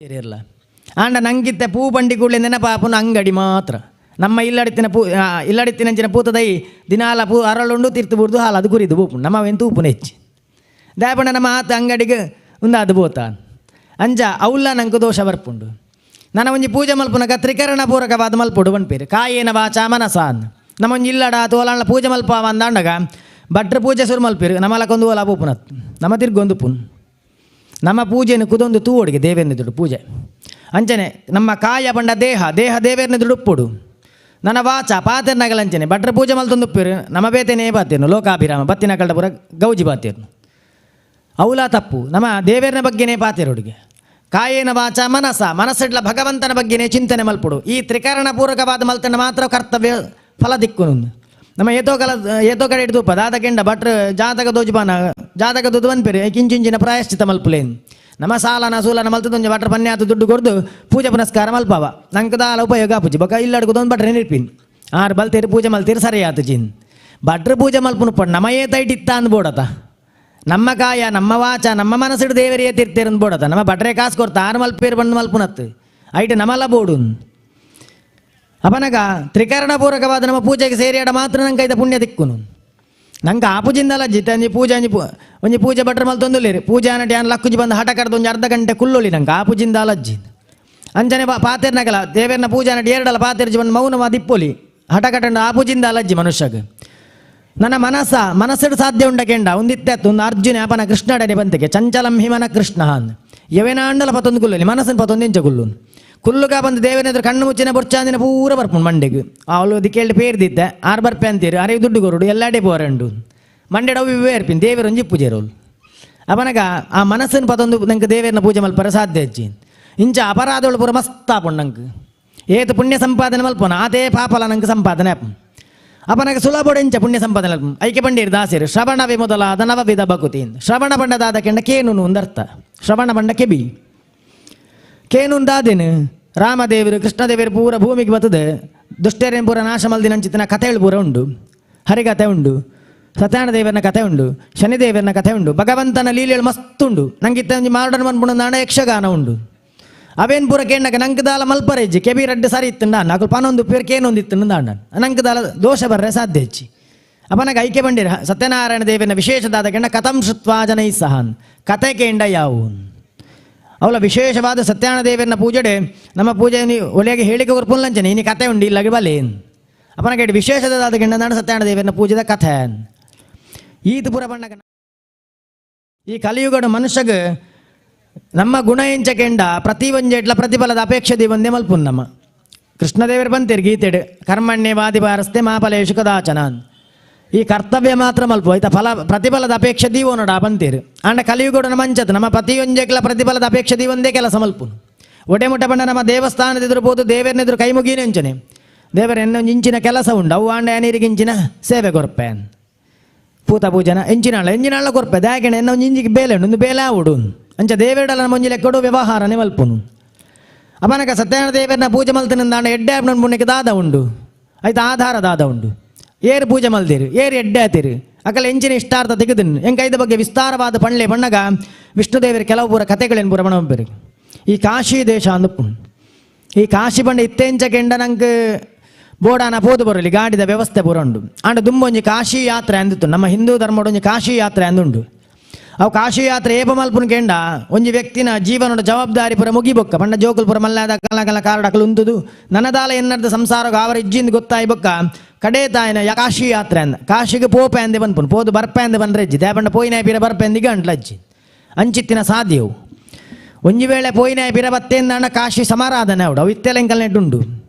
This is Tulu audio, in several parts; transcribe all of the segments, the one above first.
ಇರಲ್ಲ ಆಂಡ ನಂಗಿತ್ತೆ ಪೂ ಬಂಡಿ ಕೂಡಲೇ ನೆನಪಾಪುನ ಅಂಗಡಿ ಮಾತ್ರ. ನಮ್ಮ ಇಲ್ಲಡಿತ್ತಿನ ಪೂ ಇಲ್ಲಡಿತ್ತಿನಂಚಿನ ಪೂತದೈ ದಿನಾಲ ಪೂ ಅರಳುಂಡು ತಿರ್ತು ಬುಡ್ದು ಹಾಲು ಅದು ಕುರಿದು ಬೂಪು ನಮ್ಮ ಅವೆಂತ ಉಪ್ಪುನ ಹೆಚ್ಚು ದಾಯಪಂಡ ನಮ್ಮ ಆತ ಅಂಗಡಿಗೆ ಉಂದಾದು ಬೋತ ಅಂಚ ಅವಲ್ಲ ನಂಗೆ ದೋಷ ಬರ್ಪುಂಡು. ನನ್ನ ಒಂಜಿ ಪೂಜೆ ಮಲ್ಪುನಗ ತ್ರಿಕರಣ ಪೂರಕವಾದ ಮಲ್ಪುಡು ಪನ್ಪೇರು ಕಾಯೇನ ವಾಚ ಮನಸ ನಮ್ಮ ಒಂಜಿ ಇಲ್ಲಡ ತೋಲಾಣ ಪೂಜೆ ಮಲ್ಪ ಅಂದಾಂಡಗ ಭಟ್ರ ಪೂಜೆ ಸುರು ಮಲ್ಪೇರು ನಮ್ಮಲಕ್ಕೊಂದು ಓಲ ಪೂಪುನತ್ ನಮ್ಮ ತಿರ್ಗೊಂದು ಪುನ್ ನಮ್ಮ ಪೂಜೆಯನ್ನು ಕುದೊಂದು ತೂವೊಡಿಗೆ ದೇವೇಂದ್ರ ಪೂಜೆ ಅಂಚನೆ ನಮ್ಮ ಕಾಯ ಪಂಡ ದೇಹ ದೇಹ ದೇವೇರ್ನ ದುಡುಪ್ಪುಡು ನನ್ನ ವಾಚ ಪಾತೆರ್ನಗಲಂಚನೆ ಭಟ್ರ ಪೂಜೆ ಮಲ್ತೊಂದು ಉಪ್ಪೇರು ನಮ್ಮ ಬೇತೇನೆ ಬಾತೇನು ಲೋಕಾಭಿರಾಮ ಬತ್ತಿನ ಕಳ್ಳಪುರ ಗೌಜಿ ಬಾತೇರ್ನು ಅವಲ ತಪ್ಪು ನಮ್ಮ ದೇವೇರ್ನ ಬಗ್ಗೆನೇ ಪಾತೆರುಡಿಗೆ ಕಾಯೇನ ವಾಚ ಮನಸ ಮನಸ್ಸಿಡ್ಲ ಭಗವಂತನ ಬಗ್ಗೆನೇ ಚಿಂತನೆ ಮಲ್ಪುಡು. ಈ ತ್ರಿಕರಣ ಪೂರಕವಾದ ಮಲ್ತನ ಮಾತ್ರ ಕರ್ತವ್ಯ ಫಲ ದಿಕ್ಕುನು. ನಮ್ಮ ಏತೋ ಕಲ ಏತೋ ಕಡೆ ಹಿಡಿದು ದಾದ ಕೆಂಡ ಭಟ್ರು ಜಾತಕ ದೋಜುಪಾನ ಜಾತಕ ದುಡ್ಡು ಬಂದ್ಪೇರು ಕಿಂಚಿಂಚಿನ ಪ್ರಾಯಶ್ಚಿತ ಮಲ್ಪುಲೇನು ನಮ್ಮ ಸಾಲನ ಸೂಲನ ಮಲ್ತದೊಂಜಿ ಭಟ್ರ ಪನ್ಯಾತ ದುಡ್ಡು ಕೊಡ್ದು ಪೂಜೆ ಪುನಸ್ಕಾರ ಮಲ್ಪಾವ ನಂಗೆ ದಾಲ ಉಪಯೋಗ ಪೂಜೆ ಬೊಕ ಇಲ್ಲಡ್ಕುದೊಂದು ಭಟ್ರೆ ನಿರ್ಪಿನ್ ಆರು ಬಲ್ತೇರು ಪೂಜೆ ಮಲ್ತೀರು ಸರಿ ಆತು ಚಿನ್ ಭಟ್ರು ಪೂಜೆ ಮಲ್ಪುನು ಪಡ್ ನಮ್ಮ ಏತೈಟಿತ್ತ ಅಂದ್ಬೋಡತ ನಮ್ಮ ಕಾಯ ನಮ್ಮ ವಾಚ ನಮ್ಮ ಮನಸ್ಸಿಡು ದೇವರೇ ತೀರ್ತೇರಂದು ಬೋಡತ ನಮ್ಮ ಭಟ್ರೆ ಕಾಸು ಕೊಡ್ತ ಆರು ಮಲ್ಪೇರು ಬಂದು ಮಲ್ಪುನತ್ತು ಐಟ್ ನಮಲ್ಲ ಬೋಡು. ಅಪನಗ ತ್ರಿಕರಣ ಪೂರಕವಾದ ನಮ್ಮ ಪೂಜೆಗೆ ಸೇರಿಯಾಡ ಮಾತ್ರ ನಂಗೆ ಐತ ಪುಣ್ಯ ದಿಕ್ಕುನು. ನಂಗೆ ಆ ಪೂಜಿಂದಲ್ಲ ಜಿತ ಒಂಜಿ ಪೂಜೆ ಒಂಜಿ ಒಂಜಿ ಪೂಜೆ ಭಟ್ರ ಮಲ್ತೊಂದುಲ್ಲೇರಿ ಪೂಜೆ ಅನ್ನಟಿ ಯಾನ್ ಲಕ್ಕುಜಿ ಬಂದು ಹಠ ಕಡ್ದು ಒಂಜಿ ಅರ್ಧ ಗಂಟೆ ಕುಲ್ಲೊಲಿ ನಂಗೆ ಆ ಪೂಜಿಂದ ಅಲಜ್ಜಿ ಅಂಚನೆ ಪಾತೇರ್ನಗಲ ದೇವೇರ್ನ ಪೂಜೆ ಅನ್ನಟಿ ಎರಡಲ್ಲ ಪಾತೇರ್ಜಿ ಬಂದು ಮೌನವಾದ ಇಪ್ಪೊಲಿ ಹಠ ಕಟ್ಟಂಡು ಆ ಪೂಜಿಂದ ಅಲಜ್ಜಿ ಮನುಷ್ಯಗೆ. ನನ್ನ ಮನಸ್ಸ ಮನಸ್ಸಿಡು ಸಾಧ್ಯ ಉಂಡ ಕೆಂಡ ಒಂದಿತ್ತೆ ಒಂದು ಅರ್ಜುನ ಅಪನ ಕೃಷ್ಣಡನೆ ಬಂತಿಗೆ ಚಂಚಲಂ ಹಿಮನ ಕೃಷ್ಣ ಅಂದ್ ಯವೇನಾಂಡಲ ಪತ್ತೊಂದು ಕುಲ್ಲಲಿ ಮನಸ್ಸಿನ ಪತ್ತೊಂದು ಇಂಚ ಕುಲ್ಲು ಕುಲ್ಲುಗ ಬಂದು ದೇವನೆದ್ರು ಕಣ್ಣು ಮುಚ್ಚಿನ ಬೊರ್ಚಾಂದಿನ ಪೂರ ಬರ್ಪುಂಡು ಮಂಡೆಗೆ ಅವಳು ದಿಕ್ಕೇಳಿ ಪೇರ್ದಿದ್ದೆ ಆರು ಬರ್ಪೆ ಅಂತೀರಿ ಅರೆ ದುಡ್ಡು ಕೊರಡು ಎಲ್ಲಾಡೆ ಪೋರಂಡು ಮಂಡೆಡ ಅವು ಇವೇ ಇರ್ಪಿನ್ ದೇವರೊಂಜಿ ಪೂಜೆರೋಳು ಅವನಗ ಆ ಮನಸ್ಸಿನ ಪತ್ತೊಂದು ನಂಗೆ ದೇವೇರ್ನ ಪೂಜೆ ಮಲ್ಪರ ಸಾಧ್ಯ ಅಜ್ಜಿ ಇಂಚ ಅಪರಾಧಗಳು ಪೂರ ಮಸ್ತ್ ಆಪುಂಡು ನಂಗೆ ಏತು ಪುಣ್ಯ ಸಂಪಾದನೆ ಮಲ್ಪೋನ ಅದೇ ಪಾಪಲ ನಂಗೆ ಸಂಪಾದನೆ ಆಪು ಅಪನಗ ಸುಲಭ ಇಂಚ ಪುಣ್ಯ ಸಂಪಾದನೆ ಐಕೆ ಬಂಡೀರ್ ದಾಸಿರು ಶ್ರವಣವೇ ಮೊದಲಾದ ನವವಿಧ ಬಕುತಿ ಶ್ರವಣ ಬಂಡದಾದ ಕೆಂಡ ಕೇನುನು ಒಂದರ್ಥ ಶ್ರವಣ ಬಂಡ ಕೆಬಿ ಕೇನುನ್ ದಾದೇನು ರಾಮದೇವರು ಕೃಷ್ಣದೇವರು ಪೂರ ಭೂಮಿಗೆ ಬರ್ತದೆ ದುಷ್ಟರೇನು ಪೂರ ನಾಶ ಮಲ್ದಿನಂಚಿತನ ಕಥೆಗಳು ಪೂರ ಉಂಡು ಹರಿಕಥೆ ಉಂಡು ಸತ್ಯನಾರಾಯಣ ದೇವರನ ಕಥೆ ಉಂಡು ಶನಿದೇವರನ ಕಥೆ ಉಂಡು ಭಗವಂತನ ಲೀಲೆಗಳು ಮಸ್ತ್ ಉಂಡು ನಂಗೆ ಇತ್ತ ಒಂಜಿ ಮಾಡನ್ ಮನ್ಪುಂಡು ನಾಣ ಯಕ್ಷಗಾನ ಉಂಡು ಅವೇನ್ ಪೂರ ಕೇಂಡಕ ನಂಗೆ ದಾಲ ಮಲ್ಪರೇಜಿ ಕೆಬಿ ರಡ್ಡು ಸರಿ ಇತ್ತು ನಾಕು ಪನೊಂದು ಪೇರ್ ಕೇನೊಂದು ಇತ್ತು ದಾಂಡ ನಂಗೆ ದಾಲ ದೋಷ ಬರ್ರೆ ಸಾಧ್ಯ ಹೆಚ್ಚಿ ಅಪನಗ ಐಕೆ ಬಂಡಿರ ಸತ್ಯನಾರಾಯಣ ದೇವನ ವಿಶೇಷದಾದ ಕೆಂಡ ಕಥಂ ಶ್ರುತ್ವಾ ಜನೈ ಸಹನ್ ಕತೆ ಕೇಂಡ ಯಾವು ಅವಳ ವಿಶೇಷವಾದ ಸತ್ಯನಾರಾಯಣ ದೇವರನ್ನ ಪೂಜೆಡೆ ನಮ್ಮ ಪೂಜೆ ನೀವು ಒಳ್ಳೆಗೆ ಹೇಳಿಕೆ ಕೊರ್ಪುಲ್ಲಂಚನೆ ಇನಿ ಕತೆ ಉಂಡು ಇಲ್ಲ ಬಲೆ ಅಪನಗ ವಿಶೇಷದಾದ ಕೆಂಡ ನಾಡು ಸತ್ಯನಾರಾಯಣ ದೇವರನ್ನ ಪೂಜೆದ ಕಥೆ ಈತ ಪೂರ ಬಣ್ಣಗ ಈ ಕಲಿಯುಗದ ಮನುಷ್ಯಗೆ ನಮ್ಮ ಗುಣ ಎಂಚ ಕೆಂಡ ಪ್ರತಿ ಒಂಜೆಟ್ಲ ಪ್ರತಿಫಲದ ಅಪೇಕ್ಷೆ ದೇವಂದೇ ಮಲ್ಪುನ್ ನಮ್ಮ ಕೃಷ್ಣದೇವರು ಬಂತೀರಿ ಗೀತೆಡು ಕರ್ಮಣ್ಯೇ ವಾದಿಪಾರಸ್ತೆ ಮಾಫಲೇಶು ಕದಾಚನ ಈ ಕರ್ತವ್ಯ ಮಾತ್ರ ಮಲ್ಪು ಆಯ್ತಾ ಫಲ ಪ್ರತಿಫಲದ ಅಪೇಕ್ಷೆ ದೀವೋ ನೋಡ ಬಂತೀರು ಅಂಡ ಕಲಿಯುಗಡ ಮಂಚತ್ ನಮ್ಮ ಪ್ರತಿಯೊಂಜೆಕ್ಲ ಪ್ರತಿಫಲದ ಅಪೇಕ್ಷೆ ದೀವೊಂದೇ ಕೆಲಸ ಮಲ್ಪುನು ಒಡೆ ಮುಟ್ಟ ಬಂಡ ನಮ್ಮ ದೇವಸ್ಥಾನದಿದ್ರು ಬೋದು ದೇವರನ್ನೆದುರು ಕೈ ಮುಗೀನೆ ಅಂಚನೆ ದೇವರ ಎನ್ನ ಇಂಚಿನ ಕೆಲಸ ಉಂಡು ಅವು ಆಂಡ ನೀರಿಗಿಂಚಿನ ಸೇವೆ ಕೊರ್ಪೆ ಪೂತ ಪೂಜನ ಎಂಚಿನಾಳ ಎಂಜಿನಾಳ ಕೊರ್ಪೆ ದಾಯಕಣ ಎನ್ನ ಒಂಜಿ ಇಂಜಿಗೆ ಬೇಲೆ ಉಂಡು ಒಂದು ಬೇಲೆ ಆವುಡು ಅಂಚ ದೇವೇಡಲ ನಮ್ಮ ಒಂಜಿ ಲೆಕ್ಕಡು ವ್ಯವಹಾರನೇ ಮಲ್ಪುನು ಅಪನಕ ಸತ್ಯನಾರಾಯಣ ದೇವರನ್ನ ಪೂಜೆ ಮಲ್ತಿನಿಂದಾಂಡ ಎಡ್ಡೆ ಆಪ್ನ ಪುಣ್ಯಕ್ಕೆ ದಾದ ಉಂಡು ಆಯ್ತು ಆಧಾರ ದಾದ ಉಂಡು ಏರು ಪೂಜೆ ಮಲ್ದಿರು ಏರು ಎಡ್ಡೆ ಆತಿರು ಅಕಲ ಎಂಚಿನ ಇಷ್ಟಾರ್ಥ ತೆಗೆದಿನ್ ಎಂಕೈದ ಬಗ್ಗೆ ವಿಸ್ತಾರವಾದ ಪಣ್ಲೆ ಬಣ್ಣಗ ವಿಷ್ಣುದೇವರ ಕೆಲವು ಪೂರ ಕಥೆಗಳೇನು ಪೂರ ಬಣ ಈ ಕಾಶಿ ದೇಶ ಅಂದಪ್ಪು ಈ ಕಾಶಿ ಬಂಡ ಇತ್ತೆಂಚ ಕೆಂಡ ನಂಗೆ ಬೋಡಾನ ಪೋದು ಬರಲಿ ಗಾಡಿದ ವ್ಯವಸ್ಥೆ ಪೂರ ಉಂಡು ಅಂಡ ದುಂಬೊಂಜಿ ಕಾಶಿ ಯಾತ್ರೆ ಅಂದಿತ್ತು ನಮ್ಮ ಹಿಂದೂ ಧರ್ಮದ ಒಂಜಿ ಕಾಶಿ ಯಾತ್ರೆ ಅಂದುಂಡು ಅವು ಕಾಶಿ ಯಾತ್ರೆ ಏಪ ಮಲ್ಪುನ ಕೆಂಡ ಒಂಜಿ ವ್ಯಕ್ತಿನ ಜೀವನದ ಜವಾಬ್ದಾರಿ ಪೂರ ಮುಗಿಬೊಕ್ಕ ಪಂಡ ಜೋಕುಲ್ ಪುರ ಮಲ್ಲಾದ ಕಲ್ಲ ಕಲ್ಲ ಕಾರಡಕಲು ಉಂತುದು ನನದಾಲ ಎನ್ನರ್ದ ಸಂಸಾರ ಅವರ ಇಜ್ಜಿಂದ ಗೊತ್ತಾಯಿ ಬೊಕ್ಕ ಕಡೆ ತಾಯಿನ ಕಾಶಿ ಯಾತ್ರೆ ಅಂದ ಕಾಶಿಗೆ ಪೋಪೆ ಅಂದೆ ಬನ್ಪುನ್ ಪೋದು ಬರ್ಪೆ ಅಂದೆ ಬಂದ್ರೆ ಅಜ್ಜಿ ದೇಪಂಡ ಪೋಯಿನ ಪಿರ ಬರ್ಪೆ ಅಂದಿಗೆ ಅಂಟ್ಲಜ್ಜಿ ಅಂಚಿತ್ತಿನ ಸಾಧ್ಯವು ಒಂಜಿ ವೇಳೆ ಪೋಯಿನ ಪಿರ ಬತ್ತೇಂದಾಂಡ ಕಾಶಿ ಸಮಾರಾಧನೆ ಅವಡು ಅವು ಇತ್ತೆಲೆಂಕಲ್ ನೆಟ್ಟುಂಡು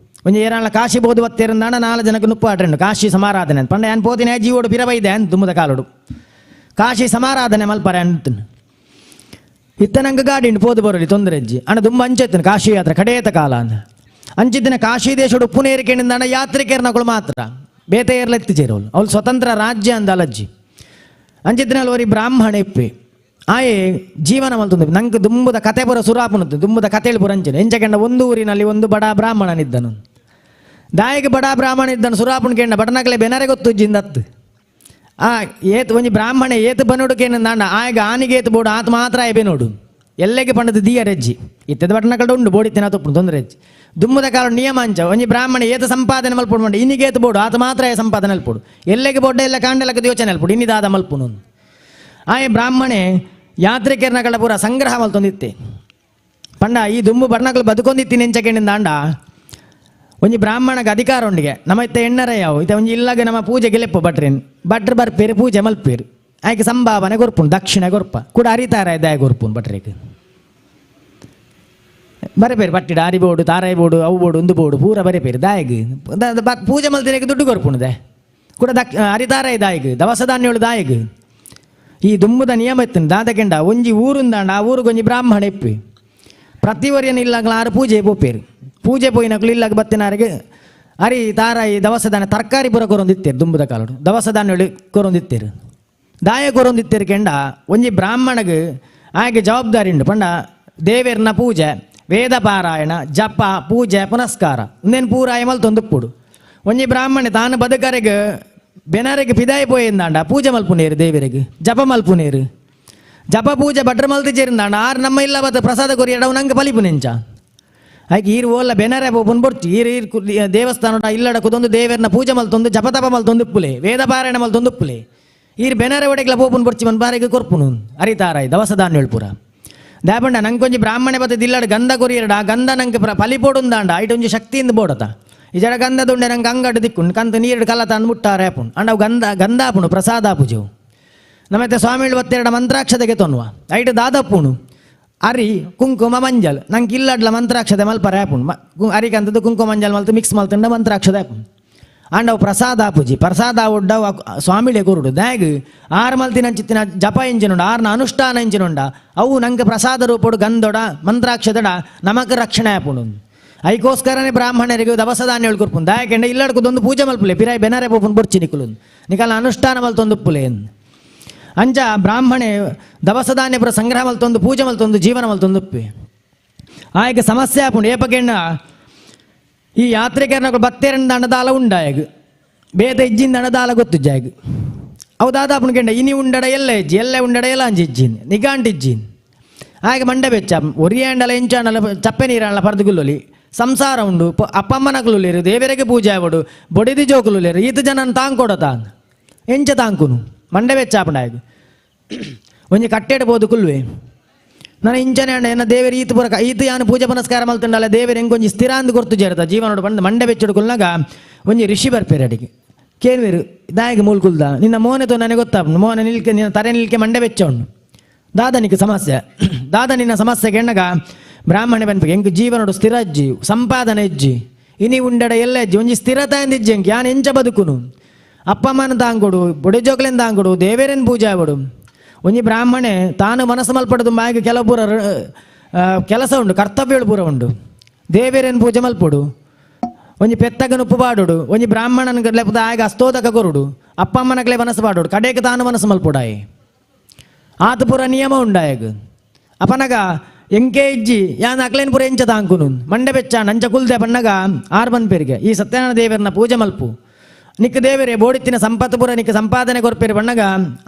ಒಂಜಿ ಏರಾಳ ಕಾಶಿ ಬೋದು ಬತ್ತೇರಂದಾಂಡ ನಾಲ್ ಜನಕ್ಕೆ ನುಪ್ಪು ಆಟ್ರೆಂಡು ಕಾಶಿ ಸಮಾರಾಧನೆ ಅಂತ ಪಂಡ ಯಾನ್ ಪೋತಿನ ಜೀವೋಡು ಪಿರ ಬೈದೆ ಅಂತ ದುಮ್ಮದ ಕಾಲುಡು ಕಾಶಿ ಸಮಾರಾಧನೆ ಮಲ್ಪರೆ ಅಂತ ಇತ್ತ ನಂಗೆ ಗಾಡಿ ಉಂಟು ಪೋದು ಬರಲಿ ತೊಂದರೆ ಅಜ್ಜಿ ಅಣ್ಣ ದುಂಬ ಅಂಚೆತ್ತನು ಕಾಶಿ ಯಾತ್ರೆ ಕಡೇತ ಕಾಲ ಅಂದ ಅಂಚಿದ್ದಿನ ಕಾಶಿ ದೇಶಡು ಉಪ್ಪುನೇರಿಕೆಂಡ ಯಾತ್ರಿಕರ್ನಗಳು ಮಾತ್ರ ಬೇತೆ ಏರ್ಲೆತ್ತಿ ಚೇರೋಳು ಅವಳು ಸ್ವತಂತ್ರ ರಾಜ್ಯ ಅಂದ ಅಲಜ್ಜಿ ಅಂಚಿದ್ದಿನ ಒರಿ ಬ್ರಾಹ್ಮಣ ಇಪ್ಪೆ ಆಯೆ ಜೀವನ ಮಲ್ತುಂದು ನಂಗೆ ದುಂಬುದ ಕತೆ ಪುರ ಸುರಾಪುನತ್ತು ದುಂಬುದ ಕತೆಳು ಪುರ ಅಂಚನೆ ಎಂಚಕೆಂಡ ಒಂದು ಊರಿನಲ್ಲಿ ಒಂದು ಬಡ ಬ್ರಾಹ್ಮಣನಿದ್ದನು ದಾಯಿಗೆ ಬಡ ಬ್ರಾಹ್ಮಣ ಇದ್ದನು ಸುರಾಪುನ ಕೆಂಡ ಬಡನಕಲೆ ಬೆನರೆ ಗೊತ್ತು ಜಿಂದತ್ತು ಆ ಏತ್ ಒಂಜಿ ಬ್ರಾಹ್ಮಣ ಏತ್ ಬನೋಡು ಕೇನ ಆಯಗ ಆನಿಗೆ ಏತ್ ಬೋಡು ಆತ ಮಾತ್ರ ಆಯ್ ಬೆನೋಡು ಎಲ್ಲೆಗೆ ಪಂಡದ ದೀಯರೆಜ್ಜಿ ಇತ್ತದ ಬಟ್ಟನಕಲ್ಡ ಉಂಡು ಬೋಡಿತ್ತಿನ ತೊಪ್ಪು ತೊಂದರೆ ಹೆಜ್ಜಿ ದುಮ್ಮದ ಕಾಲ ನಿಯಮ ಅಂಚ ಒಂಜಿ ಬ್ರಾಹ್ಮಣ ಏತ ಸಂಪಾದನೆ ಮಲ್ಪುಡು ಮಂಡ ಇನ್ನಿಗೇತ ಬೋಡು ಆತ ಮಾತ್ರ ಸಂಪಾದನೆ ಅಲ್ಪುಡು ಎಲ್ಲೆಗೆ ಬೋಡ್ಡ ಎಲ್ಲ ಕಾಂಡಲಕ್ಕೆ ಯೋಚನೆ ಅಲ್ಪುಡು ಇನ್ನಿದಾದ ಮಲ್ಪುನು ಆಯೆ ಬ್ರಾಹ್ಮಣೆ ಯಾತ್ರಿಕರ್ನಗಳ ಪೂರ ಸಂಗ್ರಹ ಮಲ್ತೊಂದಿತ್ತೆ ಪಂಡ ಈ ದುಂಬು ಬರ್ಣಗಳು ಬದುಕೊಂದಿತ್ತಿ ನೆಂಚಕೆಂಡಿಂದ ಅಂಡ ಒಂಜಿ ಬ್ರಾಹ್ಮಣಗೆ ಅಧಿಕಾರ ಉಂಡಿಗೆ ನಮ್ಮ ಇತ್ತ ಎಣ್ಣರ ಯಾವು ಇತ್ತ ಒಂಜಿ ಇಲ್ಲಾಗ ನಮ್ಮ ಪೂಜೆಗೆ ಲೆಪ್ಪು ಭಟ್ರೇನು ಭಟ್ರು ಬರ್ಪೇರು ಪೂಜೆ ಮಲ್ಪೇರು ಆಯ್ಕೆ ಸಂಭಾವನೆ ಕೊರ್ಪುನು ದಕ್ಷಿಣ ಕೊರ್ಪ ಕೂಡ ಅರಿತಾರ ಇದ್ದಾಯ ಕೊರ್ಪುನು ಭಟ್ರಿಗೆ ಬರೆಪೇರು ಪಟ್ಟಿಡ ಅರಿ ಬೋಡು ತಾರಾಯಿ ಬೋಡು ಅವು ಬೋಡು ಒಂದು ಬೋಡು ಪೂರ ಬರೆಪೇರು ದಾಯಗ್ ಪೂಜೆ ಮಲ್ತಿನಕ್ಕೆ ದುಡ್ಡು ಕೊರ್ಪುಣದೆ ಕೂಡ ದಕ್ ಅರಿತಾರ ದಾಯಗ್ ದವಸ ಧಾನ್ಯಗಳು ದಾಯಗ್ ಈ ದುಂಬುದ ನಿಯಮ ಇತ್ತು ದಾದಕೆಂಡ ಒಂಜಿ ಊರುಂದಾಂಡ ಆ ಊರುಗೊಂಜಿ ಬ್ರಾಹ್ಮಣ ಇಪ್ಪಿ ಪ್ರತಿ ವರಿಯನ ಇಲ್ಲಾಗಲ ಆರು ಪೂಜೆ ಪೋಪೇರು ಪೂಜೆ ಪೋಯಿನಕ್ಲು ಇಲ್ಲಾಗ ಬತ್ತಿನಾರಿಗೆ ಅರಿ ತಾರಾಯಿ ದವಸ ಧಾನ್ಯ ತರಕಾರಿ ಪೂರ ಕೊರೊಂದಿತ್ತೇರು ದುಂಬುದ ಕಾಲಡು ದವಸ ಧಾನ್ಯಗಳು ಕೊರೊಂದಿತ್ತೇರು ದಾಯ ಕೊರೊಂದಿತ್ತೇರು ಕೆಂಡ ಒಂಜಿ ಬ್ರಾಹ್ಮಣಗೆ ಆಗೆ ಜವಾಬ್ದಾರಿ ಉಂಡು ಪಂಡ ದೇವೇರ್ನ ಪೂಜೆ ವೇದ ಪಾರಾಯಣ ಜಪ ಪೂಜೆ ಪುನಸ್ಕಾರ ಇನ್ನೇನು ಪೂರ ಆಯಮಲ್ ತೊಂದುಪ್ಪುಡು ಒಂಜಿ ಬ್ರಾಹ್ಮಣೆ ತಾನು ಬದುಕರೆಗೆ ಬೆನಾರಿಗೆ ಪಿದಾಯಿ ಪೋಯಿಂದಾಂಡ ಪೂಜೆ ಮಲ್ಪುನೇರು ದೇವರಿಗೆ ಜಪ ಮಲ್ಪುನೇರು ಜಪ ಪೂಜೆ ಭಟ್ರ ಮಲ್ತಿ ചേರಿಂದಾಂಡ ಆರು ನಮ್ಮ ಇಲ್ಲ ಬತ್ತ ಪ್ರಸಾದ ಕೊರಿ ಎಡವು ನಂಗೆ ಪಲಿಪು ನೆಂಚ ಆಯ್ಕೆ ಈರು ಓಲ್ಲ ಬೆನರೆ ಪೋಪುನ್ ಬೊರ್ಚಿ ಈರು ಈರು ದೇವಸ್ಥಾನ ಇಲ್ಲಡ ಕುದೊಂದು ದೇವರನ್ನ ಪೂಜೆ ಮಲ್ತೊಂದು ಜಪ ತಪ ಮಲ್ತೊಂದು ಉಪ್ಪುಲೆ ವೇದ ಪಾರಾಯಣ ಮಲ್ತೊಂದು ಉಪ್ಪುಲೆ ಈರು ಬೆನರೆ ಒಡೆಗ್ಲ ಪೋಪುನ್ ಬೊರ್ಚಿ ಮನ್ ಬಾರಿಗೆ ಕೊರ್ಪುನು ಅರಿತಾರಾಯ್ ದವಸ ಧಾನ್ಯ ಪೂರ ದಾಪಂಡ ನಂಗೊಂಜಿ ಬ್ರಾಹ್ಮಣೆ ಬತ್ತ ದಿಲ್ಲಡ ಗಂಧ ಕೊರಿಯರಡ ಆ ಗಂಧ ನಂಗೆ ಪಲಿ ಪೋಡುಂದಾಂಡ ಐಟ್ ಒಂಜಿ ಶಕ್ತಿಯಿಂದ ಬೋಡತ ಈ ಜಡ ಗಂಧದುಂಡೆ ನಂಗೆ ಅಂಗಡು ದಿಕ್ಕು ಕಂತ ನೀರು ಕಲ್ಲ ತಂದು ಮುಟ್ಟಾರೆ ಆಪುಣು ಅಂಡ ಅವು ಗಂಧ ಗಂಧ ಆಪುಣು ಪ್ರಸಾದ ಪೂಜೆವು ನಮ್ಮತ್ತೆ ಸ್ವಾಮಿಗಳು ಬತ್ತೆರಡ ಮಂತ್ರಾಕ್ಷತೆಗೆ ತೊನ್ನುವ ಐಟ್ ದಾದಪ್ಪುಣು ಅರಿ ಕುಂಕುಮ ಮಂಜಲ್ ನಂಗೆ ಇಲ್ಲಡ್ಲ ಮಂತ್ರಾಕ್ಷತೆ ಮಲ್ಪರೆ ಆಪುಣು ಅರಿಕಂತದ್ದು ಕುಂಕುಮ ಮಂಜಲ್ ಮಲ್ತು ಮಿಕ್ಸ್ ಮಲ್ತುಂಡ ಮಂತ್ರಾಕ್ಷತೆ ಆಪುಣು ಅಂಡ ಅವು ಪ್ರಸಾದ ಪೂಜೆ ಪ್ರಸಾದ ಉಡ್ಡ ಸ್ವಾಮಿಳೆ ಕೊರುಡು ದಾಗ್ ಆರು ಮಲ್ತಿನ ಚಿತ್ತಿನ ಜಪ ಇಂಜಿನುಂಡ ಆರ್ನ ಅನುಷ್ಠಾನ ಇಂಜಿನುಂಡ ಅವು ನಂಗೆ ಪ್ರಸಾದ ರೂಪಡು ಗಂಧೊಡ ಮಂತ್ರಾಕ್ಷದಡ ನಮಕ್ ರಕ್ಷಣೆ ಆಪುಣು ಐಕೋಸ್ಕರನೇ ಬ್ರಾಹ್ಮಣರಿಗೆ ದವಸ ಧಾನ್ಯ ಕೊರ್ಪುಂಡು ದಾಯಕೆಂಡ ಇಲ್ಲಡ್ಕುದೊಂದು ಪೂಜೆ ಮಲ್ಪುಲೆ ಪಿರಾಯ್ ಬೆನರೆ ಪೋಪುನ್ ಬೊರ್ಚಿ ನಿಕುಲು ನಿಕಲ ಅನುಷ್ಠಾನ ಮಲ್ತೊಂದು ಉಪ್ಪುಲೆ ಅಂಚ ಬ್ರಾಹ್ಮಣೆ ದವಸ ಧಾನ್ಯ ಪುರ ಸಂಗ್ರಹ ಮಲ್ತೊಂದು ಪೂಜೆ ಮಲ್ತೊಂದು ಜೀವನ ಮಲ್ತೊಂದು ಉಪ್ಪೆ ಆಯ್ಕೆ ಸಮಸ್ಯೆ ಆಪುಂಡು ಏಪಕೆಂಡ ಈ ಯಾತ್ರಿಕರನಗಳು ಬತ್ತೇರನ ದಂಡದಾಲ ಉಂಡಾಯಗ್ ಬೇತ ಇಜ್ಜಿನ ದಂಡದಾಲ ಗೊತ್ತು ಜಾಯಗ್ ಅವು ದಾದಾಪುಣ ಕೆಂಡ ಇನಿ ಉಂಡಡ ಎಲ್ಲ ಇಜ್ಜಿ ಎಲ್ಲ ಉಂಡಡ ಎಲ್ಲ ಅಂಜಿ ಇಜ್ಜಿನ್ ನಿಗಾಂಟ್ ಇಜ್ಜಿನ್ ಆಗ ಮಂಡೆ ಬೆಚ್ಚ ಒರಿಯಾಂಡಲ ಎಂಚಾಂಡಲ ಚಪ್ಪೆ ನೀರಾಂಡಲ ಪರ್ದುಗುಲ್ಲೊಲಿ ಸಂಸಾರ ಉಂಡು ಅಪ್ಪಮ್ಮನಕುಲು ಲೇರು ದೇವರಿಗೆ ಪೂಜೆ ಆವಡು ಬೊಡಿದಿ ಜೋಕುಲು ಲೇರು ಈತ ಜನನ್ ತಾಂಕೊಡ ತಾನ್ ಎಂಚ ತಾಂಕುನು ಮಂಡೆ ಬೆಚ್ಚ ಆಪುಂಡಾಯಗ್ ಒಂಜಿ ಕಟ್ಟೆಡ್ ಬೋದು ಕುಲ್ವೆ ನಾನು ಇಂಚನೆ ಅಂಡ ಎನ್ನ ದೇವರು ಈತ ಪುರ ಈತ ಯಾನು ಪೂಜೆ ಪುನಸ್ಕಾರ ಮಲ್ತುಂಡಲ್ಲ ದೇವರು ಎಂಕೊಂಜಿ ಸ್ಥಿರಾಂದು ಕೊರ್ತು ಜೇರತ ಜೀವನೋಡು ಬಂದು ಮಂಡೆ ಬೆಚ್ಚಡು ಕುಲ್ನಾಗ ಒಂಜಿ ಋಷಿ ಬರ್ಪೇರು ಅಡಿಗೆ ಕೇಳ್ವೇರು ದಾಯಗೆ ಮೂಲ್ ಕುಲ್ದ ನಿನ್ನ ಮೋನೆ ತೋ ನನಗೆ ಗೊತ್ತಾಪುಂಡು ಮೋನೆ ನಿಲ್ಕೆ ನಿನ್ನ ತರೆ ನಿಲ್ಕೆ ಮಂಡೆ ಬೆಚ್ಚ ಉಂಡು ದಾದನಿಗೆ ಸಮಸ್ಯೆ ದಾದ ನಿನ್ನ ಸಮಸ್ಯೆ ಕೆಣ್ಣಗ ಬ್ರಾಹ್ಮಣೆ ಬನ್ಪಿಗೆ ಎಂಕ್ ಜೀವನೋಡು ಸ್ಥಿರ ಅಜ್ಜಿ ಸಂಪಾದನೆ ಇಜ್ಜಿ ಇನಿ ಉಂಡಡ ಎಲ್ಲ ಅಜ್ಜಿ ಒಂಜಿ ಸ್ಥಿರತೆ ಇಜ್ಜಿ ಎಂಕ್ ಯಾನ್ ಎಂಚ ಬದುಕುನು ಅಪ್ಪಮ್ಮನ ತಾಂಕೊಡು ಬೊಡೆ ಜೋಕ್ಲೆನ್ ತಾಂಕೊಡು ದೇವೇರನ್ ಪೂಜೆ ಆವಡು ಒಂಜಿ ಬ್ರಾಹ್ಮಣೆ ತಾನು ಮನಸ್ಸು ಮಲ್ಪಡದು ಮಾಯಿಗೆ ಕೆಲವು ಪೂರ ಕೆಲಸ ಉಂಡು ಕರ್ತವ್ಯಗಳು ಪೂರ ಉಂಡು ದೇವೇರನ್ ಪೂಜೆ ಮಲ್ಪೊಡು ಒಂಜಿ ಪೆತ್ತಗನ ಉಪ್ಪು ಪಾಡೋಡು ಒಂಜಿ ಬ್ರಾಹ್ಮಣನ ಲೆಪ್ಪದ ಆಗ ಅಸ್ತೋದಕ ಕೊರುಡು ಅಪ್ಪಮ್ಮನಕ್ಲೆ ಮನಸ್ಸು ಪಾಡೋಡು ಕಡೆಗೆ ತಾನು ಮನಸ್ಸು ಮಲ್ಪೊಡಾಯಿ ಆತ ಪೂರ ನಿಯಮ ಉಂಡಾಯಗ್ ಅಪನಗ ಎಂಕೆ ಇಜ್ಜಿ ಯಾನ್ ಅಕ್ಲೇನ್ ಪೂರ ಎಂಚ ತಾಂಕುನು ಮಂಡೆ ಬೆಚ್ಚ ನಂಚ ಕುಲ್ದೆ ಪನ್ನಗ ಆರ್ ಪೇರಿಗೆ ಈ ಸತ್ಯನಾರಾಯಣ ದೇವರನ್ನ ಪೂಜೆ ಮಲ್ಪು ನಿಕ್ಕ ದೇವರೇ ಬೋಡಿತ್ತಿನ ಸಂಪತ್ತು ಪೂರ ನಿಕ್ಕ ಸಂಪಾದನೆ ಕೊರ್ಪೇರು ಬಣ್ಣಗ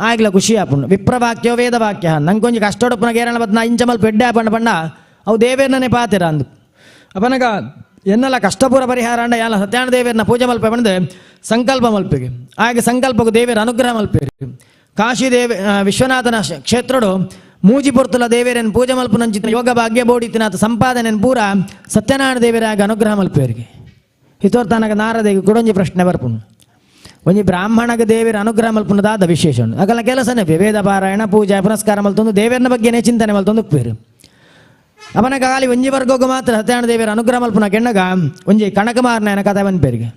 ಆಗ್ಲ ಖುಷಿ ಆಪುಂಡು ವಿಪ್ರವಾಕ್ಯ ವೇದವಾಕ್ಯ ನಂಗೊಂಜಿ ಕಷ್ಟೊಡಪ್ಪನ ಗೇರಣ ಬತ್ ನಾ ಇಂಚ ಮಲ್ಪ ಎಡ್ಡೆ ಆಪಂಡ ಬಣ್ಣ ಅವು ದೇವೇರ್ನೇ ಪಾತಿರ ಅಂದು ಅಪನಗ ಎನ್ನಲ ಕಷ್ಟಪೂರ ಪರಿಹಾರ ಅಂಡ ಯಾಲ ಸತ್ಯನಾರಾಯಣ ದೇವರನ್ನ ಪೂಜೆ ಮಲ್ಪ ಬಂದು ಸಂಕಲ್ಪ ಮಲ್ಪಿಗೆ ಹಾಗೆ ಸಂಕಲ್ಪಕ್ಕೆ ದೇವರ ಅನುಗ್ರಹ ಮಲ್ಪೇರು ಕಾಶಿ ದೇವ ವಿಶ್ವನಾಥನ ಕ್ಷೇತ್ರಡು ಮೂಜಿ ಪೊರ್ತುಲ ದೇವೇರನ್ ಪೂಜೆ ಮಲ್ಪುನಂಚಿತ ಯೋಗ ಭಾಗ್ಯ ಬೋಡಿತ್ತಿನಾಥ ಸಂಪಾದನೆ ಪೂರ ಸತ್ಯನಾರಾಯಣ ದೇವರಾಗ ಅನುಗ್ರಹ ಮಲ್ಪೇರಿಗೆ ಹಿತೋರ್ತನಗ ನಾರದೇಗೆ ಕುಡೊಂಜಿ ಪ್ರಶ್ನೆ ಬರ್ಪುಂಡು ಒಂಜಿ ಬ್ರಾಹ್ಮಣಗ ದೇವರ ಅನುಗ್ರಹ ಮಲ್ಪುನದಾದ ವಿಶೇಷ ಉಂಡು ಅಗಲ ಕೆಲಸನೇ ವೇದ ಪಾರಾಯಣ ಪೂಜೆ ಪುನಸ್ಕಾರ ಮಲ್ತೊಂದು ದೇವರನ ಬಗ್ಗೆನೇ ಚಿಂತನೆ ಮಲ್ತೊಂದು ಉಪ್ಪೇರು ಅವನ ಗಾಲಿ ಒಂಜಿ ವರ್ಗೋಗ ಮಾತ್ರ ಸತ್ಯನಾರಾಯಣ ದೇವರ ಅನುಗ್ರಹ ಮಲ್ಪುನ ಕೆಣ್ಣಗ ಒಂಜಿ ಕಣಕಮಾರನ ಕಥೆ ಪೇರಿಗೆ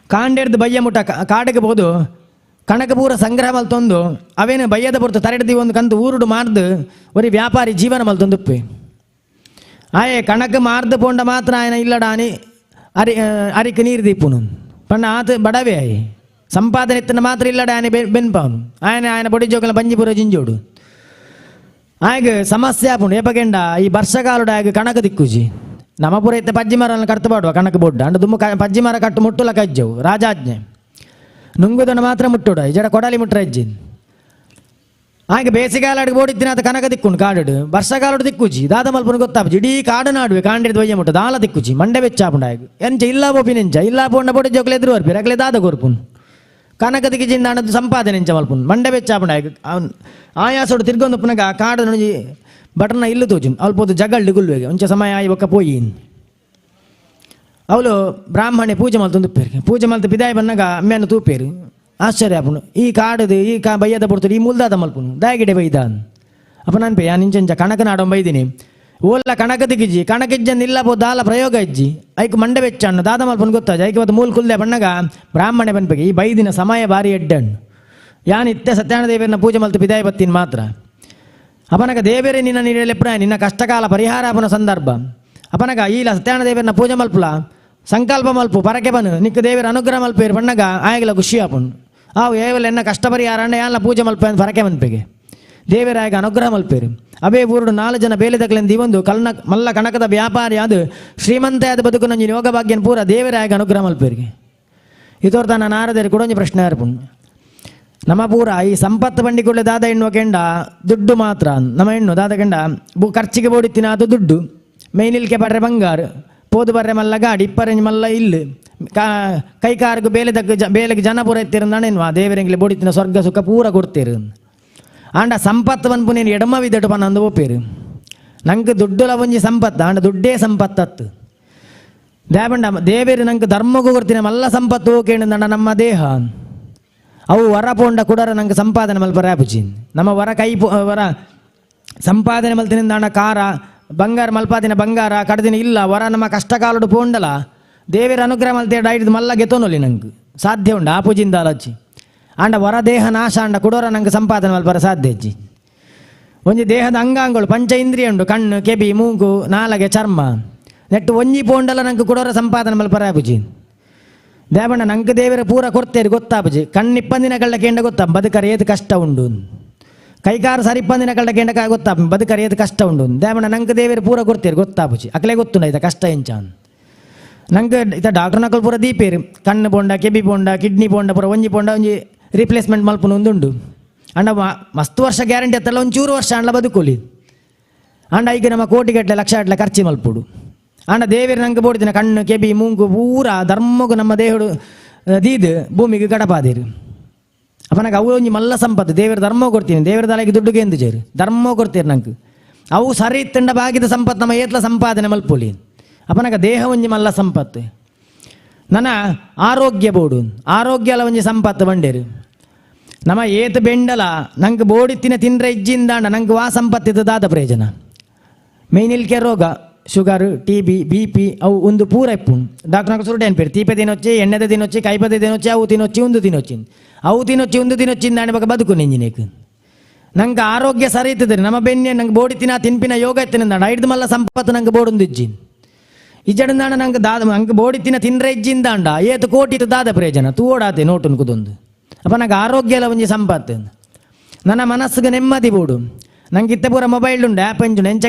ಕಾಂಡೆಡ್ದು ಬಯ್ಯ ಮುಟ್ಟ ಕಾಡಿಗೆ ಬೋದು ಕಣಕ ಪೂರ ಸಂಗ್ರಹ ಮಲ್ತೊಂದು ಅವೇನು ಬಯ್ಯದ ಪೊರ್ತು ತರೆಡ್ದಿ ಒಂದು ಕಂತು ಊರುಡು ಮಾರ್ದು ಒರಿ ವ್ಯಾಪಾರಿ ಜೀವನ ಮಲ್ತೊಂದು ಉಪ್ಪೆ ಆಯೆ ಕಣಕ ಮಾರ್ದು ಪೋಂಡ ಮಾತ್ರ ಆಯನ ಇಲ್ಲಡಾನಿ ಅರಿ ಅರಿಕ್ ನೀರು ದೀಪುನು ಪಂಡ ಆತ ಬಡವೇ ಆಯಿ ಸಂಪಾದನೆ ಇತ್ತನ ಮಾತ್ರ ಇಲ್ಲಡ ಆಯನ ಬೆನ್ಪಾವನು ಆಯನ ಆಯನ ಬೊಡಿ ಜೋಗಲ ಬಂಜಿಪುರ ಜಿಂಜೋಡು ಆಯ್ಗ ಸಮಸ್ಯೆ ಆಪುಂಡು ಏಪಗೆಂಡ ಈ ವರ್ಷಕಾಲುಡು ಆಗ ಕಣಕ ದಿಕ್ಕುಜಿ ನಮಪುರ ಇತ್ತ ಪಜ್ಜಿ ಮರನ ಕರ್ತು ಪಾಡುವ ಕಣಕ ಬೊಡ್ಡ ಅಂಡ ದುಮ್ಮು ಪಜ್ಜಿ ಮರ ಕಟ್ಟು ಮುಟ್ಟುಲ ಕಜ್ಜವು ರಾಜಾಜ್ಞೆ ನುಂಗುದನ್ನು ಮಾತ್ರ ಮುಟ್ಟುಡ ಈ ಜಡ ಕೊಡಲಿ ಮುಟ್ಟ ಇಜ್ಜಿ ಆಗ ಬೇಸಿಗೆಗಾಲಡಿಗೆ ಬೋಡಿತ್ತಿನ ಅದು ಕನಕ ದಿಕ್ಕುಂಡು ಕಾಡು ವರ್ಷಕಾಲಡು ದಿಕ್ಕುಜಿ ದಾದ ಮಲ್ಪುನ ಗೊತ್ತಾಪುಜಿ ಇಡೀ ಕಾಡು ನಾಡುವೆ ಕಾಂಡಿದ ಒಯ್ಯ ಮುಟ್ಟ ದಾಲ ದಿಕ್ಕುಜಿ ಮಂಡೆ ಬೆಚ್ಚಾಪುಂಡು ಆಯ್ತು ಎಂಚ ಇಲ್ಲ ಬೋಪಿನೆಂಚ ಇಲ್ಲ ಪೋಂಡ ಬೋಡಿ ಜೋಕ್ಲೆ ಎದುರು ಬರ್ಪಿ ಅಗಲೆ ದಾದ ಕೊರ್ಪುನ್ ಕನಕ ದಿಕ್ಕಿಜಿಂದ ಹಣದ ಸಂಪಾದನೆ ಎಂಚ ಮಲ್ಪುನ್ ಮಂಡೆ ಬೆಚ್ಚಾಪುಂಡು ಆಯ್ತು ಅವ್ನು ಆಯಾಸೋಡು ತಿರ್ಗೊಂದು ಪುನಗ ಕಾಡು ನುಂಜಿ ಬಟನ ಇಲ್ಲು ತೋಜುನ್ ಅಲ್ಪ ಜಗಳ್ಳು ಗುಲ್ವೆಗೆ ಒಂಚ ಸಮಯ ಆಯಿ ಒಕ್ಕ ಪೋಯಿ ಅವಳು ಬ್ರಾಹ್ಮಣೆ ಪೂಜೆ ಮಲ್ತೊಂದು ಪೇರು ಪೂಜೆ ಮಲ್ತು ಬಿದಾಯ ಬನ್ನಾಗ ಅಮ್ಮೆಯನ್ನು ತೂಪೇರು ಆಶ್ಚರ್ಯ ಆಪುಂಡು ಈ ಕಾಡುದು ಈ ಕಾ ಬಯ್ಯದ ಪೊರ್ತುಡು ಈ ಮುಲ್ದಾದ ಮಲ್ಪುನು ದಾಯಗಿಡೆ ಬೈದ ಅಪ್ಪ ನಾನು ಪೇ ನಿಂಚಂಚ ಕಣಕ ನಾಡೊಂಬ ಬೈದಿನಿ ಓಲ್ಲ ಕಣಕ ದಿಗಿಜಿ ಕಣಕಿಜ್ಜನ್ ಇಲ್ಲ ಪೋ ದಾಲ ಪ್ರಯೋಗ ಇಜ್ಜಿ ಐಕ್ ಮಂಡೆ ಬೆಚ್ಚಣ್ಣು ದಾದ ಮಲ್ಪುನ್ ಗೊತ್ತಾಜಿ ಐಕ್ ಇವತ್ತು ಮೂಲ್ ಕುಲ್ದೆ ಬಣ್ಣಗ ಬ್ರಾಹ್ಮಣೆ ಬನ್ಪೆಗೆ ಈ ಬೈದಿನ ಸಮಯ ಭಾರಿ ಎಡ್ಡಣ್ಣು ಯಾನ್ ಇತ್ತೆ ಸತ್ಯಾನ ದೇವರನ್ನ ಪೂಜೆ ಮಲ್ತು ಬಿದಾಯ ಬತ್ತೀನಿ ಮಾತ್ರ ಅಪನಗ ದೇವರೇ ನಿನ್ನ ನೀಡಲೆಪ್ರ ನಿನ್ನ ಕಷ್ಟಕಾಲ ಪರಿಹಾರ ಅಪನ ಸಂದರ್ಭ ಅಪನಗ ಈಲ ಸತ್ಯಾನ ದೇವರನ್ನ ಪೂಜೆ ಮಲ್ಪುಲ ಸಂಕಲ್ಪ ಮಲ್ಪು ಪರಕೆ ಬನ್ನು ನಿಕ್ಕ ದೇವರ ಅನುಗ್ರಹ ಮಲ್ಪೇರು ಬಣ್ಣಗ ಆಯಗಲ ಖುಷಿ ಆಪುಂಡು ಆವು ಏವಲ ಎನ್ನ ಕಷ್ಟ ಪರಿಹಾರ ಅಂಡ ಯಾಲ ಪೂಜೆ ಮಲ್ಪ ಪರಕೆ ಮನ್ಪೆಗೆ ದೇವರಾಯಗ ಅನುಗ್ರಹ ಮಲ್ಪೇರು ಅವೇ ಊರುಡು 4 ಜನ ಬೇಲೆದಕ್ಲೆಂದು ಒಂದು ಕಲ್ನ ಮಲ್ಲ ಕಣಕದ ವ್ಯಾಪಾರಿ ಅದು ಶ್ರೀಮಂತ ಆದ ಬದುಕು ನಂಜಿ ಯೋಗ ಭಾಗ್ಯನ ಪೂರ ದೇವರಾಯಗ ಅನುಗ್ರಹ ಮಲ್ಪೇರಿಗೆ ಇದೋರ್ ತಾನ ನಾರದರು ಕೂಡ ಒಂಜಿ ಪ್ರಶ್ನೆ ಅರ್ಪುಂಡು ನಮ್ಮ ಪೂರ ಈ ಸಂಪತ್ತು ಬಂಡಿ ಕೂಡಲೇ ದಾದ ಎಣ್ಣುವ ಕೆಂಡ ದುಡ್ಡು ಮಾತ್ರ ನಮ್ಮ ಹೆಣ್ಣು ದಾದ ಕೆಂಡ ಬು ಖರ್ಚಿಗೆ ಬೋಡಿತ್ತಿನ ಅದು ದುಡ್ಡು ಮೇನಿಲ್ಕೆ ಬರ್ರೆ ಬಂಗಾರು ಪೋದು ಬರ್ರೆ ಮಲ್ಲ ಗಾಡಿ ಇಪ್ಪರೆಂಜ್ ಮಲ್ಲ ಇಲ್ಲು ಕಾ ಕೈ ಕಾರ್ಗು ಬೇಲೆದಕ್ಕೆ ಜ ಬೇಲೆಗೆ ಜನ ಪೂರ ಎತ್ತಿರಂದಾಣೇನ್ವಾ ದೇವರೆಂಗ್ಲೆ ಬೋಡಿತ್ತಿನ ಸ್ವರ್ಗ ಸುಖ ಪೂರ ಕೊಡ್ತೀರು ಆಂಡ ಸಂಪತ್ತು ಪನ್ಪು ನೀನು ಎಡಮ ವಿದಟು ಪನ್ನೊಂದು ಒಪ್ಪೇರು ನಂಗೆ ದುಡ್ಡುಲ ಒಂಜಿ ಸಂಪತ್ತು ಆಂಡ ದುಡ್ಡೇ ಸಂಪತ್ತತ್ತು ದೇವಂಡ ದೇವೇರು ನಂಗೆ ಧರ್ಮಗೂ ಕೊಡ್ತೀನಿ ಮಲ್ಲ ಸಂಪತ್ತು ಓಕೇಣಂದಂಡ ನಮ್ಮ ದೇಹ ಅವು ವರ ಪೋಂಡ ಕುಡರ ನಂಗೆ ಸಂಪಾದನೆ ಮಲ್ಪ ಆಪುಜಿ ನಮ್ಮ ವರ ಕೈ ವರ ಸಂಪಾದನೆ ಮಲ್ತಿನಿಂದಾಣ ಕಾರ ಬಂಗಾರ ಮಲ್ಪಾದಿನ ಬಂಗಾರ ಕಡದಿನ ಇಲ್ಲ ವರ ನಮ್ಮ ಕಷ್ಟಕಾಲಡು ಪೋಂಡಲ ದೇವರ ಅನುಗ್ರಹ ಮಲ್ತೆ ಡೈಡ್ದು ಮಲ್ಲ ಗೆತೋನೊಲಿ ನಂಗೆ ಸಾಧ್ಯ ಉಂಡು ಆ ಪೂಜಿಂದ ಅಲಚ್ಚಿ ಆಂಡ ವರ ದೇಹ ನಾಶ ಅಂಡ ಕುಡೋರ ನಂಗೆ ಸಂಪಾದನೆ ಮಲ್ಪರ ಸಾಧ್ಯ ಅಜ್ಜಿ ಒಂಜಿ ದೇಹದ ಅಂಗಾಂಗಳು ಪಂಚ ಇಂದ್ರಿಯ ಉಂಡು ಕಣ್ಣು ಕೆಬಿ ಮೂಗು ನಾಲಗೆ ಚರ್ಮ ನೆಟ್ಟು ಒಂಜಿ ಪೋಂಡಲ ನಂಗೆ ಕುಡೋರ ಸಂಪಾದನೆ ಮಲ್ಪರ ಆಪುಜಿ ದೇವಣ್ಣ ನಂಗೆ ದೇವರ ಪೂರ ಕೊಡ್ತೇರಿ ಗೊತ್ತಾಪುಜಿ ಕಣ್ಣಿಪ್ಪಂದಿನ ಕಳ್ಳ ಕೇಂಡ ಗೊತ್ತಾ ಬದುಕರ ಏತು ಕಷ್ಟ ಉಂಡು ಕೈಕಾರ ಸರಿಪ್ಪಂದಿನ ಕಳ್ಳ ಕೇಂಡ ಗೊತ್ತಾ ಬದುಕರ ಏತು ಕಷ್ಟ ಉಂಡು ದೇವಣ್ಣ ನಂಗೆ ದೇವರ ಪೂರ ಕೊಡ್ತೇರಿ ಗೊತ್ತಾಪುಜಿ ಅಕ್ಲೆ ಗೊತ್ತುಂಡ ಇದ ಕಷ್ಟ ಎಂಚ ನಂಗೆ ಇತ ಡಾಕ್ಟರ್ ನಕಲ್ ಪೂರ ದೀಪೇರು ಕಣ್ಣು ಪೋಂಡ ಕೆಬಿ ಪೋಂಡ ಕಿಡ್ನಿ ಪೋಂಡ ಪೂರ ಒಂಜಿ ಪೋಂಡ ಒಂಜಿ ರಿಪ್ಲೇಸ್ಮೆಂಟ್ ಮಲ್ಪುನ ಒಂದುಂಡು ಅಂಡ ಮಸ್ತ್ ವರ್ಷ ಗ್ಯಾರಂಟಿ ಅತ್ತಲ್ಲ ಒಂಚೂರು ವರ್ಷ ಅಂಡ್ಲ ಬದುಕೋಲಿ ಅಂಡ ಈಗ ನಮ್ಮ ಕೋಟಿಗಟ್ಟಲೆ ಲಕ್ಷ ಗಟ್ಟಲೆ ಖರ್ಚು ಮಲ್ಪುಡು ಅಂಡ ದೇವರು ನಂಗೆ ಬೋಡಿದಿನ ಕಣ್ಣು ಕೆಬಿ ಮೂಂಗು ಪೂರ ಧರ್ಮಗು ನಮ್ಮ ದೇಹಡು ದೀದು ಭೂಮಿಗೆ ಗಡಪಾದಿರು ಅಪ್ಪ ನಂಗೆ ಅವು ಒಂಜಿ ಮಲ್ಲ ಸಂಪತ್ತು ದೇವರ ಧರ್ಮ ಕೊಡ್ತೀನಿ ದೇವರ ತಲೆಗೆ ದುಡ್ಡುಗೆ ಎಂದು ചേರು ಧರ್ಮ ಕೊಡ್ತೀರಿ ನಂಗೆ ಅವು ಸರಿ ಇತ್ತಂಡ ಬಾಗಿದ ಸಂಪತ್ತು ನಮ್ಮ ಏತ್ಲ ಸಂಪಾದನೆ ಮಲ್ಪೊಲಿ ಅಪ್ಪ ನಂಗೆ ದೇಹ ಒಂಜಿ ಮಲ್ಲ ಸಂಪತ್ತು ನನ್ನ ಆರೋಗ್ಯ ಬೋಡು ಆರೋಗ್ಯ ಅಲ್ಲ ಒಂಜಿ ಸಂಪತ್ತು ಬಂಡೇರು ನಮ್ಮ ಏತು ಬೆಂಡಲ ನಂಗೆ ಬೋಡಿ ತಿನ್ನ ತಿಂದ್ರೆ ಇಜ್ಜಿಂದಾಂಡ ನಂಗೆ ವಾ ಸಂಪತ್ತಿದ್ದು ದಾದ ಪ್ರಯೋಜನ ಮೇನಿಲ್ಕೆ ರೋಗ sugar T B B P ಅವು ಒಂದು ಪೂರ ಇಪ್ಪು ಡಾಕ್ಟರ್ ಸುರುಟು ಏನ್ಪೇರು ತೀಪೆ ತಿನ್ನೊಚ್ಚಿ ಎಣ್ಣೆದ ತಿನ್ನೊಚ್ಚಿ ಕೈಪದೆ ತಿನ್ನೊಚ್ಚಿ ಅವು ತಿನ್ನೊಚ್ಚಿ ಒಂದು ತಿನ್ನೊಚ್ಚಿ ಅವು ತಿನ್ನೊಚ್ಚಿ ಒಂದು ತಿನ್ನೊಚ್ಚಿ ದಾಣಿ ಬಕ ಬದುಕು ನಿಂಜಿನೇಕು ನಂಗೆ ಆರೋಗ್ಯ ಸರಿ ಇರ್ತದೆ ನಮ್ಮ ಬೆನ್ನೆ ನಂಗೆ ಬೋಡಿ ತಿನ್ನ ತಿನ್ಪಿನ ಯೋಗ ಇತ್ತಿನ ಐದು ಮಲ್ಲ ಸಂಪತ್ತು ನಂಗೆ ಬೋಡೊಂದು ಇಜ್ಜಿ ಇಜ್ಜಡಂದಾಂಡ ನಂಗೆ ದಾದ ನಂಗೆ ಬೋಡಿ ತಿನ್ನ ತಿಂದ್ರೆ ಇಜ್ಜಿಂದಾಂಡ ಏತು ಕೋಟಿ ದಾದ ಪ್ರಯೋಜನ ತೂಡಾತೆ ನೋಟು ಕುದೊಂದು ಅಪ್ಪ ನಂಗೆ ಆರೋಗ್ಯ ಎಲ್ಲ ಒಂಜಿ ಸಂಪತ್ತು ನನ್ನ ಮನಸ್ಸಿಗೆ ನೆಮ್ಮದಿ ಬೋಡು ನಂಗೆ ಇತ್ತೆ ಪೂರ ಮೊಬೈಲ್ ಉಂಡು ಆ್ಯಪ್ ಎಂಚುಂಡು ಎಂಚ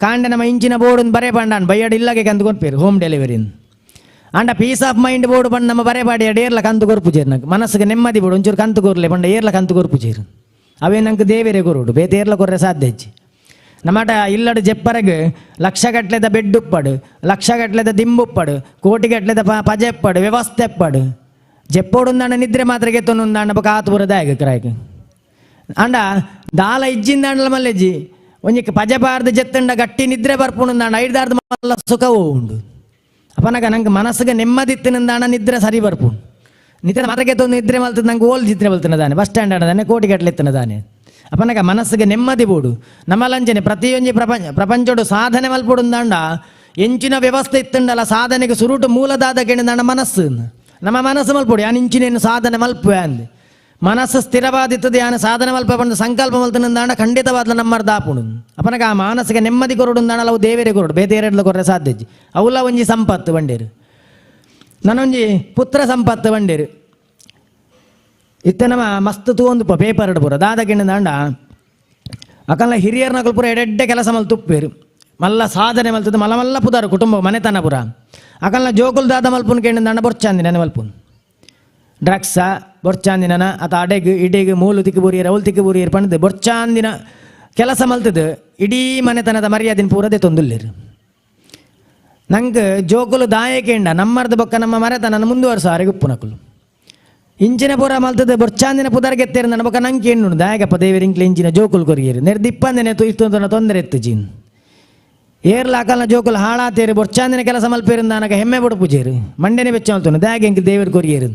ಕಾಂಡ ನಮ್ಮ ಇಂಚಿನ ಬೋರ್ಡ್ ಬರೇ ಪಂಡಾನ್ ಬಯ್ಯಡ್ ಇಲ್ಲಗೆ ಕಂದು ಕೊರ್ಪೇರು ಹೋಮ್ ಡೆಲಿವರಿ ಅಂಡ piece of mind board ಪಂಡ ನಮ್ಮ ಬರೇ ಪಾಡಿ ಏರ್ಲ ಕಂತು ಕೊರ್ಪು ചേರು ನಂಗೆ ಮನಸ್ಸಿಗೆ ನೆಮ್ಮದಿ ಬೋಡು ಒಂಚೂರು ಕಂತು ಕೊರ್ಲೆ ಪಂಡ ಏರ್ಲ ಕಂತು ಕೊರ್ಪು ചേರು ಅವೇ ನಂಗೆ ದೇವೇರೆ ಕೊರೋಡು ಬೇತೆ ಏರ್ಲ ಕೊರ್ರೆ ಸಾಧ್ಯ ಹೆಚ್ಚಿ ನಮ್ಮಟ ಇಲ್ಲಡು ಜೆಪ್ಪರಗೆ ಲಕ್ಷಗಟ್ಲೆದ ಬೆಡ್ ಉಪ್ಪಡು ಲಕ್ಷಗಟ್ಲೆದ ದಿಂಬುಪ್ಪಡು ಕೋಟಿಗಟ್ಲೆದ ಪಜೆಪ್ಪಡು ವ್ಯವಸ್ಥೆ ಎಪ್ಪಡು ಜೆಪ್ಪೋಡುಂದಾಂಡ ನಿದ್ರೆ ಮಾತ್ರ ಗೆತ್ತೊಂದಾಂಡ ಬೊಕ ಆತು ಪೂರ ದಾಯಗ ಕ್ರಾಯ್ಕ್ ಅಂಡ ದಾಲ ಇಜ್ಜಿಂದಾಂಡಲ ಮಲ್ಲೆಜ್ಜಿ ಒಂಜಿ ಪಜೆ ಪಾರ್ದು ಜೆತ್ತಂಡ ಗಟ್ಟಿ ನಿದ್ರೆ ಬರ್ಪುಂಡಾಂಡ ಐದಾರ್ದು ಮಲ್ಲ ಸುಖವೂ ಉಂಡು ಅಪ್ಪನಗ ನಂಗೆ ಮನಸ್ಸಿಗೆ ನೆಮ್ಮದಿ ತಿನ್ನಂದಾಣ ನಿದ್ರೆ ಸರಿ ಬರ್ಪುಂಡು ನಿದ್ರೆ ಮಾತ್ರ ಗೆತ್ತೊಂದು ನಿದ್ರೆ ಮಲ್ತದ ನಂಗೆ ಓಲ್ ನಿದ್ರೆ ಮಲ್ತನದಾನೆ ಬಸ್ ಸ್ಟ್ಯಾಂಡ್ ಆಡದಾನೆ ಕೋಟಿಗಟ್ಲೆ ಎತ್ತನದಾನೆ ಅಪ್ಪನಗ ಮನಸ್ಸಿಗೆ ನೆಮ್ಮದಿ ಬೋಡು ನಮ್ಮ ಲಂಚನೆ ಪ್ರತಿಯೊಂಜಿ ಪ್ರಪಂಚಡು ಸಾಧನೆ ಮಲ್ಪುಡುಂದಾಂಡ ಎಂಚಿನ ವ್ಯವಸ್ಥೆ ಇತ್ತಂಡಲ್ಲ ಸಾಧನೆಗೆ ಸುರುಟು ಮೂಲದಾದ ಕೆಣದಾಂಡ ಮನಸ್ಸು ನಮ್ಮ ಮನಸ್ಸು ಮಲ್ಪುಡು ಯಾನ್ ಇಂಚಿನೇನು ಸಾಧನೆ ಮಲ್ಪುವೆ ಅಂದೆ ಮನಸ್ಸು ಸ್ಥಿರವಾದಿತ್ತದೆ ಯಾನು ಸಾಧನೆ ಮಲ್ಪ ಬಂದು ಸಂಕಲ್ಪ ಮಲ್ತನಂದಾಂಡ ಖಂಡಿತವಾದ ನಮ್ಮರ್ದ ಆಪುಂಡು ಅಪ್ಪನಗ ಆ ಮಾನಸಿಕ ನೆಮ್ಮದಿ ಕೊರಡುಂದಾಂಡ ಅವು ದೇವರೇ ಕೊರಡು ಬೇತೆ ಕೊರ್ರೆ ಸಾಧ್ಯ ಅವುಲ ಒಂಜಿ ಸಂಪತ್ತು ಬಂಡೇರು ನಾನೊಂಜಿ ಪುತ್ರ ಸಂಪತ್ತು ಬಂಡೇರು ಇತ್ತೆ ನಮ್ಮ ಮಸ್ತ್ ತೂವೊಂದು ಪೇಪರ್ ಪೂರ ದಾದ ಗಿಣ್ಣದಾಂಡ ಅಕಲ್ಲ ಹಿರಿಯರ್ನಕಲ್ ಪೂರ ಎಡೆಡ್ಡೆ ಕೆಲಸ ಮಲ್ ತುಪ್ಪೇರು ಮಲ್ಲ ಸಾಧನೆ ಮಲ್ತದ ಮಲ್ಲ ಮಲ್ಲ ಪುದಾರು ಕುಟುಂಬ ಮನೆತನ ಪುರ ಅಕಲ್ನ ಜೋಕುಲ್ ದಾದ ಮಲ್ಪುನ್ ಕೇಂದ್ರ ಬೊರ್ಚಾಂದಿ ನೆನೆ ಮಲ್ಪುನ್ ಡ್ರಗ್ಸ ಬೊರ್ಚಾಂದಿನ ಅತ ಅಡೆಗ್ ಇಡೆಗ್ ಮೂಲು ತಿಕ್ಕು ಬೂರಿಯರ್ ಅವಳು ತಿಕ್ಕು ಬೂರಿಯರ್ ಪಂಡ್ದು ಬೊರ್ಚಾಂದಿನ ಕೆಲಸ ಮಲ್ತದು ಇಡೀ ಮನೆತನದ ಮರ್ಯಾದಿನ ಪೂರದೆ ತೊಂದುಲ್ಲೇರು. ನಂಗೆ ಜೋಕುಲು ದಾಯಕೇಂಡ ನಮ್ಮರ್ದ ಬೊಕ್ಕ ನಮ್ಮ ಮರೆತನ ಮುಂದುವರ್ಸ ಅರೆಗೆ ಉಪ್ಪುನಕುಲು ಇಂಚಿನ ಪೂರ ಮಲ್ತದ ಬೊರ್ಚಾಂದಿನ ಪುದರ್ಗೆತ್ತೇರು ನನ್ನ ಬೊಕ್ಕ ನಂಗೆ ಎಣ್ಣು ದಾಯಕಪ್ಪ ದೇವರಿಂಕ್ಲೆ ಇಂಚಿನ ಜೋಕುಲು ಕೊರಿಯರು ನೆರ್ದಿಪ್ಪಂದನೆ ಇತ್ತು ತೊಂದರೆ ಎತ್ತು ಜೀನ್ ಏರ್ಲ ಅಕಲ್ನ ಜೋಕುಲು ಹಾಳಾತೇರು ಬೊರ್ಚಾಂದಿನ ಕೆಲಸ ಮಲ್ಪೇರು ನನಗೆ ಹೆಮ್ಮೆ ಬೊಡು ಪೂಜೇರು ಮಂಡೆನೆ ಬೆಚ್ಚ ಮಲ್ತನು ದಾಯಕ ಎಂಕ್ ದೇವರು ಕೊರಿಯರು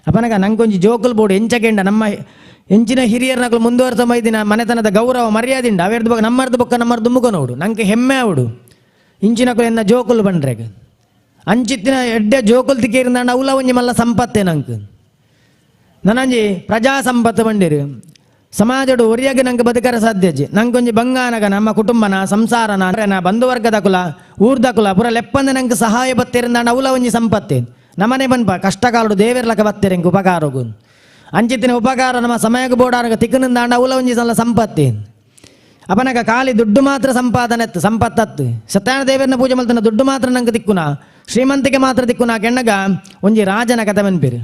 ಅಪ್ಪನಗ ನಂಗೊಂಜಿ ಜೋಕುಲು ಬೋಡು ಎಂಚಕೆಂಡ ನಮ್ಮ ಎಂಚಿನ ಹಿರಿಯರ್ನಕಲು ಮುಂದುವರ್ಸ ಮೈದಿನ ಮನೆತನದ ಗೌರವ ಮರ್ಯಾದಿಂಡ ಅವೇರ್ದು ಬೊಕ್ಕ ನಮ್ಮರ್ದು ಬೊಕ್ಕ ನಮ್ಮರ್ದು ಮುಗ ನೋಡು ನಂಗೆ ಹೆಮ್ಮೆ ಅವಡು ಇಂಚಿನಕುಲು ಎನ್ನ ಜೋಕುಲು ಬಂಡ್ರೆಗ್ ಅಂಚಿತ್ತಿನ ಎಡ್ಡೆ ಜೋಕುಲು ತಿಕ್ಕೇರಿಂದಾಂಡ ಅವಲ ಒಂಜಿ ಮಲ್ಲ ಸಂಪತ್ತೆ ನಂಗೆ ನನಂಜಿ ಪ್ರಜಾ ಸಂಪತ್ತು ಬಂಡಿರು ಸಮಾಜಡು ಒರಿಯಾಗ ನಂಗೆ ಬದುಕರ ಸಾಧ್ಯಜಿ ನಂಗೊಂಜಿ ಬಂಗಾನಗ ನಮ್ಮ ಕುಟುಂಬನ ಸಂಸಾರನ ಬಂಧುವರ್ಗದ ಕುಲ ಊರ್ದ ಕುಲ ಪುರ ಲೆಪ್ಪಂದ ನಂಗೆ ಸಹಾಯ ಬತ್ತೇರಿಂದಾಂಡ ಅವಲ ಒಂಜಿ ಸಂಪತ್ತೆ ನಮ್ಮನೆ ಬನ್ಪ ಕಷ್ಟಕಾಲಡು ದೇವೆರ್ಲಕ ಬತ್ತೇರೆ ಎಂಕ್ ಉಪಕಾರಗು ಅಂಚಿತ್ತಿನ ಉಪಕಾರ ನಮ್ಮ ಸಮಯಕ್ಕೆ ಬೋಡಾರಗ ತಿಕ್ಕನಿಂದಾಂಡ ಅವಲ ಒಂಜಿ ಸಲ್ಲ ಸಂಪತ್ತೆ ಅಪನಗ ಖಾಲಿ ದುಡ್ಡು ಮಾತ್ರ ಸಂಪಾದನೆ ಎತ್ತು ಸಂಪತ್ತತ್ತು ಸತ್ಯನಾರಾಯಣ ದೇವರನ್ನ ಪೂಜೆ ಮಲ್ತನ ದುಡ್ಡು ಮಾತ್ರ ನಂಗೆ ತಿಕ್ಕುನ ಶ್ರೀಮಂತಿಕೆ ಮಾತ್ರ ತಿಕ್ಕುನ ಕೆಣ್ಣಗ ಒಂಜಿ ರಾಜನ ಕಥೆ ಮನ್ಪಿರು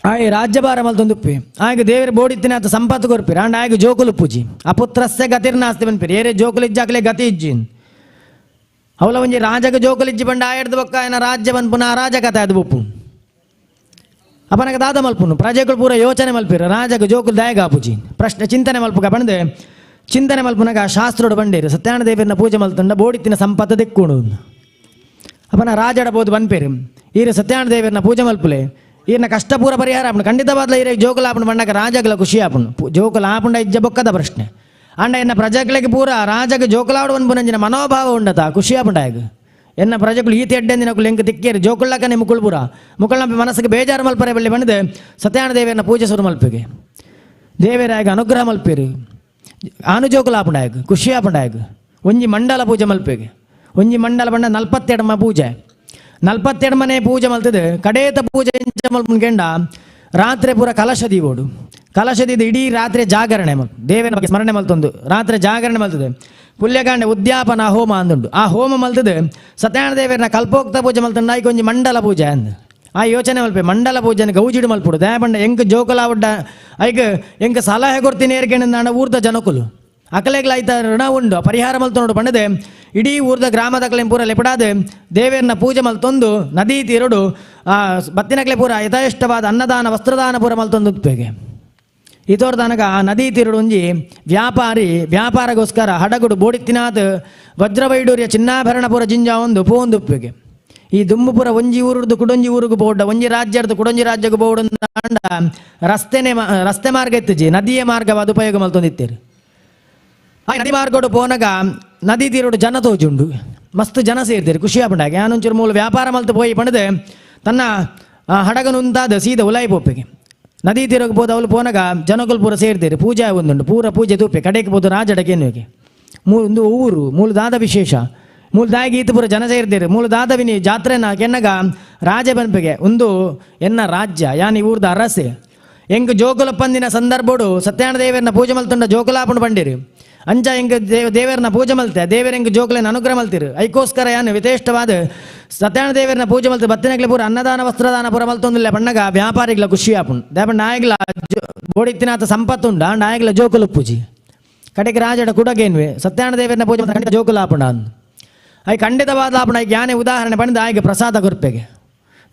ಆಯ್ ರಾಜ್ಯಭಾರ ಮಲ್ತೊಂದುಪ್ಪಿ ಆಯ್ಗೆ ದೇವರ ಬೋಡಿತ್ತಿನ ಆತ ಸಂಪತ್ತು ಕೊರ್ಪಿರು ಅಂಡ್ ಆಯ್ಗೆ ಜೋಕುಲು ಪೂಜಿ ಅಪುತ್ರಸ್ಯ ಗತಿರ್ನಾಸ್ತಿ ಮನ್ಪಿರು ಏರೇ ಜೋಕುಲು ಇಜ್ಜಾಕ್ಲೆ ಗತಿ ಇಜ್ಜಿ ಅವಲ ಒಂಜಿ ರಾಜಗ ಜೋಕುಲು ಇಜ್ಜಿ ಬಂಡ ಆಯಡ್ದು ಬೊಕ್ಕ ಆಯನ ರಾಜ್ಯ ಬನ್ಪುನ ರಾಜ ಕಥೆ ಅದು ಬೊಪ್ಪು ಅಪನಗ ದಾದ ಮಲ್ಪುನು ಪ್ರಜೆಗಳು ಪೂರ ಯೋಚನೆ ಮಲ್ಪಿರು ರಾಜಗ ಜೋಕುಲು ದಾಯಗ ಪೂಜಿ ಪ್ರಶ್ನೆ ಚಿಂತನೆ ಮಲ್ಪುಗ ಬಂದೆ ಚಿಂತನೆ ಮಲ್ಪುನಗ ಶಾಸ್ತ್ರೋಡು ಬಂಡೇರು ಸತ್ಯನಾರಾಯಣ ದೇವರನ್ನ ಪೂಜೆ ಮಲ್ತುಂಡ ಬೋಡಿತ್ತಿನ ಸಂಪತ್ತು ದಿಕ್ಕುಣು ಅಪನ ರಾಜಡ ಬೋದು ಬನ್ಪೇರು ಈರ ಸತ್ಯನಾರಾಯಣ ದೇವರನ್ನ ಪೂಜೆ ಮಲ್ಪುಲೆ ಈರ್ನ ಕಷ್ಟ ಪೂರ ಪರಿಹಾರ ಆಪುಂಡು ಖಂಡಿತವಾದ್ಲ ಈರ ಜೋಕುಲು ಆಪುಂಡು ಬಂಡಾಗ ರಾಜಗಳ ಖುಷಿ ಆಪುಂಡು ಜೋಕುಲು ಆಪುಂಡ ಇಜ್ಜ ಬೊಕ್ಕದ ಪ್ರಶ್ನೆ ಅಂಡ ಎನ್ನ ಪ್ರಜೆಗಳಿಗೆ ಪೂರ ರಾಜಗ ಜೋಕುಲಾಡು ಪುನಂಜಿನ ಮನೋಭಾವ ಉಂಡತ ಖುಷಿ ಆಪುಂಡ ಆಗ ಎನ್ನ ಪ್ರಜೆಗಳು ಈತ ಎಡ್ಡೆಂದಿನಕುಲು ಎಂಕ್ ತಿಕ್ಕೇರು ಜೋಕುಳ್ಳಕನೆ ಮುಕುಳು ಪೂರ ಮುಕುಳ ಮನಸ್ಸಿಗೆ ಬೇಜಾರು ಮಲ್ಪರೆ ಬಳ್ಳಿ ಬಂದು ಸತ್ಯನಾರಾಯಣ ದೇವರನ್ನ ಪೂಜೆ ಶುರು ಮಲ್ಪಿಗೆ ದೇವರಾಗ ಅನುಗ್ರಹ ಮಲ್ಪೇರು ಆನು ಜೋಕುಲು ಆಪುಂಡ ಆಗ ಖುಷಿ ಆಪುಂಡ ಆಗ ಒಂಜಿ ಮಂಡಲ ಪೂಜೆ ಮಲ್ಪಿಗೆ ಒಂಜಿ ಮಂಡಲ ಬಂಡ 42 ಪೂಜೆ 42 ಮನೆ ಪೂಜೆ ಮಲ್ತದೆ ಕಡೇತ ಪೂಜೆ ಎಂಚ ಮಲ್ಪುನ್ಕೆಂಡ ರಾತ್ರಿ ಪೂರ ಕಲಶ ದೀವೋಡು ಕಲಶ ದೀದ ಇಡೀ ರಾತ್ರಿ ಜಾಗರಣೆ ಮಲ್ ದೇವನ ಬಗ್ಗೆ ಸ್ಮರಣೆ ಮಲ್ತೊಂದು ರಾತ್ರಿ ಜಾಗರಣೆ ಮಲ್ತದೆ ಪುಲ್ಯಕಾಂಡೆ ಉದ್ಯಾಪನ ಹೋಮ ಅಂದುಂಡು ಆ ಹೋಮ ಮಲ್ತದೆ ಸತ್ಯನಾರಾಯಣ ದೇವರನ್ನ ಕಲ್ಪೋಕ್ತ ಪೂಜೆ ಮಲ್ತಂಡ ಆಯ್ಕೊಂಜಿ ಮಂಡಲ ಪೂಜೆ ಅಂದು ಆ ಯೋಚನೆ ಮಲ್ಪೆ ಮಂಡಲ ಪೂಜೆನ ಗೌಜಿಡು ಮಲ್ಪುಡು ದಯಪಂಡ ಎಂಕ್ ಜೋಕುಲಾವಡ್ಡ ಐಕ್ ಎಂಕ್ ಸಲಹೆ ಕೊರ್ತೀನಿ ಏರ್ಕೆಂಡ ಊರ್ದ ಜನಕುಲು ಅಕಲೆಗ್ಲ ಐತ ಋಣ ಉಂಡು ಪರಿಹಾರ ಮಲ್ತೊಂಡು ಪಂಡದೆ ಇಡೀ ಊರ್ದ ಗ್ರಾಮದಕಲೆ ಪೂರ ಲೆಪಡಾದ ದೇವೇರ್ನ ಪೂಜೆ ಮಲ್ತೊಂದು ನದಿ ತೀರಡು ಆ ಬತ್ತಿನಕ್ಲೆ ಪೂರ ಯಥೇಷ್ಟವಾದ ಅನ್ನದಾನ ವಸ್ತ್ರದಾನ ಪೂರ ಮಲ್ತೊಂದು ಉಪ್ಪೆಗೆ ಇತೋರ್ದನಗ ಆ ನದಿ ತೀರಡು ಒಂಜಿ ವ್ಯಾಪಾರಿ ವ್ಯಾಪಾರಗೋಸ್ಕರ ಹಡಗುಡು ಬೋಡಿತ್ತಿನಾದ ವಜ್ರವೈಡೂರ್ಯ ಚಿನ್ನಾಭರಣ ಪೂರ ಜಿಂಜ ಒಂದು ಪೋಂದು ಉಪ್ಪೆಗೆ ಈ ದುಂಬುಪುರ ಒಂಜಿ ಊರುಡ್ದು ಕುಡೊಂಜಿ ಊರುಗು ಪೋಡ ಒಂಜಿ ರಾಜ್ಯರ್ದು ಕುಡೊಂಜಿ ರಾಜ್ಯಕ್ಕೆ ಪೋಡು ಅಂಡ ರಸ್ತೆನೆ ರಸ್ತೆ ಮಾರ್ಗ ಇತ್ತುಜಿ ನದಿಯ ಮಾರ್ಗವಾದ ಉಪಯೋಗ ಮಲ್ತೊಂದಿತ್ತೇರು ಆ ನದಿ ಮಾರ್ಗೋಡು ಪೋನಗ ನದಿ ತೀರೋಡು ಜನ ತೋಜುಂಡು ಮಸ್ತ್ ಜನ ಸೇರ್ತೀರಿ ಖುಷಿ ಆಪುಂಡಾಗ ಯಾನೊಂಚೂರು ಮೂಲ ವ್ಯಾಪಾರ ಮಲ್ತು ಪೋಯಿ ಪಂಡದೆ ತನ್ನ ಹಡಗನುಂತಾದ ಸೀದ ಉಲಾಯಿ ಪೋಪೆಗೆ ನದಿ ತೀರೋಗೆ ಪೋದ ಅವಳು ಪೋನಗ ಜನಗಳು ಪೂರ ಸೇರ್ತೀರಿ ಪೂಜೆ ಒಂದುಂಡು ಪೂರ ಪೂಜೆ ತೂಪೆ ಕಡೆಗೆ ಪೋದು ರಾಜಡಕೇನುಗೆ ಒಂದು ಊರು ಮೂಲ ದಾದ ವಿಶೇಷ ಮೂಲ ದಾಯಿಗೆ ಈತ ಪೂರ ಜನ ಸೇರ್ತೀರಿ ಮೂಲ ದಾದವಿನಿ ಜಾತ್ರೆನ ಕೆನ್ನಗ ರಾಜ ಬನ್ಪೆಗೆ ಒಂದು ಎನ್ನ ರಾಜ್ಯ ಯಾನಿ ಊರ್ದ ಅರಸೆ ಎಂಕ್ ಜೋಕುಲಪ್ಪಂದಿನ ಸಂದರ್ಭೋಡು ಸತ್ಯನಾರಾಯಣ ದೇವರನ್ನ ಪೂಜೆ ಮಲ್ತುಂಡ ಜೋಕುಲಾಪುಂಡು ಬಂಡಿರಿ ಅಂಚ ಎಂಕ್ ದೇವರನ್ನ ಪೂಜೆ ಮಲ್ತೆ ದೇವರ ಜೋಕುಲೇನ ಅನುಗ್ರಹ ಮಲ್ತಿರು ಐಕೋಸ್ಕರ ಯಾನು ವಿಶೇಷವಾದ ಸತ್ಯನಾರಾಯಣ ದೇವರನ್ನ ಪೂಜೆ ಮಲ್ತು ಬತ್ತಿನಗ್ಲೆ ಪೂರ ಅನ್ನದಾನ ವಸ್ತ್ರದಾನ ಪೂರ ಮಲ್ತೊಂದಿಲ್ಲ ಬಣ್ಣಗ ವ್ಯಾಪಾರಿಗಳ ಖುಷಿ ಆಪುಂಡು ದೇಪ ನಾಯಗ್ಲ ಬೋಡಿತ್ತಿನಾತ ಸಂಪತ್ತುಂಡ ನಾಯಗ್ಲ ಜೋಕುಲು ಪೂಜಿ ಕಡೆಗೆ ರಾಜಡ ಕುಡಗೇನ್ವೆ ಸತ್ಯನಾರಾಯಣ ದೇವರನ್ನ ಪೂಜೆ ಖಂಡಿತ ಜೋಕುಲಾಪುಂಡ ಅಂದು I ಖಂಡಿತವಾದ ಆಪುಂಡು I ಜ್ಞಾನ ಉದಾಹರಣೆ ಬಂದು ಆಯ್ಗೆ ಪ್ರಸಾದ ಕೊರ್ಪೆಗೆ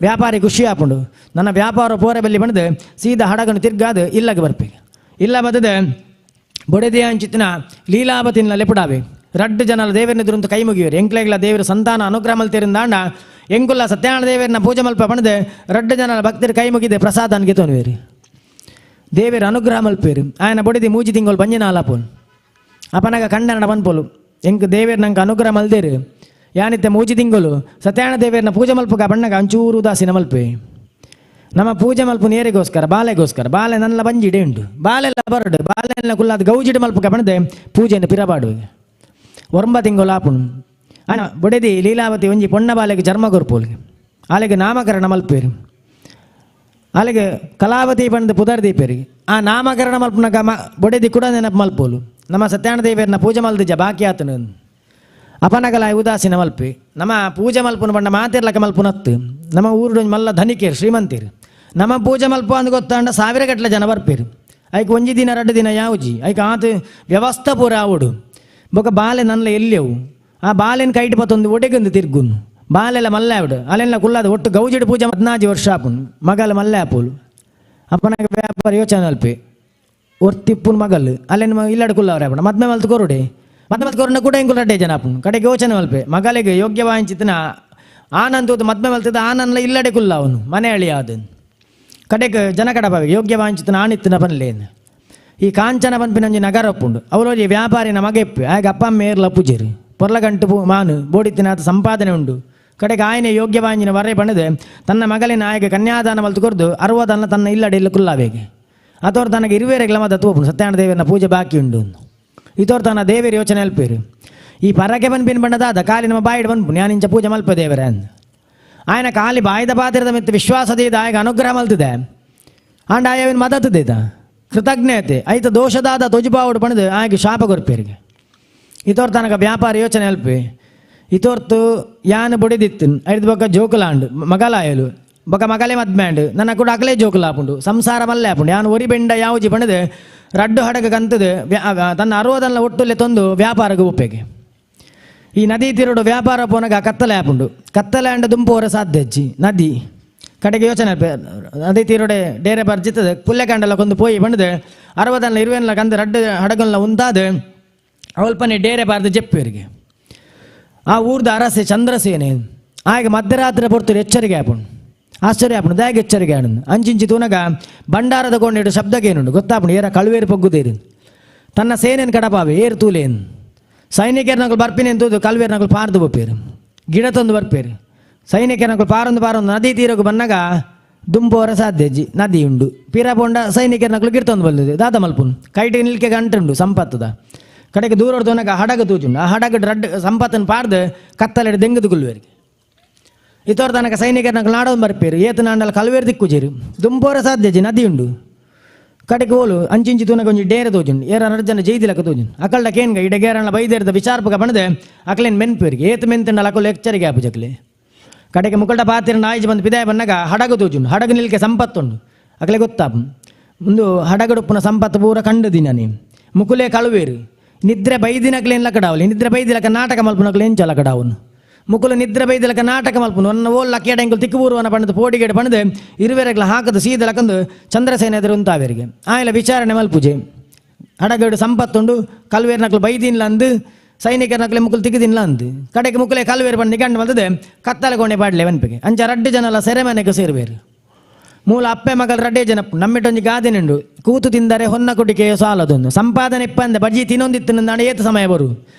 ವ್ಯಾಪಾರಿ ಖುಷಿ ಆಪುಂಡು ನನ್ನ ವ್ಯಾಪಾರ ಪೋರೆ ಬಲ್ಲಿ ಬಂದು ಸೀದಾ ಹಡಗನ್ನು ತಿರ್ಗಾದು ಇಲ್ಲಗೆ ಬರ್ಪೆಗೆ ಇಲ್ಲ ಬತ್ತದೆ ಬೊಡೆದಿಯ ಅಂಚಿತ್ತಿನ ಲೀಲಾವತಿನ ಲೆಪುಡಾವೆ ರಡ್ಡು ಜನಲ ದೇವರನ್ನ ಕೈ ಮುಗಿಯುವರು ಎಂಕ್ಲೆಗ್ಲ ದೇವರು ಸಂತಾನ ಅನುಗ್ರಹ ಮಲ್ತಿರಿಂದಾಂಡ ಎಂಕುಲ್ಲ ಸತ್ಯನಾರಾಯಣ ದೇವರನ್ನ ಪೂಜೆ ಮಲ್ಪ ಪಣದೆ ರಡ್ಡು ಜನಲ ಭಕ್ತರು ಕೈ ಮುಗಿದೆ ಪ್ರಸಾದ ಅನ್ಗೆ ತೋನುವೇರು ದೇವರ ಅನುಗ್ರಹ ಮಲ್ಪೇರು ಆಯನ ಬೊಡೆದಿ ಮೂಜಿ ತಿಂಗಳು ಬಂಜಿನ ಆಲಾಪೋನು ಅಪನಗ ಕಂಡನಡ ಬನ್ಪೋಲು ಎಂಕ್ ದೇವೇರ್ ನಂಗೆ ಅನುಗ್ರಹ ಮಲ್ದೇರು ಯಾನಿತ್ತೆ ಮೂಜಿ ತಿಂಗಳು ಸತ್ಯನಾರಾಯಣ ದೇವೇರ್ನ ಪೂಜೆ ಮಲ್ಪಗ ಬಣ್ಣಗ ಅಂಚೂರು ಉದಾಸೀನ ಮಲ್ಪೆ ನಮ್ಮ ಪೂಜೆ ಮಲ್ಪು ನೇರಿಗೋಸ್ಕರ ಬಾಲೆಗೋಸ್ಕರ ಬಾಲೆ ನನ್ನ ಬಂಜಿಡೆ ಉಂಟು ಬಾಲೆಲ್ಲ ಬರಡು ಬಾಲೆಲ್ಲ ಕುಲ್ಲಾದ ಗೌಜಿಡು ಮಲ್ಪುಗ ಬಣ್ಣದೆ ಪೂಜೆಯನ್ನು ಪಿರಬಾಡು ಒರಂಬ ತಿಂಗಳು ಆಪುಣು ಅಣ್ಣ ಬೊಡೆದಿ ಲೀಲಾವತಿ ಒಂಜಿ ಪೊಣ್ಣ ಬಾಲೆಗೆ ಚರ್ಮ ಕೊರ್ಪೋಲ್ಗೆ ಆಲೆಗೆ ನಾಮಕರಣ ಮಲ್ಪೇರು ಅಲ್ಲಿಗೆ ಕಲಾವತಿ ಬಂದು ಪುದರ್ ದೀಪೇರಿ ಆ ನಾಮಕರಣ ಮಲ್ಪುನಗ ಮ ಬೊಡೆದಿ ಕೂಡ ನೆನಪು ಮಲ್ಪೋಲು ನಮ್ಮ ಸತ್ಯನಾರಾಯಣ ದೇವರನ್ನ ಪೂಜೆ ಮಲ್ದಿಜ ಬಾಕಿ ಆತನು. ಅಪನಗಲ ಉದಾಸೀನ ಮಲ್ಪಿ ನಮ್ಮ ಪೂಜೆ ಮಲ್ಪುನ ಪಂಡ ಮಾತಿರ್ಲಕ ಮಲ್ಪುನತ್ತು ನಮ್ಮ ಊರುಡು ಮಲ್ಲ ಧನಿಕೇರು ಶ್ರೀಮಂತೇರು ನಮ್ಮ ಪೂಜೆ ಮಲ್ಪ ಅಂದ್ ಗೊತ್ತಾಂಡ ಸಾವಿರ ಗಟ್ಟಲೆ ಜನ ಬರ್ಪೇರು ಐಕ್ ಒಂಜಿ ದಿನ ರಡ್ಡು ದಿನ ಯಾವುಜಿ ಐಕ್ ಆತ ವ್ಯವಸ್ಥೆ ಪೂರ ಆವಡು ಬೊಕ ಬಾಲೆ ನನ್ಲ ಎಲ್ಲಿಯವು ಆ ಬಾಲೆನ ಕೈಟ್ ಪತ್ತೊಂದು ಒಡೆಗೊಂದು ತಿರ್ಗುನು ಬಾಲೆಲ್ಲ ಮಲ್ಲ ಆವಡು ಅಲ್ಲೆಲ್ಲ ಕುಲ್ಲಾದ ಒಟ್ಟು ಗೌಜಿಡು ಪೂಜೆ 14 ವರ್ಷ ಆಪುನು ಮಗಲ ಮಲ್ಲ ಆಪುಲು ಅಪ್ಪನಾಗ ವ್ಯಾಪಾರ ಯೋಚನೆ ಅಲ್ಪಿ ಒರ್ತಿಪ್ಪುನ ಮಗಲ್ ಅಲ್ಲೇನು ಇಲ್ಲಾಡು ಕುಲ್ಲವ್ರೆ ಅಪ್ಪಣ ಮದ್ಮೆ ಮಲ್ತು ಕೊರುಡೆ ಮದ್ಮೆ ಮಲ್ತು ಕೊರುನ ಕೂಡ ಇಂಕುಲ್ ರಡ್ಡೆ ಜನ ಆಪುನು ಕಡೆಗೆ ಯೋಚನೆ ಮಲ್ಪೆ ಮಗಲಿಗೆ ಯೋಗ್ಯವಾಂಚಿತನ ಆನಂದ ಮದ್ಮೆ ಮಲ್ತದ ಆನಂದ ಇಲ್ಲಡೆ ಕುಲ್ಲ ಅವನು ಮನೆ ಅಳಿ ಆದನು ಕಡೆಗೆ ಜನ ಕಡಪ ಯೋಗ್ಯವಾಂಚಿತನ ಆಣಿತ್ತಿನ ಪನ್ಲೇನು ಈ ಕಾಂಚನ ಪನ್ಪಿನಂಜಿ ನಗರ ಒಪ್ಪುಂಡು ಅವರೊಂಜಿ ವ್ಯಾಪಾರಿನ ಮಗೆಪ್ಪು ಆಗ ಅಪ್ಪ ಮೇರ್ಲ ಪೂಜೆರು ಪೊರ್ಲಗಂಟು ಪೂ ಮಾನು ಬೋಡಿತ್ತಿನಾಥ ಸಂಪಾದನೆ ಉಂಡು ಕಡೆಗೆ ಆಯನೆ ಯೋಗ್ಯವಾಂಜಿನ ವರೆ ಪಣದೆ ತನ್ನ ಮಗಲಿನ ಆಯಗೆ ಕನ್ಯಾದಾನ ಮಲ್ತು ಕೊರ್ದು ಅರ್ವದನ್ನ ತನ್ನ ಇಲ್ಲಡೆ ಇಲ್ಲ ಕುಲ್ಲಾಬೇಗೆ ಅಥೋರ್ ತನಗೆ ಇರುವೇರೆಗ್ಲ ಮದ ತೂಪುಂಡು ಸತ್ಯನಾರಾಯಣ ದೇವರನ್ನ ಪೂಜೆ ಬಾಕಿ ಉಂಡು ಇತೋರ್ ತನ್ನ ದೇವೇರು ಯೋಚನೆ ಅಲ್ಪೇರು ಈ ಪರಕೆ ಪನ್ಪಿನ ಬಣ್ಣದಾದ ಕಾಲಿ ನಮ್ಮ ಬಾಯಿಡ್ ಬನ್ಪು ಜ್ಞಾನಿಂಚ ಪೂಜೆ ಮಲ್ಪ ದೇವರೇ ಅಂದ ಆಯನ ಕಾಲಿ ಬಾಯ್ದ ಪಾತ್ರದ ಮಿತ್ತು ವಿಶ್ವಾಸದ ಆಯಗ ಅನುಗ್ರಹ ಮಲ್ತಿದೆ ಆಂಡ ಆಯವಿನ ಮದತದೇತ ಕೃತಜ್ಞತೆ ಐತ ದೋಷದಾದ ತೊಜುಬಾವುಡು ಪಣದು ಆಯಗೆ ಶಾಪ ಕೊರ್ಪೇರಿಗೆ ಇತೋರ್ ತನಕ ವ್ಯಾಪಾರ ಯೋಚನೆ ಅಲ್ಪಿ ಇತೋರ್ತು ಯಾನ್ ಬೊಡಿದಿತ್ತು ಐದು ಬೊಕ್ಕ ಜೋಕುಲಾಂಡು ಮಗಲಾಯಲು ಬೊಕ ಮಗಲೇ ಮದ್ಮ್ಯಾಂಡು ನನ್ನ ಕೂಡ ಅಗಲೇ ಜೋಕುಲಾಪುಂಡು ಸಂಸಾರ ಮಲ್ಲೆ ಆಪುಂಡು ಯಾನ್ ಒರಿ ಬೆಂಡ ಯಾವುಜಿ ಪಣದು ರಡ್ಡು ಹಡಗ ಕಂತದು ತನ್ನ ಅರುವದಲ್ಲ ಒಟ್ಟುಲ್ಲೆ ತಂದು ವ್ಯಾಪಾರಕ್ಕೆ ಒಪ್ಪೆಗೆ ಈ ನದಿ ತಿರುಡು ವ್ಯಾಪಾರ ಪೋನಗ ಕತ್ತಲೆ ಆಪುಂಡು ಕತ್ತಲೆ ಅಂಡ ದುಂಪೋರ ಸಾಧ್ಯ ಅಜ್ಜಿ ನದಿ ಕಡೆಗೆ ಯೋಚನೆ ನದಿ ತೀರುಡೆ ಡೇರೆ ಬರ್ಜಿತ್ತದೆ ಪುಲ್ಲೆಕಾಂಡೆಲ್ಲ ಕೊಂದು ಪೋಯಿ ಬಂಡದೆ ಅರವದಲ್ಲ ಇರುವೆಲ್ಲ ಕಂದು ರಡ್ಡು ಹಡಗಲ್ಲ ಉಂತಾದ ಅವಲ್ಪನೆ ಡೇರೆ ಬಾರ್ದು ಜೆಪ್ಪೇರಿಗೆ ಆ ಊರ್ದ ಅರಸೆ ಚಂದ್ರಸೇನೆ ಆಗ ಮಧ್ಯರಾತ್ರಿ ಪೊರ್ತುಡು ಎಚ್ಚರಿಕೆ ಆಪುಂಡು ಆಶ್ಚರ್ಯ ಆಪುಂಡು ದಾಗೆ ಎಚ್ಚರಿಕೆ ಆಡೋದು ಅಂಚಿಂಚಿ ತೂನಗ ಭಂಡಾರದ ಕೊಂಡಿಡು ಶಬ್ದಕ್ಕೇನುಂಡು ಗೊತ್ತಾಪುಂಡು ಏರ ಕಳುವೇರು ಪೊಗ್ಗುದೇರು ತನ್ನ ಸೇನೆಯನ್ನು ಕಡಪಾವೆ ಏರು ತೂಲೇನು ಸೈನಿಕರನಗಳು ಬರ್ಪಿನ ತೂದು ಕಲ್ವೇರ್ನಗಳು ಪಾರ್ದು ಬಪ್ಪೇರು ಗಿಡ ತಂದು ಬರ್ಪೇರು ಸೈನಿಕರನಗಳು ಪಾರೊಂದು ಪಾರೊಂದು ನದಿ ತೀರಕ್ಕೆ ಬಂದಾಗ ದುಂಪೋರ ಸಾಧ್ಯ ಅಜ್ಜಿ ನದಿ ಉಂಡು ಪಿರ ಪೋಂಡ ಸೈನಿಕರನಗಳು ಗಿಡ ತಂದು ಬಲ್ಲದು ದಾದ ಮಲ್ಪುನ್ ಕೈಟಿಗೆ ನಿಲ್ಕೆ ಗಂಟುಂಡು ಸಂಪತ್ತದ ಕಡೆಗೆ ದೂರ ತೋನಗ ಹಡಗ ತೂಜುಂಡು ಆ ಹಡಗ ರಡ್ಡು ಸಂಪತ್ತನ್ನು ಪಾರ್ದು ಕತ್ತಲೆಡು ದೆಂಗದು ಗುಲ್ವೇರಿಗೆ ಇತೋರ್ ತನಕ ಸೈನಿಕರನಗಳು ನಾಡೋದು ಬರ್ಪೇರು ಏತು ನಾಂಡಲ ಕಲ್ವೇರು ದಿಕ್ಕುಜೇರು ದುಂಪೋರ ಸಾಧ್ಯ ಅಜ್ಜಿ ನದಿ ಉಂಡು ಕಡೆಗೆ ಓಲು ಅಂಚಿಂಚಿ ತೂನಗ ಒಂಜಿ ಡೇರೆ ತೋಜುಂಡು ಏರ ನಡು ಜನ ಜೈದಿಲಕ ತೋಜುಂಡು ಅಕಲ್ಡ ಕೇನ್ಗ ಇಡ ಗೇರಣ್ಣ ಬೈದೇರ್ದ ವಿಚಾರಪಕ ಬಣದೆ ಅಕಲೇನು ಮೆನ್ಪೇರಿಗೆ ಏತು ಮೆಂತಂಡಲ ಅಕಲ್ ಎಚ್ಚರಿಗೆ ಆಪು ಜಕ್ಲೆ ಕಡೆಗೆ ಮುಕ್ಕಲ್ಡ ಪಾತಿರ ನಾಯಿಜಿ ಬಂದು ಪಿದಾಯ ಬನ್ನಗ ಹಡಗು ತೋಜುಂಡು ಹಡಗು ನಿಲ್ಕೆ ಸಂಪತ್ತುಂಡು ಅಕಲೆ ಗೊತ್ತಾಪು ಮುಂದು ಹಡಗಡುಪ್ಪುನ ಸಂಪತ್ತು ಪೂರ ಕಂಡು ದಿನ ನೀ ಮುಕುಲೇ ಕಳುವೇರು ನಿದ್ರೆ ಬೈದಿನಕ್ಲೇನು ಲಕಡಾವಲಿ ನಿದ್ರೆ ಬೈದಿಲಕ ನಾಟಕ ಮಲ್ಪುನಕ್ಲೆ ಎಂಚ ಲಕಡಾವನು ಮುಕುಲು ನಿದ್ರೆ ಬೈದಿಲಕ ನಾಟಕ ಮಲ್ಪುನು ಒನ್ನ ಓಲ್ ಲಕ್ಕೇಡ ಎಂಕುಲು ತಿಕ್ಕುಬೂರುವನ ಪಣದು ಪೋಡಿಗೇಡು ಪಣದು ಇರುವೆರಗ್ಲ ಹಾಕದು ಸೀದಲಕಂದು ಚಂದ್ರಸೇನ ಎದುರು ಉಂತಾವೇರಿಗೆ ಆಯ್ಲ ವಿಚಾರಣೆ ಮಲ್ಪುಜೆ ಹಡಗೇಡು ಸಂಪತ್ತುಂಡು ಕಲ್ವೇರ್ನಕ್ಲು ಬೈದಿನ್ಲ ಅಂದು ಸೈನಿಕರನಕ್ಲೆ ಮುಕುಲು ತಿಕ್ಕುದಿನ್ಲ ಅಂದು ಕಡೆಗೆ ಮುಕುಲೆ ಕಲ್ವೇರು ಪಂಡು ನಿಗಂಡು ಮಲ್ತದೆ ಕತ್ತಲೆ ಕೋಣೆ ಪಾಡ್ಲೆ ವನ್ಪಿಗೆ ಅಂಚ ರಡ್ಡು ಜನಲ ಸೆರೆಮನೆಗೆ ಸೇರುವೇರು ಮೂಲ ಅಪ್ಪೆ ಮಗಲ್ ರಡ್ಡೇ ಜನ ನಮ್ಮಿಟ್ಟೊಂಜಿ ಗಾದೆನುಂಡು ಕೂತು ತಿಂದರೆ ಹೊನ್ನ ಕುಟಿಕೆಯ ಸಾಲದೊಂದು ಸಂಪಾದನೆ ಇಪ್ಪಂದೆ ಬಜ್ಜಿ ತಿನ್ನೊಂದಿತ್ತು ನಾಡು ಏತು ಸಮಯ ಬರು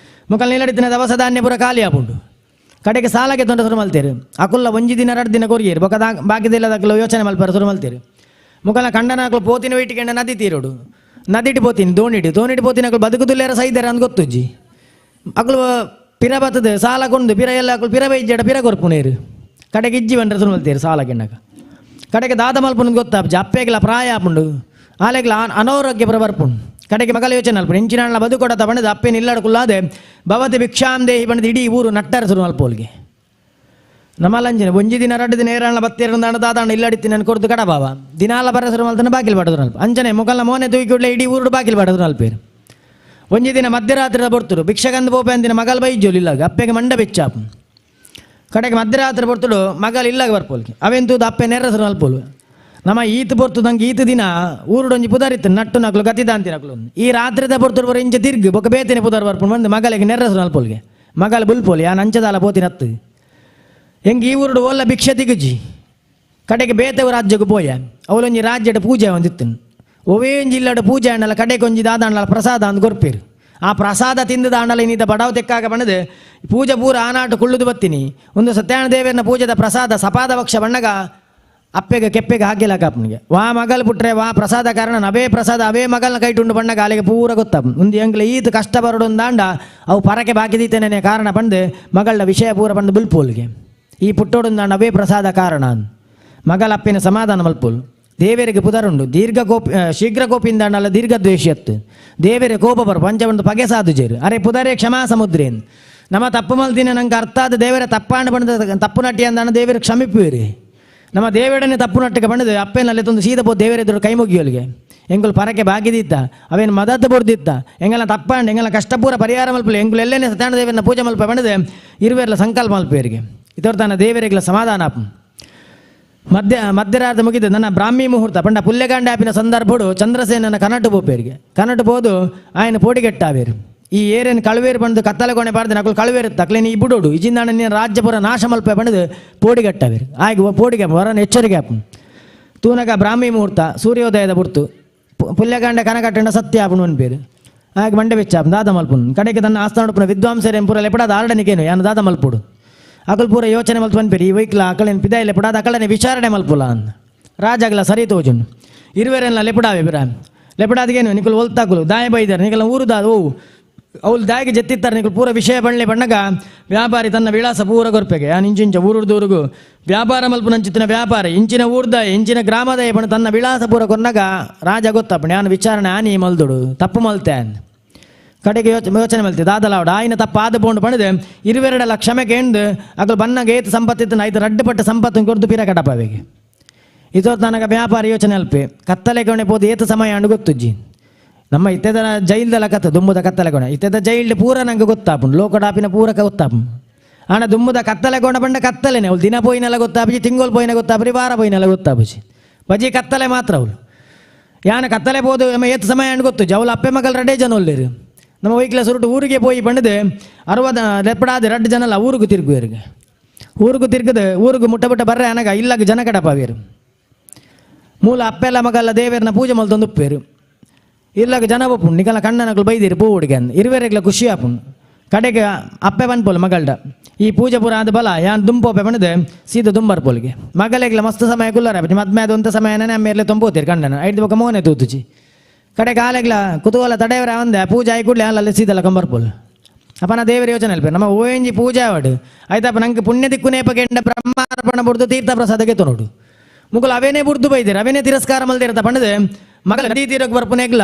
ಮುಕಲ್ ನಿಲಡಿತಿನ ದವಸ ಧಾನ್ಯ ಪೂರ ಖಾಲಿ ಆಪುಂಡು ಕಡೆಗೆ ಸಾಲಗೆ ತೊಂದರೆ ಶುರು ಮಲ್ತೇರು ಅಕುಲ್ಲ ಒಂಜಿ ದಿನ ರಡ್ಡು ದಿನ ಕೊರಿಯೇರು ಬೊಕ ಬಾಕಿದಿಲ್ಲದಕ್ಕಲು ಯೋಚನೆ ಮಲ್ಪಾರ ಶುರು ಮಲ್ತೇರು ಮುಕಲ ಕಂಡನಕಲು ಪೋತಿನ ವೈಟಿಕೆಂಡ ನದಿ ತೀರೋಡು ನದಿಟ್ಟು ಪೋತೀನಿ ದೋಣಿಟ್ಟು ದೋಣಿಟ್ಟು ಪೋತಿನ ಅಕಲು ಬದುಕುದುಲ್ಲೇರ ಸೈದಾರ ಅಂದ್ ಗೊತ್ತುಜ್ಜಿ ಅಕಲು ಪಿರ ಬತ್ತದೆ ಸಾಲ ಕೊಂಡು ಪಿರ ಎಲ್ಲ ಅಕಲು ಪಿರ ಬೈಜಡ ಪಿರ ಕೊರ್ಪುನೇರು ಕಡೆಗೆ ಇಜ್ಜಿ ಬಂದ್ರೆ ಶುರು ಮಲ್ತೇರು ಸಾಲ ಕೆಣ್ಣಕ ಕಡೆಗೆ ದಾದ ಮಲ್ಪುನ ಗೊತ್ತಾಪುಜಿ ಅಪ್ಪೆಗ್ಲ ಪ್ರಾಯ ಆಪುಂಡು ಆಲೆಗ್ಲ ಅನಾರೋಗ್ಯ ಪುರ ಬರ್ಪುಂಡು ಕಡೆಗೆ ಮಗಲ ಯೋಚನೆ ಅಲ್ಪ ಇಂಚಿನ ಬದುಕೊಡತ ಬಣ್ಣದ ಅಪ್ಪೇನ ಇಲ್ಲಡಕುಲ್ಲಾದೆ ಭವತಿ ಭಿಕ್ಷಾಂ ದೇಹಿ ಬಣ್ಣದ ಇಡೀ ಊರು ನಟ್ಟರ ಶುರು ಮಲ್ಪೋಲ್ಗೆ ನಮ್ಮಲ್ಲಂಜಿನ ಒಂಜಿ ದಿನ ರಡ್ಡು ದಿನ ಏರಣ್ಣ ಬತ್ತೇರಣ ದಾದಾಣ ಇಲ್ಲಡಿತ್ತಿ ನಾನು ಕೊಡ್ದು ಕಡ ಬಾವ ದಿನಾಲ ಬರ ಶುರು ಮಲ್ತನ ಬಾಕಿಲ್ ಬಾಡೋದು ಅಲ್ಪ ಅಂಚನೆ ಮುಗಲ್ನ ಮೋನೆ ತೂಕಿ ಕೂಡಲೇ ಇಡೀ ಊರು ಬಾಕಿಲ್ ಬಾಡೋದು ಅಲ್ಪೇರು ಒಂಜಿ ದಿನ ಮಧ್ಯರಾತ್ರಿ ಬರ್ತರು ಭಿಕ್ಷಕಂದು ಪೋಪೆ ಅಂದಿನ ಮಗಲ್ ಬೈಜೋಲು ಇಲ್ಲಾಗ ಅಪ್ಪೆಗೆ ಮಂಡ ಬೆಚ್ಚಾಪು ಕಡೆಗೆ ಮಧ್ಯರಾತ್ರಿ ಬರ್ತಡು ಮಗಲ್ ಇಲ್ಲಾಗ ಬರ್ಪೋಲ್ಗೆ ಅವೆಂತೂದು ಅಪ್ಪೆ ನೆರ ಶುರು ಮಲ್ಪೋಲು ನಮ್ಮ ಈತ ಪೊರ್ತು ನಂಗೆ ಈತ ದಿನ ಊರುಡೊಂಜಿ ಪುದರಿತ್ತು ನಟ್ಟು ನಕ್ಲು ಗತಿದಾಂತಿ ನಕ್ಲು ಈ ರಾತ್ರಿದ ಪೊರ್ತುಡು ಬರ ಇಂಚ ತಿರ್ಗು ಬೊಕ ಬೇತನೆ ಪುದರ್ ಬರ್ಪುಂಡು ಬಂದು ಮಗಲಿಗೆ ನೆರ್ರ ಶುರು ಮಲ್ಪೋಲ್ಗೆ ಮಗಲ್ ಬುಲ್ಪೋಲಿ ಆ ನಂಚದಾಲ ಪೋತಿನತ್ತು ಹೆಂಗೆ ಈ ಊರುಡು ಓಲ್ಲ ಭಿಕ್ಷೆ ತಿಗುಜಿ ಕಡೆಗೆ ಬೇತೆವು ರಾಜ್ಯಕ್ಕೆ ಪೋಯ ಅವಲೊಂಜಿ ರಾಜ್ಯದ ಪೂಜೆ ಒಂದಿತ್ತು ಒವೇ ಜಿಲ್ಲಾಡು ಪೂಜೆ ಅಣ್ಣಲ ಕಡೆಗೆ ಒಂಜಿ ದಾದಾಣ್ಣಲ ಪ್ರಸಾದ ಅಂದ್ ಕೊರ್ಪೇರು ಆ ಪ್ರಸಾದ ತಿಂದು ದಾಂಡಲ ಇನ್ನಿತ ಬಡವ ತೆಕ್ಕಾಗ ಬಣ್ಣದು ಪೂಜೆ ಪೂರ ಆನಾಟು ಕುಳ್ಳುದು ಬತ್ತೀನಿ ಒಂದು ಸತ್ಯನಾರಾಯಣ ದೇವರನ್ನ ಪೂಜೆದ ಪ್ರಸಾದ ಸಪಾದ ಪಕ್ಷ ಬಣ್ಣಗ ಅಪ್ಪೆಗೆ ಕೆಪ್ಪೆಗೆ ಹಾಕಿಲ್ಲ ಕಾಪನಿಗೆ ವಾ ಮಗಲ್ ಪುಟ್ರೆ ವಾ ಪ್ರಸಾದ ಕಾರಣ ಅವೇ ಪ್ರಸಾದ ಅವೇ ಮಗಲ್ನ ಕೈಟುಂಡು ಬಣ್ಣಗ ಅಲ್ಲಿಗೆ ಪೂರ ಗೊತ್ತ ಒಂದು ಎಂಗ್ಲ ಈತ ಕಷ್ಟ ಬರೋಡೊಂದಾಂಡ ಅವು ಪರಕೆ ಬಾಕಿದೀತೇನೆ ಕಾರಣ ಬಂದು ಮಗಳ ವಿಷಯ ಪೂರ ಬಂದು ಬುಲ್ಪೋಲ್ಗೆ ಈ ಪುಟ್ಟೋಡೊಂದಾಂಡ ಅವೇ ಪ್ರಸಾದ ಕಾರಣ ಮಗಳ ಅಪ್ಪಿನ ಸಮಾಧಾನ ಮಲ್ಪೋಲ್ ದೇವರಿಗೆ ಪುದರುಂಡು ದೀರ್ಘ ಕೋಪ ಶೀಘ್ರ ಕೋಪಿಂದಾಂಡಲ್ಲ ದೀರ್ಘ ದ್ವೇಷಿಯತ್ತು ದೇವರ ಕೋಪ ಬರು ಪಂಚ ಒಂದು ಪಗೆ ಸಾಧು ಜೇರು ಅರೆ ಪುದರೆ ಕ್ಷಮಾ ಸಮುದ್ರೇನ್ ನಮ್ಮ ತಪ್ಪು ಮಲ್ತಿನ ನಂಗೆ ಅರ್ಥ ಆದ ದೇವರ ತಪ್ಪಾಂಡು ಬಂದ ತಪ್ಪು ನಟ್ಟಿ ಅಂದಾಣ ದೇವರು ಕ್ಷಮಿಪುವಿರಿ. ನಮ್ಮ ದೇವರನ್ನೇ ತಪ್ಪು ನಟ್ಟಿಗೆ ಬಂದದ್ದು ಅಪ್ಪನಲ್ಲಿ ತಂದು ಸೀದ ಪೋ ದೇವರ ಎದುರು ಕೈ ಮುಗಿಯೋಲಿಗೆ ಎಂಗುಲು ಪರಕೆ ಬಾಗಿದಿತ್ತ ಅವೇನು ಮದತ್ತು ಬುಡ್ದಿತ್ತ ಎಂಗೆಲ್ಲ ತಪ್ಪಾಂಡು ಎಂಗೆಲ್ಲ ಕಷ್ಟಪೂರ ಪರಿಹಾರ ಮಲ್ಪಲೆ ಎಂಗುಲು ಎಲ್ಲೇನೆ ಸತ್ಯಾಣ ದೇವರನ್ನ ಪೂಜೆ ಮಲ್ಪ ಬಂದದೆ ಇರುವೆಲ್ಲ ಸಂಕಲ್ಪ ಮಲ್ಪೇರಿಗೆ ಇದರ ತನ್ನ ದೇವರಿಗೆಲ್ಲ ಸಮಾಧಾನ. ಮಧ್ಯರಾತ್ರಿ ಮುಗಿದ ನನ್ನ ಬ್ರಾಹ್ಮಿ ಮುಹೂರ್ತ ಪಂಡ ಪುಲ್ಯಗಾಂಡ ಆಪಿನ ಸಂದರ್ಭಡು ಚಂದ್ರಸೇನನ ಕನಟು ಬೋಪೇರಿಗೆ ಕನಟು ಬೋದು ಆಯನ ಪೋಡಿಗೆಟ್ಟಾವೇರು ಈ ಏರೇನು ಕಳುವೇರು ಬಂದು ಕತ್ತಲೆ ಕೊನೆ ಬಾರ್ದು ನಕಲು ಕಳುವೇರು ತಕ್ಲೇನು ಈ ಬುಡೋಡು ಇಜಿಂದಾಣ ನೀನು ರಾಜ್ಯಪುರ ನಾಶ ಮಲ್ಪ ಬಂದು ಪೋಡಿಗಟ್ಟವೇರು ಆಯ್ಕೆ ಪೋಡಿಗೆ ವರನ ಎಚ್ಚರಿಕೆ ಆಪು ತೂನಗ ಬ್ರಾಹ್ಮಿ ಮುಹೂರ್ತ ಸೂರ್ಯೋದಯದ ಬುರ್ತು ಪುಲ್ಯಗಾಂಡ ಕನಕಟ್ಟಂಡ ಸತ್ಯ ಆಪುಣ ಅನ್ಪೇರು ಆಗ ಮಂಡೆ ಬೆಚ್ಚಾಪು ದಾದ ಮಲ್ಪುನ್ ಕಡೆಗೆ ತನ್ನ ಆಸ್ಥಾನ ವಿದ್ವಾಂಸರೇನು ಪೂರ ಲೆಪಡಾದ ಆರಡನಿಕೇನು ಯಾನು ದಾದ ಮಲ್ಪುಡು ಅಕಲ್ ಪೂರ ಯೋಚನೆ ಮಲ್ತು ಅನ್ಪೇರು ಈ ವೈಕ್ಲ ಅಕಳೇನು ಪಿದಾಯಿ ಲೆಪಡಾದ ಅಕಳನೆ ವಿಚಾರಣೆ ಮಲ್ಪುಲ ಅಂದ ರಾಜಾಗಲ ಸರಿ ತೋಜುನ್ ಇರುವೆರೆಲ್ಲ ಲೆಪಡಾವೆ ಬಿರ ಲೆಪಡಾದಗೇನು ನಿಕುಲು ಒಲ್ತಾಕುಲು ದಾಯ ಬೈದಾರೆ ನಿಕಲ ಊರುದಾದ ಓ ಅವಳು ದಾಯಿಗೆ ಜೆತ್ತಿತ್ತಾರೆ ನಿಕುಲು ಪೂರ ವಿಷಯ ಬಳ್ಳಿ ಬಣ್ಣಗ ವ್ಯಾಪಾರಿ ತನ್ನ ವಿಳಾಸ ಪೂರ ಕೊರ್ಪೆಗೆ ಯಾನು ಇಂಚಿಂಚ ಊರುದೂರುಗು ವ್ಯಾಪಾರ ಮಲ್ಪುನಂಚಿತ್ತಿನ ವ್ಯಾಪಾರ ಇಂಚಿನ ಊರ್ದಾಯ ಇಂಚಿನ ಗ್ರಾಮದಾಯ ಬಣ್ಣ ತನ್ನ ವಿಳಾಸ ಪೂರ ಕೊನ್ನಗ ರಾಜ ಗೊತ್ತಪ್ಪ ನಾನು ವಿಚಾರಣೆ ಆನಿ ಮಲ್ದುಡು ತಪ್ಪು ಮಲ್ತೆ ಕಡೆಗೆ ಯೋಚನೆ ಮಲ್ತೆ ದಾದಲಾವಡ ಆಯ್ನ ತಪ್ಪ ಆದ ಬೋಂಡು ಪಣದೆ ಇರುವೆರಡಲ ಕ್ಷಮೆ ಕೇಂದು ಅಗಲು ಬನ್ನಗ ಏತು ಸಂಪತ್ತಿತ್ತು ಐತು ರಡ್ಡುಪಟ್ಟ ಸಂಪತ್ತು ಕೊರ್ದು ಪಿರ ಕಡಪವೆಗೆ ಇದೋ ನನಗ ವ್ಯಾಪಾರ ಯೋಚನೆ ಅಲ್ಪೆ ಕತ್ತಲೆ ಕೊಣೆ ಪೋದು ಏತು ಸಮಯ ಅಂಡು ಗೊತ್ತುಜ್ಜಿ ನಮ್ಮ ಇತ್ತೆದ ಜೈಲ್ದಲ್ಲ ಕತ್ತ ದುಂಬುದ ಕತ್ತಲೆ ಕೋಣ ಇತ್ತೆದ ಜೈಲ್ಡ್ ಪೂರ ನಂಗೆ ಗೊತ್ತಾಪುಂಡು ಲೋಕಡಾಪಿನ ಪೂರಕ ಗೊತ್ತಾಪು ಆಣ ದುಂಬುದ ಕತ್ತಲೆ ಕೋಣ ಬಂಡ ಕತ್ತಲೆನೆ ಅವಳು ದಿನ ಪೋಯಿನೆಲ್ಲ ಗೊತ್ತಾಪುಜಿ ತಿಂಗೋಲ್ ಪೋಯಿನ ಗೊತ್ತಾಪುರಿ ವಾರ ಪೋಯಿನೆಲ್ಲ ಗೊತ್ತಾಪುಜಿ ಬಜಿ ಕತ್ತಲೆ ಮಾತ್ರ ಅವಳು ಯಾನ ಕತ್ತಲೆ ಪೋದು ನಮ್ಮ ಏತು ಸಮಯ ಅಂಡು ಗೊತ್ತು ಅವಳು ಅಪ್ಪೆ ಮಗಲ್ ರಡ್ಡೇ ಜನ ಒಲ್ಲೇರು ನಮ್ಮ ವೈಕ್ಲ ಸುರುಟು ಊರಿಗೆ ಪೋಯಿ ಬಂಡದೆ ಅರವದ ಲೆಪ್ಪಡಾದ ರಡ್ಡು ಜನಲ್ಲ ಊರಿಗೂ ತಿರುಗುವೇರಿಗೆ ಊರಿಗೂ ತಿರುಗದ ಊರಿಗೂ ಮುಟ್ಟ ಮುಟ್ಟ ಬರ್ರೆ ಅನಗ ಇಲ್ಲಾಗ ಜನ ಕಡಪಾವೇರು ಮೂಲ ಅಪ್ಪೆಲ್ಲ ಮಗಲ್ಲ ದೇವೇರ್ನ ಪೂಜೆ ಮಲ್ತೊಂದು ಉಪ್ಪೇರು ಇಲ್ಲಾಗ ಜನ ಬಪ್ಪುಂಡು ನಿಕಲ ಕಣ್ಣನಗಳು ಬೈದಿರು ಪೂ ಹುಡುಗ ಇರುವೆರೆಗ್ಲ ಖುಷಿ ಆಪುಂಡು ಕಡೆಗೆ ಅಪ್ಪೆ ಬನ್ಪೋಲು ಮಗಳ್ಡ ಈ ಪೂಜೆ ಪೂರ ಆದ ಬಲ ಯಾನ್ ದುಂಪೋಪೆ ಬಂಡದೆ ಸೀದ ದುಂಬರ್ ಪೋಲಿಗೆ ಮಗಲೆಗ್ಲ ಮಸ್ತ್ ಸಮಯ ಕುಲ್ಲರ ಮದ್ಮೆ ಅದು ಸಮಯ ಅಮ್ಮೇರ್ಲೆ ತೊಂಬೋತೀರಿ ಕಣ್ಣನ ಐದು ಬೊಕ್ಕ ಮೋನೆ ತೂತುಚಿ ಕಡೆಗೆ ಆಲೆಗ್ಲ ಕುತೂಹಲ ತಡೆಯವರ ಅಂದೆ ಪೂಜೆ ಆಯಿ ಕೂಡಲೇ ಅಲ್ಲಲ್ಲಿ ಸೀದಲ್ಲ ಕಂಬರ್ಪೋಲು ಅಪ್ಪ ನಾ ದೇವರ ಯೋಚನೆ ಅಲ್ಪ ನಮ್ಮ ಓಎಂಜಿ ಪೂಜೆ ಆವಡು ಆಯ್ತಪ್ಪ ನಂಗೆ ಪುಣ್ಯ ದಿಕ್ಕು ನೇಪಗೆಂಡ ಬ್ರಹ್ಮಾರ್ಪಣ ಬುಡ್ದು ತೀರ್ಥ ಪ್ರಸಾದಕ್ಕೆ ತೊನೋಡು ಮುಗುಲು ಅವೇನೇ ಬುಡ್ದು ಬೈದಿರ ಅವೇನೇ ತಿರಸ್ಕಾರ ಮಲ್ದಿರತ್ತ ಪಂಡದೆ ಮಗಳ ನದಿ ತೀರಕ್ಕೆ ಬರ್ಪುನೆಗ್ಲ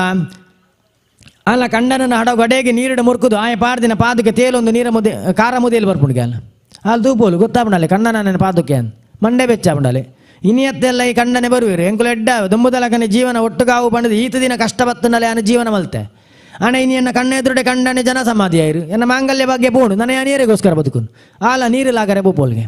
ಅಲ್ಲ ಕಂಡನ ಹಡಗು ಗಡೆಗೆ ನೀರಿಡ ಮುರ್ಕುದು ಆಯ ಪಾರ್ದಿನ ಪಾದಕ್ಕೆ ತೇಲೊಂದು ನೀರ ಮುದ್ದೆ ಖಾರ ಮುದ್ದೆಯಲ್ಲಿ ಬರ್ಪುಂಡಿಗೆ ಅಲ್ಲ ಅಲ್ಲಿ ತೂಪೋಲು ಗೊತ್ತಾಪುಂಡಲೆ ಕಣ್ಣನ ಪಾದಕ್ಕೆ ಅಂತ ಮಂಡೆ ಬೆಚ್ಚಾಪುಂಡಲೆ ಇನಿಯತ್ತೆಲ್ಲ ಈ ಕಣ್ಣನೆ ಬರುವಿರು ಎಂಕುಲು ಎಡ್ಡ ದುಂಬುದಲಕನೆ ಜೀವನ ಒಟ್ಟುಗಾವು ಬಂಡದು ಈತ ದಿನ ಕಷ್ಟ ಬತ್ತನಲೆ ಆನ ಜೀವನ ಮಲ್ತೆ ಅಣ್ಣ ಇನಿ ಕಣ್ಣ ಎದುರುಡೆ ಕಣ್ಣನೆ ಜನ ಸಮಾಧಿ ಆಯಿರು ಎನ್ನ ಮಾಂಗಲ್ಯ ಬಗ್ಗೆ ಪೋಣು ನನ್ನ ನೀರಿಗೋಸ್ಕರ ಬದುಕುನು ಆಲ ನೀರಿಲಾಗರೆ ಪೋಲ್ಗೆ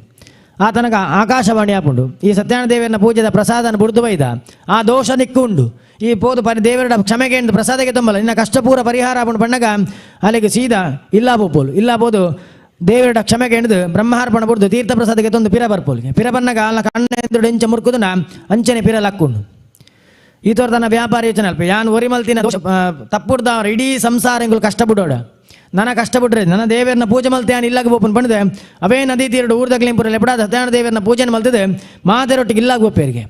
ಆತನಗ ಆಕಾಶವಾಣಿ ಆಪುಂಡು ಈ ಸತ್ಯನಾರಾಯಣ ದೇವರನ್ನ ಪೂಜೆದ ಪ್ರಸಾದನ ಬುಡ್ದು ಬೈದ ಆ ದೋಷ ನಿಕ್ಕುಂಡು ಈ ಪೋದು ಪರಿ ದೇವರ ಕ್ಷಮೆಗೆ ಎಂದು ಪ್ರಸಾದಕ್ಕೆ ತುಂಬಲ್ಲ ನಿನ್ನ ಕಷ್ಟಪೂರ ಪರಿಹಾರ ಆಪುಂಡು ಬಣ್ಣಗ ಅಲ್ಲಿಗೆ ಸೀದಾ ಇಲ್ಲ ಪೋಲು ಇಲ್ಲ ಬೋದು ದೇವರ ಕ್ಷಮೆಗೆ ಹಿಡಿದು ಬ್ರಹ್ಮಾರ್ಪಣ ಬುಡ್ದು ತೀರ್ಥ ಪ್ರಸಾದಕ್ಕೆ ತಂದು ಪಿರ ಬರ್ಪೋಲ್ಗೆ ಪಿರ ಬನ್ನಗ ಅಲ್ಲ ಕಣ್ಣ ಎದುರು ಎಂಚ ಮುರ್ಕುದುನ ಅಂಚನೆ ಪಿರ ಲಕ್ಕುಂಡು ಈ ತೋರ್ ತನ್ನ ವ್ಯಾಪಾರ ಯೋಚನೆ ಅಲ್ಪ ಯಾನ್ ಒರಿಮಲ್ತಿನ ತಪ್ಪುಡ್ದವ್ರ ಇಡೀ ಸಂಸಾರ ಎಂಗುಲು ಕಷ್ಟ ಬಿಡೋಡ ನನ್ನ ಕಷ್ಟ ಬಿಡ್ರೆ ನನ್ನ ದೇವರನ್ನ ಪೂಜೆ ಮಲ್ತೆ ಯಾನ್ ಇಲ್ಲಾಗ ಬೋಪನ್ ಬಂದಿದೆ ಅವೇ ನದಿ ತೀರಡು ಊರ್ದಗ್ಲಿಂಪುರ ಲೆಪಡಾದ ಸತ್ಯನಾರಾಯಣ ದೇವರನ್ನ ಪೂಜೆ ಮಲ್ತಿದೆ ಮಾತೆರೊಟ್ಟಿಗೆ ಇಲ್ಲಾಗ ಬೋಪೇರಿಗೆ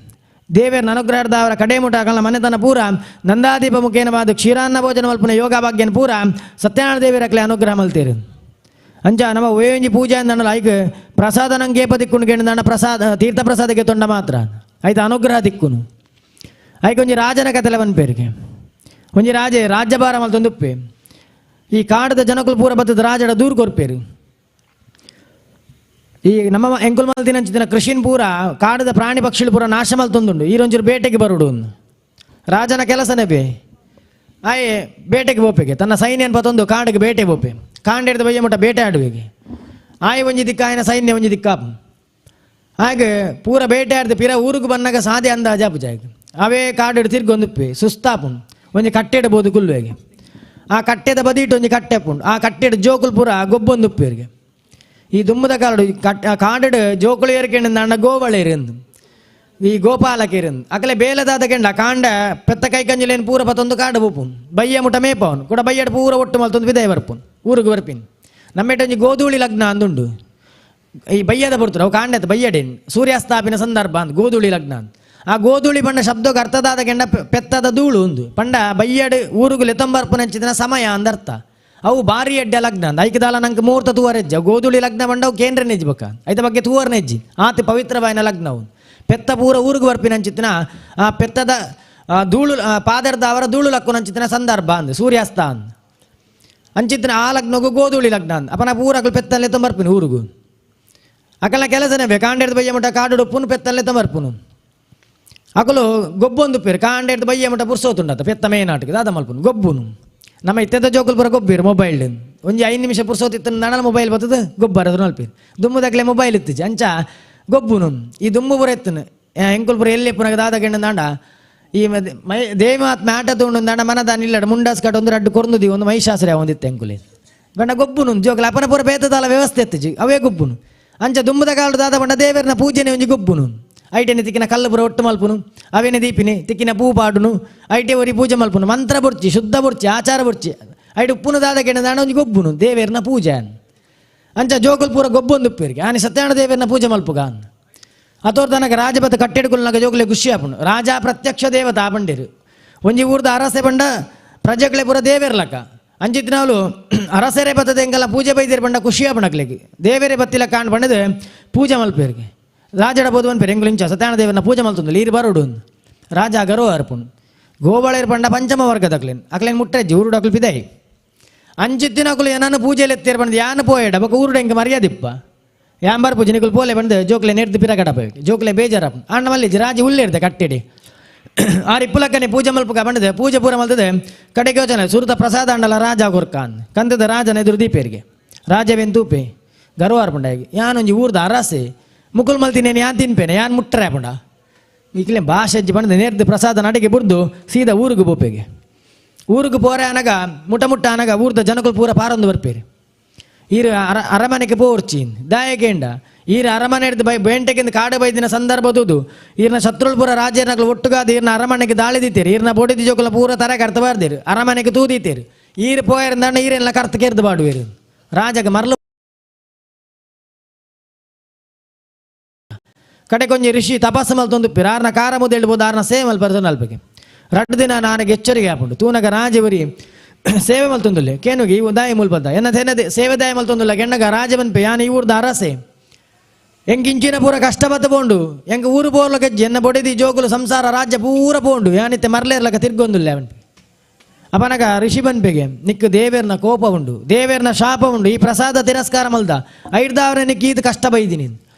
ದೇವರನ್ನ ಅನುಗ್ರಹದ ಅವರ ಕಡೆ ಮುಟ ಆಗಲ್ಲ ಮನೆತನ ಪೂರ ನಂದಾದೀಪ ಮುಖೇನವಾದ ಕ್ಷೀರಾನ್ನ ಭೋಜನ ಮಲ್ಪನ ಯೋಗ ಭಾಗ್ಯನ ಪೂರ ಸತ್ಯನಾರಾಯಣ ದೇವರಕ್ಲೆ ಅನುಗ್ರಹ ಮಲ್ತೀರು ಅಂಚ ನಮ್ಮ ಓಂಜಿ ಪೂಜೆ ಅಂದಣ್ಣ ಐಕ್ ಪ್ರಸಾದ ನಂಗೆ ಏಪ ದಿಕ್ಕುನು ಕೇಳಿದ ಪ್ರಸಾದ ತೀರ್ಥ ಪ್ರಸಾದಕ್ಕೆ ತೊಂಡ ಮಾತ್ರ ಆಯ್ತು ಅನುಗ್ರಹ ದಿಕ್ಕುನು ಐಕ್ ಒಂಜಿ ರಾಜನ ಕತೆಲ ಪೇರಿಗೆ ಒಂಜಿ ರಾಜೆ ರಾಜ್ಯಭಾರ ಮಲ್ತೊಂದುಪ್ಪೆ ಈ ಕಾಡದ ಜನಕುಲು ಪೂರ ಬತ್ತದ ರಾಜಡ ದೂರು ಕೊರ್ಪೇರು ಈ ನಮ್ಮ ಎಂಕುಲ್ ಮಲ್ತಿನಂಚಿನ ಕೃಷಿನ್ ಪೂರ ಕಾಡದ ಪ್ರಾಣಿ ಪಕ್ಷಿಗಳು ಪೂರ ನಾಶ ಮಲ್ತೊಂದುಂಡು ಈರೊಂಚೂರು ಬೇಟೆಗೆ ಬರುಡು ರಾಜನ ಕೆಲಸನೇ ಬೇ ಆಯೆ ಬೇಟೆಗೆ ಬೋಪೆಗೆ ತನ್ನ ಸೈನ್ಯ ಪತ್ತೊಂದು ಕಾಡಿಗೆ ಬೇಟೆ ಬೋಪೆ ಕಾಂಡ ಬಯ್ಯ ಮುಟ್ಟ ಬೇಟೆ ಆಡುವೆಗೆ ಆಯ್ ಒಂಜಿ ದಿಕ್ಕ ಆಯನ ಸೈನ್ಯ ಒಂಜಿ ದಿಕ್ಕ ಹಾಗೆ ಪೂರ ಬೇಟೆ ಆಡ್ದು ಪಿರ ಊರಿಗೆ ಬನ್ನಾಗ ಸಾದೆ ಅಂದಾಜಾಪು ಜಾಗ ಅವೇ ಕಾಡು ತಿರ್ಗೊಂದುಪ್ಪೆ ಸುಸ್ತಾಪುಂಡು ಒಂಜಿ ಕಟ್ಟೆಡಬೋದು ಕುಲ್ಲುವೆಗೆ ಆ ಕಟ್ಟೆದ ಬದಿಟ್ಟು ಒಂಜಿ ಕಟ್ಟೆ ಪುಂಡು ಆ ಕಟ್ಟೆಡ್ ಜೋಕುಲು ಪೂರ ಗೊಬ್ಬೊಂದುಪ್ಪೇರಿಗೆ ಈ ದುಮ್ಮದ ಕಾಡು ಕಟ್ ಕಾಡು ಜೋಕುಲು ಏರ್ಕೆಂಡು ಅಣ್ಣ ಗೋವಳೇರಿಂದು ಈ ಗೋಪಾಲಕೇರಿಂದು ಅಕಲೆ ಬೇಲದಾದ ಕೆಂಡ ಕಾಂಡ ಪೆತ್ತ ಕೈ ಕಂಜಲೇನು ಪೂರ ಪತ್ತೊಂದು ಕಾಡು ಬೋಪುನ್ ಬಯ್ಯ ಮುಟ ಮೇಪವನು ಕೂಡ ಬಯ್ಯಡ್ ಪೂರ ಒಟ್ಟು ಮಲ್ತೊಂದು ವಿದಯ ಬರ್ಪುನ್ ಊರಿಗೆ ಬರ್ಪಿನ್ ನಮ್ಮೆಟ ಒಂಜಿ ಗೋಧೂಳಿ ಲಗ್ನ ಅಂದುಂಡು ಈ ಬಯ್ಯದ ಬರ್ತಾರೆ ಅವು ಕಾಂಡದ ಬಯ್ಯಡೇನು ಸೂರ್ಯಾಸ್ತಾಪಿನ ಸಂದರ್ಭ ಅಂದ್ ಗೋಧೂಳಿ ಲಗ್ನ ಅಂದ್ ಆ ಗೋಧೂಳಿ ಬಣ್ಣ ಶಬ್ದಕ್ಕೆ ಅರ್ಥದಾದ ಕೆಂಡ ಪೆತ್ತದ ಧೂಳು ಒಂದು ಪಂಡ ಬಯ್ಯಡು ಊರುಗು ಲೆತಂಬರ್ಪುನಂಚಿನ ಸಮಯ ಅಂದರ್ಥ ಅವು ಭಾರಿ ಎಡ್ಡೆ ಲಗ್ನ ಅಂದ ಐಕದಾಲ ನಂಗೆ ಮುಹೂರ್ತ ತೂವರೆಜ್ಜ ಗೋಧೂಳಿ ಲಗ್ನ ಬಂಡ ಅವು ಕೇಂದ್ರ ನೆಜ್ಬೇಕ ಐತ ಬಗ್ಗೆ ತೂವರ್ ನೆಜ್ಜಿ ಆತ ಪವಿತ್ರ ಬಾಯಿನ ಲಗ್ನ ಅವು ಪೆತ್ತ ಪೂರ ಊರಿಗೆ ಬರ್ಪಿನಂಚಿತ್ತಿನ ಆ ಪೆತ್ತದ ಧೂಳು ಪಾದರದ ಅವರ ಧೂಳು ಲಕ್ಕುನಂಚಿತ್ತಿನ ಸಂದರ್ಭ ಅಂದ್ ಸೂರ್ಯಾಸ್ತ ಅಂದ್ ಅಂಚಿತ್ತಿನ ಆ ಲಗ್ನಗು ಗೋಧೂಳಿ ಲಗ್ನ ಅಂದ್ ಅಪನ ಪೂರಕಲು ಪೆತ್ತಲ್ಲೇ ತೊಂಬರ್ಪಿನ ಊರುಗು ಅಕಲ ಕೆಲಸನೇ ಬೇಕು ಕಾಂಡೇರ್ದು ಬಯ್ಯ ಮುಟ್ಟ ಕಾಡು ಉಪ್ಪುನು ಪೆತ್ತಲ್ಲೇ ತೊಂಬರ್ಪುನು ಅಕಲು ಗೊಬ್ಬೊಂದು ಪೇರು ಕಾಂಡೇರ್ದು ಬಯ್ಯ ಮುಟ್ಟ ಪುರ್ಸೋತುಂಡತ ಪೆತ್ತ ಮೇನಾಟಕ ದಾದ ಮಲ್ಪುನು ಗೊಬ್ಬುನು ನಮ್ಮ ಇತ್ತೆದ ಜೋಕುಲು ಪೂರ ಗೊಬ್ಬಿರು ಮೊಬೈಲ್ ಒಂಜಿ 5 ನಿಮಿಷ ಪುರ್ಸೋತಿತ್ತು ನಡಲ ಮೊಬೈಲ್ ಬರ್ತದೆ ಗೊಬ್ಬರ ನಲ್ಪೇರು ದುಮ್ಮುದಾಗಲೇ ಮೊಬೈಲ್ ಇತ್ತಿಜಿ ಅಂಚ ಗೊಬ್ಬುನು ಈ ದುಮ್ಮು ಪೂರ ಎತ್ತನು ಎಂಕುಲು ಪೂರ ಎಲ್ಲಿ ಪುನಗ ದಾದ ಗೆಂಡ ದಾಂಡ ಈ ಮೈ ದೇವಾತ್ಮ ಆಟ ತಗೊಂಡು ದಾಂಡ ಮನದ ನಿಲ್ಲಡ ಮುಂಡಾಸ್ ಕಟ ಒಂದು ರಡ್ಡು ಕೊರ್ನುದಿ ಒಂದು ಮಹಿಷಾಸುರ ಒಂದಿತ್ತು ಎಂಕುಲಿ ಬಂಡ ಗೊಬ್ಬುನು ಜೋಕುಲು ಅಪನ ಪೂರ ಬೇತದಾಲ ವ್ಯವಸ್ಥೆ ಎತ್ತಿಜಿ ಅವೇ ಗೊಬ್ಬುನು ಅಂಚ ದುಮ್ಮದ ಕಾಲದ ದಾದ ಬಂಡ ದೇವರನ ಪೂಜೆನೆ ಒಂಜಿ ಗೊಬ್ಬುನು ಐಟೆನೆ ತಿಕ್ಕಿನ ಕಲ್ಲು ಪೂರ ಒಟ್ಟು ಮಲ್ಪುನು ಅವೇನೆ ದೀಪಿನಿ ತಿಕ್ಕಿನ ಪೂ ಪಾಡುನು ಐಟೆ ಒರಿ ಪೂಜೆ ಮಲ್ಪುನು ಮಂತ್ರ ಬುರ್ಚಿ ಶುದ್ಧ ಬುರ್ಚಿ ಆಚಾರ ಬುರ್ಚಿ ಐಟು ಉಪ್ಪುನು ದಾದ ಕೆಂಡ ದಾಂಡ ಒಂಜಿ ಗೊಬ್ಬುನು ದೇವೇರ್ನ ಪೂಜೆ ಅಂಚ ಜೋಕುಲು ಪೂರ ಗೊಬ್ಬೊಂದು ಉಪ್ಪೇರಿಗೆ ಆನೆ ಸತ್ಯನಾರಾಯಣ ದೇವೇರ್ನ ಪೂಜೆ ಮಲ್ಪುಗ ಅತೋರ್ ತನಕ ರಾಜಪಥ ಕಟ್ಟೆಡುಕುಲ್ನಾಗ ಜೋಕುಲೆ ಖುಷಿ ಆಪುಂಡು ರಾಜ ಪ್ರತ್ಯಕ್ಷ ದೇವತ ಆಪಂಡೇರು ಒಂಜಿ ಊರ್ದ ಅರಸೆ ಬಂಡ ಪ್ರಜೆಗಳೇ ಪೂರ ದೇವೇರ್ಲಕ್ಕ ಅಂಚಿತ್ತಿನವಳು ಅರಸೆರೆ ಬತ್ತದ ಎಂಗೆಲ್ಲ ಪೂಜೆ ಬೈದಿರು ಬಂಡ ಖುಷಿ ಆಪಣಕ್ಲೆಗೆ ದೇವೇರೆ ಬತ್ತಿಲ ಕಾಣ್ ಬಂಡದು ಪೂಜೆ ಮಲ್ಪೇರಿಗೆ ರಾಜಡ ಬೋದು ಪೇರು ಎಂಗುಲು ಇಂಚ ಸತ್ಯನಾರಾಯಣ ದೇವರನ್ನ ಪೂಜೆ ಮಲ್ತುಂದು ಈರು ಬರೋಡು ರಾಜ ಗರ್ವ ಅರ್ಪುಂಡು ಗೋಬಳೇರು ಪಂಡ ಪಂಚಮ ವರ್ಗದಕ್ಲೇನು ಅಕ್ಲೇನು ಮುಟ್ಟೆಜ್ಜಿ ಊರುಡು ಅಕ್ಲು ಪಿದೈ ಅಂಚಿತ್ತಿನಕುಲು ಏನನ್ನು ಪೂಜೆಲಿ ಎತ್ತೇರು ಬಂದು ಯಾನು ಪೋಯಡ ಬೊಕ ಊರುಡು ಎಂಕ ಮರ್ಯಾದಿಪ್ಪ ಯಾಂಬರ್ ಪೂಜೆ ನಿಕುಲು ಪೋಲೆ ಬಂದು ಜೋಕ್ಲೆ ನೆರ್ದು ಪಿರಗಡ ಪೋಯ್ ಜೋಕ್ಲೆ ಬೇಜಾರಪ್ಪ ಅಣ್ಣ ಮಲ್ಲಿಜಿ ರಾಜಿ ಉಲ್ಲೇರ್ದೆ ಕಟ್ಟಿಡಿ ಆರು ಇಪ್ಪುಲಕ್ಕನೆ ಪೂಜೆ ಮಲ್ಪುಗ ಬಂದದೆ ಪೂಜೆ ಪೂರ ಮಲ್ತದೆ ಕಡೆಗೆ ಯೋಚನೆ ಸುರುತ ಪ್ರಸಾದ ಅಂಡಲ ರಾಜ ಗೊರ್ಕಾನ್ ಕಂದದ ರಾಜನ ಎದುರು ದೀಪೇರಿಗೆ ರಾಜವೇನು ತೂಪೆ ಗರ್ವಾರ್ ಪಂಡಾಗಿ ಯಾನೊಂಜಿ ಊರ್ದ ಅರಸೆ ಮುಕುಲ್ ಮಲ್ತಿನೇನು ಯಾನ್ ತಿನ್ಪೇನೆ ಯಾನ್ ಮುಟ್ಟರೆ ಪಂಡ ಈಗಲೇ ಭಾಷೆ ಅಜ್ಜಿ ಬಂದ ನೇರ್ದು ಪ್ರಸಾದ ನಡಿಗೆ ಬುಡ್ದು ಸೀದಾ ಊರಿಗೆ ಬೋಪೆಗೆ ಊರಿಗೆ ಪೋರೆ ಅನಗ ಮುಟ ಮುಟ್ಟ ಅನಗ ಊರ್ದ ಜನಕುಲು ಪೂರ ಪಾರೊಂದು ಬರ್ಪೇರಿ ಈರು ಅರಮನೆಗೆ ಪೋರ್ಚಿ ದಾಯಕೇಂಡ ಈರು ಅರಮನೆ ಹಿಡ್ದು ಬೈ ಬೇಂಟೆಗಿಂದ ಕಾಡು ಬೈದಿನ ಸಂದರ್ಭದುದು ಈರ್ನ ಶತ್ರುಳು ಪೂರ ರಾಜ್ಯನಗಳು ಒಟ್ಟುಗಾದ ಈರ್ನ ಅರಮನೆಗೆ ದಾಳಿ ದೀತೀರಿ ಈರ್ನ ಬೊಡಿದಿ ಜೋಕುಲ ಪೂರ ತರೆ ಕರ್ತ ಬಾರ್ದಿರು ಅರಮನೆಗೆ ತೂದೀತೀರಿ ಈರು ಪೋಯರಿಂದಣ್ಣ ಈರೆಲ್ಲ ಕರ್ತ ಕೆರ್ದು ಬಾಡುವೀರು ರಾಜಗೆ ಮರಳು ಕಡೆ ಕೊಂಜಿ ಋಷಿ ತಪಸ್ಸು ಮಲ್ತೊಂದು ಆರ್ನ ಕಾರ ಮುದ್ದೆ ಹೇಳ್ಬೋದು ಆರ್ನ ಸೇವೆ ಮಲ್ಪರ್ದು ನಲ್ಪಗೆ ರಡ್ಡು ದಿನ ನಾನಗೆ ಎಚ್ಚರಿಕೆ ಆಪುಂಡು ತೂನಗ ರಾಜವರಿ ಸೇವೆ ಮಲ್ತೊಂದುಲ್ಲೆ ಕೇನುಗೆ ಇವು ದಾಯ ಮುಲ್ಪದ ಎನ್ನ ತೆನ್ನದೆ ಸೇವೆ ದಾಯ ಮಲ್ತೊಂದುಲ್ಲ ಗೆಣ್ಣಗ ರಾಜ ಬನ್ಪೆ ಯಾನ ಈ ಊರ್ದ ಅರಸೆ ಎಂಕ್ ಇಂಚಿನ ಪೂರ ಕಷ್ಟ ಬತ್ತ ಪೋಂಡು ಎಂಕ್ ಊರು ಪೋರ್ಲಕ ಎನ್ನ ಬೊಡೆದಿ ಜೋಗುಲು ಸಂಸಾರ ರಾಜ್ಯ ಪೂರ ಪೋಂಡು ಯಾನಿತ್ತೆ ಮರ್ಲೇರ್ಲಕ ತಿರ್ಗೊಂದುಲ್ಲೆ ಅವನ್ಪೆ ಅಪನಗ ಋಷಿ ಬನ್ಪೆಗೆ ನಿಕ್ಕು ದೇವೇರ್ನ ಕೋಪ ಉಂಡು ದೇವೇರ್ನ ಶಾಪ ಉಂಡು ಈ ಪ್ರಸಾದ ತಿರಸ್ಕಾರ ಮಲ್ದ ಐಡ್ದಾವ್ರೆ ನಿಕ್ಕು ಈತ ಕಷ್ಟ ಬೈದಿನಿ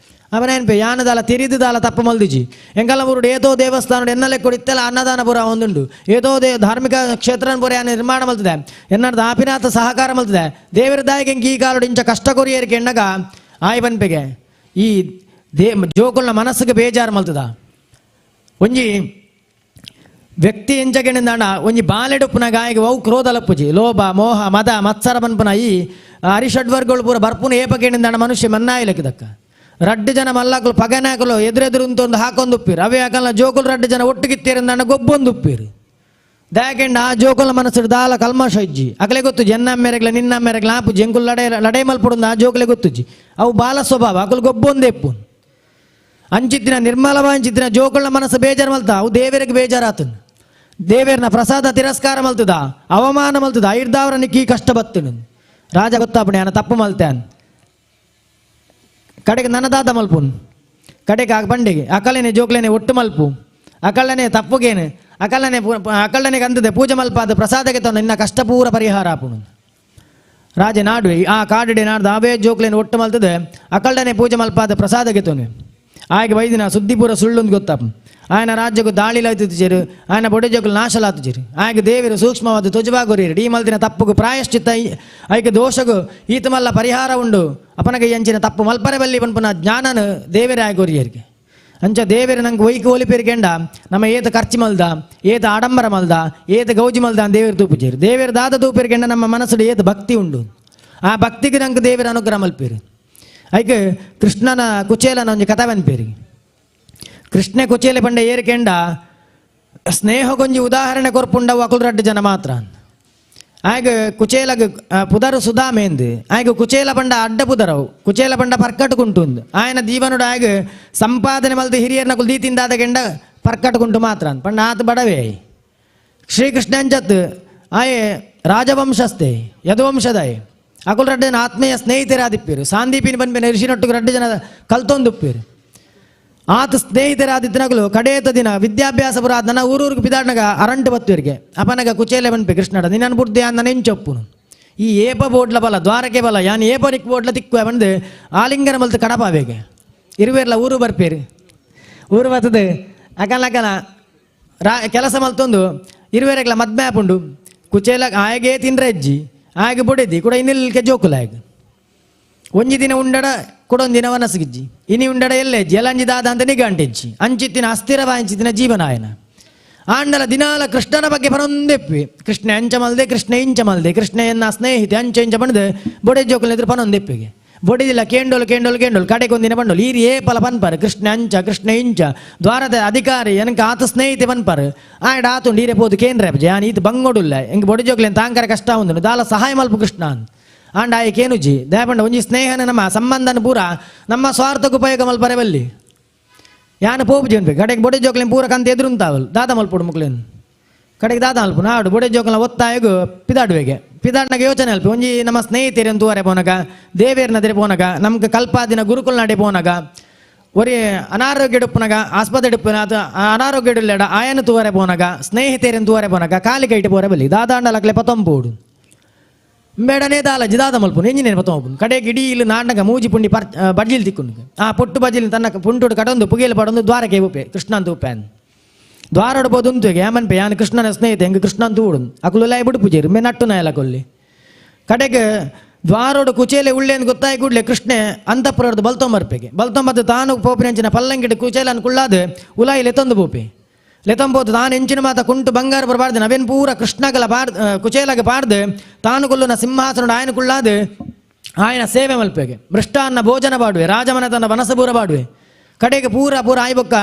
ಅವನೇನ್ಪೆ ಯಾನದಾಲ ತಿರಿದುದಾಲ ತಪ್ಪು ಮಲ್ದಿಜಿ ಎಂಕಲ್ಲ ಊರುಡು ಏತೋ ದೇವಸ್ಥಾನ ಎನ್ನಲೆ ಕೊಡಿತ್ತೆಲ್ಲ ಅನ್ನದಾನ ಪುರ ಒಂದುಂಡು ಏತೋ they ಧಾರ್ಮಿಕ ಕ್ಷೇತ್ರನ ಪುರ ಯಾನ ನಿರ್ಮಾಣ ಮಲ್ತದೆ ಎನ್ನರ್ದ ಆಪಿನಾಥ ಸಹಕಾರ ಮಲ್ತದೆ ದೇವರ ದಾಯಿಗೆ ಎಂಕ್ ಈ ಕಾಲುಡು ಇಂಚ ಕಷ್ಟ ಕೊರಿಯರಿಗೆ ಎಣ್ಣಗ ಆಯ್ ಬನ್ಪೆಗೆ ಈ they ಜೋಕುಲ್ನ ಮನಸ್ಸಿಗೆ ಬೇಜಾರು ಮಲ್ತದ ಒಂಜಿ ವ್ಯಕ್ತಿ ಎಂಚಗೆಣಿಂದಾಂಡ ಒಂಜಿ ಬಾಲೆಡುಪ್ಪುನ ಗಾಯಗೆ ಅವು ಕ್ರೋಧಲಪ್ಪುಜಿ ಲೋಭ ಮೋಹ ಮದ ಮತ್ಸರ ಬನ್ಪುನ ಈ ಅರಿಷಡ್ವರ್ಗಳು ಪೂರ ಬರ್ಪುನ ಏಪಗೆಣಿಂದಾಂಡ ಮನುಷ್ಯ ಮನ್ನಾಯಿಲಕ್ಕಿದಕ್ಕ ರಡ್ಡು ಜನ ಮಲ್ಲಕಲು ಪಗನಾಕಲು ಎದುರೆದುರು ಒಂದು ಹಾಕೊಂದು ಉಪ್ಪಿರು ಅವೇ ಹಾಕಲ್ಲ ಜೋಕುಲು ರಡ್ಡು ಜನ ಒಟ್ಟಿಗಿತ್ತೀರಂದಾಂಡ ಗೊಬ್ಬೊಂದು ಉಪ್ಪಿರು ದಾಕೆಂಡ ಆ ಜೋಕುಲ ಮನಸ್ಸು ದಾಲ ಕಲ್ಮಶ ಇಜ್ಜಿ ಅಕಲೆ ಗೊತ್ತುಜಿ ಎನ್ನ ಮೇರೆಗ್ಲ ನಿನ್ನ ಮೇರೆಗ್ಲ ಆಪುಜಿ ಎಂಕುಲು ಲಡೈ ಲಡೈ ಮಲ್ಪುಡುಂದು ಆ ಜೋಕುಲೆ ಗೊತ್ತುಜಿ ಅವು ಬಾಲ ಸ್ವಭಾವ ಅಕುಲು ಗೊಬ್ಬೊಂದು ಎಪ್ಪು ಅಂಚಿತ್ತಿನ ನಿರ್ಮಲವ ಅಂಚಿತ್ತಿನ ಜೋಕುಳ ಮನಸ್ಸು ಬೇಜಾರು ಮಲ್ತ ಅವು ದೇವರಿಗೆ ಬೇಜಾರಾತನು ದೇವೇರ್ನ ಪ್ರಸಾದ ತಿರಸ್ಕಾರ ಮಲ್ತದ ಅವಮಾನ ಮಲ್ತದ ಐರ್ದಾವರ ನಿಕ್ಕಿ ಕಷ್ಟ ಬತ್ತನು ರಾಜ ಗೊತ್ತಾಪಣೆ ಅನ್ನ ತಪ್ಪು ಮಲ್ತಾನ್ ಕಡೆಗೆ ನನ್ನ ದಾದ ಮಲ್ಪುನ್ ಕಡೆಗೆ ಆ ಬಂಡಿಗೆ ಅಕಲನೆ ಜೋಕ್ಲೇನೆ ಒಟ್ಟು ಮಲ್ಪು ಅಕಳ್ಳನೆ ತಪ್ಪುಗೇನು ಅಕಲ್ಲನೆ ಅಕಳ್ಳನೆ ಕಂದದೆ ಪೂಜೆ ಮಲ್ಪಾದ ಪ್ರಸಾದಕ್ಕೆ ತಂದು ನಿನ್ನ ಕಷ್ಟ ಪೂರ ಪರಿಹಾರ ಆಪುನು ರಾಜ ನಾಡುವೆ ಆ ಕಾಡುಡೆ ನಾಡ್ದು ಅವೇ ಜೋಕ್ಲೇನೆ ಒಟ್ಟು ಮಲ್ತದೆ ಅಕಳ್ಳನೆ ಪೂಜೆ ಮಲ್ಪಾದ ಪ್ರಸಾದಕ್ಕೆ ತೊನು ಆಯ್ಕೆ ವೈದಿನ ಸುದ್ದಿ ಪೂರ ಸುಳ್ಳುಂದು ಗೊತ್ತಾಪ ఆయన ರಾಜ್ಯಕ್ಕೂ ದಾಳಿಲಾಯ್ತಿರು ఆయన ಬೊಡೆ ಜೋಕುಲು ನಾಶಲಾತುಜಿರು ಆಯ್ಕೆ ದೇವರು ಸೂಕ್ಷ್ಮವಾದ ತೊಜಬಾಗುರಿ ಈ ಮಲ್ದಿನ ತಪ್ಪುಗು ಪ್ರಾಯಶ್ಚಿತ್ತ ಐಕೆ ದೋಷಗು ಈತ ಮಲ್ಲ ಪರಿಹಾರ ಉಂಡು ಅಪನಗ ಎಂಚಿನ ತಪ್ಪು ಮಲ್ಪರೆ ಬಲ್ಲಿ ಪನ್ಪುನ ಜ್ಞಾನನು ದೇವರೇ ಆಗೋರಿಯರಿಗೆ ಅಂಚ ದೇವರು ನಂಗೆ ಒಯ್ಕು ಒಲಿಪೇರಿಕೆಂಡ ನಮ್ಮ ಏತ ಖರ್ಚು ಮಲ್ದ ಏತ ಆಡಂಬರ ಮಲ್ದ ಏತ ಗೌಜಿ ಮಲ್ದ ದೇವರು ತೂಪುಜೇರು ದೇವರು ದಾದ ತೂಪೇರಿಕೆಂಡ ನಮ್ಮ ಮನಸ್ಸು ಏತ ಭಕ್ತಿ ಉಂಡು ಆ ಭಕ್ತಿಗೆ ನಂಗೆ ದೇವರ ಅನುಗ್ರಹ ಮಲ್ಪೇರು ಐಕೆ ಕೃಷ್ಣನ ಕುಚೇಲನ ಒಂಜಿ ಕಥೆ ಪೇರಿ ಕೃಷ್ಣ ಕುಚೇಲೆ ಪಂಡ ಏರಿಕೆಂಡ ಸ್ನೇಹಗೊಂಜಿ ಉದಾಹರಣೆ ಕೊರ್ಪುಂಡವು ಅಕುಲು ರಡ್ಡು ಜನ ಮಾತ್ರ ಆಗ ಕುಚೇಲಗ ಪುದರು ಸುಧಾಮೇಂದು ಆಗ ಕುಚೇಲ ಪಂಡ ಅಡ್ಡ ಪುದರವು ಕುಚೇಲ ಪಂಡ ಪರ್ಕಟುಕುಂಟುಂದು ఆయన ಜೀವನುಡು ಆಗ ಸಂಪಾದನೆ ಮಲ್ದು ಹಿರಿಯರ್ನಕುಲು ದೀತಿಂದಾದ ಗೆಂಡ ಪರ್ಕಟುಕುಂಟು ಮಾತ್ರ ಪಂಡ ಆತ ಬಡವೇ ಶ್ರೀಕೃಷ್ಣ ಅಂಜತ್ ಆಯೆ ರಾಜವಂಶಸ್ಥೆ ಯದುವಂಶದಾಯೆ ಅಕುಲು ರಡ್ಡು ಜನ ಆತ್ಮೀಯ ಸ್ನೇಹಿತರಾದಿಪ್ಪೀರು ಸಾಂದೀಪಿನ ಬಂದ್ಮೇಲೆ ಋಷಿನೊಟ್ಟಿಗೆ ರಡ್ಡು ಜನ ಕಲ್ತೊಂದುಪ್ಪೀರು ಆತ ಸ್ನೇಹಿತರಾದಿದ್ದನಗಲು ಕಡೇತ ದಿನ ವಿದ್ಯಾಭ್ಯಾಸ ಪುರ ನನ್ನ ಊರೂರಿಗೆ ಬಿದಾಡ್ನಾಗ ಅರಂಟು ಬತ್ತುವರಿಗೆ ಅಪನಗ ಕುಚೇಲೆ ಬನ್ಪೆ ಕೃಷ್ಣಡ ನಿನ್ನನ್ನು ಬುಡ್ದೆ ನನ್ನ ಎಂಚೊಪ್ಪುನು ಈ ಏಪ ಬೋಡ್ಲ ಬಲ ದ್ವಾರಕೆ ಬಲ ಯಾನ್ ಏಪ ನಿಕ್ ಬೋಡ್ಲ ತಿಕ್ಕುವೆ ಬಂದು ಆಲಿಂಗನ ಮಲ್ತು ಕಡಪಾವೇಗೆ ಇರುವೇರ್ಲ ಊರು ಬರ್ಪೇರು ಊರು ಬರ್ತದೆ ಅಕಲ ಅಕಲ ರಾ ಕೆಲಸ ಮಲ್ತೊಂದು ಇರುವೇರೆಗ್ಲ ಮದ್ಮೆ ಆಪುಂಡು ಕುಚೇಲ ಆಯಗೆ ತಿಂದ್ರೆ ಅಜ್ಜಿ ಆಯಗೆ ಬೊಡೆದಿ ಕೂಡ ಇನ್ನಿಲ್ಕೆ ಜೋಕುಲ ಆಯಗ್ ಒಂಜಿ ದಿನ ಉಂಡಡ ಕೊಡೊಂದಿನ ವನಸ್ಗಿಜ್ಜಿ ಇನಿ ಉಂಡಡ ಎಲ್ಲೆಜ್ಜಿ ಎಲಂಜಿ ದಾದ ಅಂತ ನಿಗಂಟೆಜ್ಜಿ ಅಂಚಿತ್ತಿನ ಅಸ್ಥಿರವ ಅಂಚಿತ್ತಿನ ಜೀವನ ಆಯನ ಆಂಡಲ ದಿನಾಲ ಕೃಷ್ಣನ ಬಗ್ಗೆ ಪನೊಂದೆಪ್ಪಿ ಕೃಷ್ಣ ಅಂಚ ಮಲ್ದೆ ಕೃಷ್ಣ ಇಂಚ ಮಲ್ದೆ ಕೃಷ್ಣ ಎನ್ನ ಸ್ನೇಹಿತೆ ಅಂಚ ಇಂಚ ಬಂದು ಬೊಡೆ ಜೋಕುಲ ಎದುರು ಪನೊಂದೆಪ್ಪಿಗೆ ಬೊಡಿದಿಲ್ಲ ಕೇಂಡೋಲು ಕೇಂಡೋಲು ಕೇಂಡೋಲು ಕಡೆಗೊಂದಿನ ಬಂಡೋಲು ಈರಿ ಏ ಪಲ ಪನ್ಪಾರು ಕೃಷ್ಣ ಅಂಚ ಕೃಷ್ಣ ಇಂಚ ದ್ವಾರದ ಅಧಿಕಾರಿ ಎನಕ ಆತ ಸ್ನೇಹಿತೆ ಪನ್ಪಾರು ಆಯಡ ಆತುಂಡು ಈರೆ ಪೋದು ಕೇಂದ್ರ ಯಾನ್ ಈತ ಬಂಗೋಡುಲ್ಲ ಎಂಕ್ ಬೊಡೆ ಜೋಕ್ಲೇನ್ ತಾಂಕರ ಕಷ್ಟ ಉಂದು ದಾಲ ಸಹಾಯ ಮಲ್ಪು ಕೃಷ್ಣ ಅಂದ್ ಆಂಡ ಆಯಕೇನುಜಿ ದಯಪಂಡ ಒಂಜಿ ಸ್ನೇಹನ ನಮ್ಮ ಸಂಬಂಧನ ಪೂರ ನಮ್ಮ ಸ್ವಾರ್ಥಕ್ಕೆ ಉಪಯೋಗ ಮಲ್ಪರೆ ಬಲ್ಲಿ ಯಾನ್ ಪೋಪು ಜೀವನ್ ಬೇಕು ಕಡೆಗೆ ಬೊಡೆ ಜೋಕ್ಲೇನ್ ಪೂರ ಕಂತ ಎದುರುಂತಾವಲ್ ದಾದ ಮಲ್ಪುಡು ಮುಕ್ಲೇನ್ ಕಡೆಗೆ ದಾದ ಮಲ್ಪು ನಾಡು ಬೊಡೆ ಜೋಕ್ಲ ಒತ್ತಾಯಗು ಪಿದಾಡುವೆಗೆ ಪಿದಾಡ್ನಾಗ ಯೋಚನೆ ಅಲ್ಪ ಒಂಜಿ ನಮ್ಮ ಸ್ನೇಹಿತರನ್ನು ತೂವರೆ ಪೋನಗ ದೇವೇರ್ನದರೆ ಪೋನಗ ನಮ್ಗೆ ಕಲ್ಪಾದಿನ ಗುರುಕುಲ ನಡೆ ಪೋನಗ ಒರಿ ಅನಾರೋಗ್ಯ ಡುಪ್ಪುನಗ ಆಸ್ಪತ್ರೆ ಡುಪ್ಪುನ ಅದು ಅನಾರೋಗ್ಯ ಇಡಲೆಡ ಆಯನ ತೂವರೆ ಪೋನಗ ಸ್ನೇಹಿತರನ್ನು ತೂವರೆ ಪೋನಗ ಕಾಲಿ ಕೈಟು ಪೋರೆ ಬಲ್ಲಿ ದಾದಾಂಡಲಕ್ಲೆ ಪತೊಂಪೋಡು ಬೇಡನೇ ದಾಲಜಿ ದಾದ ಮಲ್ಪುನು ಎಂಜಿನೇನು ಪತ್ತೊಂಪುನು ಕಡೆಗೆ ಇಡೀ ಇಲ್ಲಿ ನಾಟಕ ಮೂಜಿ ಪುಂಡಿ ಪರ್ ಬಜ್ಜಿಲ್ ತಿಕ್ಕುನು ಆ ಪೊಟ್ಟು ಬಜ್ಜಿಲ್ ತನ್ನ ಪುಂಟುಡು ಕಡೊಂದು ಪುಗೇಲು ಪಡೊಂದು ದ್ವಾರಕ್ಕೆ ಉಪ್ಪೆ ಕೃಷ್ಣಂತ ಉಪ್ಪೆ ದ್ವಾರಡು ಬೋದು ಉಂತುಗೆ ಯಾಮನ್ಪೆ ಯಾನ್ ಕೃಷ್ಣನ ಸ್ನೇಹಿತೆ ಹೆಂಗೆ ಕೃಷ್ಣಂತ ಊಡು ಅಕುಲು ಲೈ ಬಿಡು ಪೂಜೆರು ಮೇ ನಟ್ಟು ನಾಯಲ ಕೊಲ್ಲಿ ಕಡೆಗೆ ದ್ವಾರೋಡು ಕುಚೇಲೆ ಉಳ್ಳೇನು ಗೊತ್ತಾಯಿ ಕೂಡಲೇ ಕೃಷ್ಣೆ ಅಂತಪುರದ್ದು ಬಲ್ತೊಂಬರ್ಪೆಗೆ ಬಲ್ತೊಂಬತ್ತು ತಾನು ಪೋಪಿನಂಚಿನ ಪಲ್ಲಂಗಿಟ್ಟು ಕುಚೇಲನ್ನು ಕುಳ್ಳಾದು ಉಲಾಯಿ ಲೆತೊಂದು ಪೋಪೆ ಲೆತಂಬೋದು ತಾನು ಎಂಚಿನ ಮಾತ ಕುಂಟು ಬಂಗಾರ ಬರಬಾರ್ದು ನವೇನ್ ಪೂರ ಕೃಷ್ಣಗಲ ಪಾರ್ ಕುಚೇಲಗ ಪಾರ್ದು ತಾನು ಕೊಲ್ಲುನ ಸಿಂಹಾಸನ ಆಯನ ಕುಳ್ಳಾದು ಆಯನ ಸೇವೆ ಮಲ್ಪೆಗೆ ಮೃಷ್ಟಾನ್ನ ಭೋಜನ ಬಾಡುವೆ ರಾಜಮನ ತನ್ನ ವನಸಬೂರ ಬಾಡುವೆ ಕಡೆಗೆ ಪೂರ ಪೂರ ಆಯ್ಬೊಕ್ಕ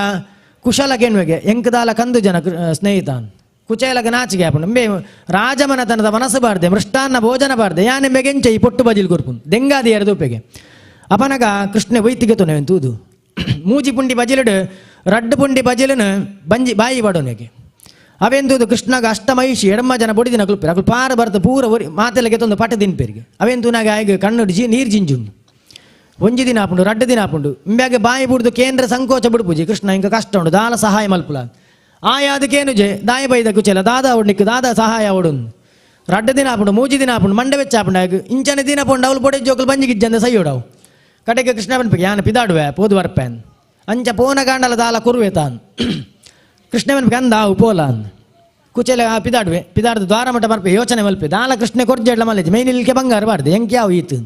ಕುಶಲ ಕೆಣ್ವೆಗೆ ಎಂಕದಾಲ ಕಂದು ಜನ ಸ್ನೇಹಿತಾನ್ ಕುಚೇಲಗ ನಾಚಿಗೆ ಆಪುಂಡು ಅಂಬೆ ರಾಜಮನತನದ ಮನಸ್ಸು ಬಾರ್ದೆ ಮೃಷ್ಟಾನ್ನ ಭೋಜನ ಬಾರ್ದೆ ಯಾನೆ ಮೆಗೆಂಚ ಈ ಪೊಟ್ಟು ಬಜಿಲ್ ಕೊರ್ಪುನ್ ದೆಂಗಾದಿ ಎರದೂಪೆಗೆ ಅಪನಗ ಕೃಷ್ಣ ವೈತಿಗೆ ತುನೆ ತೂದು ಮೂಜಿ ಪುಂಡಿ ಬಜಿಲುಡು ರಡ್ಡು ಪುಂಡಿ ಬಜಿಲನು ಬಂಜಿ ಬಾಯಿ ಬಡೋನೆಗೆ ಅವೆಂತೂದು ಕೃಷ್ಣಗ ಅಷ್ಟಮಹಿಷಿ ಎಡಮ್ಮ ಜನ ಬೊಡಿದಿನ ಕುಲ್ಪೇರು ಅಕುಲು ಪಾರ ಬರ್ತ ಪೂರ ಒರಿ ಮಾತೆಲ್ಲಗೆ ತೊಂದು ಪಟ ತಿನ್ಪೇರಿಗೆ ಅವೆಂತೂನಾಗ ಆಯ್ಗೆ ಕಣ್ಣು ಜಿ ನೀರು ಜಿಂಜುಂಡು ಒಂಜಿ ದಿನ ಆಪುಂಡು ರಡ್ಡು ದಿನ ಆಪುಂಡು ಇಂಬ್ಯಾಗೆ ಬಾಯಿ ಬುಡ್ದು ಕೇಂದ್ರ ಸಂಕೋಚ ಬಿಡ್ಪುಜಿ ಕೃಷ್ಣ ಇಂಕ ಕಷ್ಟ ಉಂಡು ದಾಲ ಸಹಾಯ ಮಲ್ಪುಲ ಆಯಾದಕ್ಕೇನುಜೆ ದಾಯ ಬೈದ ಕುಚೇಲ ದಾದ ಅವಡಿಕ್ ದಾದ ಸಹಾಯ ಅವಡುನ್ ರಡ್ಡು ದಿನ ಆಪುಂಡು ಮೂಜಿ ದಿನ ಆಪುಂಡು ಮಂಡೆ ವೆಚ್ಚ ಆಪುಂಡು ಆಗ ಇಂಚನೆ ದಿನ ಪೋಂಡು ಅವಳು ಬೊಡೆ ಜೋಕುಲು ಬಂಜಿಗಿಜ್ಜಂದ ಸೈಯೋಡವು ಕಡೆಗೆ ಕೃಷ್ಣ ಬನ್ಪಿಗೆ ಯಾನ ಪಿದಾಡುವೆ ಪೋದು ವರ್ಪೆನ್ ಅಂಚ ಪೋನ ಗಾಂಡಲ ದಾಲ ಕುರುವೆ ತಾನ್ ಕೃಷ್ಣ ಬನ್ಪಿಗೆ ಅಂದ ಆವು ಪೋಲ ಅಂದ್ ಕುಚೇಲ ಆ ಪಿದಾಡುವೆ ಪಿದಾಡ್ದು ದ್ವಾರ ಮಠ ಬರ್ಪೆ ಯೋಚನೆ ಮಲ್ಪೆ ದಾಲ ಕೃಷ್ಣ ಕೊರ್ಜೆಡ್ಲ ಮಲ್ಲೆಜ್ ಮೈನಿಲ್ಕೆ ಬಂಗಾರ ಬಾರ್ದು ಎಂಕೆ ಯಾವು ಈತು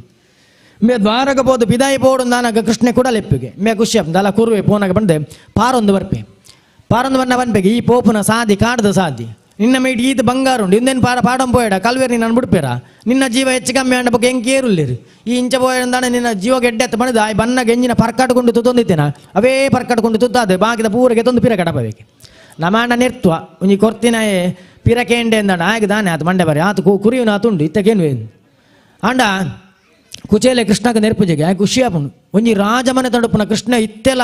ಮೇ ದ್ವಾರಕ ಪೋದು ಪಿದಾಯಿ ಪೋಡು ನಾನಗ ಕೃಷ್ಣ ಕುಡಲೆಪ್ಪಿಗೆ ಮೇ ಖುಷಿ ಆಪುಂಡು ದಾಲ ಕುರುವೆ ಪೋನಾಗ ಬಂದೆ ಪಾರೊಂದು ಬರ್ಪೆ ಪಾರೊಂದು ಬನ್ನ ಬನ್ಪೆಗೆ ಈ ಪೋಪುನ ಸಾದಿ ಕಾಡ್ದ ಸಾದಿ ನಿನ್ನ ಮೇಟ್ ಈತ ಬಂಗಾರ ಉಂಡು ಇಂದೇನು ಪಾರ ಪಾಡಂ ಪೋಯಡ ಕಲ್ವೇರ್ ನಿನ್ನ ಬಿಡ್ಪೇರ ನಿನ್ನ ಜೀವ ಹೆಚ್ಚು ಕಮ್ಮಿ ಅಂಡ ಬೊಕ್ಕ ಎಂಕ್ ಏರುಲ್ಲೇರು ಈ ಇಂಚ ಪೋಯಂದಾನೆ ನಿನ್ನ ಜೀವ ಗೆಡ್ಡೆ ಅತ್ತ ಬಣದ ಆಯ್ ಬನ್ನ ಗೆಂಜಿನ ಪರ್ಕಾಟ್ಕೊಂಡು ತುತ್ತೊಂದಿತ್ತೇನ ಅವೇ ಪರ್ಕಾಟ್ಕೊಂಡು ತುತ್ತಾದೆ ಬಾಕಿದ ಪೂರಗೆ ತೊಂದು ಪಿರ ಕಡಪಬೇಕು ನಮಾಂಡ ನಿರ್ತ್ವ ಒಂಜಿ ಕೊರ್ತಿನಾಯೆ ಪಿರ ಕೇಂಡೆ ಅಂದಾಣ ಆಯ್ಗೆ ದಾನೆ ಆತ ಮಂಡೆ ಬಾರಿ ಆತ ಕುರಿಯುನ ಆತುಂಡು ಇತ್ತಕೇನು ಆಂಡ ಕುಚೇಲೆ ಕೃಷ್ಣಗ ನೆರ್ಪುಜೆಗೆ ಆಯ್ ಖುಷಿ ಆಪುಂಡು ಒಂಜಿ ರಾಜಮನೆ ತಡುಪುನ ಕೃಷ್ಣ ಇತ್ತೆಲ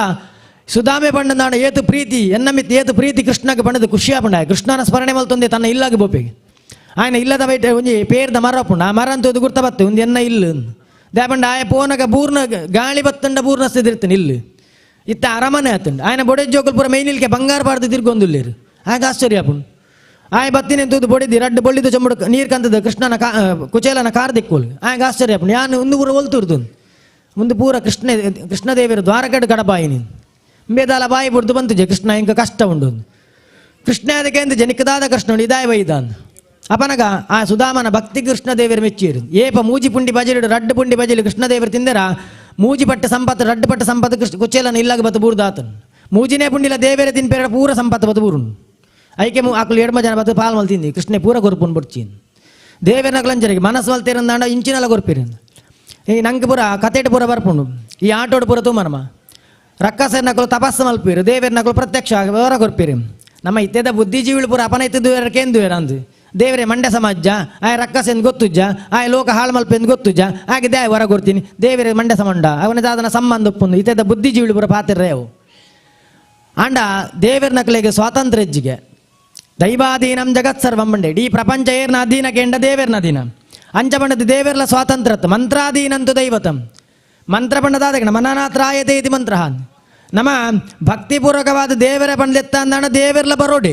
ಸುಧಾಮೆ ಬಣ್ಣದಾಣ ಏತು ಪ್ರೀತಿ ಎನ್ನಮಿತ್ ಏತು ಪ್ರೀತಿ ಕೃಷ್ಣಗೆ ಬಣ್ಣದ ಖುಷಿ ಆಪುಂಡು ಆಯ್ ಕೃಷ್ಣನ ಸ್ಮರಣೆ ಮಲ್ತೊಂದೆ ತನ್ನ ಇಲ್ಲಾಗ ಬೋಪೆಗೆ ಆಯ್ನ ಇಲ್ಲದ ಬೈಟೆ ಒಂಜಿ ಪೇರ್ದ ಮರ ಆಪುಂಡು ಆ ಮರ ಅಂತ ಗುರ್ತ ಬತ್ತು ಒಂದು ಎನ್ನ ಇಲ್ಲು ದೇಪಂಡ ಆಯ ಪೋನಗ ಬೂರ್ನ ಗಾಳಿ ಬತ್ತಂಡ ಬೂರ್ನ ಸ್ಥಿತಿರ್ತಾನೆ ಇಲ್ಲು ಇತ್ತ ಅರಮನೆ ಆತುಂಡು ಆಯ್ನ ಬೊಡೆ ಜೋಕುಲ್ ಪೂರ ಮೈನಿಲ್ಕೆ ಬಂಗಾರ ಬಾರ್ದು ತಿರ್ಗೊಂದುಲ್ಲೇರು ಆಗ ಆಶ್ಚರ್ಯ ಆಪುಂಡು ಆಯ್ ಬತ್ತಿನ ತೂದು ಬೊಡಿದಿ ರಡ್ಡು ಬೊಳ್ಳಿದು ಚಂಬುಡು ನೀರು ಕಂತದ ಕೃಷ್ಣನ ಕಾ ಕುಚೇಲನ ಕಾರ್ ದಿಕ್ಕೋಲು ಆಗ ಆಶ್ಚರ್ಯ ಆಪುಂಡು ಯಾನು ಒಂದು ಪೂರ ಒಲ್ತುರ್ದು ಮುಂದೆ ಪೂರ ಕೃಷ್ಣ ಕೃಷ್ಣದೇವರು ದ್ವಾರಕಡ್ ಕಡಬಾಯಿ ನೀನು ಬೇದಾಲ ಬಾಯಿ ಬುಡ್ದು ಬಂತು ಕೃಷ್ಣ ಇಂಕ ಕಷ್ಟ ಉಂಡು ಕೃಷ್ಣ ಅದಕ್ಕೆ ಅಂತ ಜನಿಕದಾದ ಕೃಷ್ಣ ಉಂಡು ಇದಾಯ ಬೈದಾನ್ ಅಪನಗ ಆ ಸುಧಾಮನ ಭಕ್ತಿ ಕೃಷ್ಣದೇವರು ಮೆಚ್ಚಿರು ಏಪ ಮೂಜಿ ಪುಂಡಿ ಬಜಲಿಡು ರಡ್ಡು ಪುಂಡಿ ಬಜಲಿ ಕೃಷ್ಣದೇವರು ತಿಂದರ ಮೂಜಿ ಪಟ್ಟ ಸಂಪತ್ತು ರಡ್ಡು ಪಟ್ಟ ಸಂಪತ್ತು ಕೃಷ್ಣ ಕುಚೇಲನ ಇಲ್ಲಾಗ ಬತ್ತು ಬೂರ್ದಾತನು ಮೂಜಿನೇ ಪುಂಡಿಲ ದೇವೇರ ತಿನ್ಪೇರ ಪೂರ ಸಂಪತ್ತು ಬತ್ತು ಬೂರುನು ಐಕೆ ಆಕುಲು ಎಡ್ಮ ಜನ ಬತ್ತು ಪಾಲ್ ಮಲ್ ತಿಂದಿ ಕೃಷ್ಣೆ ಪೂರ ಕೊರ್ಪುನ್ ಬುಡ್ಚಿನ್ ದೇವೇರ್ನ ಕ್ಲಂಚರಿಗೆ ಮನಸ್ಸು ಮಲ್ತೇರಂದಾಂಡ ಇಂಚಿನಲ ಕೊರ್ಪಿರಂದು ಈ ನಂಗೆ ಪೂರ ಕತೆಟ್ ಪೂರ ಬರ್ಪುಂಡು ಈ ಆಟೋಡು ಪೂರ ತೂಮನಮ ರಕ್ಕಸರ್ನಕಲು ತಪಸ್ಸು ಮಲ್ಪೀರು ದೇವೇರ್ನಕಲು ಪ್ರತ್ಯಕ್ಷ ವಿವರ ಕೊರ್ಪೀರು ನಮ್ಮ ಇತ್ತೆದ ಬುದ್ಧಿಜೀವಿಳು ಪೂರ ಅಪನ ಇತ್ತಿದ್ದು ಕೇಂದುವೇರ ಅಂದು ದೇವರೇ ಮಂಡ್ಯ ಸಮಾಜ ಆಯ್ ರಕ್ಕಸೆಂದು ಗೊತ್ತುಜ್ಜ ಆಯ್ ಲೋಕ ಹಾಳು ಮಲ್ಪೆಂದು ಗೊತ್ತುಜ್ಜ ಹಾಗೆ ದ್ಯಾಯ್ ಹೊರ ಕೊರ್ತೀನಿ ದೇವರೇ ಮಂಡ್ಯ ಸಮಂಡ ಅವನ ದಾದನ ಸಂಬಂಧ ಒಪ್ಪುಂದು ಇತ್ತೆದ ಬುದ್ಧಿಜೀವಿಳು ಪೂರ ಪಾತಿರ್ರೆ ಅವು ಆಂಡ ದೇವೇರ್ನಕಲಿಗೆ ಸ್ವಾತಂತ್ರ್ಯ ಹೆಜ್ಜಿಗೆ ದೈವಾಧೀನಂ ಜಗತ್ ಸರ್ವಂ ಬಂಡೆ ಇಡೀ ಪ್ರಪಂಚ ಏರ್ನ ಅಧೀನ ಕೆಂಡ ದೇವೇರ್ನ ಅಧೀನ ಅಂಚ ಬಂಡದ ದೇವೇರ್ಲ ಸ್ವಾತಂತ್ರ್ಯತ್ ಮಂತ್ರಾಧೀನಂತು ದೈವತಂ ಮಂತ್ರ ಬಣ್ಣದಾದ ಮನನಾತ್ರಾಯತೆ ಇತಿ ಮಂತ್ರ ನಮ್ಮ ಭಕ್ತಿಪೂರ್ವಕವಾದ ದೇವರ ಬಂಡೆತ್ತ ಅಂದಾಣ ದೇವೆರ್ಲ ಬರೋಡಿ.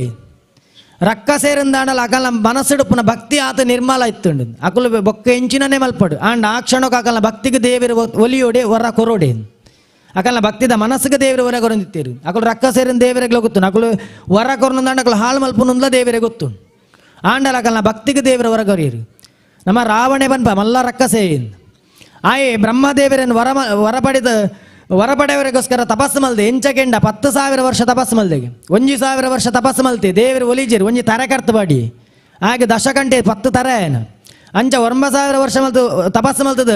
ರಕ್ಕಸೇರಂದಾಂಡಲ ಅಕಲ್ನ ಮನಸ್ಸಿಡುಪ್ಪುನ ಭಕ್ತಿ ಆತ ನಿರ್ಮಲ ಇತ್ತುಂಡು ಅಕುಲು ಬೊಕ್ಕ ಎಂಚಿನನೇ ಮಲ್ಪಡು ಆಂಡ ಆ ಕ್ಷಣಕ್ಕೆ ಅಕಲ್ನ ಭಕ್ತಿಗೆ ದೇವರು ಒಲಿಯೋಡೆ ಹೊರ ಕೊರೋಡೆ ಅಕಲ್ನ ಭಕ್ತಿದ ಮನಸ್ಸಿಗೆ ದೇವರು ಹೊರ ಕೊರೊಂದಿತ್ತೀರು ಅಕುಲು ರಕ್ಕಸೇರಿನ ದೇವರಿಗೆ ಗೊತ್ತು ಅಕುಲು ಹೊರ ಕೊರೊಂದಾಂಡ ಅಕುಲು ಹಾಳು ಮಲ್ಪುನುಂದ್ಲ ದೇವರಿಗೆ ಗೊತ್ತು ಆಂಡಲ ಅಕಲ್ನ ಭಕ್ತಿಗೆ ದೇವರ ಹೊರ ಕೊರಿಯರು. ನಮ್ಮ ರಾವಣೆ ಬನ್ಪ ಮಲ್ಲ ರಕ್ಕಸೇ ಆಯೆ ಬ್ರಹ್ಮದೇವರನ್ನು ವರ ವರ ಪಡೆಯವರಿಗೋಸ್ಕರ ತಪಸ್ಸು ಮಲ್ದೆ ಎಂಚಕೆಂಡ 10,000 ವರ್ಷ ತಪಸ್ಸು ಮಲ್ದೆಗೆ 1,000 ವರ್ಷ ತಪಸ್ಸು ಮಲ್ತೆ ದೇವರು ಒಲಿಜೇರು ಒಂಜಿ ತರೆ ಕರ್ತು ಬಾಡಿ ಹಾಗೆ ದಶಕಂಟೆ 10 ತರೆ ಏನ ಅಂಚ 9,000 ವರ್ಷ ಮಲ್ತು ತಪಸ್ಸು ಮಲ್ತದ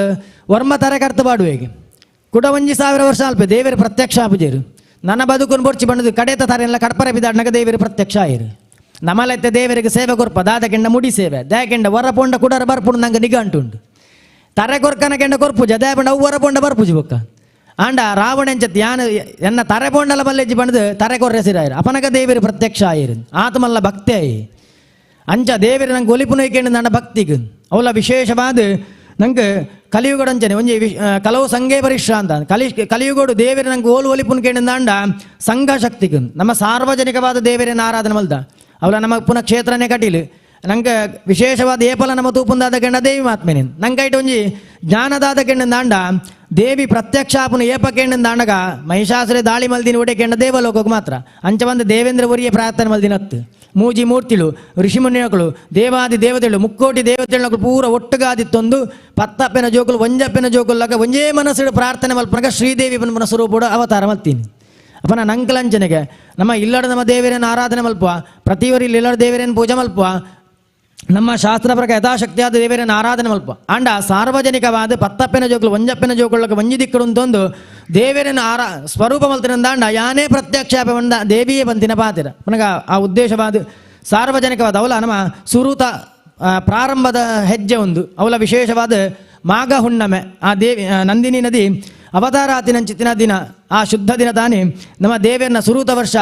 ವರ್ಮ ತರೆ ಕರ್ತು ಬಾಡುವೆಗೆ ಕುಡ 1,000 ವರ್ಷ ಅಲ್ಪ ದೇವರು ಪ್ರತ್ಯಕ್ಷ ಆಪುಜೇರು ನನ್ನ ಬದುಕನ್ನು ಬೊರ್ಚಿ ಬಂದದು ಕಡೇತ ತರೆಲ್ಲ ಕಡ್ಪರೆ ಬಿದಾಡ್ನಾಗ ದೇವರು ಪ್ರತ್ಯಕ್ಷ ಆಯಿರು. ನಮಲೈತೆ ದೇವರಿಗೆ ಸೇವೆ ಕೊರ್ಪ ದಾದಕೆಂಡ ಮುಡಿ ಸೇವೆ ದಾಕೆಂಡ ವರ ಪೊಂಡ ಕುಡರ ಬರ್ಪುಂಡು ನಂಗೆ ನಿಗಂಟುಂಡು ತರೆ ಕೊರ್ಕನ ಕೆಂಡ ಕೊರ್ಪುಜ ದೇಪಂಡ ಅವು ವರ ಪೊಂಡ ಬರ್ಪುಜಿ ಬೊಕ್ಕ ಆಂಡ ರಾವಣೆಂಚತ್ ಯಾನ ಎನ್ನ ತರೆ ಪೊಂಡಲ ಬಲ್ಲೆಜ್ಜಿ ಬಂದು ತರೆ ಕೊರ್ರೆಸಿರಾಯರು ಅಪನಗ ದೇವರು ಪ್ರತ್ಯಕ್ಷ ಆಯಿರು ಆತಮಲ್ಲ ಭಕ್ತಿ ಆಯಿ ಅಂಚ ದೇವರು ನಂಗೆ ಒಲಿಪು ನೋಯ್ಕೆಂಡು ನನ್ನ ಭಕ್ತಿಗೆ ಅವಲ ವಿಶೇಷವಾದ ನಂಗೆ ಕಲಿಯುಗಡಂಚನೆ ಒಂಜಿ ಕಲವು ಸಂಘೇ ಪರಿಶ್ರ ಅಂತ ಕಲಿಯುಗಡು ದೇವರು ನಂಗೆ ಓಲು ಒಲಿಪುನ್ ಕೇಂಡ ಸಂಘ ಶಕ್ತಿಗೆ ನಮ್ಮ ಸಾರ್ವಜನಿಕವಾದ ದೇವರನ್ನ ಆರಾಧನೆ ಮಲ್ದ ಅವಲ ನಮ್ಮ ಪುನಃ ಕ್ಷೇತ್ರನೇ ಕಟೀಲು ನಂಗೆ ವಿಶೇಷವಾದ ಏಪಲ ನಮ್ಮ ತೂಪುಂದಾದ ಕೆಂಡ ದೇವಿ ಮಾತ್ಮೇನೆ ನಂಗೆ ಒಂಜಿ ಜ್ಞಾನದಾದ ಕೆಂಡ ದಾಂಡ ದೇವಿ ಪ್ರತ್ಯಕ್ಷ ಆಪುನ ಏಪ ಕೆಂಡ ದಾಂಡಗ ಮಹಿಷಾಸುರ ದಾಳಿ ಮಲ್ದಿನ ಒಡೆ ಕೆಂಡ ದೇವಲೋಕಕ್ಕೆ ಮಾತ್ರ ಅಂಚ ಬಂದ ದೇವೇಂದ್ರ ಒರಿಯೇ ಪ್ರಾರ್ಥನೆ ಮಲ್ದಿನತ್ತು ಮೂಜಿ ಮೂರ್ತಿಳು ಋಷಿಮುನಿಗಳು ದೇವಾದಿ ದೇವತೆಗಳು ಮುಕ್ಕೋಟಿ ದೇವತೆಗಳು ಪೂರ ಒಟ್ಟುಗಾದಿತ್ತೊಂದು ಪತ್ತಪ್ಪೆನ ಜೋಕುಲು ಒಂಜಪ್ಪೆನ ಜೋಕುಲ್ಲಾಗ ಒಂಜೇ ಮನಸ್ಸು ಪ್ರಾರ್ಥನೆ ಮಲ್ಪನಗ ಶ್ರೀದೇವಿ ಪನ್ಪುನ ಸ್ವರೂಪಡು ಅವತಾರ ಮಲ್ತೀನಿ. ಅಪ್ಪನ ನಂಕಲಂಚನೆಗೆ ನಮ್ಮ ಇಲ್ಲಡ ನಮ್ಮ ದೇವರನ್ನು ಆರಾಧನೆ ಮಲ್ಪುವ ಪ್ರತಿಯೊರಿ ಇಲ್ಲಡ ದೇವರನ್ನು ಪೂಜೆ ಮಲ್ಪುವ ನಮ್ಮ ಶಾಸ್ತ್ರ ಪ್ರಕಾರ ಯಥಾಶಕ್ತಿಯಾದ ದೇವರನ್ನು ಆರಾಧನೆ ಮಲ್ಪ ಅಂಡ ಸಾರ್ವಜನಿಕವಾದ ಪತ್ತಪ್ಪೆನ ಜೋಕುಲು ಒಂಜಪ್ಪೆನ ಜೋಕುಳಕ್ಕೆ ಒಂಜಿ ದಿಕ್ಕಡು ಅಂತೊಂದು ದೇವರನ್ನು ಸ್ವರೂಪ ಮಲ್ತಿನಂದಾಂಡ ಯಾನೇ ಪ್ರತ್ಯಕ್ಷ ಬಂದ ದೇವಿಯೇ ಬಂತಿನ ಪಾತಿರ ನನಗ ಆ ಉದ್ದೇಶವಾದ ಸಾರ್ವಜನಿಕವಾದ ಅವಲ ನಮ್ಮ ಸುರೂತ ಪ್ರಾರಂಭದ ಹೆಜ್ಜೆ ಒಂದು ಅವಲ ವಿಶೇಷವಾದ ಮಾಘ ಹುಣ್ಣಮೆ ಆ ದೇವಿ ನಂದಿನಿ ನದಿ ಅವತಾರಾತಿನಂಚಿತ್ತಿನ ದಿನ ಆ ಶುದ್ಧ ದಿನ ತಾನೇ ನಮ್ಮ ದೇವರನ್ನ ಸುರೂತ ವರ್ಷ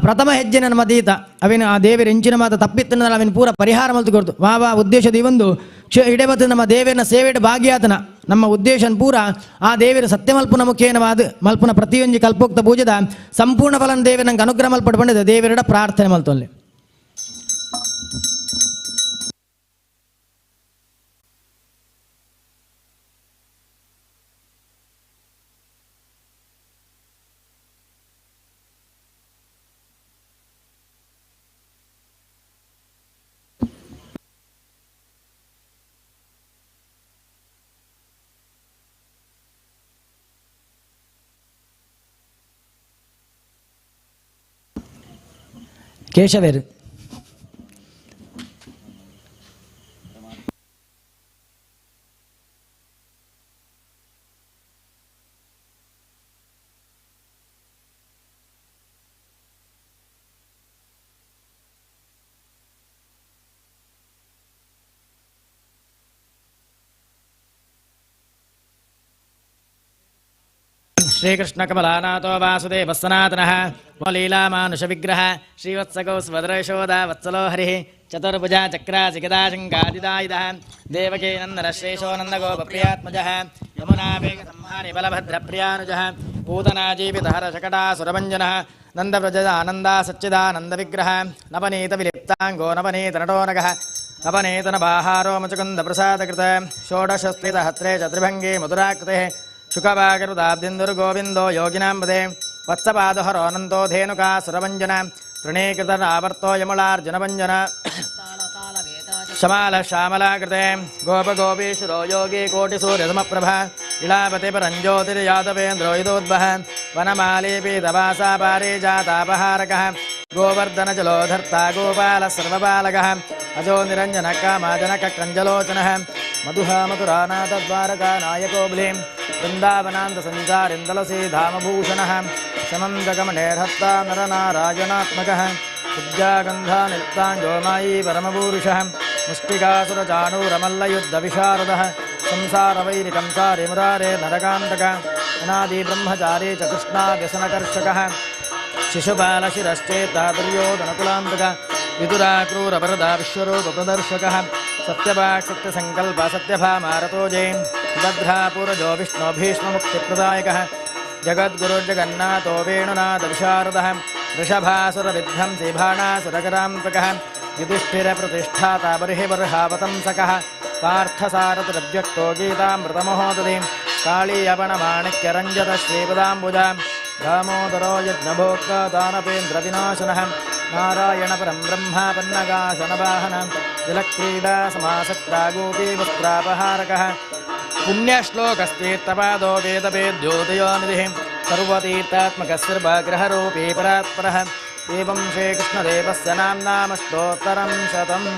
ಪ್ರಥಮ ಹೆಜ್ಜೆನ ನಮ್ಮ ದೀತ ಅವಿನ ಆ ದೇವರ ಇಂಚಿನ ಮಾತ ತಪ್ಪಿತ್ತನ ಅವಿನ ಪೂರ ಪರಿಹಾರ ಮಲ್ತು ಕೊಡ್ತು ವಾ ವಾ ಉದ್ದೇಶದ ಈ ಒಂದು ಇಡಬತ್ತು ನಮ್ಮ ದೇವರನ್ನ ಸೇವೆಡ ಭಾಗ್ಯಾತನ ನಮ್ಮ ಉದ್ದೇಶನ ಪೂರ ಆ ದೇವರ ಸತ್ಯಮಲ್ಪುನ ಮುಖೇನವಾದ ಮಲ್ಪುನ ಪ್ರತಿಯೊಂಜಿ ಕಲ್ಪೋಕ್ತ ಪೂಜೆದ ಸಂಪೂರ್ಣ ಫಲನ ದೇವರ ನಂಗೆ ಅನುಗ್ರಹ ಮಲ್ಪಟ್ಟು ಬಂದಿದೆ ದೇವರಡ ಪ್ರಾರ್ಥನೆ ಮಲ್ತೊಲ್ಲಿ. ಕೇಶವೇರು ಶ್ರೀಕೃಷ್ಣ ಕಮಲಾನಾಥೋ ವಾಸುದೇವ ಸನಾತನಃ लीलामानुषविग्रह श्रीवत्सगौ स्वदरयशोदा वत्सलो हरिः चतुर्भुजा चक्रासिगदाशङ्कादिदायुधः देवकी नन्दनश्रेषो नन्दगोपप्रियात्मजः यमुनावेगसंहारि बलभद्रप्रियानुजः पूतनाजीवितहरशकटासुरभञ्जनः नन्दव्रजदानन्दा सच्चिदानन्दविग्रह नवनीतविलिप्ताङ्गो नवनीतनटोनगः नवनीतनबाहारो मुचुकुन्दप्रसादकृत षोडशस्थितहत्रे चतुर्भङ्गी मधुराकृतेः शुकवाकृताब्धिन्दुर्गोविन्दो योगिनां पदे वत्सपादहरोऽनन्तो धेनुका सुरभञ्जन तृणीकृतनावर्तो यमुलार्जुनभञ्जन शमाल श्यामलाकृते गोपगोपीशुरो योगी कोटिसूर्यसमप्रभा इळापति परञ्ज्योतिर्यादवेन्द्रो युदोद्वह वनमालीपीतवासा पारिजातापहारकः गोवर्धनजलोधर्ता गोपालः सर्वपालकः अजो निरञ्जनः कामाजनकः कञ्जलोचनः मधुहा मधुरानाथद्वारका नायको बलिं वृन्दावनान्तसञ्चारिन्दलसीधामभूषणः समन्तकमणेर्हत्ता नरनारायणात्मकः विद्यागन्धानिलिप्ताञ्जो मायी परमपूरुषः मुष्टिकासुरचाणूरमल्लयुद्धविशारदः संसारवैरिकंसारि मुरारे नरकान्तक अनादिब्रह्मचारी च कृष्णाव्यसनकर्षकः शिशुपालशिरश्चेता दुर्योधनकुलान्तक विदुरा क्रूरवरदा विश्वरूपप्रदर्शकः सत्यवाक् सत्यसङ्कल्प सत्यभामारतो जैन् भद्रापुरजो विष्णो भीष्ममुक्तिप्रदायकः जगद्गुरुर्जगन्नाथो वेणुनाथविशारदः वृषभासुरविध्वंसी भाणासुरकरान्तकः युधिष्ठिरप्रतिष्ठाता बर्हिबर्हावतंसकः पार्थसारथिरव्यक्तो गीतामृतमहोदधि कालीयवनमाणिक्यरञ्जत श्रीपदाम्बुजा दामोदरो यज्ञभोक्ता दानवेन्द्रविनाशनः नारायणपरं ब्रह्मा पन्नगाशनवाहन जलक्रीडा समासक्ता गोपीवस्त्रापहारकः पुण्यश्लोकस्तीर्थपादो वेदवेद्योदयोनिधिः सर्वतीर्थात्मकः सर्वग्रहरूपी परात्परः एवं श्रीकृष्णदेवस्य नाम्नामष्टोत्तरं शतम्।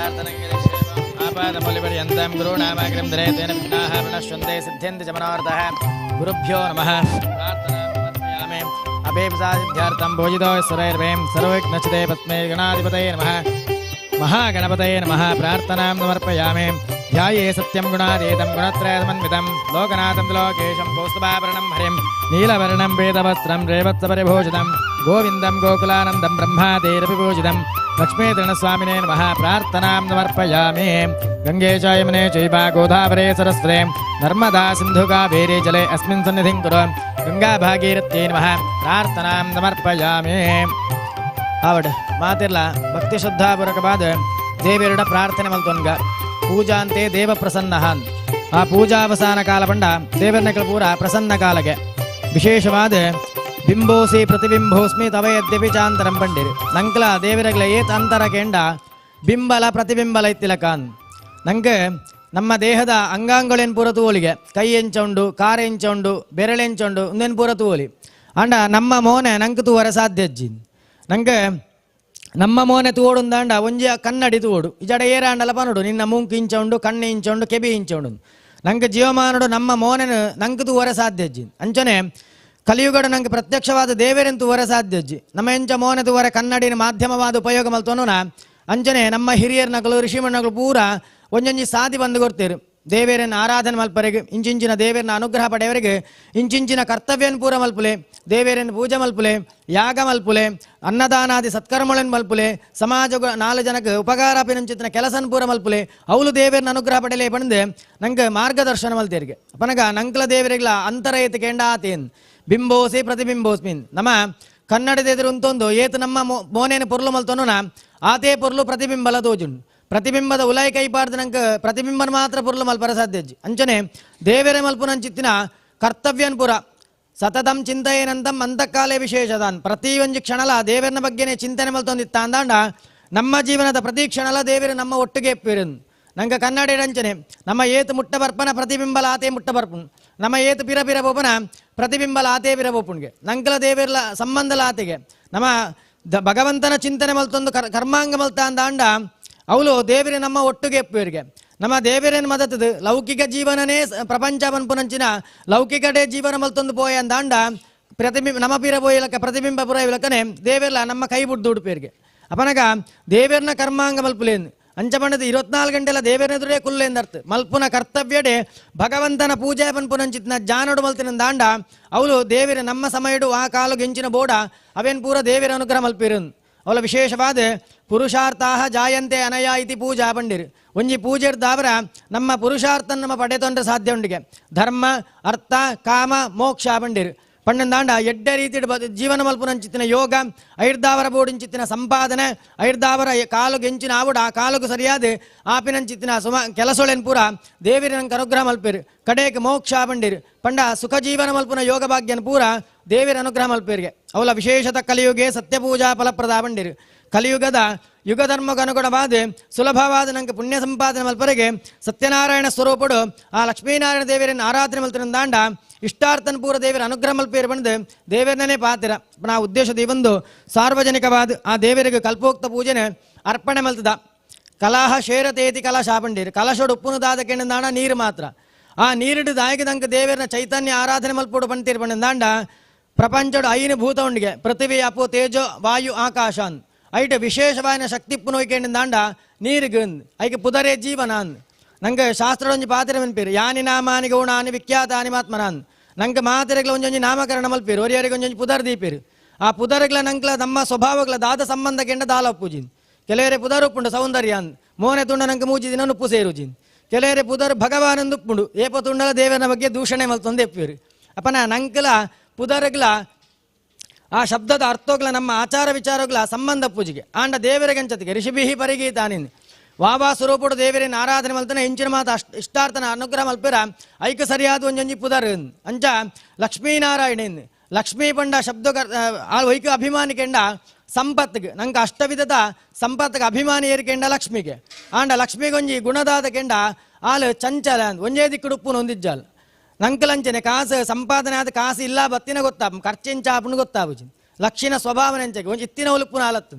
ಆಪಾದಮೌಲಿಪರ್ಯಂತಂ ಗುರುಣಾಮಾಗ್ರಂ ಧರೇತೇನ ವಿಘ್ನಾಃ ಪ್ರಣಶ್ಯನ್ತೆ ಸಿದ್ಧ್ಯಂತಿ ಚ ಮನೋರಥಃ. ಗುರುಭ್ಯೋ ನಮಃ. ಪ್ರಾರ್ಥನಾಂ ಸಮರ್ಪಯಾಮಿ. ಅಭೀಪ್ಸಾ ಸಿದ್ಧ್ಯರ್ಥಂ ಭೋಜಿತೋ ಸುರೈರ್ವೇಂ ಸರ್ವವಿಘ್ನಚಿತೆ ಪದ್ಮೇ ಗಣಾಧಿಪತಯೇ ನಮಃ. ಮಹಾಗಣಪತಯೇ ನಮಃ. ಪ್ರಾರ್ಥನಾಂ ಸಮರ್ಪಯಾಮಿ. ಧ್ಯಾಯೇ ಸತ್ಯಂ ಗುಣಾತೀತಂ ಗುಣತ್ರಯಸಮನ್ವಿತಂ ಲೋಕನಾಥಂ ತ್ರಿಲೋಕೇಶಂ ಕೌಸ್ತುಭಾಭರಣಂ ಹರಿಂ ನೀಲವರ್ಣಂ ವೇದವಸ್ತ್ರಂ ರೇವತ್ಸಪರಿಭೂಷಿತಂ ಗೋವಿಂದಂ ಗೋಕುಲಾನಂದಂ ಬ್ರಹ್ಮಾದೇರಪಿ ಪೂಜಿತಂ ಲಕ್ಷ್ಮೀತೃಣಸ್ವಾಮಿನೇ ನಮಃ. ಪ್ರಾರ್ಥನಾಂ ಸಮರ್ಪಯಾಮಿ. ಗಂಗೇ ಚ ಯಮುನೆ ಚೈವ ಗೋದಾವರೇ ಸರಸ್ವತೆ ನರ್ಮದಾ ಸಿಂಧು ಕಾವೇರಿ ಜಲೆ ಅಸ್ಮಿನ್ ಸನ್ನಿಧಿಂ ಕುರು ಗಂಗಾ ಭಾಗೀರಥ್ಯೈ ನಮಃ. ಪ್ರಾರ್ಥನಾಂ ಸಮರ್ಪಯಾಮಿ. ಆವಡ್ ಮಾತಿರ್ಲ ಭಕ್ತಿ ಶ್ರದ್ಧಾಪೂರ್ವಕವಾದ ದೇವಿಯರುಡ ಪ್ರಾರ್ಥನೆ ಮಲ್ತೊನ್ಗ ಪೂಜಾಂತೆ ದೇವ ಪ್ರಸನ್ನ. ಆ ಪೂಜಾವಸಾನ ಕಾಲ ಪಂಡ ದೇವರನಕಲ ಪೂರ ಪ್ರಸನ್ನ ಕಾಲಗೆ ವಿಶೇಷವಾದ ಬಿಂಬೋಸಿ ಪ್ರತಿಬಿಂಬೋಸ್ಮಿ ತವ ಯದ್ಯಪಿ ಚಾಂತರಂ ಪಂಡಿರು ನಂಕ್ಲ ದೇವರಗ್ಲ ಏತ್ ಅಂತರ ಕೆಂಡ ಬಿಂಬಲ ಪ್ರತಿಬಿಂಬಲ ಇತ್ತಿಲಕಾನ್. ನಂಗೆ ನಮ್ಮ ದೇಹದ ಅಂಗಾಂಗಳೇನು ಪೂರ ತೂವೊಲಿಗೆ ಕೈ ಎಂಚ ಉಂಡು, ಕಾರ ಎಂಚ ಉಂಡು, ಬೆರಳೆಂಚ ಉಂಡು, ಉಂದೇನು ಪೂರ ತೂವೊಲಿ. ಅಂಡ ನಮ್ಮ ಮೋನೆ ನಂಗೆ ತೂವರೆ ಸಾಧ್ಯ ಅಜ್ಜಿ. ನಂಗೆ ನಮ್ಮ ಮೋನೆ ತೂವೊಡುಂದಾಂಡ ಒಂಜಿ ಕನ್ನಡಿ ತೂವೊಡು, ಇಜಡ ಏರಾಂಡಲ ಪನೊಡು ನಿನ್ನ ಮೂಂಕು ಇಂಚ ಉಂಡು, ಕಣ್ಣು ಇಂಚ ಉಂಡು, ಕೆಬಿ ಇಂಚ ಉಂಡು. ನಂಗೆ ಜೀವಮಾನಡು ನಮ್ಮ ಮೋನೆನು ನಂಗೆ ತೂವರೆ ಸಾಧ್ಯ ಅಜ್ಜಿ. ಅಂಚನೆ ಕಲಿಯುಗಡು ನಂಗೆ ಪ್ರತ್ಯಕ್ಷವಾದ ದೇವರೆನ್ ತೂವರೆ ಸಾಧ್ಯ ಅಜ್ಜಿ. ನಮ್ಮ ಎಂಚ ಮೋನೆ ತೂವರೆ ಕನ್ನಡಿನ ಮಾಧ್ಯಮವಾದ ಉಪಯೋಗ ಮಲ್ತೊನುನ ಅಂಚನೆ ನಮ್ಮ ಹಿರಿಯರ್ನಕಲು ಋಷಿಮಣ್ಣಗಳು ಪೂರ ಒಂಜೊಂಜಿ ಸಾದಿ ಬಂದು ಕೊಡ್ತೀರು. ದೇವೇರನ್ನ ಆರಾಧನೆ ಮಲ್ಪರೆಗೆ ಇಂಚಿಂಚಿನ ದೇವೇರನ ಅನುಗ್ರಹ ಪಡೆಯವರಿಗೆ ಇಂಚಿಂಚಿನ ಕರ್ತವ್ಯನ ಪೂರ ಮಲ್ಪುಲೆ, ದೇವೇರನ್ನು ಪೂಜೆ ಮಲ್ಪುಲೆ, ಯಾಗ ಮಲ್ಪುಲೆ, ಅನ್ನದಾನಾದಿ ಸತ್ಕರ್ಮಗಳನ್ನು ಮಲ್ಪುಲೆ, ಸಮಾಜ ನಾಲು ಜನಕ್ಕೆ ಉಪಕಾರ ಪಿನಂಚಿತ್ತಿನ ಕೆಲಸನ ಪೂರ ಮಲ್ಪುಲೆ, ಅವಳು ದೇವೇರನ ಅನುಗ್ರಹ ಪಡೆಯಲೇ ಪಡೆದು ನಂಗೆ ಮಾರ್ಗದರ್ಶನ ಮಲ್ತೇರಿಗೆ. ಅಪನಗ ನಂಕ್ಲ ದೇವರಿಗ್ಲ ಅಂತರ ಏತು ಕೇಂಡ ಆತೇನ್ ಬಿಂಬೋಸಿ ಪ್ರತಿಬಿಂಬೋಸ್ಮಿನ್. ನಮ್ಮ ಕನ್ನಡದ ಎದುರು ಉಂತೊಂದು ಏತು ನಮ್ಮ ಮೋನೇನು ಪೊರ್ಲು ಮಲ್ತೊನುನ ಆತೇ ಪೊರ್ಲು ಪ್ರತಿಬಿಂಬಲ ತೋಜುಂಡು. ಪ್ರತಿಬಿಂಬದ ಉಲಾಯಿ ಕೈಪಾಡ್ದ ನಂಗೆ ಪ್ರತಿಬಿಂಬನ ಮಾತ್ರ ಪೊರ್ಲು ಮಲ್ಪರ ಸಾಧ್ಯ ಅಜ್ಜಿ. ಅಂಚನೆ ದೇವರೇ ಮಲ್ಪುನಂಚಿತ್ತಿನ ಕರ್ತವ್ಯನ್ ಪುರ ಸತತಂ ಚಿಂತೆಯೇನಂತಂ ಅಂತಕಾಲೇ ವಿಶೇಷದಾನ್. ಪ್ರತಿ ಒಂಜಿ ಕ್ಷಣಲ ದೇವರನ ಬಗ್ಗೆನೇ ಚಿಂತನೆ ಮಲ್ತೊಂದಿತ್ತ ಅಂದಾಂಡ ನಮ್ಮ ಜೀವನದ ಪ್ರತಿ ಕ್ಷಣಲ ದೇವರು ನಮ್ಮ ಒಟ್ಟಿಗೆ ಎಪ್ಪಿರನ್. ನಂಗೆ ಕನ್ನಡ ಅಂಚನೆ ನಮ್ಮ ಏತು ಮುಟ್ಟ ಬರ್ಪನ ಪ್ರತಿಬಿಂಬಲ ಆತೇ ಮುಟ್ಟ ಬರ್ಪುನ್, ನಮ್ಮ ಏತು ಪಿರ ಪಿರ ಬೋಪನ ಪ್ರತಿಬಿಂಬಲ ಆತೇ ಪಿರ ಬೋಪುನ್ಗೆ ನಂಕಲ ದೇವರ್ಲ ಸಂಬಂಧಲ ಆತೆಗೆ ನಮ್ಮ ಭಗವಂತನ ಚಿಂತನೆ ಮಲ್ತೊಂದು ಕರ್ಮಾಂಗ ಮಲ್ತ ಅಂದಾಂಡ ಅವಳು ದೇವರೇ ನಮ್ಮ ಒಟ್ಟಿಗೆ ಎಪ್ಪುವರಿಗೆ. ನಮ್ಮ ದೇವರೇನು ಮದತದು ಲೌಕಿಕ ಜೀವನನೇ ಪ್ರಪಂಚ ಪನ್ಪುನಂಚಿನ ಲೌಕಿಕಡೆ ಜೀವನ ಮಲ್ತೊಂದು ಪೋಯ ಅಂದಾಂಡ ಪ್ರತಿಬಿಂಬ ನಮ್ಮ ಪೀರ ಪೋಯಲಕ್ಕ ಪ್ರತಿಬಿಂಬ ಪುರ ಇಲಕ್ಕನೆ ದೇವರ್ಲ ನಮ್ಮ ಕೈ ಬುಡ್ದು ಉಡುಪೇರಿಗೆ. ಅಪನಗ ದೇವರನ ಕರ್ಮಾಂಗ ಮಲ್ಪುಲೇನು ಅಂಚ ಬಣ್ಣದ 24 ಗಂಟೆಲ್ಲ ದೇವರನೆದುರೇ ಕುಲ್ಲೇಂದರ್ಥ ಮಲ್ಪುನ ಕರ್ತವ್ಯಡೆ ಭಗವಂತನ ಪೂಜೆ ಪನ್ಪುನಂಚಿತ್ನ ಜಾನೋಡು ಮಲ್ತಿನ ದಾಂಡ ಅವಳು ದೇವರ ನಮ್ಮ ಸಮಯಡು ಆ ಕಾಲು ಗೆಂಚಿನ ಬೋಡ ಅವೇನ್ ಪೂರ ದೇವರ ಅನುಗ್ರಹ ಮಲ್ಪಿರನ್. ಅವಳ ವಿಶೇಷವಾದ ಪುರುಷಾರ್ಥಾಹ ಜಾಯಂತೆ ಅನಯ ಇತಿ ಪೂಜಾ ಪಂಡಿರು. ಒಂಜಿ ಪೂಜೆರ್ದಾವರ ನಮ್ಮ ಪುರುಷಾರ್ಥ ನಮ್ಮ ಪಡೆತೊಂಡ್ರೆ ಸಾಧ್ಯ ಉಂಡಿಗೆ ಧರ್ಮ ಅರ್ಥ ಕಾಮ ಮೋಕ್ಷ ಪಂಡಿರು. ಪಣ್ಣಂದಾಂಡ ಎಡ್ಡೆ ರೀತಿ ಜೀವನ ಮಲ್ಪುನಂಚಿತ್ತಿನ ಯೋಗ ಐರ್ದಾವರ ಬೋಡಿಂಚಿತ್ತಿನ ಸಂಪಾದನೆ ಐರ್ದಾವರ ಕಾಲು ಗೆಂಚಿನ ಆವುಡ ಆ ಕಾಲುಗು ಸರಿಯಾದ ಆಪಿನಂಚಿತ್ತಿನ ಸುಮ ಕೆಲಸೊಳೆನ್ ಪೂರ ದೇವಿರ ನಂಗೆ ಅನುಗ್ರಹ ಮಲ್ಪಿರು. ಕಡೆಗೆ ಮೋಕ್ಷ ಪಂಡಿರು. ಪಂಡ ಸುಖ ಜೀವನ ಮಲ್ಪುನ ಯೋಗ ಭಾಗ್ಯನ ಪೂರ ದೇವಿರ ಅನುಗ್ರಹ ಮಲ್ಪಿರಿಗೆ. ಅವಳ ವಿಶೇಷತ ಕಲಿಯುಗೆ ಸತ್ಯಪೂಜಾ ಫಲಪ್ರದ ಪಂಡಿರು. ಕಲಿಯುಗದ ಯುಗಧರ್ಮಕ್ಕನುಗುಣವಾದ ಸುಲಭವಾದ ನಂಗೆ ಪುಣ್ಯ ಸಂಪಾದನೆ ಮಲ್ಪರಿಗೆ ಸತ್ಯನಾರಾಯಣ ಸ್ವರೂಪಡು ಆ ಲಕ್ಷ್ಮೀನಾರಾಯಣ ದೇವರನ್ನು ಆರಾಧನೆ ಮಲ್ತಿನ ದಾಂಡ ಇಷ್ಟಾರ್ಥನ ಪೂರ ದೇವರ ಅನುಗ್ರಹ ಮಲ್ಪೇರು ಬಂದು ದೇವರನ್ನೇ ಪಾತಿರ. ನಾ ಉದ್ದೇಶದ ಈ ಒಂದು ಸಾರ್ವಜನಿಕವಾದ ಆ ದೇವರಿಗೆ ಕಲ್ಪೋಕ್ತ ಪೂಜೆನೆ ಅರ್ಪಣೆ ಮಲ್ತದ. ಕಲಹ ಶೇರತೇತಿ ಕಲಶ ಪಂಡಿರು. ಕಲಶೋಡು ಉಪ್ಪುನದಾದ ಕೆಂಡಾಣ ನೀರು ಮಾತ್ರ. ಆ ನೀರಿಡು ದಾಯಕದಂಕ ದೇವರನ ಚೈತನ್ಯ ಆರಾಧನೆ ಮಲ್ಪೋಡು ಬಂತೀರು ಬಂದಾಂಡ ಪ್ರಪಂಚಡು ಐನು ಭೂತ ಉಂಡಿಗೆ ಪೃಥ್ವಿ ಅಪು ತೇಜೋ ವಾಯು ಆಕಾಶ ಅಂದ್ ಐಟ ವಿಶೇಷವಾದ ಶಕ್ತಿ ಪುನೋಯ್ಕೆಂಡಾಂಡ ನೀರಿಗೆ ಐಕೆ ಪುದರೇ ಜೀವನ ಅಂದ್. ನಂಗೆ ಶಾಸ್ತ್ರದೊಂಜಿ ಪಾತ್ರೆ ಮನ್ಪೀರು ಯಾನಿ ನಾಮಾನಿ ಗೌಣಾನಿ ವಿಖ್ಯಾತಾನಿ ಮಾತ್ಮನಾನ್. ನಂಗೆ ಮಾತೆರೆಗ್ಲ ಒಂಜೊಂಜಿ ನಾಮಕರಣ ಮಲ್ಪೀರು, ಒರಿಯರಿಗೆ ಒಂಜೊಂಜಿ ಪುದರ್ ದೀಪೀರು. ಆ ಪುದರ್ಗಳ ನಂಕ್ಲ ನಮ್ಮ ಸ್ವಭಾವಗಳ ದಾದ ಸಂಬಂಧ ಕೆಂಡ ದಾಲ ಪೂಜಿನ್. ಕೆಲವರೆ ಪುದರ್ ಉಪ್ಪುಂಡು ಸೌಂದರ್ಯ ಅಂದ್ ಮೋನೆ ತುಂಡ ನಂಗೆ ಮೂಜಿ ದಿನ ಉಪ್ಪು ಸೇರುಜಿನ್. ಕೆಲವರೆ ಪುದರ್ ಭಗವಾನಂದು ಉಪ್ಪುಂಡು ಏಪ ತುಂಡಲ ದೇವನ ಬಗ್ಗೆ ದೂಷಣೆ ಮಲ್ತೊಂದು ಎಪ್ಪೀರು. ಅಪ್ಪನ ನಂಕ್ಲ ಪುದರ್ಗಳ ಆ ಶಬ್ದದ ಅರ್ಥಗಳ ನಮ್ಮ ಆಚಾರ ವಿಚಾರಗಳ ಸಂಬಂಧ ಪೂಜೆಗೆ ಆಂಡ ದೇವರಿಗಂಚತಿಗೆ ಋಷಿಬಿಹಿ ಪರಿಗೀತಾನಿನ್ ವಾವಾ ಸ್ವರೂಪಡು ದೇವರಿನ ಆರಾಧನೆ ಮಲ್ತನ ಇಂಚಿನ ಮಾತು ಅಷ್ಟ ಇಷ್ಟಾರ್ಥನ ಅನುಗ್ರಹ ಮಲ್ಪಿರ ಐಕ ಸರಿಯಾದ ಒಂಜೊಂಜಿ ಪುದರ್ ಅಂಚ ಲಕ್ಷ್ಮೀನಾರಾಯಣನ್ ಲಕ್ಷ್ಮೀ ಪಂಡ ಶಬ್ದ ಆ ವೈಕ ಅಭಿಮಾನಿ ಕೆಂಡ ಸಂಪತ್ತಿಗೆ ನಂಗೆ ಅಷ್ಟವಿಧದ ಸಂಪತ್ತಿಗೆ ಅಭಿಮಾನಿ ಏರಿಕೆಂಡ ಲಕ್ಷ್ಮಿಗೆ ಆಂಡ ಲಕ್ಷ್ಮಿಗೊಂಜಿ ಗುಣದಾದ ಕೆಂಡ ಆಲು ಚಂಚಲ ಒಂಜೇ ದಿಕ್ಕುಡು ಉಪ್ಪು ನೊಂದಿಜ್ಜಾಲ್ ನಂಕಲಂಚನೆ ಕಾಸು ಸಂಪಾದನೆ ಆದ ಕಾಸು ಇಲ್ಲ ಬತ್ತಿನ ಗೊತ್ತಾಪ ಖರ್ಚಿನ ಚಾಪುನು ಗೊತ್ತಾಪುಜಿ ಲಕ್ಷಿನ ಸ್ವಭಾವನೆ ಅಂಚೆಗೆ ಒಂಜಿ ಇತ್ತಿನ ಉಲುಪ್ಪುನ ಆಲತ್ತು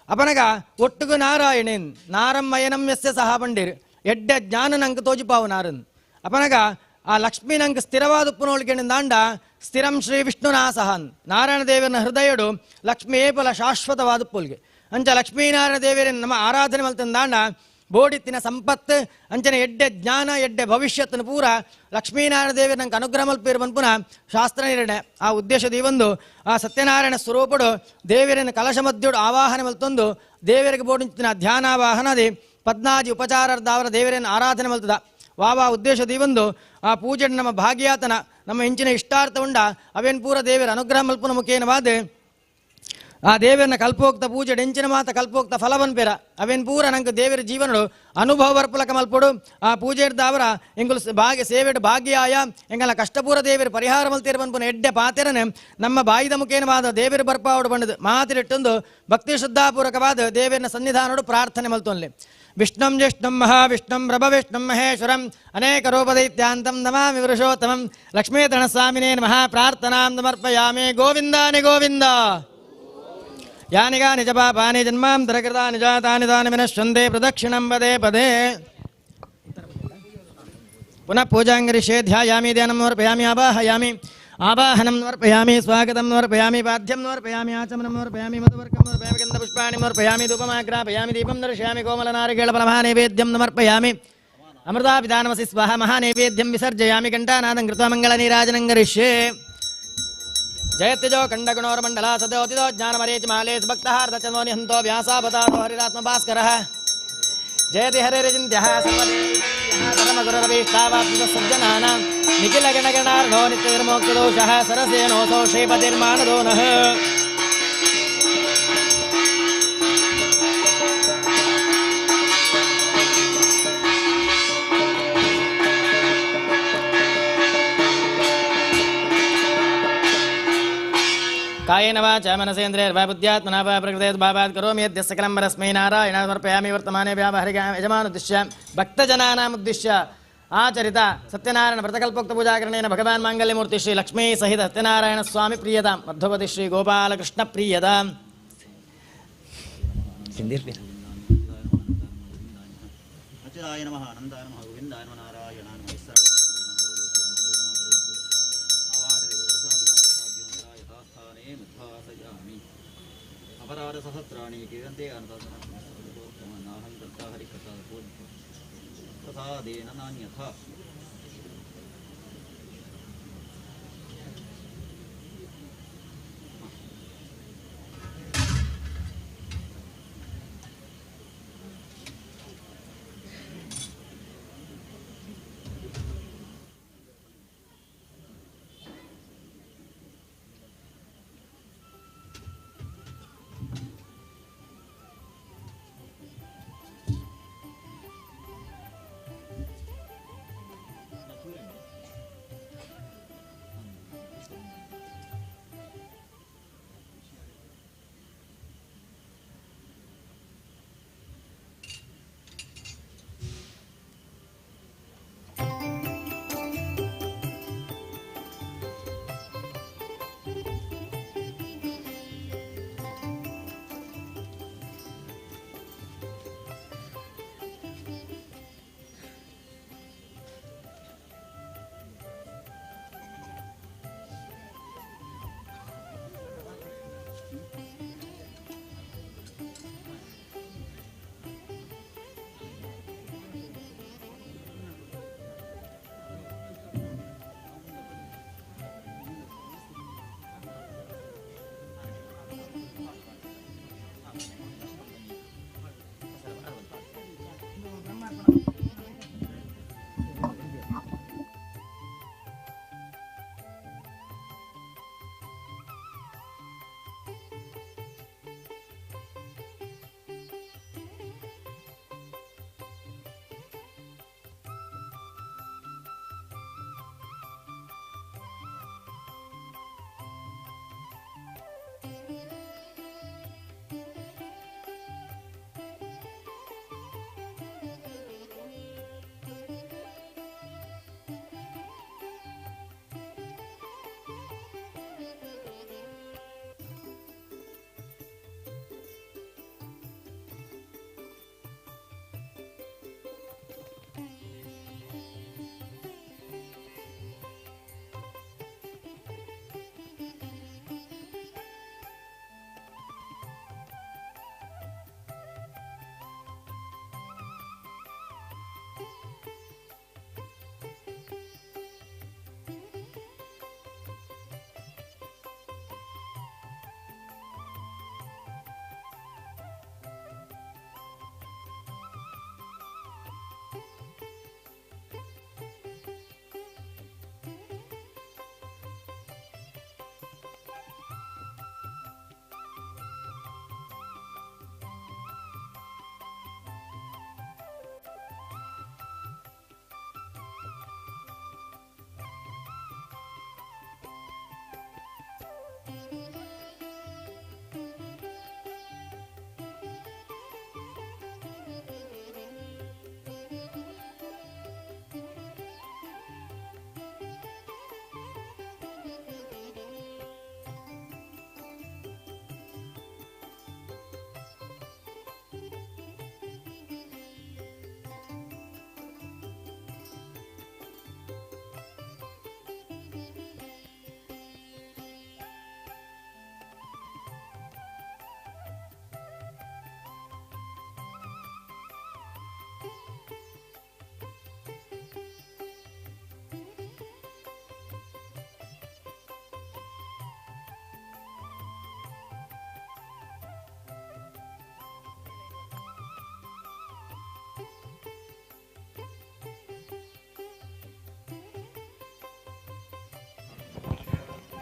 ಅಪನಗ ಒಟ್ಟುಗು ನಾರಾಯಣನ್ ನಾರಮ್ಮಯನಂ ಯಸ್ಯ ಸಹ ಪಂಡಿರ್ ಎಡ್ಡೆ ಜ್ಞಾನ ನಂಗೆ ತೋಜಿಪಾವು ನಾರನ್ ಅಪನಗ ಆ ಲಕ್ಷ್ಮೀ ನಂಗೆ ಸ್ಥಿರವಾದ ಉಪ್ಪುನೋಳ್ಗೆಂಡ ದಾಂಡ ಸ್ಥಿರಂ ಶ್ರೀ ವಿಷ್ಣುನಾ ಸಹನ್ ನಾರಾಯಣ ದೇವರನ ಹೃದಯಡು ಲಕ್ಷ್ಮಿ ಏಪಲ ಶಾಶ್ವತವಾದ ಪುಲ್ಗೆ ಅಂಚ ಲಕ್ಷ್ಮೀನಾರಾಯಣ ದೇವರನ್ನ ನಮ್ಮ ಆರಾಧನೆ ಮಲ್ತಂದಾಂಡ ಬೋಡಿತ್ತಿನ ಸಂಪತ್ತು ಅಂಚನೆ ಎಡ್ಡೆ ಜ್ಞಾನ ಎಡ್ಡೆ ಭವಿಷ್ಯತ್ತನ್ನು ಪೂರ ಲಕ್ಷ್ಮೀನಾರಾಯಣ ದೇವರು ನಂಗೆ ಅನುಗ್ರಹ ಮಲ್ಪಿರು ಪನ್ಪುನ ಶಾಸ್ತ್ರ ನಿರ್ಣಯ. ಆ ಉದ್ದೇಶದ ಈ ಒಂದು ಆ ಸತ್ಯನಾರಾಯಣ ಸ್ವರೂಪಡು ದೇವರನ್ನು ಕಲಶ ಮಧ್ಯುಡು ಆವಾಹನೆ ಮಲ್ತೊಂದು ದೇವರಿಗೆ ಬೋಡಿಂಚಿನ ಧ್ಯಾನಾವಾಹನದಿ ಪದ್ನಾಜಿ ಉಪಚಾರದಾವರ ದೇವರನ್ನು ಆರಾಧನೆ ಮಲ್ತದ ವಾವಾ ಉದ್ದೇಶದ ಈ ಒಂದು ಆ ಪೂಜೆ ನಮ್ಮ ಭಾಗ್ಯಾತನ ನಮ್ಮ ಇಂಚಿನ ಇಷ್ಟಾರ್ಥ ಉಂಡ ಅವೇನು ಪೂರ ದೇವರ ಅನುಗ್ರಹ ಮಲ್ಪುನ ಮುಖೇನವಾದ ಆ ದೇವರನ್ನ ಕಲ್ಪೋಕ್ತ ಪೂಜೆ ಡೆಂಚಿನ ಮಾತ ಕಲ್ಪೋಕ್ತ ಫಲವನ್ ಪೇರ ಅವೇನ್ ಪೂರ ನಂಗೆ ದೇವರ ಜೀವನಡು ಅನುಭವ ಬರ್ಪುಲಕ ಮಲ್ಪೊಡು ಆ ಪೂಜೆ ಅವರ ಎಂಗುಲು ಭಾಗ್ಯ ಸೇವೆಡು ಭಾಗ್ಯಾಯ ಎಂಗಲ ಕಷ್ಟಪೂರ ದೇವರು ಪರಿಹಾರ ಮಲ್ತೇರು ಪನ್ಪುನ ಎಡ್ಡೆ ಪಾತೆರನೆ ನಮ್ಮ ಬಾಯಿದ ಮುಖೇನವಾದ ದೇವರು ಬರ್ಪಾವಡು ಬಂಡದು ಮಾತಿರಿಟ್ಟೊಂದು ಭಕ್ತಿ ಶ್ರದ್ಧಾಪೂರ್ವಕವಾದ ದೇವರನ್ನ ಸನ್ನಿಧಾನೋಡು ಪ್ರಾರ್ಥನೆ ಮಲ್ತೊನ್ಲೆ. ವಿಷ್ಣುಂ ಜಿಷ್ಣುಂ ಮಹಾವಿಷ್ಣುಂ ಪ್ರಭವಿಷ್ಣುಂ ಮಹೇಶ್ವರಂ ಅನೇಕ ರೂಪದೈತ್ಯಾಂತಂ ನಮಾಮಿ ಪುರುಷೋತ್ತಮಂ ಲಕ್ಷ್ಮೀತಣಸ್ವಾಮಿನೇ ನಮಃ. ಪ್ರಾರ್ಥನಾಂ ಸಮರ್ಪಯಾಮಿ. ಗೋವಿಂದಾನಿ ಗೋವಿಂದ ಯಾನಿ ಗಾನಿ ಚ ಪಾಪಾನಿ ಜನ್ಮಾಂತರಕೃತಾನಿ ಜಾತಾನಿ ತಾನಿ ವಿನಶ್ಯಂತೆ ಪ್ರದಕ್ಷಿಣಂ ಪದೇ ಪದೇ. ಪುನಃ ಪೂಜಾಂಗರಿಷ್ಯೆ ಧ್ಯಾಯಾಮಿ ಧ್ಯಾನಂ ಸಮರ್ಪಯಾಮಿ ಆವಾಹಯಾಮಿ ಆವಾಹನಂ ಸಮರ್ಪಯಾಮಿ ಸ್ವಾಗತಂ ಸಮರ್ಪಯಾಮಿ ಪಾದ್ಯಂ ಸಮರ್ಪಯಾಮಿ ಆಚಮನಂ ಸಮರ್ಪಯಾಮಿ ಮಧುವರ್ಕಂ ಸಮರ್ಪಯಾಮಿ ಗಂಧಪುಷ್ಪಾಣಿ ಸಮರ್ಪಯಾಮಿ ಧೂಪಮಾಗ್ರಾಪಯಾಮಿ ದೀಪಂ ದರ್ಶಯಾಮಿ ಕೋಮಲನಾರಿಕೇಳಫಲಮಹಾನೈವೇದ್ಯಂ ಸಮರ್ಪಯಾಮಿ ಅಮೃತಾಭಿಧಾನಮಸಿ ಸ್ವಾಹ ಮಹಾನೈವೇದ್ಯಂ ವಿಸರ್ಜಯಾಮಿ ಘಂಟಾನಾದಂ ಕೃತ್ವಾ ಮಂಗಳನೀರಾಜನಂ ಕರಿಷ್ಯೆ. ಜಯತಿಜೋ ಖಂಡಗುಣೋರ್ಮಂಡಲ ಸದೋತಿದೋ ಜ್ಞಾನಮರೀಚಿ ಮಾಲೇ ಭಕ್ತಹಾರ್ದಚನೋ ನಿಹಂತೋ ವ್ಯಾಸಾವತಾರೋ ಹರಿರಾತ್ಮ ಭಾಸ್ಕರಃ. ಜಯತಿ ಹರಿರಚಿಂತ್ಯಃ ಸರ್ವದೇವರಮಗುರರವೀಷ್ಟಾವಾಪ್ತ ಸಜ್ಜನಾನಾಂ ನಿಖಿಲಗಣಗಣಾರ್ಣೋ ನಿತ್ಯನಿರ್ಮೋಕ್ತದೋಷಃ ಸರಸೇನೋಸೋ ಶ್ರೀಪತಿರ್ಮಾನದೋ ನಃ. ಕಾಯೇನ ವಾಚಾ ಮನಸೇಂದ್ರಿಯೈರ್ವಾ ಬುದ್ಧ್ಯಾತ್ಮನಾ ವಾ ಪ್ರಕೃತೇತ್ ಭಾವಾತ್ ಕರೋಮಿ ಯದ್ಯ ಸಕಲಂ ಪರಸ್ಮೈ ನಾರಾಯಣ ಸಮರ್ಪಯಾಮಿ. ವರ್ತಮಾನೆ ವ್ಯಾವಹರಿಕ ಯಜಮಾನುದ್ದಿಶ್ಯ ಭಕ್ತಜನಾನಾಮುದ್ದಿಶ್ಯ ಆಚರಿತ ಸತ್ಯನಾರಾಯಣ ವ್ರತಕಲ್ಪೋಕ್ತ ಪೂಜಾಕರಣೇನ ಭಗವಾನ್ ಮಾಂಗಲ್ಯಮೂರ್ತಿ ಶ್ರೀ ಲಕ್ಷ್ಮೀ ಸಹಿತ ಸತ್ಯನಾರಾಯಣ ಸ್ವಾಮಿ ಪ್ರಿಯತಾಂ ಮಧ್ವಪತಿ ಶ್ರೀ ಗೋಪಾಲಕೃಷ್ಣ ಪ್ರಿಯತಾಂ. ಅಚ್ಯುತಾಯ ನಮಃ ಅನಂತಾಯ ನಮಃ ಗೋವಿಂದಾಯ ನಮಃ ನಾರಾಯಣಾಯ ನಮಃ. ಅಪರಾಧಸಹಸ್ರಾಣಿ ಕೀರಂತೆ ಅನಂತಾಹಂ ಕರ್ತಾ ಹರಿಕಥಾ ಪ್ರಸಾದೇನ ನಾನ್ಯಥಾ.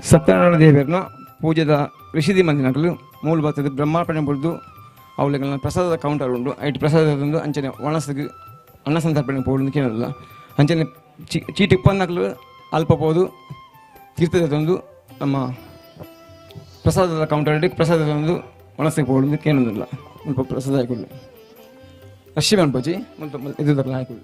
ಸತ್ಯನಾರಾಯಣ ದೇವರನ ಪೂಜೆದ ಋಷಿದಿ ಮಂದಿನಕಲು ಮೂಲ ಬರ್ತದೆ ಬ್ರಹ್ಮಾರ್ಪಣೆ ಬುಡ್ದು ಅವಳಿಗೆ ಪ್ರಸಾದದ ಕೌಂಟರ್ ಉಂಡು. ಐಟ್ ಪ್ರಸಾದ ಉಂಡು. ಅಂಚನೆ ಒಣಸಿಗೆ ಅನ್ನ ಸಂತರ್ಪಣೆ ಪೋಡು ಕೇಳಲ್ಲ. ಅಂಚನೆ ಚೀಟಿ ಉಪ್ಪನ್ನಕಲು ಅಲ್ಪ ಪೋದು ತೀರ್ಥದ ತಂದು ನಮ್ಮ ಪ್ರಸಾದದ ಕೌಂಟರ್ ಪ್ರಸಾದ ತಂದು ಒಣಸಿಗೆ ಪೋಡು ಕೇಳೋದಿಲ್ಲ. ಮುಲ್ಪ ಪ್ರಸಾದ ಹಾಕಿಲ್ಲ ರಶ್ಮಿ ಅನ್ಪೋಚಿ ಮುಲ್ಪ ಇದು ಹಾಕಿಲ್ಲ.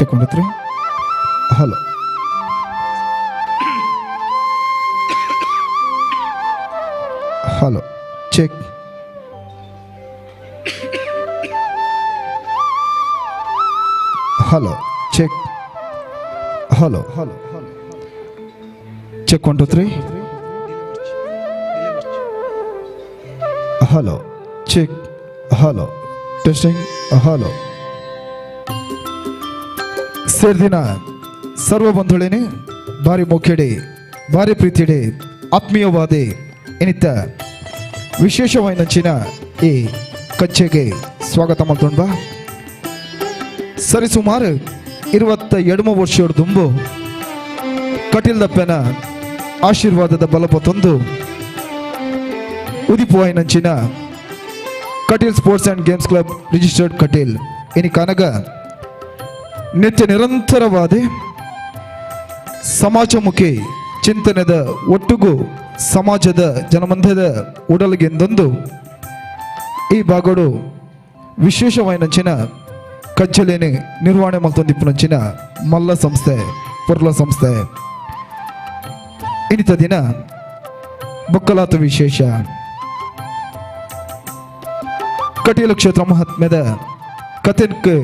Check 1 2 3. Hello. Hello. Check. Hello. Check. Hello. Hello. Check 1 2 3. Hello. Check. Hello. Testing. Hello. ಸೇರ್ದಿನ ಸರ್ವ ಬಂಧುಳೇನೆ ಭಾರಿ ಮೊಕ್ಕೆಡೆ ಭಾರಿ ಪ್ರೀತಿಡೆ ಆತ್ಮೀಯವಾದೆ ಎನಿತ ವಿಶೇಷವಾಯಿನಂಚಿನ ಈ ಕಚ್ಚೆಗೆ ಸ್ವಾಗತ ಮಾಡ್ತೊಂಡ್ಬ. ಸರಿಸುಮಾರು 22 ವರ್ಷ ದುಂಬು ಕಟೀಲ್ದಪ್ಪನ ಆಶೀರ್ವಾದದ ಬಲಪತ್ತೊಂದು ಉದಿಪುವಾಯಿನಂಚಿನ Kateel sports and games club registered Kateel ಇನಿ ಕನಗ ನಿತ್ಯ ನಿರಂತರವಾದ ಸಮಾಜಮುಖಿ ಚಿಂತನೆದ ಒಟ್ಟುಗೂ ಸಮಾಜದ ಜನಮಂಧದ ಉಡಲಿಗೆಂದೊಂದು ಈ ಭಾಗಡು ವಿಶೇಷವಾಯಿನಂಚಿನ ಕಜ್ಜಲೇನೆ ನಿರ್ವಹಣೆ ಮಲ್ತೊಂದಿಪ್ಪುನಂಚಿನ ಮಲ್ಲ ಸಂಸ್ಥೆ ಪೊರ್ಲ ಸಂಸ್ಥೆ. ಇನ್ನಿತ ದಿನ ಬೊಕ್ಕಲಾತ ವಿಶೇಷ ಕಟೀಲು ಕ್ಷೇತ್ರ ಮಹಾತ್ಮ್ಯದ ಕಥೆನ್ಕ್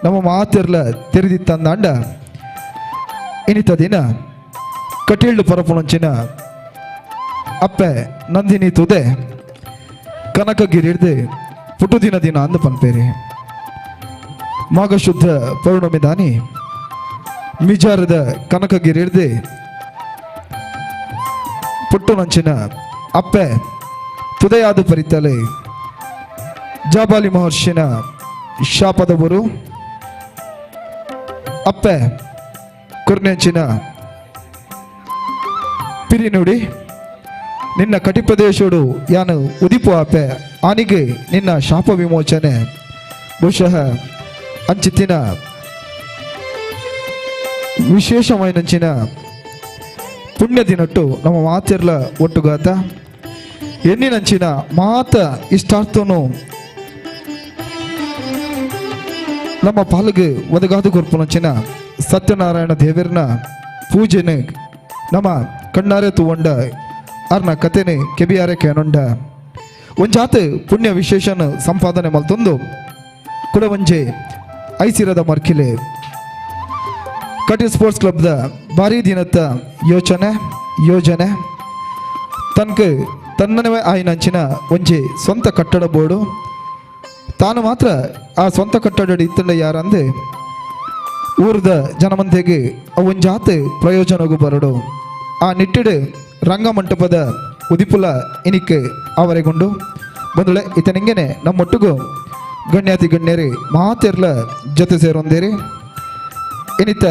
ನಮ್ಮ ಮಾತಿರ್ಲ ತೆರೆದಿತ್ತಂದಾಂಡ ಇನ್ನಿತ ದಿನ ಕಟೀಲ್ಡು ಪರಪುಣಂಚಿನ ಅಪ್ಪೆ ನಂದಿನಿ ತುದೆ ಕನಕಗಿರಿಡ್ದು ಪುಟ್ಟುದಿನ ದಿನ ಅಂದು ಪನ್ಪೇರಿ. ಮಾಘಶುದ್ಧ ಪೌರ್ಣಮಿ ದಾನಿ ಮಿಜಾರದ ಕನಕಗಿರಿಡ್ದು ಪುಟ್ಟುನಂಚಿನ ಅಪ್ಪೆ ತುದೆಯಾದ ಪರಿತಲೆ ಜಾಬಾಲಿ ಮಹರ್ಷಿನ ಶಾಪದವರು ಅಪ್ಪೆ ಕುರ್ನೆಂಚಿನ ಪಿರಿನುಡಿ ನಿನ್ನ ಕಟಿಪ್ರದೇಶೋಡು ಯಾನು ಉದಿಪು ಆಪೆ ಆನಿಗೆ ನಿನ್ನ ಶಾಪ ವಿಮೋಚನೆ ಬಹುಶಃ ಅಂಚಿತ್ತಿನ ವಿಶೇಷವಾಯಿನಂಚಿನ ಪುಣ್ಯ ದಿನಟ್ಟು ನಮ್ಮ ಮಾತಿರ್ಲ ಒಟ್ಟುಗಾತ ಎನ್ನಿನಂಚಿನ ಮಾತ ಇಷ್ಟಾರ್ಥನು ನಮ್ಮ ಪಾಲಿಗೆ ಒದಗಾದು ಕೊರ್ಪುನಂಚಿನ ಸತ್ಯನಾರಾಯಣ ದೇವರನ ಪೂಜೆನೆ ನಮ್ಮ ಕಣ್ಣಾರೆ ತೂವಂಡ ಅರ್ನ ಕತೆನೆ ಕೆಬಿಯಾರೆ ಕೇನೊಂಡ ಒಂಜಾತ ಪುಣ್ಯ ವಿಶೇಷನ ಸಂಪಾದನೆ ಮಲ್ತೊಂದು ಕುಡವಂಜೆ ಐಸಿರದ ಮರ್ಕಿಲೆ ಕಟೀಲ್ ಸ್ಪೋರ್ಟ್ಸ್ ಕ್ಲಬ್ದ ಭಾರಿ ದಿನತ್ತ ಯೋಚನೆ ಯೋಜನೆ ತನಕ ತನ್ನನೇ ಆಯಿನಂಚಿನ ಒಂಜಿ ಸ್ವಂತ ಕಟ್ಟಡ ಬೋರ್ಡು ತಾನು ಮಾತ್ರ ಆ ಸ್ವಂತ ಕಟ್ಟಡ ಇತ್ತಂಡ ಯಾರಂದೆ ಊರದ ಜನಮಂದೆಗೆ ಒಂಜಾತ ಪ್ರಯೋಜನಗೂ ಬರಡು ಆ ನಿಟ್ಟಿಡು ರಂಗಮಂಟಪದ ಉದಿಪುಲ ಇನಿಕ್ಕೆ ಆವರೆಗೊಂಡು ಬಂದಳೆ ಇತನಿಂಗೆನೆ ನಮ್ಮೊಟ್ಟಿಗೂ ಗಣ್ಯಾತಿ ಗಣ್ಯರಿ ಮಾತೆರ್ಲ ಜೊತೆ ಸೇರೊಂದೇರಿ. ಇನ್ನಿತ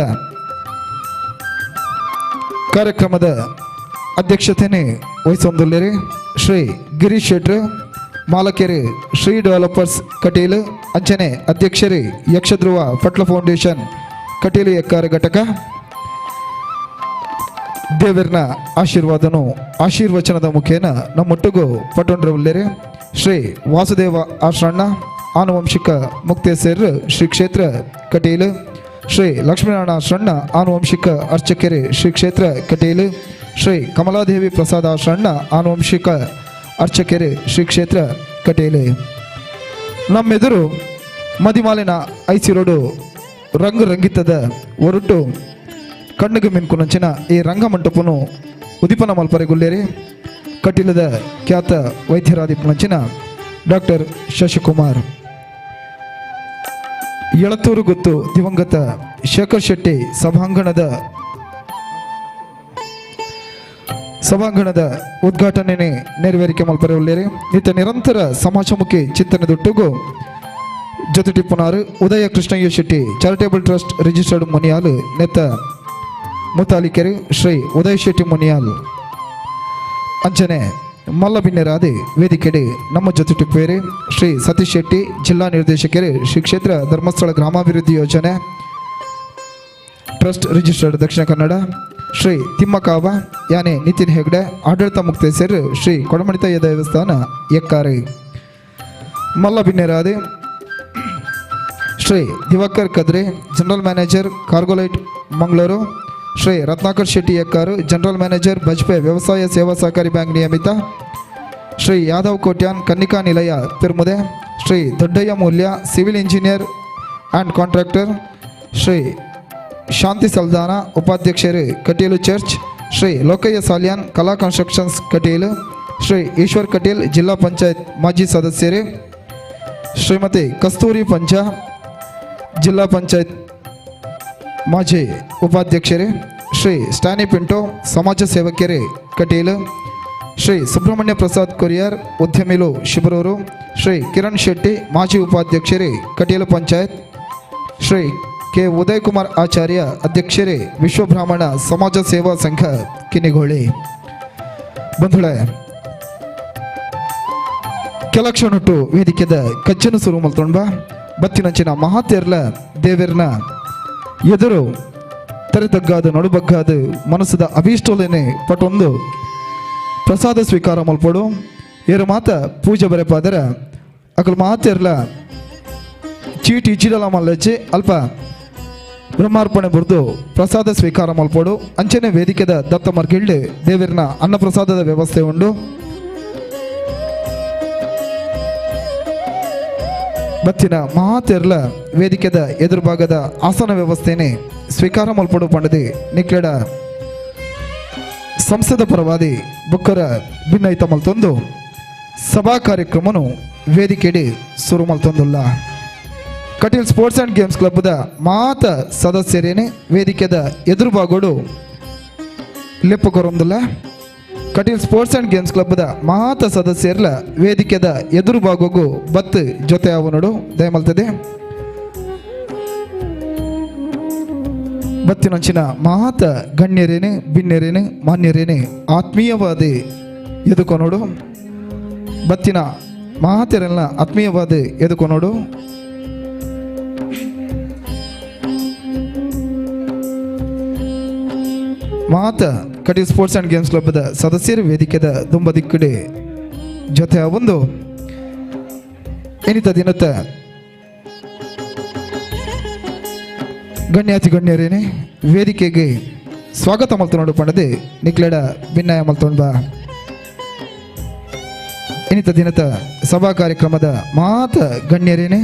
ಕಾರ್ಯಕ್ರಮದ ಅಧ್ಯಕ್ಷತೆನೆ ವಹಿಸೊಂದುಲ್ಲೇರಿ ಶ್ರೀ ಗಿರೀಶ್ ಶೆಟ್ರು ಮಾಲಕೆರೆ ಶ್ರೀ ಡೆವಲಪರ್ಸ್ ಕಟೀಲು ಅಂಚನೆ ಅಧ್ಯಕ್ಷರೇ ಯಕ್ಷಧ್ರುವ ಪಟ್ಲ ಫೌಂಡೇಶನ್ ಕಟೀಲು ಎಕ್ಕಾರ ಘಟಕ. ದೇವರನ ಆಶೀರ್ವಾದನು ಆಶೀರ್ವಚನದ ಮುಖೇನ ನಮ್ಮೊಟ್ಟಿಗೂ ಪಟ್ಟೊಂಡ್ರವುಲ್ಲೇರಿ ಶ್ರೀ ವಾಸುದೇವ ಆಶ್ರಣ್ಣ ಆನುವಂಶಿಕ ಮುಕ್ತೇಸರ್ ಶ್ರೀ ಕ್ಷೇತ್ರ ಕಟೀಲು, ಶ್ರೀ ಲಕ್ಷ್ಮೀನಾರಾಯಣ ಆಶ್ರಣ್ಣ ಆನುವಂಶಿಕ ಅರ್ಚಕೆರೆ ಶ್ರೀ ಕ್ಷೇತ್ರ ಕಟೀಲು, ಶ್ರೀ ಕಮಲಾದೇವಿ ಪ್ರಸಾದ ಆಶ್ರಣ್ಣ ಆನುವಂಶಿಕ ಅರ್ಚಕೆರೆ ಶ್ರೀ ಕ್ಷೇತ್ರ ಕಟೀಲು. ನಮ್ಮೆದುರು ಮದಿಮಾಲಿನ ಐಸಿರೋಡು ರಂಗು ರಂಗಿತದ ಒರಟು ಕಣ್ಣಿಗೆ ಮಿನ್ಕುನಂಚಿನ ಈ ರಂಗಮಂಟಪನು ಉದಿಪನ ಮಲ್ಪರೆಗುಲ್ಲೇರಿ ಕಟೀಲದ ಖ್ಯಾತ ವೈದ್ಯರಾದಿಪ್ಪನಂಚಿನ ಡಾಕ್ಟರ್ ಶಶಿಕುಮಾರ್. ಎಳತೂರು ಗುತ್ತು ದಿವಂಗತ ಶೇಖರ್ ಶೆಟ್ಟಿ ಸಭಾಂಗಣದ ಉದ್ಘಾಟನೆ ನೆರವೇರಿಕೆ ಮಲ್ಪರೆಯುಳ್ಳೇರಿ. ನಿತ್ಯ ನಿರಂತರ ಸಮಾಜಮುಖಿ ಚಿಂತನೆ ದೊಟ್ಟುಗು ಜೊತೆಟಿಪ್ಪುನಾರು Udaya Krishnayya Shetty charitable trust registered Muniyal ನೆತ್ತ ಮುತಾಲಿಕೆರೆ ಶ್ರೀ ಉದಯ ಶೆಟ್ಟಿ ಮುನಿಯಾಲ್. ಅಂಚನೆ ಮಲ್ಲಬಿನ್ನೆರಾದಿ ವೇದಿಕೆಡೆ ನಮ್ಮ ಜೊತೆ ಟಿಪ್ಪೇರಿ ಶ್ರೀ ಸತೀಶ್ ಶೆಟ್ಟಿ ಜಿಲ್ಲಾ ನಿರ್ದೇಶಕರೇ ಶ್ರೀ ಕ್ಷೇತ್ರ ಧರ್ಮಸ್ಥಳ ಗ್ರಾಮಾಭಿವೃದ್ಧಿ ಯೋಜನೆ ಟ್ರಸ್ಟ್ ರಿಜಿಸ್ಟರ್ಡ್ ದಕ್ಷಿಣ ಕನ್ನಡ, ಶ್ರೀ ತಿಮ್ಮಕಾವ ಯಾನೆ ನಿತಿನ್ ಹೆಗ್ಡೆ ಆಡಳಿತ ಮುಕ್ತೇಸರು ಶ್ರೀ ಕೊಡಮಣಿತಾಯ ದೇವಸ್ಥಾನ ಎಕ್ಕಾರಿ. ಮಲ್ಲಬಿನ್ನೆರಾದಿ Shri Diwakar Kadri, general manager, Cargolite, Mangaluru. Shri Ratnakar Shetty Ekkaru, general manager, Bajpe ವ್ಯವಸಾಯ ಸೇವಾ ಸಹಕಾರಿ bank ನಿಯಮಿತ. ಶ್ರೀ ಯಾದವ್ ಕೋಟ್ಯಾನ್, ಕನ್ನಿಕಾ ನಿಲಯ, Permude. Shri Doddaiah Moolya, civil engineer and contractor. Shri Shanti Saldana, ಉಪಾಧ್ಯಕ್ಷರು, Kateel church. Shri Lokayya Salian, ಕಲಾ constructions, Kateel. Shri Eshwar Kateel, ಜಿಲ್ಲಾ ಪಂಚಾಯತ್ ಮಾಜಿ ಸದಸ್ಯರೇ. ಶ್ರೀಮತಿ ಕಸ್ತೂರಿ ಪಂಚ, ಜಿಲ್ಲಾ ಪಂಚಾಯತ್ ಮಾಜಿ ಉಪಾಧ್ಯಕ್ಷರೇ. ಶ್ರೀ ಸ್ಟ್ಯಾನಿ ಪಿಂಟೋ, ಸಮಾಜ ಸೇವಕರೇ, ಕಟೀಲು. ಶ್ರೀ ಸುಬ್ರಹ್ಮಣ್ಯ ಪ್ರಸಾದ್ ಕೊರಿಯರ್, ಉದ್ಯಮಿಲು, ಶಿಬರೂರು. ಶ್ರೀ ಕಿರಣ್ ಶೆಟ್ಟಿ, ಮಾಜಿ ಉಪಾಧ್ಯಕ್ಷರೇ, ಕಟೀಲು ಪಂಚಾಯತ್. ಶ್ರೀ ಕೆ ಉದಯ್ ಕುಮಾರ್ ಆಚಾರ್ಯ, ಅಧ್ಯಕ್ಷರೇ, ವಿಶ್ವಬ್ರಾಹ್ಮಣ ಸಮಾಜ ಸೇವಾ ಸಂಘ, ಕಿನ್ನಿಗೋಳಿ. ಬಂಧುಳೆ, ಕೆಲ ಕ್ಷಣಟ್ಟು ವೇದಿಕೆದ ಕಜ್ಜನು ಸುರು ಮಲ್ತೊಂಬ. ಬತ್ತಿನಂಚಿನ ಮಹಾತೇರ್ಲ ದೇವೆರ್ನ ಎದುರು ತರೆತಗ್ಗಾದ ನಡುಬಗ್ಗಾದ ಮನಸ್ಸದ ಅಭೀಷ್ಟೋಲೇನೆ ಪಟೊಂದು ಪ್ರಸಾದ ಸ್ವೀಕಾರ ಮಲ್ಪೊಡು. ಏರು ಮಾತ ಪೂಜೆ ಬರೆಪಾದರ ಅಕಲ್ ಮಾತೆರ್ಲ ಚೀಟಿ ಇಚಿಡಲ ಮಲ್ಲಚ್ಚಿ ಅಲ್ಪ ಬ್ರಹ್ಮಾರ್ಪಣೆ ಬುರ್ದು ಪ್ರಸಾದ ಸ್ವೀಕಾರ ಮಲ್ಪೊಡು. ಅಂಚನೆ ವೇದಿಕೆದ ದತ್ತ ಮರ್ಗಿಳ್ಳಿ ದೇವರಿನ ಅನ್ನಪ್ರಸಾದದ ವ್ಯವಸ್ಥೆ ಉಂಡು. ಬತ್ತಿನ ಮಹಾತೆರ್ಲ ವೇದಿಕೆದ ಎದುರುಭಾಗದ ಆಸನ ವ್ಯವಸ್ಥೆನೆ ಸ್ವೀಕಾರ ಮಲ್ಪೊಡು ಪಂಡದಿ ನಿಕ್ಲೆಡ ಸಂಸದ ಪರವಾದಿ ಬುಕ್ಕರ ಭಿನ್ನೈತ ಮಲ್ತೊಂದು ಸಭಾ ಕಾರ್ಯಕ್ರಮನು ವೇದಿಕೆಡಿ ಸುರು ಮಲ್ತೊಂದುಲ್ಲ. ಕಟೀಲ್ sports and games ಕ್ಲಬ್ದ ಮಾತ ಸದಸ್ಯರೇನೆ ವೇದಿಕೆದ ಎದುರುಭಾಗೋಡು ಲೆಪ್ಪು ಕೊರೊಂದುಲ್ಲ. ಕಟೀಲ್ sports and games ಕ್ಲಬ್ದ ಮಾತ ಸದಸ್ಯರ್ಲ ವೇದಿಕೆದ ಎದುರು ಭಾಗಗೂ ಬತ್ತು ಜೊತೆ ಅವನೋಡು ದಯಮಲ್ತದೆ. ಬತ್ತಿನಂಚಿನ ಮಾತ ಗಣ್ಯರೇನೆ, ಬಿನ್ಯರೇನೆ, ಮಾನ್ಯರೇನೆ ಆತ್ಮೀಯವಾದ ಎದುಕೊನೋಡು. ಬತ್ತಿನ ಮಾತೆರೆಲ್ಲ ಆತ್ಮೀಯವಾದ ಎದುಕೊನೋಡು. ಮಾತ ಕಟೀಲ್ sports and games ಕ್ಲಬ್ದ ಸದಸ್ಯರು ವೇದಿಕೆದ ದುಂಬದಿಕ್ಕಡೆ ಜೊತೆ ಒಂದು ಎನಿತ ದಿನತ ಗಣ್ಯಾತಿ ಗಣ್ಯರೇನೆ ವೇದಿಕೆಗೆ ಸ್ವಾಗತ ಮಲ್ತೊಂಡು ಪಂಡದೆ ನಿಕ್ಲೆಡ ಭಿನ್ನಯ ಮಲ್ತೊಂಡ. ಎನಿತ ದಿನತ ಸಭಾ ಕಾರ್ಯಕ್ರಮದ ಮಾತ ಗಣ್ಯರೇನೆ,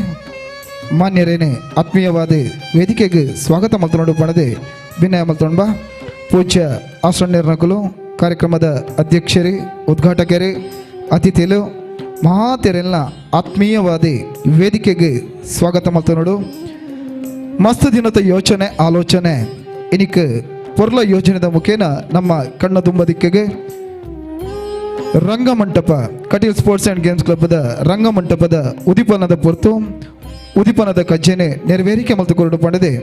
ಮಾನ್ಯರೇನೆ ಆತ್ಮೀಯವಾದ ವೇದಿಕೆಗೆ ಸ್ವಾಗತ ಮಲ್ತೊಂಡು ಪಂಡದೆ ಭಿನ್ನಯ ಮಲ್ತೊಂಡ. ಪೂಜ್ಯ ಆಶ್ರಣ್ಯರ್ನಕುಲು, ಕಾರ್ಯಕ್ರಮದ ಅಧ್ಯಕ್ಷರೇ, ಉದ್ಘಾಟಕರೇ, ಅತಿಥಿಲು ಮಹಾತೆರೆಲ್ಲ ಆತ್ಮೀಯವಾದಿ ವೇದಿಕೆಗೆ ಸ್ವಾಗತ ಮಲ್ತೊಂಡು. ಮಸ್ತ್ ದಿನದ ಯೋಚನೆ ಆಲೋಚನೆ ಇನಿಕ್ ಪೊರ್ಲ ಯೋಜನೆದ ಮುಖೇನ ನಮ್ಮ ಕಣ್ಣ ದುಂಬದಿಕ್ಕೆಗೆ ರಂಗಮಂಟಪ ಕಟೀಲ್ sports and games ಕ್ಲಬ್ದ ರಂಗಮಂಟಪದ ಉದಿಪನದ ಪೊರ್ತು ಉದಿಪನದ ಕಜ್ಜೆನೆ ನೆರವೇರಿಕೆ ಮಲ್ತು ಕೊರಡು ಪಂಡದೆ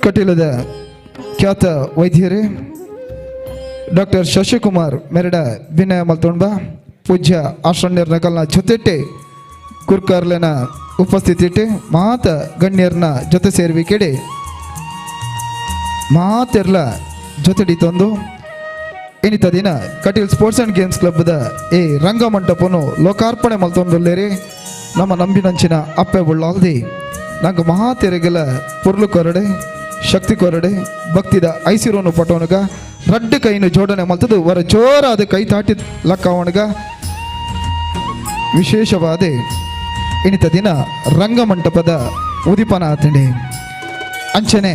ಕಟೀಲದ ಖ್ಯಾತ ವೈದ್ಯರೇ ಡಾಕ್ಟರ್ ಶಶಿಕುಮಾರ್ ಮೆರಡ ವಿನಯ ಮಲ್ತೊಂಬ. ಪೂಜ್ಯ ಆಶ್ರಣ್ಯರ ನಕಲ್ನ ಜೊತೆಟ್ಟೆ ಕುರ್ಕಾರ್ಲೆನ ಉಪಸ್ಥಿತಿ ಮಾತ ಗಣ್ಯರ್ನ ಜೊತೆ ಸೇರುವಿಕೆಡೆ ಮಾತೆರ್ಲ ಜೊತೆಡಿ ತಂದು ಇನಿತ ದಿನ ಕಟೀಲ್ sports and games ಕ್ಲಬ್ದ ಈ ರಂಗಮಂಟಪನು ಲೋಕಾರ್ಪಣೆ ಮಲ್ತೊಂದುಲ್ಲೇರಿ. ನಮ್ಮ ನಂಬಿನಂಚಿನ ಅಪ್ಪೆ ಉಳ್ಳಾಲ್ದಿ ನಂಗೆ ಮಹಾತೆರೆಗೆಲ ಪೊರ್ಲು ಕೊರಡೆ, ಶಕ್ತಿ ಕೊರಡೆ, ಭಕ್ತಿದ ಐಸಿರೋನು ಪಟೋನುಗ ರಡ್ಡು ಕೈನು ಜೋಡಣೆ ಮಲ್ತದು ವರ ಜೋರಾದ ಕೈ ತಾಟಿ ಲಕ್ಕವಣಗ. ವಿಶೇಷವಾದ ಇನಿತ ದಿನ ರಂಗಮಂಟಪದ ಉದಿಪನ ಆತಂಡಿ. ಅಂಚನೆ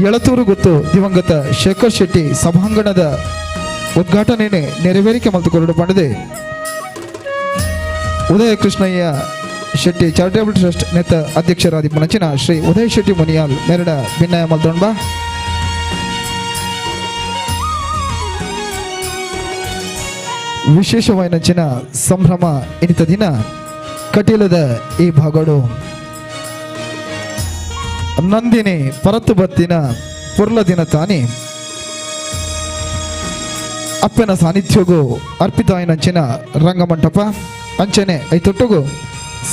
ಎಳತೂರು ಗೊತ್ತು ದಿವಂಗತ ಶೇಖರ್ ಶೆಟ್ಟಿ ಸಭಾಂಗಣದ ಉದ್ಘಾಟನೆ ನೆರವೇರಿಕೆ ಮಲ್ತುಕೊರಡು ಪಂಡದೆ ಉದಯ ಕೃಷ್ಣಯ್ಯ ಶೆಟ್ಟಿ ಚಾರಿಟೇಬಲ್ ಟ್ರಸ್ಟ್ ನೇತ ಅಧ್ಯಕ್ಷರಾದಿ ಪನಚಿನ ಶ್ರೀ ಉದಯ ಶೆಟ್ಟಿ ಮುನಿಯಾಲ್ ಮೆರಡ ಭಿನ್ನಯ ಮಲ್ತೊಂಬ. ವಿಶೇಷವಾಯಿನಂಚಿನ ಸಂಭ್ರಮ ಇನಿತ ದಿನ ಕಟೀಲದ ಈ ಭಾಗಡು ನಂದಿನಿ ಪರತ್ತು ಬತ್ತಿನ ಪೊರ್ಲ ದಿನ ತಾನಿ ಅಪ್ಪನ ಸಾನ್ನಿಧ್ಯಗೂ ಅರ್ಪಿತಾಯಿನಂಚಿನ ರಂಗಮಂಟಪ ಅಂಚನೆ ಐತೊಟ್ಟುಗು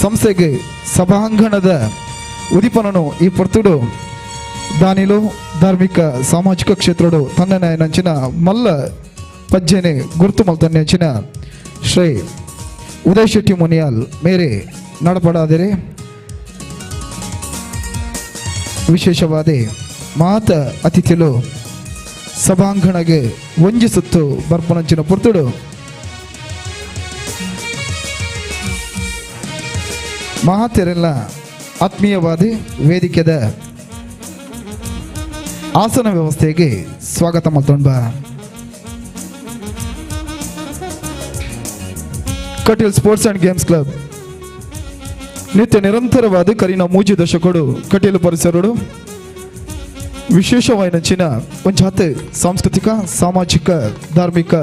ಸಂಸ್ಥೆಗೆ ಸಭಾಂಗಣದ ಉದಿಪನನು ಈ ಪೊರ್ತುಡು ದಾನಿಲು ಧಾರ್ಮಿಕ ಸಾಮಾಜಿಕ ಕ್ಷೇತ್ರಡು ತನ್ನನಂಚಿನ ಮಲ್ಲ ಪಜ್ಜೆನೆ ಗುರುತು ಮಲ್ತನ್ನೆಂಚಿನ ಶ್ರೀ ಉದಯ್ ಶೆಟ್ಟಿ ಮುನಿಯಾಲ್ ಮೇರೆ ನಡಪಡಾದಿರಿ. ವಿಶೇಷವಾದ ಮಾತ ಅತಿಥಿಲು ಸಭಾಂಗಣಗೆ ಒಂಜಿ ಸುತ್ತು ಬರ್ಪನಂಚಿನ ಪುರ್ತುಡು ಮಹಾತೆರೆಲ್ಲ ಆತ್ಮೀಯವಾದಿ ವೇದಿಕೆದ ಆಸನ ವ್ಯವಸ್ಥೆಗೆ ಸ್ವಾಗತ ಮಲ್ತೊಂಬ. Kateel sports and games club ನಿತ್ಯ ನಿರಂತರವಾದ ಕರಿನ ಮೂಜಿ ದಶಕಡು ಕಟೀಲು ಪರಿಸರಡು ವಿಶೇಷವಾಯಿನಂಚಿನ ಒಂಜಾತೆ ಸಾಂಸ್ಕೃತಿಕ, ಸಾಮಾಜಿಕ, ಧಾರ್ಮಿಕ,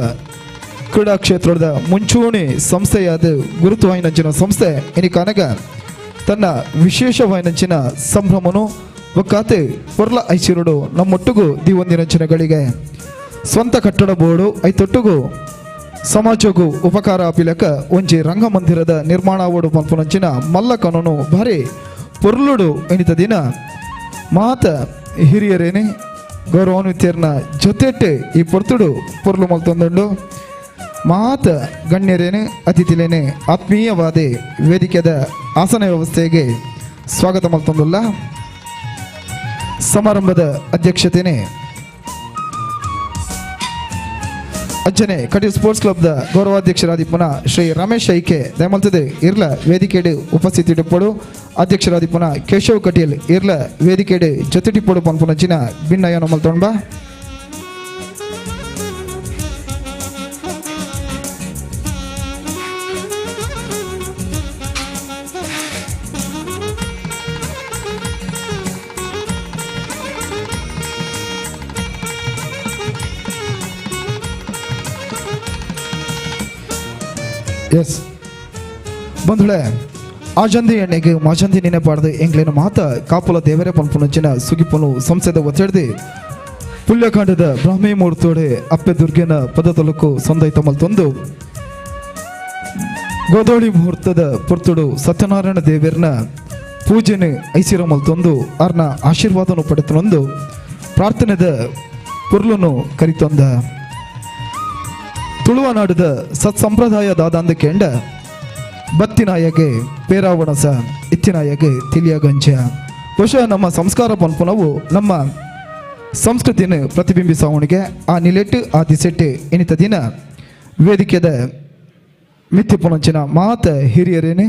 ಕ್ರೀಡಾ ಕ್ಷೇತ್ರದ ಮುಂಚೂಣಿ ಸಂಸ್ಥೆಯಾದ ಗುರುತುವಾಯಿನಂಚಿನ ಸಂಸ್ಥೆ ಇನಿ ಕನಗ ತನ್ನ ವಿಶೇಷವಾಯಿನಂಚಿನ ಸಂಭ್ರಮನು ಒಕ್ಕಾತೆ ಪೊರ್ಲ ಐಸಿರುಡು ನಮ್ಮೊಟ್ಟುಗು ದಿವೊಂದಿನಂಚಿನಗಳಿಗೆ ಸ್ವಂತ ಕಟ್ಟಡ ಬೋರ್ಡು ಐತೊಟ್ಟುಗು ಸಮಾಜಕ್ಕೂ ಉಪಕಾರ ಅಪಿಲಕ ಒಂಜಿ ರಂಗಮಂದಿರದ ನಿರ್ಮಾಣ ಓಡು ಪನ್ಪುನಂಚಿನ ಮಲ್ಲ ಕನನು ಭಾರಿ ಪೊರ್ಲುಡು ಎನಿತ ದಿನ ಮಾತ ಹಿರಿಯರೇನೆ ಗೌರವಾನ್ವಿತರ್ನ ಜೊತೆಟ್ಟೆ ಈ ಪೊರ್ತುಡು ಪೊರ್ಲು ಮಲ್ತೊಂದುಂಡು. ಮಾತ ಗಣ್ಯರೇನೆ ಅತಿಥಿಲೇನೆ ಆತ್ಮೀಯವಾದ ವೇದಿಕೆದ ಆಸನ ವ್ಯವಸ್ಥೆಗೆ ಸ್ವಾಗತ ಮಲ್ತೊಂದುಲ್ಲ. ಸಮಾರಂಭದ ಅಧ್ಯಕ್ಷತೆನೆ ಅಂಚನೆ ಕಟೀಲ್ ಸ್ಪೋರ್ಟ್ಸ್ ಕ್ಲಬ್ದ ಗೌರವಾಧ್ಯಕ್ಷರಾದಿಪ್ಪುನ ಶ್ರೀ ರಮೇಶ್ ಐಕೆ ದಯಮಲ್ತದೆ ಇರ್ಲ ವೇದಿಕೆಡು ಉಪಸ್ಥಿತಿ ಪೊಡು. ಅಧ್ಯಕ್ಷರಾದಿಪ್ಪುನ ಕೇಶವ್ ಕಟೀಲ್ ಇರ್ಲ ವೇದಿಕೆಡು ಜೊತೆಟಿಪ್ಪೊಡು ಪನ್ಪುನಂಚಿನ ಭಿನ್ನಯನ ಮಲ್ತೊಂಬ. ಎಸ್ ಬಂಧುಳೆ, ಆಜಂದಿ ಎಣ್ಣೆಗೆ ಮಾಜಂದಿ ನೆನೆಪಾಡ್ದು ಎಂಗ್ಲೇನ ಮಾತ ಕಾಪುಲ ದೇವರೇ ಪನ್ಪುನಂಚಿನ ಸುಗಿಪುನು ಸಂಸದ ಒತ್ತಡ್ದು ಪುಲ್ಯಕಾಂಡದ ಬ್ರಾಹ್ಮಿ ಮುಹೂರ್ತೋಡೆ ಅಪ್ಪೆ ದುರ್ಗೆನ ಪದ ತಲುಕು ಸಂದೈತ ಮಲ್ತೊಂದು ಗೋದೋಳಿ ಮುಹೂರ್ತದ ಪೊರ್ತುಡು ಸತ್ಯನಾರಾಯಣ ದೇವರನ ಪೂಜೆನು ಐಸಿರ ಮಲ್ತೊಂದು ಅರ್ನ ಆಶೀರ್ವಾದನು ಪಡೆತನೊಂದು ಪ್ರಾರ್ಥನೆದ ಪುರ್ಲುನು ಕರಿತೊಂದ. ತುಳುವನಾಡದ ಸತ್ಸಂಪ್ರದಾಯ ದಾದಾಂದ ಕೆಂಡ ಬತ್ತಿನಾಯಗೆ ಪೇರಾವಣಸ ಇತ್ತಿನಾಯಗೆ ತಿಳಿಯಗಂಜ. ಬಹುಶಃ ನಮ್ಮ ಸಂಸ್ಕಾರ ಪನ್ಪುನವು ನಮ್ಮ ಸಂಸ್ಕೃತಿಯನ್ನು ಪ್ರತಿಬಿಂಬಿಸವನಿಗೆ ಆ ನಿಲೆಟ್ಟು ಆ ದಿಸೆಟ್ಟು ಇನಿತ ದಿನ ವೇದಿಕೆದ ಮಿತ್ತಿ ಪುನಂಚಿನ ಮಾತ ಹಿರಿಯರೇನೆ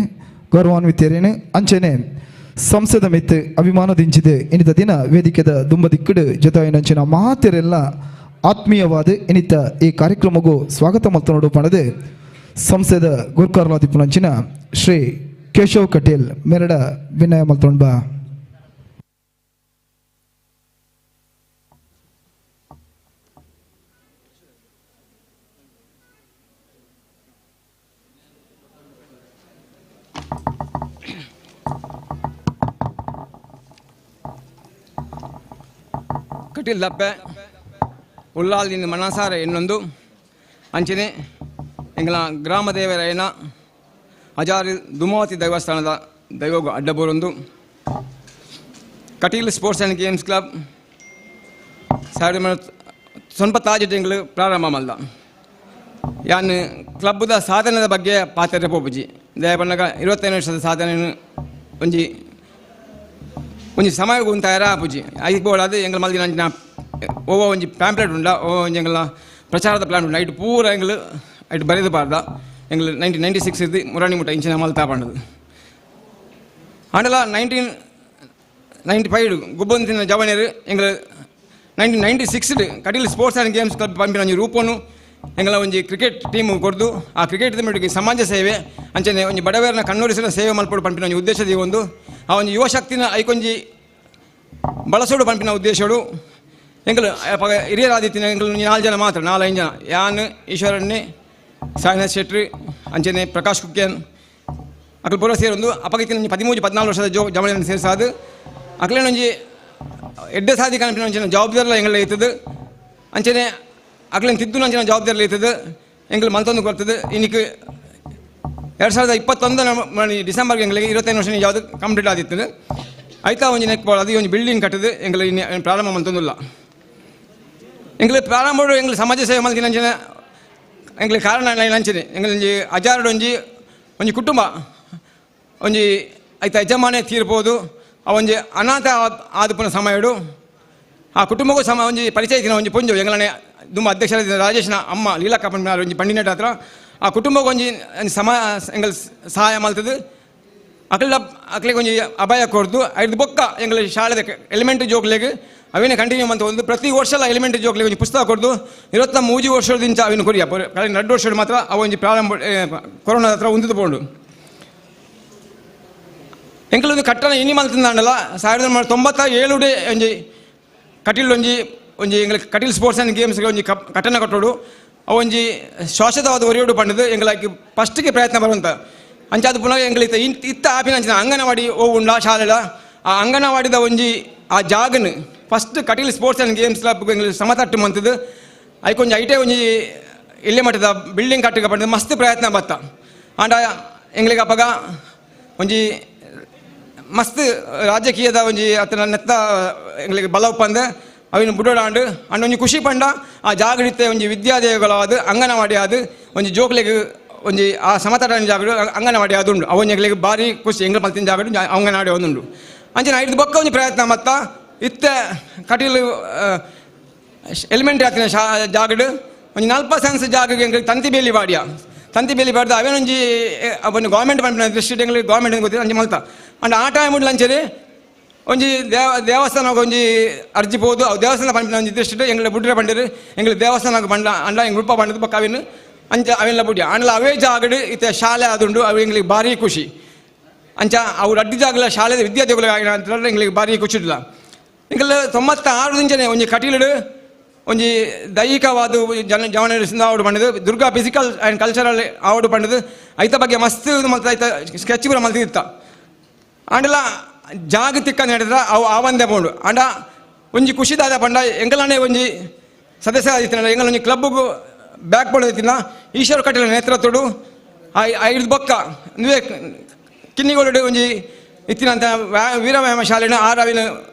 ಗೌರವಾನ್ವಿತರೇನೆ ಅಂಚನೆ ಸಂಸದ ಮಿತ್ತು ಅಭಿಮಾನದಿಂಚಿದೆ ಇನಿತ ದಿನ ವೇದಿಕೆದ ದುಂಬದಿಕ್ಕಡು ಜೊತೆಯಿನಂಚಿನ ಮಾತೆರೆಲ್ಲ ಆತ್ಮೀಯವಾದ ಇನಿತ ಈ ಕಾರ್ಯಕ್ರಮಗೂ ಸ್ವಾಗತ ಮಲ್ತನೋಡು ಪಣದೆ ಸಂಸದ ಗುರ್ಕಾರ್ಲಾದಿ ಪುನಂಚಿನ ಶ್ರೀ ಕೇಶವ್ ಕಟೀಲ್ ಮೆರಡ ವಿನಯ ಮಲ್ತೊಂಬ. ಕಟೀಲ್ ದಪ್ಪೆ ಉಲ್ಲಾಲ್ದಿಂದ ಮನಸಾರ ಇನ್ನೊಂದು ಅಂಚನೆ ಎಂಗಳ ಗ್ರಾಮ ದೇವರಾಯನ ಹಜಾರಿ ದುಮಾವತಿ ದೇವಸ್ಥಾನದ ದೈವಗೂ ಅಡ್ಡಬೋರೊಂದು Kateel sports and games club 1995 ತಿಂಗಳು ಪ್ರಾರಂಭ ಮಲ್ದ. ಯಾನ್ ಕ್ಲಬ್ದ ಸಾಧನೆದ ಬಗ್ಗೆ ಪಾತ್ರ ಪೋಪುಜಿ ದಯಪನ್ನಗ 25 ವರ್ಷದ ಸಾಧನೆಯನ್ನು ಒಂಜಿ ಒಂಜಿ ಸಮಯ ತಯಾರ ಆಪುಜಿ ಐಕ್ ಬೋಡಾದ್ ಎಂಗ್ಲ ಮಲ್ದಿನ ಅಂಚಿನ ಓ ಒಂಜಿ ಪ್ಯಾಂಪ್ಲೆಟ್ ಉಂಡ ಓ ಒಂಜಿ ಎಂಗ್ಲ ಪ್ರಚಾರದ ಪ್ಲಾನ್ ಉಂಡ ಐಟ್ ಪೂರ ಎಂಗ್ಲು ಐಟ್ ಬರೆದು ಪಾರ್ದ ಎಂಗ್ಲು 1996 ಇದ್ದು ಮುರಾಣಿ ಮುಟ್ಟ ಇಂಚಿನ ಮಲ್ತಾ ಪಂಡದು. ಆಂಡಲ 1995 ಗುಬ್ಬಂತಿನ ಜವನಿಯರು ಎಂಗ್ಲ 1996 Kateel sports and games club ಪಂಪಿನ ಒಂಜಿ ರೂಪನು ಎಂಗ್ಲ ಒಂಜಿ ಕ್ರಿಕೆಟ್ ಟೀಮ್ ಕೊರ್ದು ಆ ಕ್ರಿಕೆಟ್ ಮಟ್ಟಿಗೆ ಸಮಾಜ ಸೇವೆ ಅಂಚನೆ ಒಂಜಿ ಬಡವರನ್ನ ಕಣ್ಣೊರಿಸಿನ ಸೇವೆ ಮಲ್ಪಡು ಪಂಪಿನ ಒಂಜಿ ಉದ್ದೇಶದ ಒಂದು ಆ ಒಂಜಿ ಯುವಶಕ್ತಿನ ಐಕೊಂಜಿ ಬಳಸೋಡು ಪಂಪಿನ ಉದ್ದೇಶಡು ಎಂಕಲು ಹಿರಿಯರಾದಿತ್ತಿನ ಎಂಕಲು 4 ಜನ ಮಾತ್ರ 4-5 ಜನ ಯಾನ್ ಈಶ್ವರಣ್ಣೆ ಸಾಯಿನಾಥ್ ಶೆಟ್ಟಿ ಅಂಚನೆ ಪ್ರಕಾಶ್ ಕುಕ್ಯನ್ ಅಕಲ್ ಪೂರ ಸೇರೊಂದು ಅಪಗಿತ್ತಿನ 13-14 ವರ್ಷದ ಜೋ ಜವಳಿಯನ್ನು ಸೇರಿಸಾದು ಅಕ್ಲೇನೊಂಜಿ ಎಡ್ಡೆ ಸಾಧಿ ಕನಪಿನ ಒಂಚಿನ ಜವಾಬ್ದಾರಿಲ ಎಂಗಳ ಇತ್ತದು ಅಂಚನೆ ಅಕ್ಲೇನ ತಿದ್ದುನ ಅಂಚಿನ ಜವಾಬ್ದಾರಿಲ ಇತ್ತದು ಎಂಕಲು ಮಲ್ತೊಂದು ಕೊರ್ತದೆ. ಇನ್ನಿಕ್ 2021 ಡಿಸೆಂಬರ್ಗೆ ಎಂಗಳಿಗೆ 25 ವರ್ಷ ಯಾವುದು ಕಂಪ್ಲೀಟ್ ಆದಿತ್ತದು. ಆಯ್ತಾ ಒಂಜಿ ನೆಕ್ ಅದು ಒಂಜಿ ಬಿಲ್ಡಿಂಗ್ ಕಟ್ಟದು ಎಂಗಳು ಇನ್ನು ಪ್ರಾರಂಭ ಮಲ್ತೊಂದುಲ್ಲ. ಎಂಗಳು ಪ್ರಾರಂಭ ಎಂಗಳು ಸಮಾಜ ಸೇವೆ ಮಲ್ತಿನ ಅಂಚಿನ ಎಂಗಳಿಗೆ ಕಾರಣ ಅಂಚನೆ ಎಂಗಳು ಒಂಜಿ ಹಜಾರಡು ಒಂಜಿ ಒಂಜಿ ಕುಟುಂಬ ಒಂಜಿ ಐತ ಯಜಮಾನೆ ತೀರ್ಬೋದು ಆ ಒಂಜಿ ಅನಾಥ ಆದುಪುನ ಸಮಯಡು ಆ ಕುಟುಂಬಕ್ಕೂ ಸಮ ಒಂಜಿ ಪರಿಚಯ ಇತ್ತಿನ ಒಂಜಿ ಪೊಂಜು ಎಂಗ್ಲನೆ ದುಂಬ ಅಧ್ಯಕ್ಷರ ರಾಜೇಶ್ನ ಅಮ್ಮ ಲೀಲಕ್ಕ ಪನ್ಪಿನಾರ್ ಒಂಜಿ ಪಂಡಿನೆಟ್ ಹತ್ರ ಆ ಕುಟುಂಬಕ್ಕೆ ಒಂಜಿ ಸಮ ಎಂಗಲ್ ಸಹಾಯ ಮಲ್ತದು ಅಕಲ ಅಕ್ಲೆಗ್ ಒಂಜಿ ಅಭಯ ಕೊರ್ದು ಐದು ಬೊಕ್ಕ ಎಂಗಲ ಶಾಲೆದ ಎಲಿಮೆಂಟ್ರಿ ಜೋಕ್ಲೆಗ್ ಅವಿನ ಕಂಟಿನ್ಯೂ ಮಂತ ಒಂದು ಪ್ರತಿ ವರ್ಷಲ ಎಲಿಮೆಂಟ್ರಿ ಜೋಕ್ಲೆಗ್ ಒಂಜಿ ಪುಸ್ತಕ ಕೊರ್ದು ಇರತ್ತ ಮೂಜಿ ವರ್ಷದಿಂಚ ಅವಿನ ಕೊರಿಯ ಕಳೆದ 2 ವರ್ಷ ಮಾತ್ರ ಅವ ಒಂಜಿ ಪ್ರಾರಂಭ ಕೊರೋನಾ ಹತ್ರ ಉಂದಿದ್ದು ಪೋಂಡು ಎಂಕಲೊಂದು ಕಟ್ಟಣ ಇನಿ ಮಲ್ತಂದಾಂಡಲ 1997 ಒಂಜಿ ಕಟೀಲ್ ಒಂಜಿ ಒಂಜಿ ಎಂಗ್ಲ ಕಟೀಲ್ sports and games ಒಂಜಿ ಕಟ್ಟಣ ಕಟ್ಟೋಡು ಅವ ಒಂಜಿ ಶಾಶ್ವತವಾದ ಒರಿಯೋಡು ಪಂಡದು ಎಂಗ್ಲಾಕಿ ಫಸ್ಟ್ಗೆ ಪ್ರಯತ್ನ ಬರುವಂತ ಅಂಚಾದ ಪುನಃ ಎಂಗ್ಲಿತ್ತ ಇತ್ತ ಆಪಿನ ಅಂಚಿನ ಅಂಗನವಾಡಿ ಓ ಉಂಡ ಶಾಲೆಲ ಆ ಅಂಗನವಾಡಿದ ಒಂಜಿ ಆ ಜಾಗನು first Kateel sports and games club ಎಂಗ್ಲ ಸಮತಟ್ಟು ಮಂತದ್ದು ಐಕೊಂಜಿ ಐಟೇ ಒಂಜಿ ಇಲ್ಲೇ ಮಟ್ಟದ ಬಿಲ್ಡಿಂಗ್ ಕಟ್ಟಕ ಪಂಡದು ಮಸ್ತ್ ಪ್ರಯತ್ನ ಬತ್ತ ಆಂಡ ಎಂಗ್ಲಿಗೆ ಅಪ್ಪಗ ಒಂಜಿ ಮಸ್ತ್ ರಾಜಕೀಯದ ಒಂಜಿ ಅತನ ನೆತ್ತ ಎಂಗ್ಲಿಗೆ ಬಲ ಒಪ್ಪಂದೆ ಅವಿನ ಬುಡೋಡಾಂಡು ಅಂಡ್ ಒಂಜಿ ಖುಷಿ ಪಂಡ ಆ ಜಾಗೃತೆ ಒಂಜಿ ವಿದ್ಯಾದೇವಗಳಾದ ಅಂಗನವಾಡಿ ಆದ ಒಂಜಿ ಜೋಕ್ಲೆಗ್ ಒಂಜಿ ಆ ಸಮತಟನ ಜಾಗಡು ಅಂಗನವಾಡಿ ಆದುಂಡು ಅವ ಒಂಜಿ ಎಂಗ್ಲಿಗೆ ಭಾರಿ ಖುಷಿ ಎಂಗ್ಲ ಮಲ್ತಿನ ಜಾಗಡು ಅಂಗನವಾಡಿ ಒಂದುಂಡು ಅಂಚಿನ ಐದು ಬೊಕ್ಕ ಒಂಜಿ ಪ್ರಯತ್ನ ಮತ್ತ ಇತ್ತ ಕಟೀಲು ಎಲಿಮೆಂಟ್ರಿ ಆತಿನ ಶಾ ಜಾಗಡು ಒಂಜಿ 40 ಸೆನ್ಸ್ ಜಾಗಕ್ಕೆ ಎಂಗ್ಲಿಗೆ ತಂತಿ ಬೇಲಿ ವಾಡಿಯ ತಂತಿ ಬೇಲಿ ಬಾಡ್ದು ಅವೇನೊಂಜಿ ಅವನು ಗೌರ್ಮೆಂಟ್ ಪನ್ಪಿನ ದೃಷ್ಟಿ ಎಂಗ್ಲಿಗೆ ಗೌರ್ಮೆಂಟ್ ಗೊತ್ತಿಲ್ಲ ಅಂಚೆ ಮಲ್ತ ಅಂಡ್ ಆ ಟೈಮ್ ಅಂಚನೆ ಒಂಜಿ ದೇವಸ್ಥಾನಕ್ಕೆ ಒಂಜಿ ಅರ್ಜಿ ಪೋದು ಅವು ದೇವಸ್ಥಾನ ಪನ್ಪಿನ ಒಂಜಿ ದೃಷ್ಟಿ ಎಂಗ್ಲ ಬುಡ್ರೆ ಪಂಡಿರು ಎಂಗ್ಲ ದೇವಸ್ಥಾನಕ್ಕೆ ಬಂಡ ಅಂಡ ಎಂಗ್ ರೂಪ ಪಂಡದು ಬೊಕ್ಕ ಅವಿನ ಅಂಚ ಅವೆಲ್ಲ ಬುಡಿ ಆಂಡಲ ಅವೇ ಜಾಗಡು ಇತ್ತೆ ಶಾಲೆ ಆದುಂಡು ಅವು ಎಂಗ್ಲಿಗೆ ಭಾರಿ ಖುಷಿ ಅಂಚ ಅವು ಅಡ್ಡಿ ಜಾಗಲ ಶಾಲೆದ ವಿದ್ಯಾರ್ಥಿಗಳು ಆಗಿನ ಅಂತ ಎಂಗ್ಲಿಗೆ ಭಾರಿ ಖುಷಿ ಇಲ್ಲ ಎಂಗ್ಲ 96 ಇಂಚನೆ ಒಂಜಿ ಕಟೀಲುಡು ಒಂಜಿ ದೈಹಿಕವಾದ ಜನ ಜವನ ಆವಡು ಪಂಡದು ದುರ್ಗಾ physical and cultural ಆವಡು ಪಂಡದು ಐತ ಬಗ್ಗೆ ಮಸ್ತ್ ಮಲ್ತ ಐತ ಸ್ಕೆಚ್ ಪೂರ ಮಲ್ತಿತ್ತ ಆಂಡಲ ಜಾಗತಿಕ ನಡೆದ್ರ ಅವು ಆವಂದೆ ಪೋಂಡು ಆಂಡ ಒಂಜಿ ಖುಷಿದಾದ ಪಂಡ ಎಂಗಲನೇ ಒಂಜಿ ಸದಸ್ಯ ಇತ್ತಿನ ಎಂಗಲ ಒಂಜಿ ಕ್ಲಬ್ಗೂ ಬ್ಯಾಕ್ ಪೋಡು ಈಶ್ವರ ಕಟೀಲ್ ನೇತೃತ್ವಡು ಐದು ಬೊಕ್ಕ ನೀವೇ ಕಿನ್ನಿಗೋಡು ಒಂಜಿ ಇತ್ತಿನಂತ ವೀರವ್ಯಾಯಾಮ ಶಾಲೆನ ಆರ್ ಅವಿನ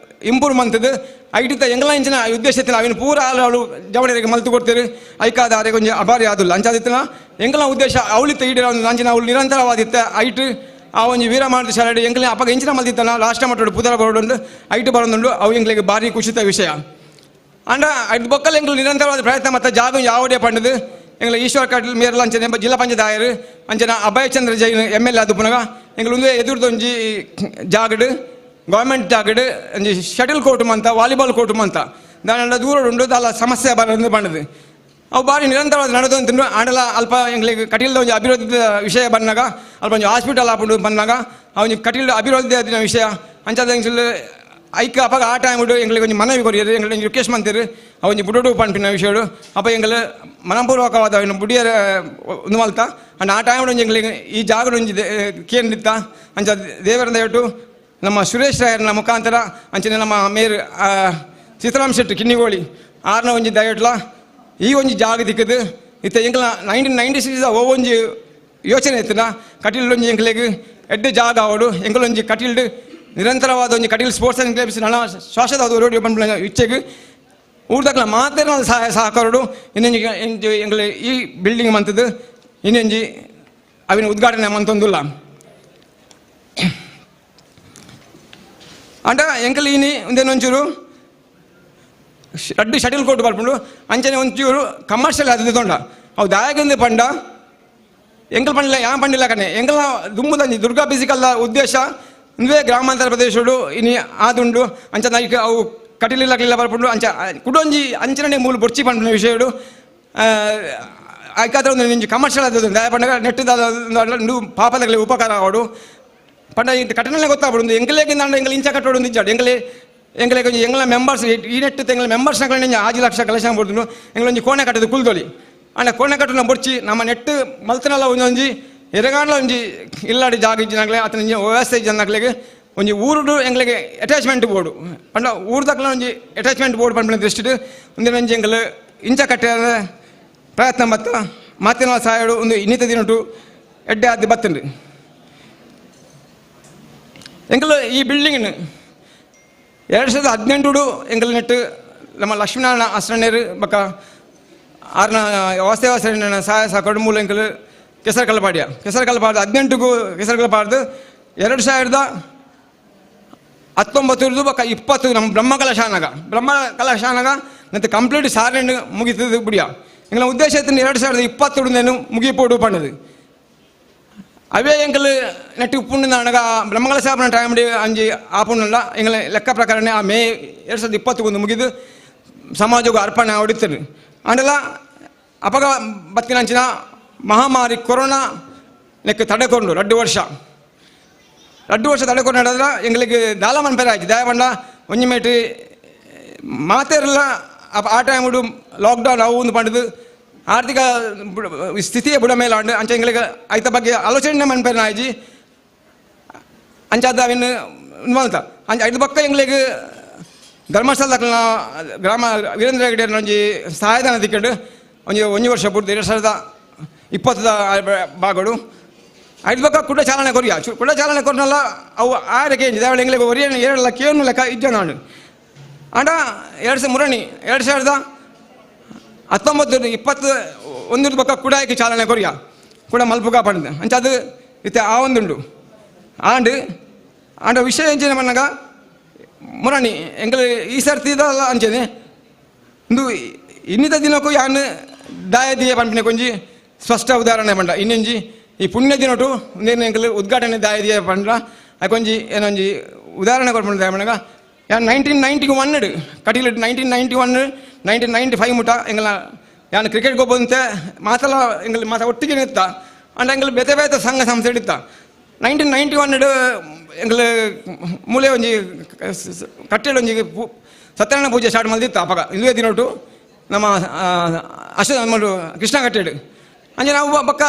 ಇಂಪ್ರೂವ್ ಮಂತದ್ದು ಐಟಿತ ಎಂಗಲ ಇಂಚಿನ ಉದ್ದೇಶ ಇತ್ತಿನ ಅವಿನ ಪೂರ ಆಳು ಜವಳಿಗೆ ಮಲ್ತು ಕೊಡ್ತೀರಿ ಐಕಾದ ಆರೆ ಒಂಜಿ ಅಭಾರಿ ಆದುಲ್ಲ ಅಂಚಾದಿತ್ತಿನ ಎಂಗಲ ಉದ್ದೇಶ ಅವಳಿತ್ತ ಈಡಿರ ಅಂಚಿನ ಅವಳು ನಿರಂತರವಾದಿತ್ತ ಐಟ್ ಆ ಒಂಜಿ ವೀರಮಾನದ ಶಾಲೆ ಎಂಕಲೆ ಅಪ್ಪಗ ಇಂಚಿನ ಮಲ್ತಿತ್ತನ ರಾಷ್ಟ್ರ ಮಟ್ಟದ ಪುದರ ಬರೋಡುಂಡು ಐಟು ಬರೋದುಂಡು ಅವು ಎಂಗ್ಲಿಗೆ ಭಾರಿ ಖುಷಿತ ವಿಷಯ ಅಂಡ ಐದು ಬೊಕ್ಕಲ್ ಎಂಗ್ಲು ನಿರಂತರವಾದ ಪ್ರಯತ್ನ ಮತ್ತು ಜಾಗ ಯಾವುದೇ ಪಂಡದು ಎಂಗ್ಲ ಈಶ್ವರ ಕಟೀಲ್ ಮೇರ್ಲ ಅಂಚನೆ ಜಿಲ್ಲಾ ಪಂಚಾಯತ್ ಆಯರು ಅಂಚನ ಅಭಯಚಂದ್ರ ಜೈನ್ MLA ಅದು ಪುನಗ ಎಂಗ್ಲು ಒಂದೇ ಎದುರ್ದು ಒಂಜಿ ಜಾಗಡು ಗೌರ್ಮೆಂಟ್ ಜಾಗಡು ಒಂಜಿ ಶಟಲ್ ಕೋರ್ಟ್ ಮಂತ ವಾಲಿಬಾಲ್ ಕೋರ್ಟ್ ಮಂತ ದಾನ ದೂರ ಉಂಡು ದಾಲ ಸಮಸ್ಯೆ ಬರೋದು ಪಂಡದು ಅವು ಭಾರಿ ನಿರಂತರವಾದ ನಡೆದು ಅಂತಂದು ಆಂಡಲ ಅಲ್ಪ ಎಂಗ್ಲಿಗೆ ಕಟೀಲ್ದ ಒಂಜಿ ಅಭಿವೃದ್ಧಿ ವಿಷಯ ಬಂದಾಗ ಅಲ್ಪ ಒಂಜಿ ಹಾಸ್ಪಿಟಲ್ ಆಪುಂಡು ಬಂದಾಗ ಒಂಜಿ ಕಟೀಲ್ ಅಭಿವೃದ್ಧಿ ಆದಿನ ವಿಷಯ ಅಂಚಾದ ಎಂಕ್ಲು ಐಕ್ ಅಪಗ ಆ ಟೈಮ್ ಎಂಗ್ಲಿಗೆ ಒಂಜಿ ಮನವಿ ಕೊರಿಯರು ಎಂಗ್ಲಿಗೆ ಒಂಜಿ ರಿಕ್ವೆಸ್ಟ್ ಮಂತಿರು ಅವು ಒಂಜಿ ಬುಡೋಡು ಪನ್ಪಿನ ವಿಷಯಡು ಅಪ್ಪ ಎಂಗ್ಲು ಮನಪೂರ್ವಕವಾದ ಅವಿನ ಬುಡಿಯರ ಒಂದು ಮಲ್ತ ಅಂಡ್ ಆ ಟೈಮ್ ಒಂಜಿ ಎಂಗ್ಲಿಗೆ ಈ ಜಾಗಡು ಒಂಜಿ ಕೇಂದ್ರಿತ್ತ ಅಂಚ ದೇವರ ದಯವಿಟ್ಟು ನಮ್ಮ ಸುರೇಶ್ ರಾಯರ್ನ ಮುಖಾಂತರ ಅಂಚನೆ ನಮ್ಮ ಮೇರ್ ಸೀತಾರಾಮ್ ಶೆಟ್ಟಿ ಕಿನ್ನಿಗೋಳಿ ಆರ್ನ ಒಂಜಿ ದಯವಿಟ್ಲ ಈ ಒಂಜಿ ಜಾಗ ದಿಕ್ಕದು ಇತ್ತ ಎಂಕ್ಲ 1996 ಓ ಒಂಜಿ ಯೋಚನೆ ಇತ್ತಿನ ಕಟೀಲ್ ಒಂಜಿ ಎಂಕ್ಲೆಗ್ ಎಡ್ಡೆ ಜಾಗ ಅವಡು ಎಂಕಲೊಂಜಿ ಕಟೀಲ್ಡ್ ನಿರಂತರವಾದ ಒಂಜಿ ಕಟೀಲ್ sports and clubs ನನ ಶಾಶ್ವತವಾದ ರೋಡ್ ಪನ್ಪಿನ ಇಚ್ಛೆಗ್ ಊರ್ದಕ್ಲ ಮಾತ್ರ ಸಹಾಯ ಸಹಕಾರಡು ಇನ್ನೊಂಜಿ ಎಂಕ್ಲೆ ಈ ಬಿಲ್ಡಿಂಗ್ ಮಂತದ್ದು ಇನ್ನೊಂಜಿ ಅವಿನ ಉದ್ಘಾಟನೆ ಮಂತೊಂದುಲ್ಲ ಅಂಡ ಎಂಕಲ್ ಇನಿ ಒಂದೇನೊಂಚೂರು ರಡ್ಡು ಶಟಲ್ ಕೋರ್ಟ್ ಬರ್ಪುಂಡು ಅಂಚನೆ ಒಂಚೂರು ಕಮರ್ಷಿಯಲ್ ಅದು ತೊಂಡ ಅವು ದಾಯಕಂದು ಪಂಡ ಎಂಕಲ್ ಪಂಡಲ ಯಾ ಪಂಡಿಲ್ಲ ಕಣೆ ಎಂಕಲ್ನ ದುಂಬುದಂಜಿ ದುರ್ಗಾ ಫಿಸಿಕಲ್ ಉದ್ದೇಶ ಇಂದುವೇ ಗ್ರಾಮಾಂತರ ಪ್ರದೇಶಡು ಇನಿ ಆದುಂಡು ಅಂಚ ನೈಕ್ ಅವು ಕಟೀಲಿಲ್ಲ ಕಿಲ್ಲ ಬರ್ಪುಂಡು ಅಂಚ ಕುಡೊಂಜಿ ಅಂಚನೆ ಮೂಲು ಬೊರ್ಚಿ ಪಂಡಿನ ವಿಷಯಡು ಐಕಾದ್ರೆ ಒಂದು ನಿಂಜಿ ಕಮರ್ಷಿಯಲ್ ಆದದ್ದು ದಾಯ ಪಂಡಗ ನೆಟ್ಟದ ಪಾಪದಗಳಿಗೆ ಉಪಕಾರ ಆವಡು ಪಂಡ ಈ ಕಟನೆ ಗೊತ್ತಾಗ್ಬಿಡು ಎಂಕಲೇಗಿಂದ ಎಂಕಲ್ ಇಂಚ ಕಟ್ಟೋಡು ಇಂಚಾಡು ಎಂಕಲೆ ಎಂಕಲೆ ಒಂಜಿ ಎಂಗ್ಲ ಮೆಂಬರ್ಸ್ ಈ ನೆಟ್ಟು ಎಂಗ್ಲ ಮೆಂಬರ್ಸ್ ನಕಲೆ 5 ಲಕ್ಷ ಕಲೆಕ್ಷನ್ ಬರ್ತುಂಡು ಎಂಗ್ಲೊಂಜಿ ಕೋಣೆ ಕಟ್ಟದು ಕುಲ್ದೊಲಿ ಅಂಡ ಕೋಣೆ ಕಟ್ಟುನ ಬೊರ್ಚಿ ನಮ್ಮ ನೆಟ್ಟು ಮಲ್ತನಲ ಒಂಜೊಂಜಿ ಎರಗಾಂಡ್ಲ ಒಂಜಿ ಇಲ್ಲಾಡಿ ಜಾಗ ಇಜ್ಜಿನಕ್ಲೆ ಅತನ ವ್ಯವಸ್ಥೆ ಇಜ್ಜನಕ್ಲೆಗ್ ಒಂಜಿ ಊರುಡು ಎಂಗ್ಲಿಗೆ ಅಟ್ಯಾಚ್ಮೆಂಟ್ ಬೋರ್ಡು ಪಂಡ ಊರುದಕ್ಲ ಒಂಜಿ ಅಟ್ಯಾಚ್ಮೆಂಟ್ ಬೋರ್ಡ್ ಪಂಪಿನ ದೃಷ್ಟಿಡ್ ಒಂದಿನೊಂಜಿ ಎಂಕಲ್ ಇಂಚ ಕಟ್ಟೆ ಪ್ರಯತ್ನ ಮತ್ತ ಮಾತಿನ ಸಹಾಯಡು ಒಂದು ಇನ್ನಿತ ದಿನಟು ಎಡ್ಡೆ ಆದ್ ಬತ್ತುಂಡು ಎಂಕಲ್ ಈ ಬಿಲ್ಡಿಂಗ್ನು 2018 ಎಂಕಲ್ ನೆಟ್ಟು ನಮ್ಮ ಲಕ್ಷ್ಮೀನಾರಾಯಣ ಆಶ್ರಣ್ಯರು ಬಕ್ಕ ಆರ್ನ ವಾಸ್ತವಾಶ್ರಣ್ಯನ ಸಹಾಯ ಸಹಕಾರ ಮೂಲ ಎಂಕಲ್ ಕೆಸರು ಕಲ್ಪಾಡಿಯ ಕೆಸರು ಕಲ್ಪಾಡ್ದು 18ಗೂ ಕೆಸರು ಕಲ್ಪಾಡ್ದು 2019 ಬೊಕ್ಕ 20 ನಮ್ಮ ಬ್ರಹ್ಮಕಲಶಾನಗ ಬ್ರಹ್ಮಕಲಶಾನಗ ಮತ್ತು ಕಂಪ್ಲೀಟ್ ಸಾರಣೆ ಮುಗಿತದೆ ಬುಡಿಯ. ಎಂಗಳ ಉದ್ದೇಶ ಇತ್ತು 2020 ಮುಗಿಪೋಡು ಪಣ್ಣದು. ಅವೇ ಎಂಕಲ್ ನೆಟ್ಟು ಉಪ್ಪುಂಡು ಬ್ರಹ್ಮಕಲಶಾಪನ ಟೈಮ್ ಅಂಜಿ ಆಪುಂಡಲ್ಲ ಎಂಗಳ ಲೆಕ್ಕ ಪ್ರಕಾರನೇ ಆ ಮೇ 2021 ಮುಗಿದು ಸಮಾಜಕ್ಕೆ ಅರ್ಪಣೆ ಹೊಡಿತಾರೆ. ಆಂಡಲ ಅಪಗ ಬತ್ತಿನಂಚಿನ ಮಹಾಮಾರಿ ಕೊರೋನಾ ಲೆಕ್ಕ ತಡೆಕೊಂಡು 2 ವರ್ಷ 2 ವರ್ಷ ತಡೆಕೊಂಡು ನಡೆದ್ರೆ ಎಂಗಳಿಗೆ ದಾಲ ಮನ್ಪೆರ ಆಯ್ತು. ದಯಪಂಡ ಒಂಜಿ ಮೇಟಿ ಮಾತೆರೆಲ್ಲ ಆ ಟೈಮ್ ಲಾಕ್ಡೌನ್ ಅವು ಒಂದು ಪಂಡದು ಆರ್ಥಿಕ ಸ್ಥಿತಿಯೇ ಬುಡ ಮೇಲೆ ಅಂಡು ಅಂಚ ಎಂಗಳಿಗೆ ಐತ ಬಗ್ಗೆ ಆಲೋಚನೆ ಮನ್ಪೆರ ಆಯ್ಜಿ ಅಂಚಾದ ಅವಿನ ಮಲ್ತ ಅಂಚ ಐದು ಪಕ್ಕ ಎಂಗಳಿಗೆ ಧರ್ಮಸ್ಥಳದ ಗ್ರಾಮ ವೀರೇಂದ್ರ ಹೆಗಡೆ ಒಂಜಿ ಸಹಾಯಧನ ತಿಕ್ಕಂಡು ಒಂಜಿ ಒಂಜಿ ವರ್ಷ ಪೂರ್ತಿ 2020 ಭಾಗಡು ಐದು ಪಕ್ಕ ಕುಡ ಚಾಲನೆ ಕೊರಿಯ ಕುಡ ಚಾಲನೆ ಕೊರ್ನಲ್ಲ ಅವು ಆರೆ ಕೇಂಜಿ ದೇವಳ ಎಂಗಳಿಗೆ ಒರಿಯ ಏಳಲ್ಲ ಕೇನು ಲೆಕ್ಕ ಇಜ್ಜ ನಾನು ಆಂಡ 2000 ಮುರಣಿ 2019 21 ಪಕ್ಕ ಕುಡಾಯಕ್ಕೆ ಚಾಲನೆ ಕೊರಿಯ ಕೂಡ ಮಲ್ಪುಗ ಪಂಡ ಅಂಚ ಅದು ಇತ್ತೆ ಆ ಒಂದುಂಡು ಆಂಡ್ ಆಂಡ ವಿಷಯ ಎಂಚಿನ ಮನ್ನಗ ಮುರಣಿ ಎಂಕಲ್ ಈ ಸರ್ತಿದಲ್ಲ ಅಂಚನೆ ಇಂದು ಇನ್ನಿತ ದಿನಕ್ಕೂ ಯಾನ್ ದಾಯದಿಯ ಪಂಪಿನ ಕೊಂಜಿ ಸ್ಪಷ್ಟ ಉದಾಹರಣೆ ಪಂಡ ಇನ್ನೊಂಜಿ ಈ ಪುಣ್ಯ ದಿನಟು ನೇನು ಎಂಕಲ್ ಉದ್ಘಾಟನೆ ದಾಯದಿಯ ಪಂಡ ಕೊಂಜಿ ಏನೊಂಜಿ ಉದಾಹರಣೆ ಕೊಡ್ಪಂಡ ದಾಯಮಣಗ ಯಾನ್ 1991 ಕಟೀಲು 1991 1995 ಮುಟ ಎಂಗಲ ಯಾನ್ ಕ್ರಿಕೆಟ್ ಗೊಬ್ಬಂತೆ ಮಾತಲ ಎಂಗಲ್ ಮಾತ ಒಟ್ಟಿಗೆ ನಿತ್ತ ಅಂಡ್ ಎಂಗಲ್ ಬೇತೆ ಬೇತೆ ಸಂಘ ಸಂಸ್ಥೆ ಇತ್ತ 1991 ಎಂಗಲ್ ಮೂಲೆ ಒಂಜಿ ಕಟ್ಟೆಡ್ ಒಂಜಿ ಸತ್ಯನಾರಾಯಣ ಪೂಜೆ ಸ್ಟಾರ್ಟ್ ಮಲ್ದಿತ್ತ ಅಪಗ ಇಂದುವೆ ದಿನೊಟು ನಮ್ಮ ಅಶ್ವ ಕೃಷ್ಣ ಕಟ್ಟೆಡ್ ಅಂಚೆ ನಾವು ಬಕ್ಕ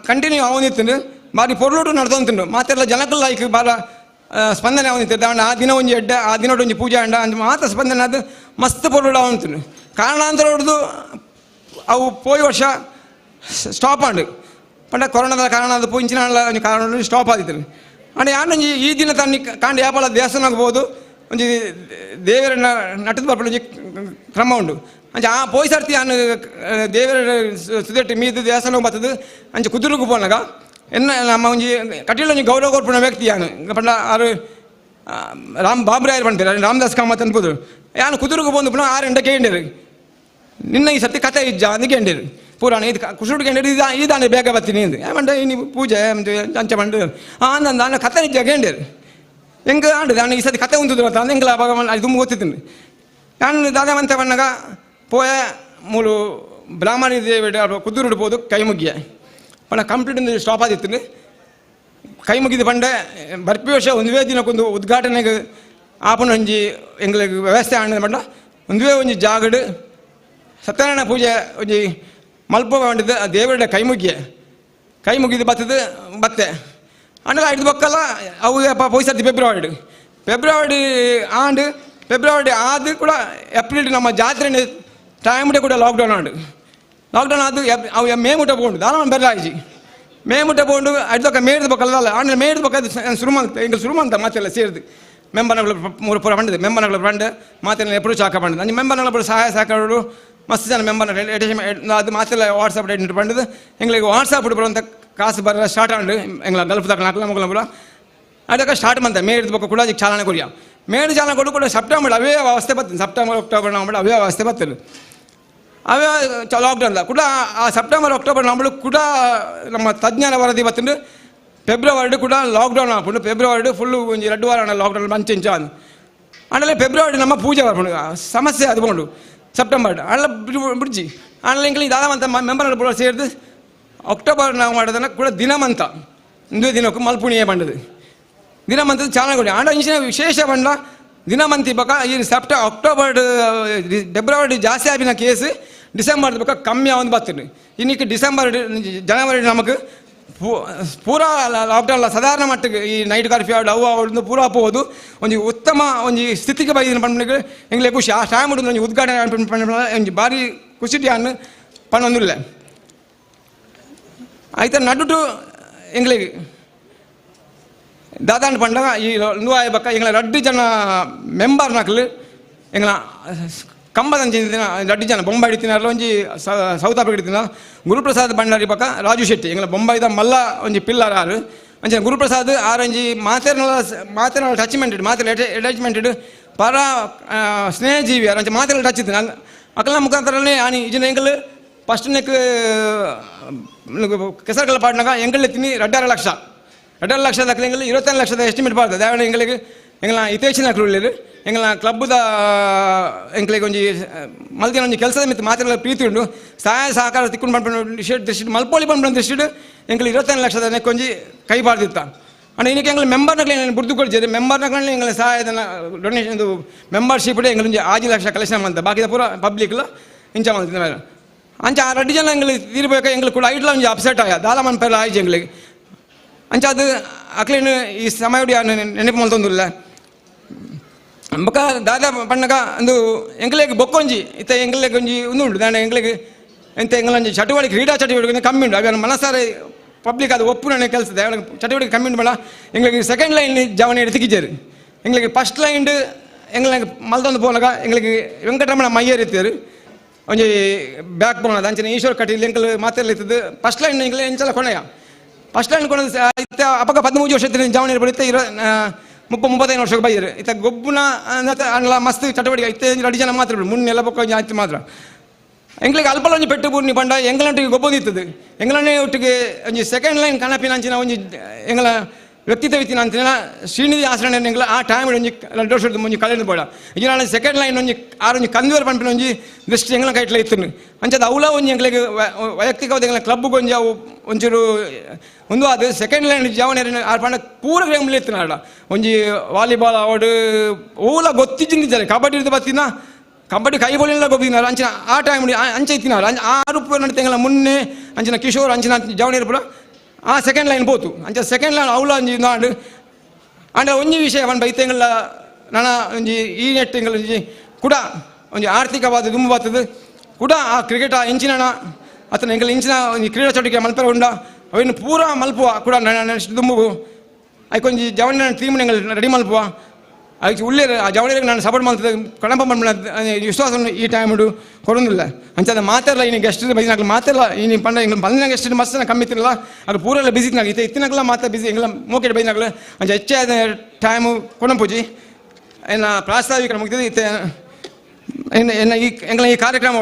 ಕಂಟಿನ್ಯೂ ಅವನಿತ್ತು ಬಾರಿ ಪೊರ್ಲುಟು ನಡ್ತೊಂತುಂಡು ಮಾತೆಲ್ಲ ಜನಕಲ್ ಲೈಕ್ ಬಾರ ಸ್ಪಂದನೆ ಅವನಿತ್ತು ದಾಂಡ ಆ ದಿನ ಒಂಜಿ ಎಡ್ಡೆ ಆ ದಿನೊಟು ಒಂಜಿ ಪೂಜೆ ಅಂಡ ಅಂಚ ಮಾತ ಸ್ಪಂದನೆ ಅದು ಮಸ್ತ್ ಪೊರ್ಲುಡು ಅವನಿತ್ತು ಕಾರಣಾಂತರ ಹೊಡೆದು ಅವು ಪೋಯಿ ವರ್ಷ ಸ್ಟಾಪ್ ಆಂಡ್ ಪಂಡ ಕೊರೋನಾದ ಕಾರಣ ಅದು ಪೋಯಿಂಚಿನ ಒಂಜಿ ಕಾರಣ ಸ್ಟಾಪ್ ಆದಿತ್ತು. ಅಂಡ ಯಾನೊಂಜಿ ಈ ದಿನ ತನ್ನ ಕಾಂಡ ಯಾಪಲ ದೇವಸ್ಥಾನಕ್ಕೆ ಹೋದು ಒಂಜಿ ದೇವರ ನಟದ ಬರ್ಪಣ ಒಂಜಿ ಕ್ರಮ ಉಂಡು ಅಂಚ ಆ ಪೋಯಿ ಸರ್ತಿ ಯಾನ್ ದೇವರ ಸುದೆಟ್ಟು ಮೀದು ದೇವಸ್ಥಾನಕ್ಕೆ ಬರ್ತದೆ ಅಂಚೆ ಕುದುರೆಗೆ ಪೋನಾಗ ಎನ್ನ ನಮ್ಮ ಒಂಜಿ ಕಟೀಲು ಒಂಜಿ ಗೌರವ ಕೊರ್ಪುನ ವ್ಯಕ್ತಿ ಯಾನು ಪಂಡ ಆರು ರಾಮ್ ಬಾಬುರಾಯರ್ ಪಂಡ್ತಾರೆ ರಾಮದಾಸ್ ಕಾಮತ್ ಅನ್ಬೋದು ಯಾನು ಕುದುರೆಗೆ ಬಂದು ಪುನಃ ಆರು ಎಂಟ ಕೇಂಡಿರು ನಿನ್ನ ಈ ಸರ್ತಿ ಕತೆ ಇಜ್ಜ ಅಂದ್ ಕೇಂಡಿರು ಪುರಾಣ ಇದು ಕುಸುಡು ಕೇಂಡಿರು ಇದು ಈ ಬೇಗ ಬರ್ತೀನಿ ಅಂದು ಏಮಂಡ ಇನಿ ಪೂಜೆ ಅಂಚ ಪಂಡು ಅಂದ ನಾನು ಕತೆ ಇಜ್ಜ ಕೇಂಡಿರು ಎಂಗೆ ಆಂಡು ನಾನು ಈ ಸರ್ತಿ ಕತೆ ಉಂಟು ಅಂತ ಎಂಗ್ಲ ಭಗವಾನ್ ಅದು ತುಂಬ ಗೊತ್ತಿದ್ದೀನಿ ನಾನು ದಾದಾಮಂತ ಬಣ್ಣಗ ಪೋಯ ಮೂಲು ಬ್ರಾಹ್ಮಣಿ ದೇವಿ ಕುದುರುಡು ಪೋದು ಕೈ ಮುಗಿಯ ಪಂಡ ಕಂಪ್ಲೀಟ್ ಒಂದು ಸ್ಟಾಪ್ ಆದಿತ್ತು ಕೈ ಮುಗಿದ ಪಂಡೆ ಬರ್ಪಿ ವರ್ಷ ಒಂದುವೇ ದಿನಕ್ಕೊಂದು ಉದ್ಘಾಟನೆಗೆ ಆಪನ ಒಂಜಿ ಎಂಗ್ಲಿಗೆ ವ್ಯವಸ್ಥೆ ಆಂಡ ಪಂಡ ಒಂದುವೇ ಒಂಜಿ ಜಾಗಡು ಸತ್ಯನಾರಾಯಣ ಪೂಜೆ ಒಂಜಿ ಮಲ್ಪ ಬಂಡಿದ್ದು ಆ ದೇವರ ಕೈ ಮುಗಿಯ ಕೈ ಮುಗಿದು ಬತ್ತದು ಬತ್ತೆ ಅಂಡ ಐದು ಬಕ್ಕಲ್ಲ ಅವು ಪೋಯಿ ಫೆಬ್ರವರಿ ಫೆಬ್ರವರಿ ಆಂಡ್ ಫೆಬ್ರವರಿ ಆದು ಕೂಡ ಏಪ್ರಿಲ್ ನಮ್ಮ ಜಾತ್ರೆ ಟೈಮ್ ಕೂಡ ಲಾಕ್ಡೌನ್ ಆಂಡು ಲಾಕ್ಡೌನ್ ಆದು ಅವು ಮೇ ಮುಟ್ಟ ಪೋಂಡು ದಾನ ಬೆಲ್ಲ ಆಯ್ಜಿ ಮೇ ಮುಟ್ಟ ಪೋಂಡು ಐದಕ್ಕ ಮೇಡ್ದ ಬಕ್ಕಲ್ಲ ಆಂಡ ಮೇಡ್ದ ಬಕ್ಕ ಶುರು ಮಂತ ಎಂಗೆ ಶುರು ಮಂತ ಮಾತೆಲ್ಲ ಸೇರಿದು ಮೆಂಬರ್ನಗಳು ಮೂರು ಪೂರ ಪಂಡದು ಮೆಂಬರ್ನಗಳು ಪಂಡ ಮಾತೆಲ್ಲ ಎಪ್ಪಡು ಚಾಕ ಪಂಡದು ಅಂಚೆ ಮೆಂಬರ್ನಗಳು ಸಹಾಯ ಸಹಕಾರರು ಮಸ್ತ್ ಜನ ಮೆಂಬರ್ ಅದು ಮಾತೆಲ್ಲ ವಾಟ್ಸಪ್ ರೇಟ್ ಪಂಡದು ಎಂಗಳಿಗೆ ವಾಟ್ಸಪ್ ಬರುವಂಥ ಕಾಸು ಬರ ಸ್ಟಾರ್ಟ್ ಆಂಡು ಎಂಗಳ ಗಲ್ಫ್ ತಕ್ಕ ನಾಲ್ಕು ಮಗಳ ಪೂರ ಅದಕ್ಕೆ ಸ್ಟಾರ್ಟ್ ಮಂತ ಮೇಡ್ದ ಬಕ್ಕ ಕೂಡ ಚಾಲನೆ ಕೊರಿಯ ಮೇಡ್ ಚಾಲನೆ ಕೊಡು ಕೂಡ ಸೆಪ್ಟೆಂಬರ್ ಅವೇ ಅವಸ್ಥೆ ಬರ್ತದೆ September October November ಅವೇ ಅವಸ್ಥೆ ಬರ್ತದೆ ಅವೇ ಲಾಕ್ಡೌನ್ ಕೂಡ ಆ September October November ಕೂಡ ನಮ್ಮ ತಜ್ಞರ ವರದಿ ಬರ್ತದೆ ಫೆಬ್ರವರಿ ಕೂಡ ಲಾಕ್ಡೌನ್ ಆಪುಂಡು ಫೆಬ್ರವರಿ ಫುಲ್ಲು ಒಂಜಿ 2 ವಾರ ಲಾಕ್ಡೌನ್ ಮಂಚ ಆಮೇಲೆ ಫೆಬ್ರವರಿ ನಮ್ಮ ಪೂಜೆ ಬರ್ಪುಂಡು ಸಮಸ್ಯೆ ಅದು ಪೋಂಡು ಸೆಪ್ಟೆಂಬರ್ ಆಂಡ ಬುಡ್ಜಿ ಆಮೇಲೆ ಎಂಕ್ಲೆ ದಾದ ಮೆಂಬರ್ ಪೂರ ಸೇರಿದು ಅಕ್ಟೋಬರ್ ನಾವು ಮಾಡೋದನ್ನ ಕೂಡ ದಿನಮಂತ ಇಂದು ದಿನಕ್ಕೂ ಮಲ್ಪುಣಿಯೇ ಬಂಡದು ದಿನಮಂತದ ಚಾಲನೆ ಕೊಡಿ ಆಂಡ ಇಂಚಿನ ವಿಶೇಷ ಬಂಡ ದಿನಮಂತಿ ಬಕ ಈ ಅಕ್ಟೋಬರ್ ಫೆಬ್ರವರಿ ಜಾಸ್ತಿ ಆಪಿನ ಕೇಸ್ ಡಿಸೆಂಬರ್ ಬಕ ಕಮ್ಮಿ ಆವೊಂದು ಬರ್ತದೆ ಇನ್ನಿಕ್ಕೆ ಡಿಸೆಂಬರ್ ಜನವರಿ ನಮಗೆ ಪೂರಾ ಲಾಕ್ಡೌನ್ ಸಾಧಾರಣ ಮಟ್ಟಿಗೆ ಈ ನೈಟ್ ಕರ್ಫ್ಯೂ ಅವು ಅವು ಪೂರಾ ಪೋದು ಒಂಜಿ ಉತ್ತಮ ಒಂಜಿ ಸ್ಥಿತಿಗೆ ಬೈದಿನ ಪಂಡ ಎಂಗ್ಲೆ ಖುಷಿ ಆ ಟೈಮ್ ಒಂಜಿ ಉದ್ಘಾಟನೆ ಒಂಜಿ ಭಾರಿ ಖುಷಿ ಅನ್ನು ಪನ್ನೊಂದಿಲ್ಲ ಆಯ್ತಾ ನಡುಟು ಎಂಗ್ಲಿಗೆ ದಾದಾಂಡ್ ಪಂಡ ಈ ನೂವಾಯ ಬಕ್ಕ ಎಂಗ್ಲ ರಡ್ಡು ಜನ ಮೆಂಬರ್ ನಕಲು ಎಂಗ್ಲ ಕಂಬದಂಚಿನ ರಡ್ಡು ಜನ ಬೊಂಬೈ ಹಿಡಿತಿನಾರಲ್ಲ ಒಂಜಿ ಸೌತ್ ಆಫ್ರಿಕಾ ಹಿಡಿತಿನ ಗುರುಪ್ರಸಾದ್ ಭಂಡಾರಿ ಪಕ್ಕ ರಾಜು ಶೆಟ್ಟಿ ಎಂಗ್ಲ ಬೊಂಬೈದ ಮಲ್ಲ ಒಂಜಿ ಪಿಲ್ಲರ್ ಆರು ಅಂಚನೆ ಗುರುಪ್ರಸಾದ್ ಆರಂಜಿ ಮಾತೆರ್ನಲ ಮಾತೆರ್ನಲ ಟಚ್ಮೆಂಟ್ ಮಾತೆರ್ ಅಟ್ಯಾಚ್ಮೆಂಟೆಡ್ ಪರ ಸ್ನೇಹಜೀವಿ ಅಂಚೆ ಮಾತೆರ್ನ ಟಚ್ ಇತ್ತು ಅಕಲ್ನ ಮುಖಾಂತರನೇ ಆನಿ ಇಜಿನ ಎಂಕಲ್ ಫಸ್ಟ್ ನೆಕ್ ಕೆಸರುಗಳ ಪಾಡ್ನಾಗ ಎಂಕಲ್ ತಿನ್ನಿ 2.5 ಲಕ್ಷ 2.5 ಲಕ್ಷ ದಾಖಲೆ ಎಂಕಲ್ 25 ಲಕ್ಷದ ಎಸ್ಟಿಮೇಟ್ ಪಾಡ್ದ ದಾವಣ ಎಂಗಳಿಗೆ ಎಂಗ್ಲ ಹಿತೈಷಿನ ಉಳ್ಳೇರು ಎಂಗ್ಲ ಕ್ಲಬ್ದ ಎಂಕ್ಲೆಗ್ ಒಂಜಿ ಮಲ್ತಿನ ಒಂಜಿ ಕೆಲಸದ ಮಿತ್ತು ಮಾತೆರ್ಲ ಪ್ರೀತಿ ಉಂಡು ಸಹಾಯ ಸಹಕಾರ ತಿಕ್ಕೊಂಡು ಪನ್ಪುನ ದೃಷ್ಟಿ ಮಲ್ಪೋಳಿ ಪನ್ಪುನ ದೃಷ್ಟಿಡ್ ಎಂಕಲ್ 25 ಲಕ್ಷದ ನೆಕ್ ಒಂಜಿ ಕೈ ಪಾಡ್ದಿತ್ತ. ಅಂಡ ಇನ್ನಕ್ಕೆ ಎಂಗ್ಲ ಮೆಂಬರ್ನಕ್ಲೆ ಬುಡ್ದು ಕೊಡ್ಜೇರು ಮೆಂಬರ್ನಕ್ಲೆ ಎಂಗ್ಲ ಸಹಾಯದ ಡೊನೇಷನ್ ಮೆಂಬರ್ಶಿಪ್ ಎಂಗ್ಲ ಒಂಜಿ 6 ಲಕ್ಷ ಕಲೆಕ್ಷನ್ ಮಲ್ತ ಬಾಕಿದ ಪೂರ ಪಬ್ಲಿಕ್ಲ ಇಂಚ ಮಲ್ತಿನ. ಅಂಚ ಆ ರಡ್ಡು ಜನ ಎಂಗ್ಲು ತೀರ್ಬೇಕು ಎಂಗ್ಲು ಕೂಡ ಐಟ್ಲ ಒಂಜಿ ಅಪ್ಸೆಟ್ ಆಯ ದಾಲ ಮನ್ಪೆಲ್ಲ ಆಯ್ಜಿ ಎಂಗ್ಲಿಗೆ. ಅಂಚ ಅದು ಅಕ್ಲೇನು ಈ ಸಮಯ ನೆನಪು ಮಲ್ತೊಂದುಲ್ಲ. ಬೊಕ್ಕ ದಾದಾ ಪಣ್ಣಗ ಅಂದು ಎಂಕ್ಲೆಗ್ ಬೊಕ್ಕೊಂಜಿ ಇತ್ತ ಎಂಕ್ಲೆಗ್ ಒಂಜಿ ಉಂದು ಉಂಡು ದಾನೆ ಎಂಕ್ಲೆಗ್ ಎಂತ ಎಂಗ್ಲೊಂಜಿ ಚಟುವಟಿಕೆ ಕ್ರೀಡಾ ಚಟುವಟಿಕೆ ಕಮ್ಮಿ ಉಂಡು. ಅವೆ ಮನಸಾರೆ ಪಬ್ಲಿಕ್ ಅದು ಒಪ್ಪುನ ಕೆಲಸ ಚಟುವಟಿಕೆ ಕಮ್ಮಿ ಉಂಡು. ಬಳ ಎಂಗ್ಲಿಗೆ ಸೆಕೆಂಡ್ ಲೈನ್ ಜವನ ಎಡ್ತಿಕಿಜೇರು ಎಂಗ್ಲಿಗೆ ಫಸ್ಟ್ ಲೈನ್ ಎಂಗ್ಲಿಗೆ ಮಲ್ತೊಂದು ಪೋನಗ ಎಂಗ್ಲಿಗೆ ವೆಂಕಟರಮಣ ಮಯ್ಯರ್ ಇತ್ತೇರು ಒಂಜಿ ಬ್ಯಾಕ್ ಬೋನ್ ಅದ. ಅಂಚನೆ ಈಶ್ವರ್ ಕಟೀಲ್ ಎಂಕಲ್ ಮಾತೆಲ್ಲ ಇತ್ತದು ಫಸ್ಟ್ ಲೈನ್ ಎಂಕ್ಲೆ ಎಂಚಲ ಕೊನೆಯ ಫಸ್ಟ್ ಲೈನ್ ಕೊನ ಇತ್ತ ಅಪಗ 13 ವರ್ಷ ಜವನ ಬರುತ್ತೆ ಇರೋ 30 35 ವರ್ಷಕ್ಕೆ ಬೈಯರು ಇತ್ತ ಗೊಬ್ಬುನ ಅನ್ಲ ಮಸ್ತ್ ಚಟುವಟಿಕೆ ಇತ್ತ 2 ಜನ ಮಾತ್ರ ಮುನ್ನೆಲ್ಲ ಬೊಕ್ಕ ಆಯ್ತು ಮಾತ್ರ. ಎಂಗ್ಲಿಗೆ ಅಲ್ಪಲ ಒಂಜಿ ಪೆಟ್ಟು ಪೂರ್ಣಿ ಪಂಡ ಎಂಗ್ಲಂಟಿಗೆ ಗೊಬ್ಬೊಂದಿತ್ತದು ಎಂಗ್ಲನೇ ಒಟ್ಟಿಗೆ ಒಂಜಿ ಸೆಕೆಂಡ್ ಲೈನ್ ಕಣಪಿನ ಅಂಚಿನ ಒಂಜಿ ಎಂಗ್ಲ ವ್ಯಕ್ತಿತ್ವ ಇತ್ತಿನ ಅಂಚಿನ ಶ್ರೀನಿಧಿ ಆಸರಣ ಎಂಗ್ಲ ಆ ಟೈಮ್ ಒಂಜಿ 2 ವರ್ಷದ ಒಂಜಿ ಕಳೆದು ಬೋಡ ಇಜಿನ ಸೆಕೆಂಡ್ ಲೈನ್ ಒಂಜಿ ಆರು ಒಂಜಿ ಕಂದುವರ್ ಪಂಪಿನ ಒಂಜಿ ದೃಷ್ಟಿ ಎಂಗ್ಲ ಕೈಟ್ಲ ಇತ್ತು. ಅಂಚದ ಅವಲ ಒಂಜಿ ಎಂಗ್ಲಿಗೆ ವೈಯಕ್ತಿಕವಾದ ಎಂಗ್ಲ ಕ್ಲಬ್ಗೆ ಒಂಜಿ ಅವು ಒಂಚೂರು ಒಂದು ಅದು ಸೆಕೆಂಡ್ ಲೈನ್ ಜವನ ಆರು ಪಂಡ ಪೂರ ಗೇಮ್ ಇತ್ತು ಆಡ ಒಂಜಿ ವಾಲಿಬಾಲ್ ಅವಡು ಓಲ ಗೊತ್ತಿಜ್ಜಿಂದಿದ್ದಾರೆ ಕಬಡ್ಡಿ ಹಿಡಿದು ಬತ್ತಿನ ಕಬಡ್ಡಿ ಕೈ ಬೋಲಿಲ್ಲ ಗೊತ್ತಿನಾರು ಅಂಚಿನ ಆ ಟೈಮ್ ಅಂಚೆ ಇತ್ತಿನಾರು ಅಂಚ ಆ ರೂಪ ನಡೀತು ಮುನ್ನೆ ಅಂಚಿನ ಕಿಶೋರ್ ಅಂಚಿನ ಜವನಿಯರು ಪೂರ ಆ ಸೆಕೆಂಡ್ ಲೈನ್ ಪೋತು. ಅಂಚ ಸೆಕೆಂಡ್ ಲೈನ್ ಅವಲ ಒಂಜಿ ನಾಡು. ಅಂಡ ಒಂಜಿ ವಿಷಯ ಪಂಡ ಇತ್ತೆಂಗಳ ನನ ಒಂಜಿ ಈ ನೆಟ್ ಎಂಗಳ ಒಂಜಿ ಕೂಡ ಒಂಜಿ ಆರ್ಥಿಕವಾದ ದುಂಬು ಬರ್ತದೆ ಕೂಡ ಆ ಕ್ರಿಕೆಟ್ ಆ ಇಂಚಿನ ಅತನ ಎಂಕಲ್ ಇಂಚಿನ ಒಂಜಿ ಕ್ರೀಡಾ ಚಟುವಟಿಕೆ ಮಲ್ಪೆರ ಉಂಡ ಅವಿನ ಪೂರ ಮಲ್ಪುವ ಕೂಡ ನೆಕ್ಸ್ಟ್ ದುಂಬುಗು ಐಕೊಂಜಿ ಜವನ ಟೀಮ್ ಎಂಗಲ್ ರೆಡಿ ಮಲ್ಪುವ. ಅದಕ್ಕೆ ಉಳ್ಳೇರು ಆ ಜವಳಿಗೆ ನಾನು ಸಪೋರ್ಟ್ ಮಾಡ್ತದೆ ಕಣಪ ವಿಶ್ವಾಸ ಈ ಟೈಮ್ ಕೊಡೋದಿಲ್ಲ. ಅಂಚದ ಮಾತೆಲ್ಲ ಇನ್ನು ಗೆಸ್ಟ್ ಬೈದಿನಾಗ್ಲ ಮಾತೆಲ್ಲ ಇನ್ನು ಪಂಡ ಎಂಗ್ಲ ಬಂದಿನಾಗ ಎಷ್ಟು ಮಸ್ತ್ ಕಮ್ಮಿ ಇತ್ತಿರಲ್ಲ ಅದು ಪೂರೆಲ್ಲ ಬಿಸಿ ಇತ್ತಿನಾಗ ಇತ್ತೆ ಇತ್ತಿನಾಗಲ ಮಾತ್ರ ಬಿಸಿ ಎಂಗ್ಲ ಮೋಕೆಟ್ ಬೈದಿನಾಗಲ ಅಂಚ ಹೆಚ್ಚಾದ ಟೈಮು ಕೊಣಪೂಜಿ ಎನ್ನ ಪ್ರಾಸ್ತಾವಿಕ ಮುಗ್ದಿದೆ. ಇತ್ತೆ ಎನ್ನ ಎನ್ನ ಈ ಎಂಗ್ಲ ಈ ಕಾರ್ಯಕ್ರಮ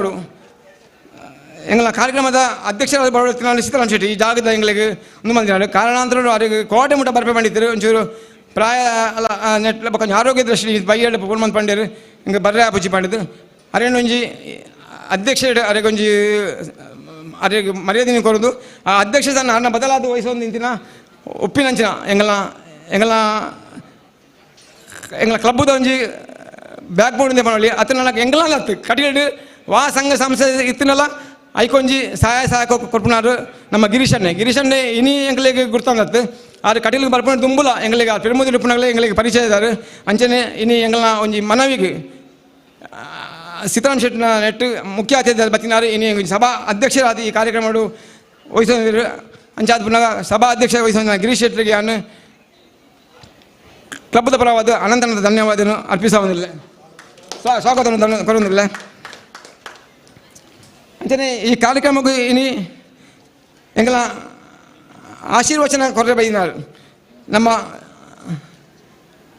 ಎಂಗ್ಲ ಕಾರ್ಯಕ್ರಮದ ಅಧ್ಯಕ್ಷರಾದ ಬರೋತ್ತಿನ ಸೀತಾರಾಮ್ ಶೆಟ್ಟಿ ಈ ಜಾಗದ ಎಂಗ್ಲಿಗೆ ಒಂದು ಮಂದಿ ಕಾರಣಾಂತರ ಅವರಿಗೆ ಕೋಟೆ ಮುಟ್ಟ ಬರ್ಪೆ ಮಾಡಿದ್ದರು. ಒಂಚೂರು ಪ್ರಾಯ ಅಲ್ಲ ನೆಟ್ ಬೊಕ್ಕ ಆರೋಗ್ಯ ದೃಷ್ಟಿ ಬೈಯಡ್ ಪೂರ್ಮಂತ್ ಪಂಡೇರು ಹಿಂಗೆ ಬರ್ರೆ ಆಪುಜಿ ಪಂಡಿದ್ದು ಅರೇನು ಒಂಜಿ ಅಧ್ಯಕ್ಷ ಅರೆಗೊಂಜಿ ಅರೆಗೆ ಮರ್ಯಾದೆ ಕೊರದು ಆ ಅಧ್ಯಕ್ಷ ಅನ್ನ ಬದಲಾದ ವಹಿಸೊಂದು ನಿಂತಿನ ಒಪ್ಪಿನಂಚಿನ ಎಂಗಲ ಎಂಗಲ ಎಂಗಲ ಕ್ಲಬ್ಬುದ ಒಂಜಿ ಬ್ಯಾಕ್ ಬೋನ್ ಪನೊಲಿ ಅತನ ಎಂಗಲ ಅತ್ತು ಕಟಿಲ್ಡ್ ವಾ ಸಂಘ ಸಂಸ್ಥೆ ಇತ್ತಿನಲ್ಲ ಐಕೊಂಜಿ ಸಹಾಯ ಸಹಾಯ ಕೊರ್ಪುನಾರು ನಮ್ಮ ಗಿರೀಶನ್ನೇ ಗಿರೀಶನ್ನೇ ಇನಿ ಎಂಗ್ಲಿಗೆ ಗುರ್ತಂದತ್ತು ಆರು ಕಟೀಲ್ಗೆ ಬರ್ಪುನ ದುಂಬುಲ ಎಂಗ್ಲಿಗೆ ಆ ಪೆರುಮುದಿ ಇಪ್ಪುನಾಗಲೇ ಎಂಗ್ಲಿಗೆ ಪರಿಚಯ ಇದ್ದಾರೆ. ಅಂಚನೆ ಇನಿ ಎಂಗ್ಲ ಒಂಜಿ ಮನವಿಗೆ ಸೀತಾರಾಮ್ ಶೆಟ್ಟಿನ ನೆಟ್ ಮುಖ್ಯ ಅತಿಥಿ ಬತ್ತಿನಾರು ಇನಿ ಸಭಾ ಅಧ್ಯಕ್ಷರಾದ ಈ ಕಾರ್ಯಕ್ರಮ ವಹಿಸಿದ್ರು. ಅಂಚಾದ ಪುನಃ ಸಭಾ ಅಧ್ಯಕ್ಷ ವಹಿಸಿದ ಗಿರೀಶ್ ಶೆಟ್ಟಿಗೆ ಅನ್ನು ಕ್ಲಬ್ದ ಪರವಾದ ಅನಂತನಂತ ಧನ್ಯವಾದವನ್ನು ಅರ್ಪಿಸುವುದಿಲ್ಲ ಸ್ವಾಗತವನ್ನು ಕೊಡುವುದಿಲ್ಲ. ಅಂಚನೆ ಈ ಕಾರ್ಯಕ್ರಮಕ್ಕೆ ಇನಿ ಎಂಗಲ ಆಶೀರ್ವಚನ ಕೊರತೆ ಬೈದಿನಾರು ನಮ್ಮ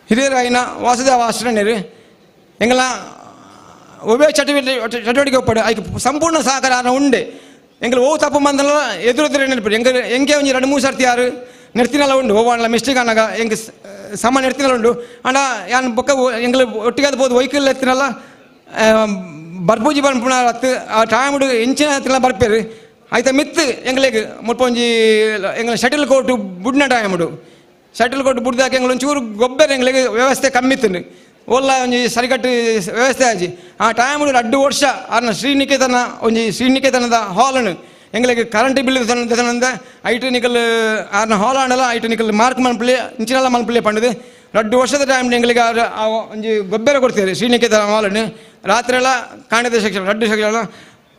ಹಿರಿಯರಾಯಿನ ವಾಸುದೇವ ಆಶ್ರಣ್ಯರು ಎಂಗಲ ಒಬ್ಬೇ ಚಟುವಟಿಕೆ ಚಟುವಟಿಕೆ ಒಪ್ಪಡು ಐಕ್ ಸಂಪೂರ್ಣ ಸಹಕಾರ ಉಂಡೆ ಎಂಗಲ ಓ ತಪ್ಪು ಮಂದಲ ಎದುರು ಎದುರು ನೆನಪು ಎಂಗ ಎಂಕೆ ಒಂಜಿ 2 3 ಸರ್ತಿ ಯಾರು ನೆರ್ತಿನಲ್ಲ ಉಂಡು ಓವಾಣಲ ಮಿಸ್ಟೇಕ್ ಅನ್ನಾಗ ಎಂಕ್ ಸಮ ನೆರ್ತಿನಲ್ಲ ಉಂಡು. ಅಂಡ ಯಾನ್ ಬೊಕ್ಕ ಎಂಗ್ಲ ಒಟ್ಟಿಗೆ ಬೋದು ವೆಹಿಕಲ್ ಎತ್ತಿನಲ್ಲ ಬರ್ಪೂಜಿ ಪನ್ಪುನ ಅತ್ತು ಆ ಟೈಮ್ ಇಂಚಿನ ಹತ್ತಿರ ಬರ್ಪೇರು ಆಯ್ತಾ ಮಿತ್ತು ಎಂಗ್ಲೆಗ್ ಮುಲ್ಪ ಒಂಜಿ ಎಂಗ್ಲ ಶಟಲ್ ಕೋರ್ಟ್ ಬುಡ್ನ time shuttle court ಬುಡ್ದಾಕ ಎಂಗ್ಲ ಒಂಚೂರು ಗೊಬ್ಬರ ಎಂಗ್ಲೆಗ್ ವ್ಯವಸ್ಥೆ ಕಮ್ಮಿ ಇತ್ತು ಓಲ್ಲ ಒಂಜಿ ಸರಿಕಟ್ಟು ವ್ಯವಸ್ಥೆ ಆಜಿ ಆ ಟೈಮ್ 2 ವರ್ಷ ಆರ್ನ ಶ್ರೀನಿಕೇತನ ಒಂಜಿ ಶ್ರೀನಿಕೇತನದ ಹಾಲನ್ನು ಎಂಗ್ಲೆಗ್ ಕರೆಂಟ್ ಬಿಲ್ ದೆತನಂದ ಐಟು ನಿಕಲ್ ಆರ್ನ ಹಾಲ್ ಆಂಡಲ ಐಟು ನಿಕಲ್ ಮಾರ್ಕ್ ಮನ್ಪುಲೆ ಇಂಚಿನೆಲ್ಲ ಮನ್ಪುಲೆ ಪಂಡದು 2 ವರ್ಷದ ಟೈಮ್ ಎಂಗ್ಲಿಗೆ ಆ ಒಂಜಿ ಗೊಬ್ಬರ ಕೊಡ್ತೀರಿ ಶ್ರೀನಿಕೇತನ ಹಾಲನ್ನು ರಾತ್ರಿ ಎಲ್ಲ ಕಾಣದ ಶಿಕ್ಷಣ 2 ಶಿಕ್ಷಣ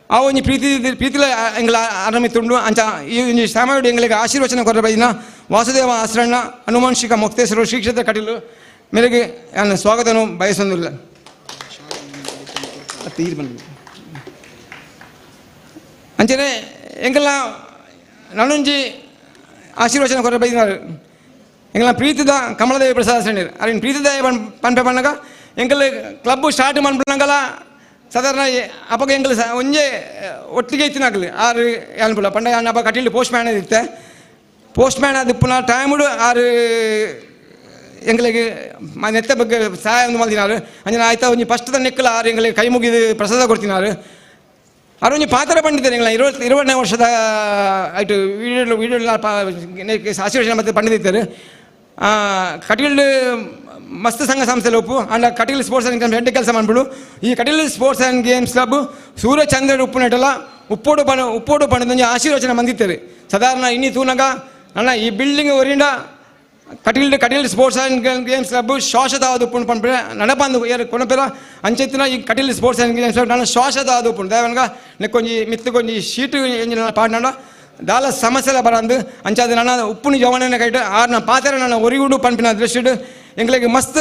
ಆ ಒಂಜಿ ಪ್ರೀತಿ ಪ್ರೀತಿಲ ಎಂಗ್ಲ ಆರಂಭಿತುಂಡು. ಅಂಚ ಈ ಒಂಜಿ ಸಮಯಡು ಎಂಗ್ಲಿಗೆ ಆಶೀರ್ವಚನ ಕೊರ ಬೈದಿನ ವಾಸುದೇವ ಆಶ್ರಣ್ಣ ಹನುಮಾನ್ಶಿಕ ಮೊಕ್ತೇಶ್ವರ ಶ್ರೀ ಕ್ಷೇತ್ರ ಕಟೀಲು ಮೇರೆಗೆ ನಾನು ಸ್ವಾಗತವನ್ನು ಬಯಸೊಂದಿಲ್ಲ. ಅಂಚನೆ ಎಂಕಲ್ನ ನಾನೊಂಜಿ ಆಶೀರ್ವಚನ ಕೊರ ಬೈದಿನಾರು ಎಂಗ್ಲ ಪ್ರೀತಿದ ಕಮಲದೇವಿ ಪ್ರಸಾದ ಶ್ರೇಣಿ ಅರಿನ್ ಪ್ರೀತಿದ ಪನ್ಪೆ ಪಣ್ಣಗ ಎಂಕಲ್ ಕ್ಲಬ್ ಸ್ಟಾರ್ಟ್ ಮನ್ಪುನಗಲ ಸಾಧಾರಣ ಅಪಗ ಎಂಕಲ್ ಒಂಜೆ ಒಟ್ಟಿಗೆ ಇತ್ತಿನಾಗಲಿ ಆರು ಅನುಕೂಲ ಪಂಡ ಅಪ್ಪ ಕಟೀಲು ಪೋಸ್ಟ್ ಮ್ಯಾನ್ ಇತ್ತೆ ಪೋಸ್ಟ್ ಮ್ಯಾನ್ ಅದು ಪುನಃ ಟೈಮುಡು ಆರು ಎಂಗಳಿಗೆ ನೆತ್ತ ಬಗ್ಗೆ ಸಹಾಯ ಒಂದು ಮಲ್ದಿನಾರು ಅಂಜನ ಆಯ್ತಾ ಒಂಜಿ ಫಸ್ಟ್ ನೆಕ್ಕಲ ಆರು ಎಂಗಳಿಗೆ ಕೈ ಮುಗಿದು ಪ್ರಸಾದ ಕೊಡ್ತಿನಾರು ಆರು ಒಂಜಿ ಪಾತ್ರ ಪಂಡಿತಾರೆ ಎಂಗಳ 20ನೇ ವರ್ಷದ ಆಯ್ತು ವೀಡಿಯೋ ವೀಡಿಯೋ ಆಶೀರ್ವಚನ ಮತ್ತೆ ಪಂಡಿತಿದ್ದಾರೆ ಕಟೀಲು ಮಸ್ತ್ ಸಂಘ ಸಂಸ್ಥೆ ಉಪ್ಪು and Kateel sports and games ಎಡ್ಡೆ ಕೆಲಸ ಮಾಡ್ಬಿಡು. ಈ Kateel sports and games club ಸೂರ್ಯಚಂದ್ರ ಉಪ್ಪುನೆಟಲ ಉಪ್ಪೋಡು ಪಣ ಉಪ್ಪೋಡು ಪಣದೊಂಜಿ ಆಶೀರ್ವಚನ ಮಂದಿತ್ತಾರೆ. ಸಾಧಾರಣ ಇನ್ನಿ ತೂನಗ ನನ್ನ ಈ building ಒರಿಂಡ Kateel Kateel sports and games club ಶಾಶ್ವತ ಆದ ಉಪ್ಪುಂಡು ಪನ್ಪೆ ನಡಪಂದು ಏರು ಕೊನಪೆರ ಅಂಚೆತ್ತಿನ ಈ Kateel sports and games club ನನ್ನ ಶಾಶ್ವತ ಆದ ಉಪ್ಪುಂಡು ದೇವನ್ಗ ನೆಕ್ಕೊಂಜಿ ಮಿತ್ತು ಕೊಂಜಿ ಶೀಟು ಎಂಜಿನ ಪಾಡ್ನಂಡ ದಾಲ ಸಮಸ್ಯೆಲ ಬರಂದು ಅಂಚಾದ ನನ್ನ ಉಪ್ಪುನಿ ಜವನನೆ ಕೈಟ್ ಆರ್ನ ಪಾತ್ರ ನನ್ನ ಒರಿಗುಡು ಪನ್ಪಿನ ದೃಷ್ಟಿಡು ಎಂಗಳಿಗೆ ಮಸ್ತ್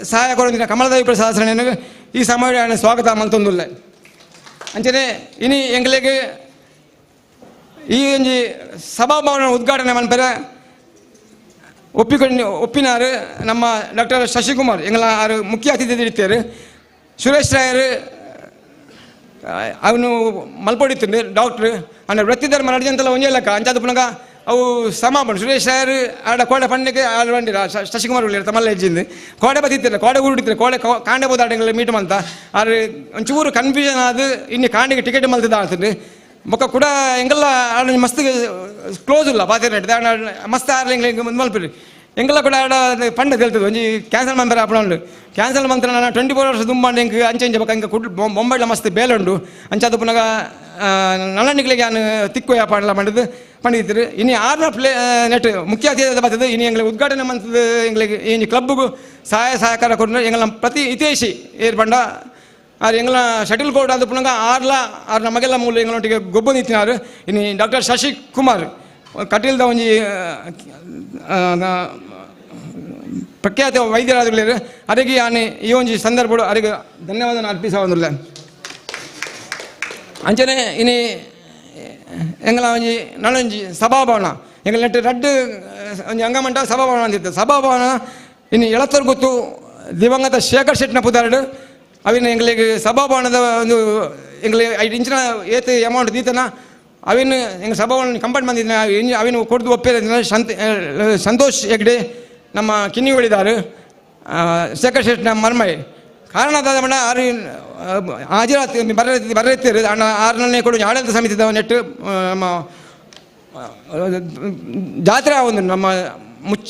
ಸಹಾಯ ಕೊಡೋದಿನ ಕಮಲದೇವಿ ಪ್ರಸಾದ ಶ್ರೇಣಿಗೆ ಈ ಸಮಯ ಸ್ವಾಗತ ಮಲ್ತೊಂದುಲ್ಲ. ಅಂಚನೆ ಇನಿ ಎಂಗಳಿಗೆ ಈ ಒಂಜಿ ಸಭಾಭವನ ಉದ್ಘಾಟನೆ ಮನ್ಪೆರೆ ಒಪ್ಪಿಕೊಂಡು ಒಪ್ಪಿನಾರು ನಮ್ಮ ಡಾಕ್ಟರ್ ಶಶಿಕುಮಾರ್ ಎಂಗಳ ಆರು ಮುಖ್ಯ ಅತಿಥಿ ಇರ್ತಾರೆ. ಸುರೇಶ್ ರಾಯರು ಅವನು ಮಲ್ಪೊಡಿತ್ತಂಡು ಡಾಕ್ಟ್ರು ಅಂಡ ವೃತ್ತಿಧರ್ಮ ನಡಿಜಂತೆಲ್ಲ ಒಂಜೇ ಲೆಕ್ಕ ಅಂಚಾದ ಪುನಗ ಅವು ಸಮ ಪಂಡು ಸುರೇಶ್ ರಾಯರು ಆಡ ಕೋಡೆ ಪಂಡಕ್ಕೆ ಆಡ ಬಂಡಿರ ಶಶಿಕುಮಾರ್ ಉಳ್ಳೇರು ತಮ್ಮಲ್ಲ ಹೆಜ್ಜಿಂದು ಕೋಡೆ ಬತ್ತಿತ್ತಿಲ್ಲ ಕೋಡೆ ಊರುಡಿತ್ತಿಲ್ಲ ಕೋಡೆ ಕಾಂಡೆ ಬೋದಾಟಗಳ ಮೀಟ್ ಮಂತ ಆರು ಒಂಚೂರು ಕನ್ಫ್ಯೂಷನ್ ಆದು ಇನ್ನು ಕಾಂಡಿಗೆ ಟಿಕೆಟ್ ಮಲ್ತಿದ್ದ ಆಡ್ತಂಡು ಬೊಕ್ಕ ಕೂಡ ಎಂಗೆಲ್ಲ ಆಡ ಮಸ್ತ್ ಕ್ಲೋಸ್ ಇಲ್ಲ ಪಾತೆ ಮಸ್ತ್ ಆರ್ಲ ಎಂಗ್ಲ ಮಲ್ಪಿರಿ ಎಂಗೆಲ್ಲ ಕೂಡ ಆಡ ಪಂಡ ತೆಲ್ತದೆ ಒಂಜಿ ಕ್ಯಾನ್ಸಲ್ ಮಂತ್ರ ಅಪ್ಪಣ ಕ್ಯಾನ್ಸಲ್ ಮಂತ್ರ ನಾನು 24 ಅವರ್ಸ್ ದುಂಬಾಂಡ ಎಂಕ್ ಅಂಚೆ ಇಂಚೆ ಬೊಕ್ಕ ಎಂಕ ಕುಡ್ ಬೊಂಬೈಲ ಮಸ್ತ್ ಬೇಲುಂಡು ಅಂಚಾದ ಪುನಗ ನಲ್ಲನಿಗಳಿಗೆ ನಾನು ತಿಕ್ಕು ವ್ಯಾಪಾರ ಮಾಡಿದ್ದು ಪಂಡಿತಿರು. ಇನ್ನು ಆರ್ನ ಪ್ಲೇ ನೆಟ್ ಮುಖ್ಯ ಅತಿಥಿ ಬರ್ತದೆ. ಇನ್ನು ಎಂಗ್ಲಿಗೆ ಉದ್ಘಾಟನೆ ಮಂತದ್ದು ಎಂಗ್ಲಿಗೆ ಈ ಕ್ಲಬ್ಗೂ ಸಹಾಯ ಸಹಕಾರ ಕೊಟ್ಟು ಎಂಗಳ ಪ್ರತಿ ಹಿತೈಷಿ ಏರ್ಪಂಡ ಆರು ಎಂಗಳ ಶಟಲ್ ಕೋರ್ಟ್ ಅದು ಪುನಗ ಆರ್ಲ ಆರು ನಮಗೆಲ್ಲ ಮೂಲ ಎಂಗಳೊಟ್ಟಿಗೆ ಗೊಬ್ಬ ನಿಂತಿನಾರು. ಇನ್ನು ಡಾಕ್ಟರ್ ಶಶಿಕುಮಾರ್ ಕಟೀಲ್ದ ಒಂಜಿ ಪ್ರಖ್ಯಾತ ವೈದ್ಯರಾದ ಅರಿಗೆ ಆನೆ ಈ ಒಂಜಿ ಸಂದರ್ಭ ಅರಿಗೆ ಧನ್ಯವಾದ ಅರ್ಪಿಸವಂದಿಲ್ಲ. ಅಂಚನೆ ಇನಿ ಎಂಗಳ ಒಂಜಿ ನಳೊಂಜಿ ಸಭಾಭವನ ಎಂಗಳ ನೆಟ್ಟು ರಡ್ಡು ಒಂಜಿ ಅಂಗಮಂಟ ಸಭಾಭವನ ಅಂತಿತ್ತು. ಸಭಾಭವನ ಇನ್ನು ಎಳತ್ತರ್ ಗೊತ್ತು ದಿವಂಗತ ಶೇಖರ್ ಶೆಟ್ಟಿನ ಪುದಾರ್ಡು ಅವಿನ ಎಂಗಳಿಗೆ ಸಭಾಭವನದ ಒಂದು ಎಂಗಳಿಗೆ 5 ಇಂಚಿನ ಏತ್ ಅಮೌಂಟ್ ದೀತನ ಅವಿನ ಎಂಗೆ ಸಭಾಭವನ ಕಂಪೌಂಡ್ ಬಂದಿದ್ದ ಅವಿನ ಕೊಡ್ದು ಒಪ್ಪಿದ ಸಂತೋಷ್ ಹೆಗ್ಡೆ ನಮ್ಮ ಕಿನ್ನಿಗಳಿದ್ದಾರೆ ಶೇಖರ್ ಶೆಟ್ಟಿನ ಮರ್ಮೈ ಕಾರಣ ದಾದ ಆರು ಹಾಜರಾತಿ ಬರತ್ತೀರಿ ಅಣ್ಣ ಆರನೇ ಕೊಡು ಆಡಳಿತ ಸಮಿತಿದ ನೆಟ್ಟು ನಮ್ಮ ಜಾತ್ರೆ ಒಂದು ನಮ್ಮ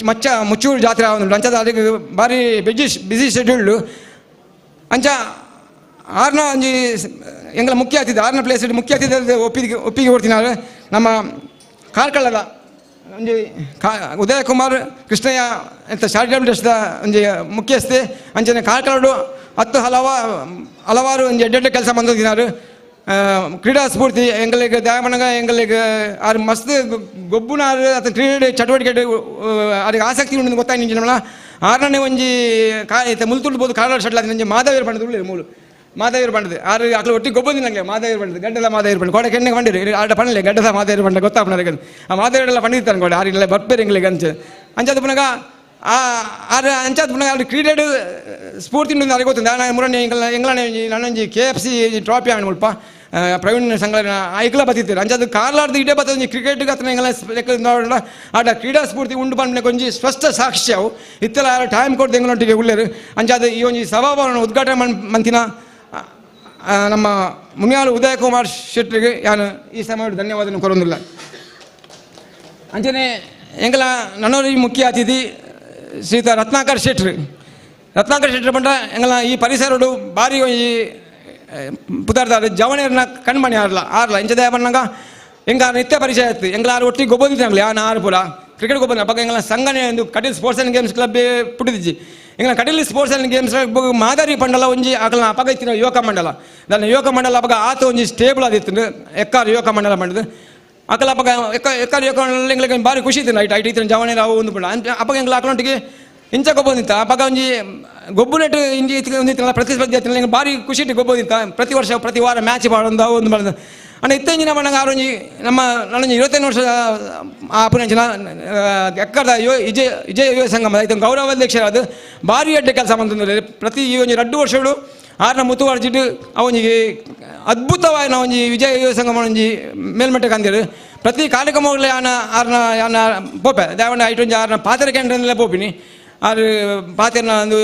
ಮುಚ್ಚ ಮುಚ್ಚೂರು ಜಾತ್ರೆ ಒಂದು ಅಂಚದ ಅದಕ್ಕೆ ಭಾರಿ ಬಿಸಿ ಶೆಡ್ಯೂಲ್ಡು ಅಂಚ ಆರನ ಒಂಜಿ ಎಂಗಳ ಮುಖ್ಯ ಅತಿಥಿ ಆರನ ಪ್ಲೇಸ್ ಮುಖ್ಯ ಅತಿಥಿ ಒಪ್ಪಿಗೆ ಒಪ್ಪಿಗೆ ಕೊಡ್ತೀನಿ ನಮ್ಮ ಕಾರ್ಕಳದ ಒಂಜಿ ಉದಯ ಕುಮಾರ್ ಕೃಷ್ಣಯ್ಯ ಅಂತ ಚಾರಿಟಬಲ್ ಟ್ರಸ್ಟ್ದ ಒಂಜಿ ಮುಖ್ಯಸ್ಥೆ ಅಂಚನೆ ಕಾರ್ಕಳಡು 10 ಹಲವಾರು ಒಂಜಿ ಎಡ್ಡೆಡ್ಡೆ ಕೆಲಸ ಬಂದಿದ್ದಾರೆ. ಕ್ರೀಡಾ ಸ್ಫೂರ್ತಿ ಎಂಗಳಿಗೆ ದಯಾಮಣಗ ಎಂಗಳಿಗೆ ಆರು ಮಸ್ತ್ ಗೊಬ್ಬುನಾರು ಅಥವಾ ಕ್ರೀಡೆ ಚಟುವಟಿಕೆ ಅದಕ್ಕೆ ಆಸಕ್ತಿ ಉಂಟು ಗೊತ್ತಾಗಿ ನಮ್ಮಲ್ಲ ಆರನೇ ಒಂಜಿ ಕಾ ಮುಲ್ತುಡ್ಬೋದು ಕಾರ್ಕಳ ಶಟ್ಲ್ ಒಂಜಿ ಮಾಧವೀರ್ ಪಂಡದು ಉಳ್ಳಿರು ಮೂಲು ಮಾಧವೀರ್ ಪಂಡದು ಆರು ಅಕ್ಲು ಒಟ್ಟಿಗೆ ಗೊಬ್ಬಂದಿ ನನಗೆ ಮಾಧವೀರ್ ಪಂಡದು ಗಡ್ಡದ ಮಾಧವೀರ್ ಪಂಡ ಕೋಡೆ ಕೆಣ್ಣೆ ಪಂಡಿರಿ ಆಟ ಪಣ್ಣಲೆ ಗಡ್ಡದ ಮಾಧವೀರ್ ಪಂಡ ಗೊತ್ತಾಪನ ಆ ಮಾಧವೀರೆಲ್ಲ ಪಂಡಿರ್ತಾನೆ ಕೋಡೆ ಆರು ಇಲ್ಲ ಬರ್ಪೇರು ಎಂಗಳಿಗೆ ಅಂಚೆ ಅಂಚಾದ ಪುನಗ ಆ ಆರು ಅಂಚಾದ ಪುನಗ ಆರು ಕ್ರೀಡೆ ಸ್ಫೂರ್ತಿ ಉಂಟು ಅದಕ್ಕೆ ಗೊತ್ತುಂಡು ನಾನು ಮುರಣ್ಯ ಎಂಗಳ ಎಂಗಳನೆ ನನ್ನೊಂಜಿ KFC trophy ಆಣ ಮುಲ್ಪ ಪ್ರವೀಣ್ ಸಂಘ ಐಕ್ಲ ಬತ್ತಿತ್ತು ಅಂಚಾದ ಕಾರ್ಲಾರ್ದು ಇಡೇ ಬರ್ತದೆ ಕ್ರಿಕೆಟ್ ಅತನ ಎಂಗಳ ನೋಡೋಣ ಆಟ ಕ್ರೀಡಾ ಸ್ಫೂರ್ತಿ ಉಂಡು ಪಂಡ ಒಂಜಿ ಸ್ಪಷ್ಟ ಸಾಕ್ಷ್ಯ ಅವು ಇತ್ತೆಲ್ಲ ಆರು ಟೈಮ್ ಕೊಡ್ದು ಎಂಗಳೊಟ್ಟಿಗೆ ಉಳ್ಳೇರು ಅಂಚಾದ ಈ ಒಂಜಿ ಸಭಾಭವನ ಉದ್ಘಾಟನೆ ಮಂತಿನ ನಮ್ಮ ಮುನಿಯಾಲು ಉದಯ ಕುಮಾರ್ ಶೆಟ್ಟಿಗೆ ನಾನು ಈ ಸಮಯ ಧನ್ಯವಾದ ಕೊರೊಂದಿಲ್ಲ. ಅಂಚನೆ ಎಂಗಳ ನನ್ನೋರು ಈ ಮುಖ್ಯ ಅತಿಥಿ ಶ್ರೀತ ರತ್ನಾಕರ್ ಶೆಟ್ರು ರತ್ನಾಕರ್ ಶೆಟ್ರು ಪಂಡ ಎಂಗಳ ಈ ಪರಿಸರಡು ಭಾರಿ ಈ ಪುದಾರ್ದಾರ ಜವಣಿಯರ್ನ ಕಣ್ಮಣಿ ಆರ್ಲ ಆರ್ಲ ಇಂಚದೇ ಬಣ್ಣಗ ಎಂಗ ನಿತ್ಯ ಪರಿಚಯ ಆಯ್ತು ಎಂಗಳ ಆರು ಒಟ್ಟಿಗೆ ಗೊಬ್ಬಂದಿದ್ದಾಗಲಿ ಆ ಆರು ಪೂರ ಕ್ರಿಕೆಟ್ ಗೊಬ್ಬರ ಅಪ್ಪ ಎಂಗಳ ಸಂಘನೆ ಒಂದು Kateel sports and games club ಪುಟ್ಟಿದಿಜ್ಜಿ ಎಂಗಳ Kateel sports and games ಮಾದರಿ ಪಂಡಲ ಒಂಜಿ ಅಕಲ್ನ ಅಪಗ ಇತ್ತಿನ ಯುವಕ ಮಂಡಲ ನನ್ನ ಯುವಕ ಮಂಡಲ ಅಪಗ ಆತ ಒಂಜಿ ಸ್ಟೇಬಲ್ ಆದಿತ್ತು ಎಕ್ಕಾರು ಯುವಕ ಮಂಡಲ ಮಾಡಿದ್ದು ಅಕಲ ಅಪಗ ಎಕ್ಕ ಎಕ್ಕಾರು ಯುವಕ ಮಂಡಲ ಎಂಗಳಿಗೆ ಭಾರಿ ಖುಷಿ ಇತ್ತು ನೈಟ್ ಐಟ್ ಇತ್ತಿನ ಜವಣಿ ಅವು ಒಂದು ಪಂಡ ಅಪಗ ಎಂಗಳ ಅಕಲೊಟ್ಟಿಗೆ ಇಂಚ ಗೊಬ್ಬೊಂದಿತ್ತ ಅಪಗ ಒಂಜಿ ಗೊಬ್ಬುನೆಟ್ ಇಂಜಿ ಒಂದಿತ್ತಲ್ಲ ಪ್ರತಿಸ್ಪರ್ಧಿ ಆತಿನ ಭಾರಿ ಖುಷಿ ಗೊಬ್ಬೊಂದಿತ್ತ ಪ್ರತಿ ವರ್ಷ ಪ್ರತಿ ವಾರ ಮ್ಯಾಚ್ ಪಾಡೊಂದು ಅವು ಒಂದು ಮಾಡೋದು ಅಣ್ಣ ಇತ್ತೆಂಜಿನ ಬಣ್ಣಗ ಆರೊಂಜಿ ನಮ್ಮ ನಾನೊಂಜಿ 25 ವರ್ಷ ಆಪುನಂಚಿನ ಎಕ್ಕದ ವಿಜಯ ವಿಜಯ ಯುವ ಸಂಗಮ ಐತ ಗೌರವಾಧ್ಯಕ್ಷರಾದ ಭಾರಿ ಅಡ್ಡೆ ಕೆಲಸ ಮಂತಂದ್ರೆ ಪ್ರತಿ ಈ ಒಂಜಿ 2 ವರ್ಷಗಳು ಆರ್ನ ಮುತುವರ್ಜಿಟ್ಟು ಅವನಿಗೆ ಅದ್ಭುತವಾದ ಒಂಜಿ ವಿಜಯ ಯುವ ಸಂಗಮ ಒಂಜಿ ಮೇಲ್ಮಟ್ಟಕ್ಕೆ ಅಂದಿರು ಪ್ರತಿ ಕಾರ್ಯಕ್ರಮಗಳೇ ಆನ ಆರ್ನ ಯಾನ ಪೋಪೆ ದೇವಣ್ಣ ಐಟೊಂಜಿ ಆರ್ನ ಪಾತ್ರೆ ಕೇಂದ್ರದಲ್ಲೇ ಪೋಪಿನಿ ಆರು ಪಾತೆರ್ನ ಒಂದು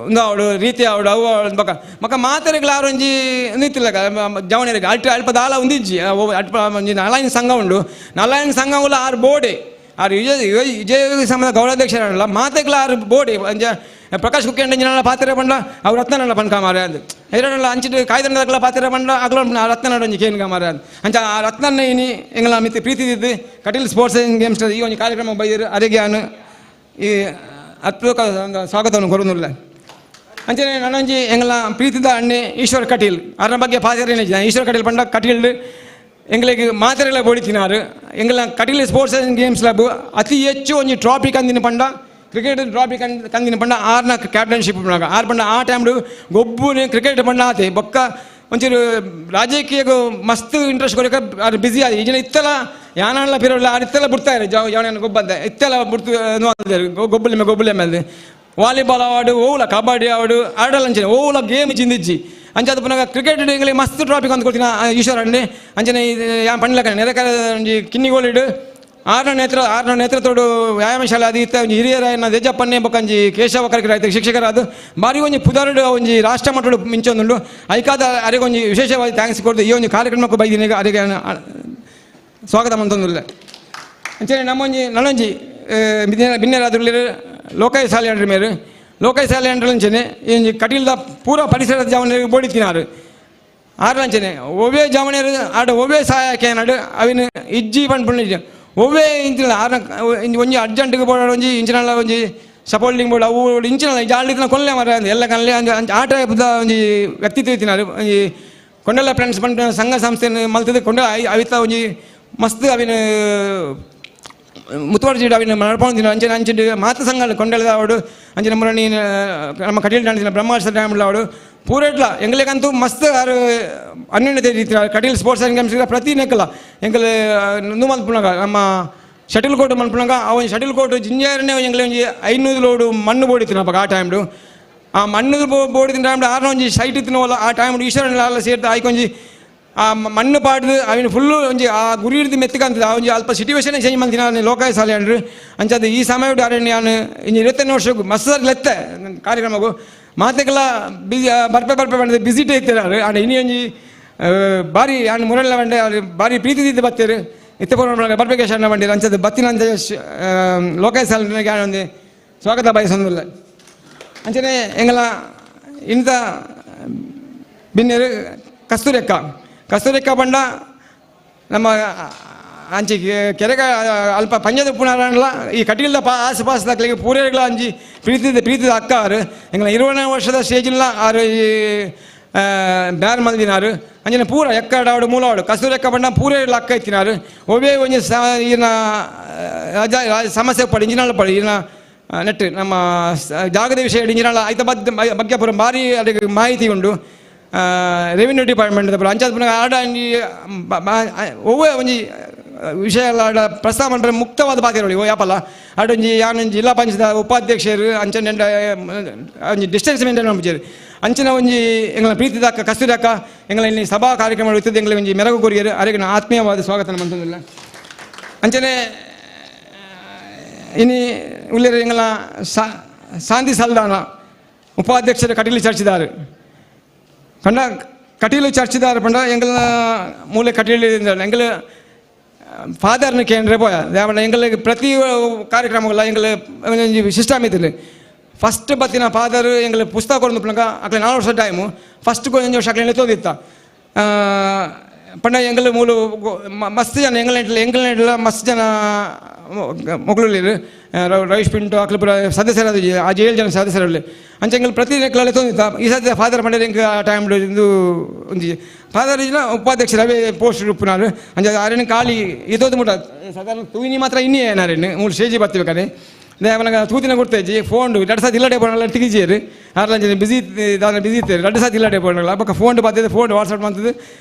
ಒಂದು ಅವಳು ರೀತಿ ಅವಳು ಅವು ಅವಳು ಬೊಕ ಬೊಕ ಮಾತೆರೆಗ್ಲ ಆರೊಂಜಿ ನಿತ್ತಿಲ್ಲ ಜವಣಿಯರಿಗೆ ಅಲ್ಟ ಅಲ್ಪ ದಾಲ ಒಂದಿಜ್ಜಿ ಅಲ್ಪ ಒಂಜಿ ನಾಲಾಯಿನ ಸಂಘ ಉಂಡು ನಾಲಾಯಿನ ಸಂಘ ಆರು ಬೋಡೆ ಆರು ವಿಜಯ ವಿಜಯ ಸಂಘದ ಗೌರವಾಧ್ಯಕ್ಷರಲ್ಲ ಮಾತೆಗ್ಲ ಆರು ಬೋಡೆ ಅಂಜ ಪ್ರಕಾಶ್ ಕುಕ್ಕೆ ಅಂಜಿನ ಪಾತ್ರೆ ಪಂಡ ಅವ್ರು ರತ್ನನಲ್ಲ ಪನ್ಕ ಮಾರೆ ಅಂದ್ ಎರಡಲ್ಲ ಅಂಚಿಟ್ಟು ಕಾಯ್ದಂಡದಾಗಲ ಪಾತ್ರೆ ಪಂಡ ಅಗಲ ರತ್ನನ ಒಂಜಿ ಕೇನ್ಗ ಮಾರೆ ಅಂದ್ ಅಂಚ ಆ ರತ್ನನ್ನ ಇನಿ ಎಂಗಲ ಮಿತ್ ಪ್ರೀತಿ ಇದ್ದು ಕಟೀಲ್ sports and games ಈ ಒಂಜಿ ಕಾರ್ಯಕ್ರಮ ಬೈದಿರು ಅರೆಗೆ ಈ ಅದ್ಭುತ ಸ್ವಾಗತವನ್ನು ಕೊರೊಂದುಲ್ಲ ಅಂಚನೆ ನನೊಂಜಿ ಎಂಗಲ ಪ್ರೀತಿದ ಅಣ್ಣೆ ಈಶ್ವರ್ ಕಟೀಲ್ ಅದರ ಬಗ್ಗೆ ಪಾತ್ರೆ ಈಶ್ವರ್ ಕಟೀಲ್ ಪಂಡ Kateel ಎಂಗ್ಲಿಗೆ ಮಾತ್ರೆಗಳ ಬೋಡಿತಿನಾರು ಎಂಗಲ Kateel sports and games club ಅತಿ ಹೆಚ್ಚು ಒಂಜಿ ಟ್ರಾಫಿ ಕಂದಿನ ಪಂಡ ಕ್ರಿಕೆಟ್ ಟ್ರಾಫಿ ಕಂದಿನ ಪಂಡ ಆರ್ನ ಕ್ಯಾಪ್ಟನ್ಶಿಪ್ ಆರು ಪಂಡ ಆ ಟೈಮ್ಡು ಗೊಬ್ಬುನೆ ಕ್ರಿಕೆಟ್ ಪಂಡ ಆತೆ ಬೊಕ್ಕ ಒಂಚೂರು ರಾಜಕೀಯಗೂ ಮಸ್ತ್ ಇಂಟ್ರೆಸ್ಟ್ ಕೊರಕ ಅದು ಬಿಸಿ ಆಗಿ ಈಗಿನ ಇತ್ತೆಲ್ಲ ಯಾನಲ್ಲ ಪಿರೋಲ್ಲ ಆರು ಇತ್ತೆಲ್ಲ ಬಿಡ್ತಾರೆ ಜಾವ ಗೊಬ್ಬಂತ ಇತ್ತೆಲ್ಲ ಬಿಡ್ತು ಗೊಬ್ಬಲಿ ಗೊಬ್ಬಲೆ ಮೇಲೆ ವಾಲಿಬಾಲ್ ಆವಾಡು ಓವುಲ ಕಬಡ್ಡಿ ಆವಾಡು ಆಡಲ್ಲ ಅಂಚನೆ ಓವುಲ ಗೇಮ್ ಚಿಂದಿಜ್ಜಿ ಅಂಚಾದ ಪುನಃ ಕ್ರಿಕೆಟ್ ಎಂಗ್ಲಿಗೆ ಮಸ್ತ್ ಟ್ರಾಫಿಕ್ ಅಂತ ಕೊಡ್ತೀನಿ ಈಶ್ವರ ಅಣ್ಣೆ ಅಂಚನೆ ಯಾನ್ ಪಂಡ್ಲಕ ನೆರೆಕರೆ ಒಂಜಿ ಕಿನ್ನಿಗೋಳಿಡು ಆರ್ನ ನೇತೃತ್ವಡು ವ್ಯಾಯಾಮ ಶಾಲೆ ಅದು ಇತ್ತ ಒಂಜಿ ಹಿರಿಯರಾಯನ ದೇಜಪ್ಪನ್ನೇ ಬೊಕ್ಕಂಜಿ ಕೇಶವ ಕರ್ಕರಾಯ್ತು ಶಿಕ್ಷಕರಾದ ಬಾರಿ ಒಂಜಿ ಪುದಾರುಡು ಒಂಜಿ ರಾಷ್ಟ್ರ ಮಟ್ಟಡು ಮಿಂಚೊಂದುಂಡು ಐಕಾದ ಅರೆಗೊಂಜಿ ವಿಶೇಷವಾಗಿ thanks ಕೊಡ್ದು ಈ ಒಂಜಿ ಕಾರ್ಯಕ್ರಮಕ್ಕೂ ಬೈದಿನಿ ಅರೆಗೆ ಸ್ವಾಗತ ಮಂತೊಂದುಲ್ಲ ಅಂಚನೆ ನಮ್ಮೊಂಜಿ ನನ್ನೊಂಜಿ ಬಿನ್ನೆರಾದ್ರಲ್ಲಿ ಲೋಕಾಯ ಶಾಲೆ ಅಂಡ್ರ ಮೇರು ಲೋಕಾಯ ಶಾಲೆ ಅಂಡ್ರ ಅಂಚನೆ ಈ ಒಂಜಿ ಕಟೀಲ್ದ ಪೂರ ಪರಿಸರದ ಜಾವನಿಗೆ ಬೋಡಿತಿನಾರು ಆರ್ಲಂಚನೆ ಒವ್ವೇ ಜಾವಣಿಯರು ಆಡ ಒವ್ವೇ ಸಹಾಯಕ್ಕೆ ಏನಾಡು ಅವಿನ ಇಜ್ಜಿ ಪನ್ಪುಂಡು ಒವ್ವೇ ಇಂಚಿನ ಆರ್ನ ಒಂಜಿ ಅರ್ಜೆಂಟ್ಗೆ ಬೋಡ ಒಂಜಿ ಇಂಚಿನಲ್ಲ ಒಂಜಿ ಸಪೋರ್ಟಿಂಗ್ ಬೋರ್ಡ್ ಅವು ಇಂಚಿನ ಜಾಲಿತಿನ ಕೊಲ್ಲೆ ಮರ ಎಲ್ಲ ಕಲ್ಲೆ ಆಟ ಒಂಜಿ ವ್ಯಕ್ತಿತ್ವ ಇತ್ತಿನಾರು ಒಂಜಿ ಕೊಂಡಲ ಫ್ರೆಂಡ್ಸ್ ಪಂಡ ಸಂಘ ಸಂಸ್ಥೆ ಮಲ್ತದ ಕೊಂಡ ಅವಿತ ಒಂಜಿ ಮಸ್ತ್ ಅವಿನ ಮುತುವರ್ಜಿ ಅವಿನ ನಡ್ಪೊಂದಿನ ಅಂಚನೆ ಅಂಚಿನ ಮಾತ ಸಂಘ ಕೊಂಡಲದ ಅವಡು ಅಂಚಿನ ಮುರಣಿ ನಮ್ಮ ಕಟೀಲ್ ಡ್ಯಾನ್ಸಿನ ಬ್ರಹ್ಮಾಸ್ತ್ರ ಡ್ಯಾಮ್ ಅವಡು ಪೂರೆಟ್ಲ ಎಂಗ್ಲಿಗಂತೂ ಮಸ್ತ್ ಆರು ಅನ್ಯೋನ್ಯತೆ ರೀತಿ ಕಟೀಲ್ sports and games ಪ್ರತಿ ನೆಕ್ಕಲ ಎಂಕಲ್ ನುಂದು ಮಲ್ಪುನಗ ನಮ್ಮ ಶಟಲ್ ಕೋರ್ಟ್ ಮಲ್ಪುನಗ ಆ ಒಂಜಿ ಶಟಲ್ ಕೋರ್ಟ್ ಜಿಂಜಾರನೇ ಎಂಗ್ಲೆ ಒಂಜಿ 500 ಲೋಡು ಮಣ್ಣು ಬೋಡಿತ್ತಿನ ಆ ಟೈಮ್ಡು ಆ ಮಣ್ಣು ಬೋಡಿತಿನ ಟೈಮ್ಡು ಆರ್ನ ಒಂಜಿ ಸೈಟ್ ಇತ್ತಿನವಲ್ಲ ಆ ಟೈಮ್ಡು ಈಶ್ವರನ ಸೇರ್ದು ಆಯ್ಕೊಂಜಿ ಆ ಮಣ್ಣು ಪಾಡ್ದು ಅವಿನ ಫುಲ್ಲು ಒಂಜಿ ಆ ಗುರಿ ಹಿಡಿದು ಮೆತ್ತಕಂತದ ಆ ಒಂಜಿ ಅಲ್ಪ ಸಿಟುವೇಶನ್ ಚೇಂಜ್ ಮಲ್ತಿನ ಲೋಕಾಯ ಶಾಲೆ ಅಂಡ್ರು ಅಂಚಾದ ಈ ಸಮಯ ಅರಣ್ಯ ನಾನು ಇಂಜಿ 25 ವರ್ಷಕ್ಕೂ ಮಸ್ತ್ ಲೆತ್ತೆ ಕಾರ್ಯಕ್ರಮಕ್ಕೂ ಮಾತೆಗೆಲ್ಲ ಬಿಸಿ ಬರ್ಪೆ ಬರ್ಪೆ ಬಂದ ಬಿಸಿಟೇ ಇತ್ತಾರೆ ಆಂಡ ಇನಿ ಒಂಜಿ ಬಾರಿ ಆಂಡ್ ಮುರಲ್ಲ ಬಂಡೆ ಬಾರಿ ಪ್ರೀತಿ ದಿದ್ದು ಬತ್ತೇರು ಇತ್ತೆ ಪೂರ ಬರ್ಪೆ ಶರಣ ಬಂಡಿರು ಅಂಚದ ಬತ್ತಿನ ಅಂಚ ಲೋಕಾಯ ಶಾಲೆ ಒಂದು ಸ್ವಾಗತ ಬಯಸೊಂದಿಲ್ಲ ಅಂಚನೆ ಎಂಗಲ ಇಂಥ ಬಿನ್ನೇರು ಕಸ್ತೂರಕ್ಕ ಕಸ್ತೂರಕ್ಕ ಬಂಡ ನಮ್ಮ ಅಂಚಿ ಕೆರೆಗ ಅಲ್ಪ ಪಂಜದ ಪುನರಲ್ಲ ಈ ಕಟೀಲ್ದ ಪಾ ಆಸುಪಾಸು ದಾಖಲೆಗೆ ಪೂರೇಗಳ ಅಂಜಿ ಪ್ರೀತಿದ ಪ್ರೀತಿದ ಅಕ್ಕ ಆರು ಎಂಗಳ 20ನೇ ವರ್ಷದ ಸ್ಟೇಜಿಲ್ಲ ಆರು ಈ ಬ್ಯಾರ್ ಮಲ್ದಿನಾರು ಅಂಜನೆ ಪೂರ ಎಕ್ಕಡಾಡು ಮೂಲಾಡು ಕಸ್ತೂರಿ ಎಕ್ಕ ಬಂಡ ಪೂರೇ ಅಕ್ಕ ಇತ್ತಿನಾರು ಒವ್ವೇ ಒಂಜಿ ಸ ಈನ ಸಮಸ್ಯೆ ಪಡಿ ಇಂಜಿನಾಳ ಪಡಿ ಈನ ನೆಟ್ ನಮ್ಮ ಜಾಗದ ವಿಷಯ ಇಂಜಿನಾಳ ಐತ ಬಗ್ಗೆ ಪೂರ ಭಾರಿ ಅದಕ್ಕೆ ಮಾಹಿತಿ ಉಂಡು ರೆವಿನ್ಯೂ ಡಿಪಾರ್ಟ್ಮೆಂಟ್ ಪೂರ ಅಂಚಾದ ಪುನಃ ಆಡ ಒಂಜಿ ಒವ್ವೇ ಒಂಜಿ ವಿಷಯ ಆಡ ಪ್ರಸ್ತಾವ ಮನ್ಪರೆ ಮುಕ್ತವಾದ ಪಾತೆರೊಳಿ ಓ ಯಾಪಲ್ಲ ಆಡೊಂಜಿ ಯಾನೊಂಜಿ ಜಿಲ್ಲಾ ಪಂಚಾಯತ್ ಉಪಾಧ್ಯಕ್ಷರು ಅಂಚನೆ ಒಂಜಿ ಡಿಸ್ಟೆನ್ಸ್ ಮೇಂಟೈನ್ ಮನ್ಪುಜೆರ್ ಅಂಚಿನ ಒಂಜಿ ಎಂಗ್ಲ ಪ್ರೀತಿದ ಅಕ್ಕ ಕಸ್ತೂರಿ ಅಕ್ಕ ಎಂಗ್ಲ ಇಲ್ಲಿ ಸಭಾ ಕಾರ್ಯಕ್ರಮ ಇರ್ತದೆ ಎಂಗ್ಲ ಒಂಜಿ ಮೆರಗು ಕೊರಿಯರು ಅರೆಗೆ ಆತ್ಮೀಯವಾದ ಸ್ವಾಗತ ಮಂತೊಂದಿಲ್ಲ ಅಂಚನೆ ಇನಿ ಉಲ್ಲೇರು ಎಂಗ್ಲ ಶಾಂತಿ ಸಲ್ದಾನ ಉಪಾಧ್ಯಕ್ಷರು ಕಟೀಲು ಚರ್ಚಿದಾರು ಪಂಡ ಕಟೀಲು ಚರ್ಚಿದಾರು ಪಂಡ ಎಂಗ್ಲ ಮೂಲೆ ಕಟೀಲು ಎಂಗ್ಲ ಫಾದರ್ನ ಕೇಂದ್ರ ಪೋಯ ದೇವಣ್ಣ ಎಂಗ್ಲಿಗೆ ಪ್ರತಿ ಕಾರ್ಯಕ್ರಮಗಳ ಎಂಗ್ಲ ಒಂಜಿ ಸಿಸ್ಟಮ್ ಇತ್ತಿಲ್ಲ ಫಸ್ಟ್ ಬತ್ತಿನ ಫಾದರ್ ಎಂಗ್ಲ ಪುಸ್ತಕ ಕೊಡೋದು ಪುನಕ ಅಕ್ಲೆ 4 ವರ್ಷ ಟೈಮು ಫಸ್ಟ್ ಒಂಜಿ ವರ್ಷ ಅಕ್ಲೆ ತೋದಿತ್ತ ಪಂಡ ಎಂಗ್ಲ ಮೂಲು ಮಸ್ತ್ ಜನ ಎಂಗ್ಲ ಮಸ್ತ್ ಜನ ಮೊಗಲೂರು ರವೀಶ್ ಪಿಂಟು ಅಕ್ಲೆ ಪೂರ ಸದಸ್ಯರಾದ ಆ 7 ಜನ ಸದಸ್ಯರಲ್ಲಿ ಅಂಚೆ ಎಂಗ್ಲ ಪ್ರತಿ ನೆಕ್ಲಲ್ಲಿ ತೋದಿತ್ತ ಈ ಸದ್ಯ ಫಾದರ್ ಪಂಡ ಎಂಕ್ ಆ ಟೈಮ್ ಇಂದು ಒಂಜಿ ಫಾದರ್ ಇಜ್ನ ಉಪಾಧ್ಯಕ್ಷರು ಅವೇ ಪೋಸ್ಟ್ ಉಪ್ಪುನಾರು ಅಂಚೆ ಆರೇನು ಖಾಲಿ ಇದೋದು ಮುಟ ಸಾಧಾರಣ ತೂಯಿನಿ ಮಾತ್ರ ಇನ್ನೇ ಏನಾರೇನು ಮೂರು ಸ್ಟೇಜಿ ಬತ್ತಿಬೇಕಾರೆ ದೇವನಗ ತೂತಿನ ಕೊಡ್ತೇಜಿ ಫೋನ್ ಎರಡು ಸಾತಿ ಇಲ್ಲಡೆ ಪೋಣಲ್ಲ ತಿಗಿಜಿಯರು ಆರ್ಲಂಜನೆ ಬಿಸಿ ದಾನ ಬಿಸಿ ಇತ್ತೇರು ಎರಡು ಸಾತಿ ಇಲ್ಲಡೆ ಪೋಣಲ್ಲ ಬೊಕ್ಕ ಫೋನ್ ಬಾತಿದೆ ಫೋನ್ ವಾಟ್ಸಪ್ ಮಂತದ್ದು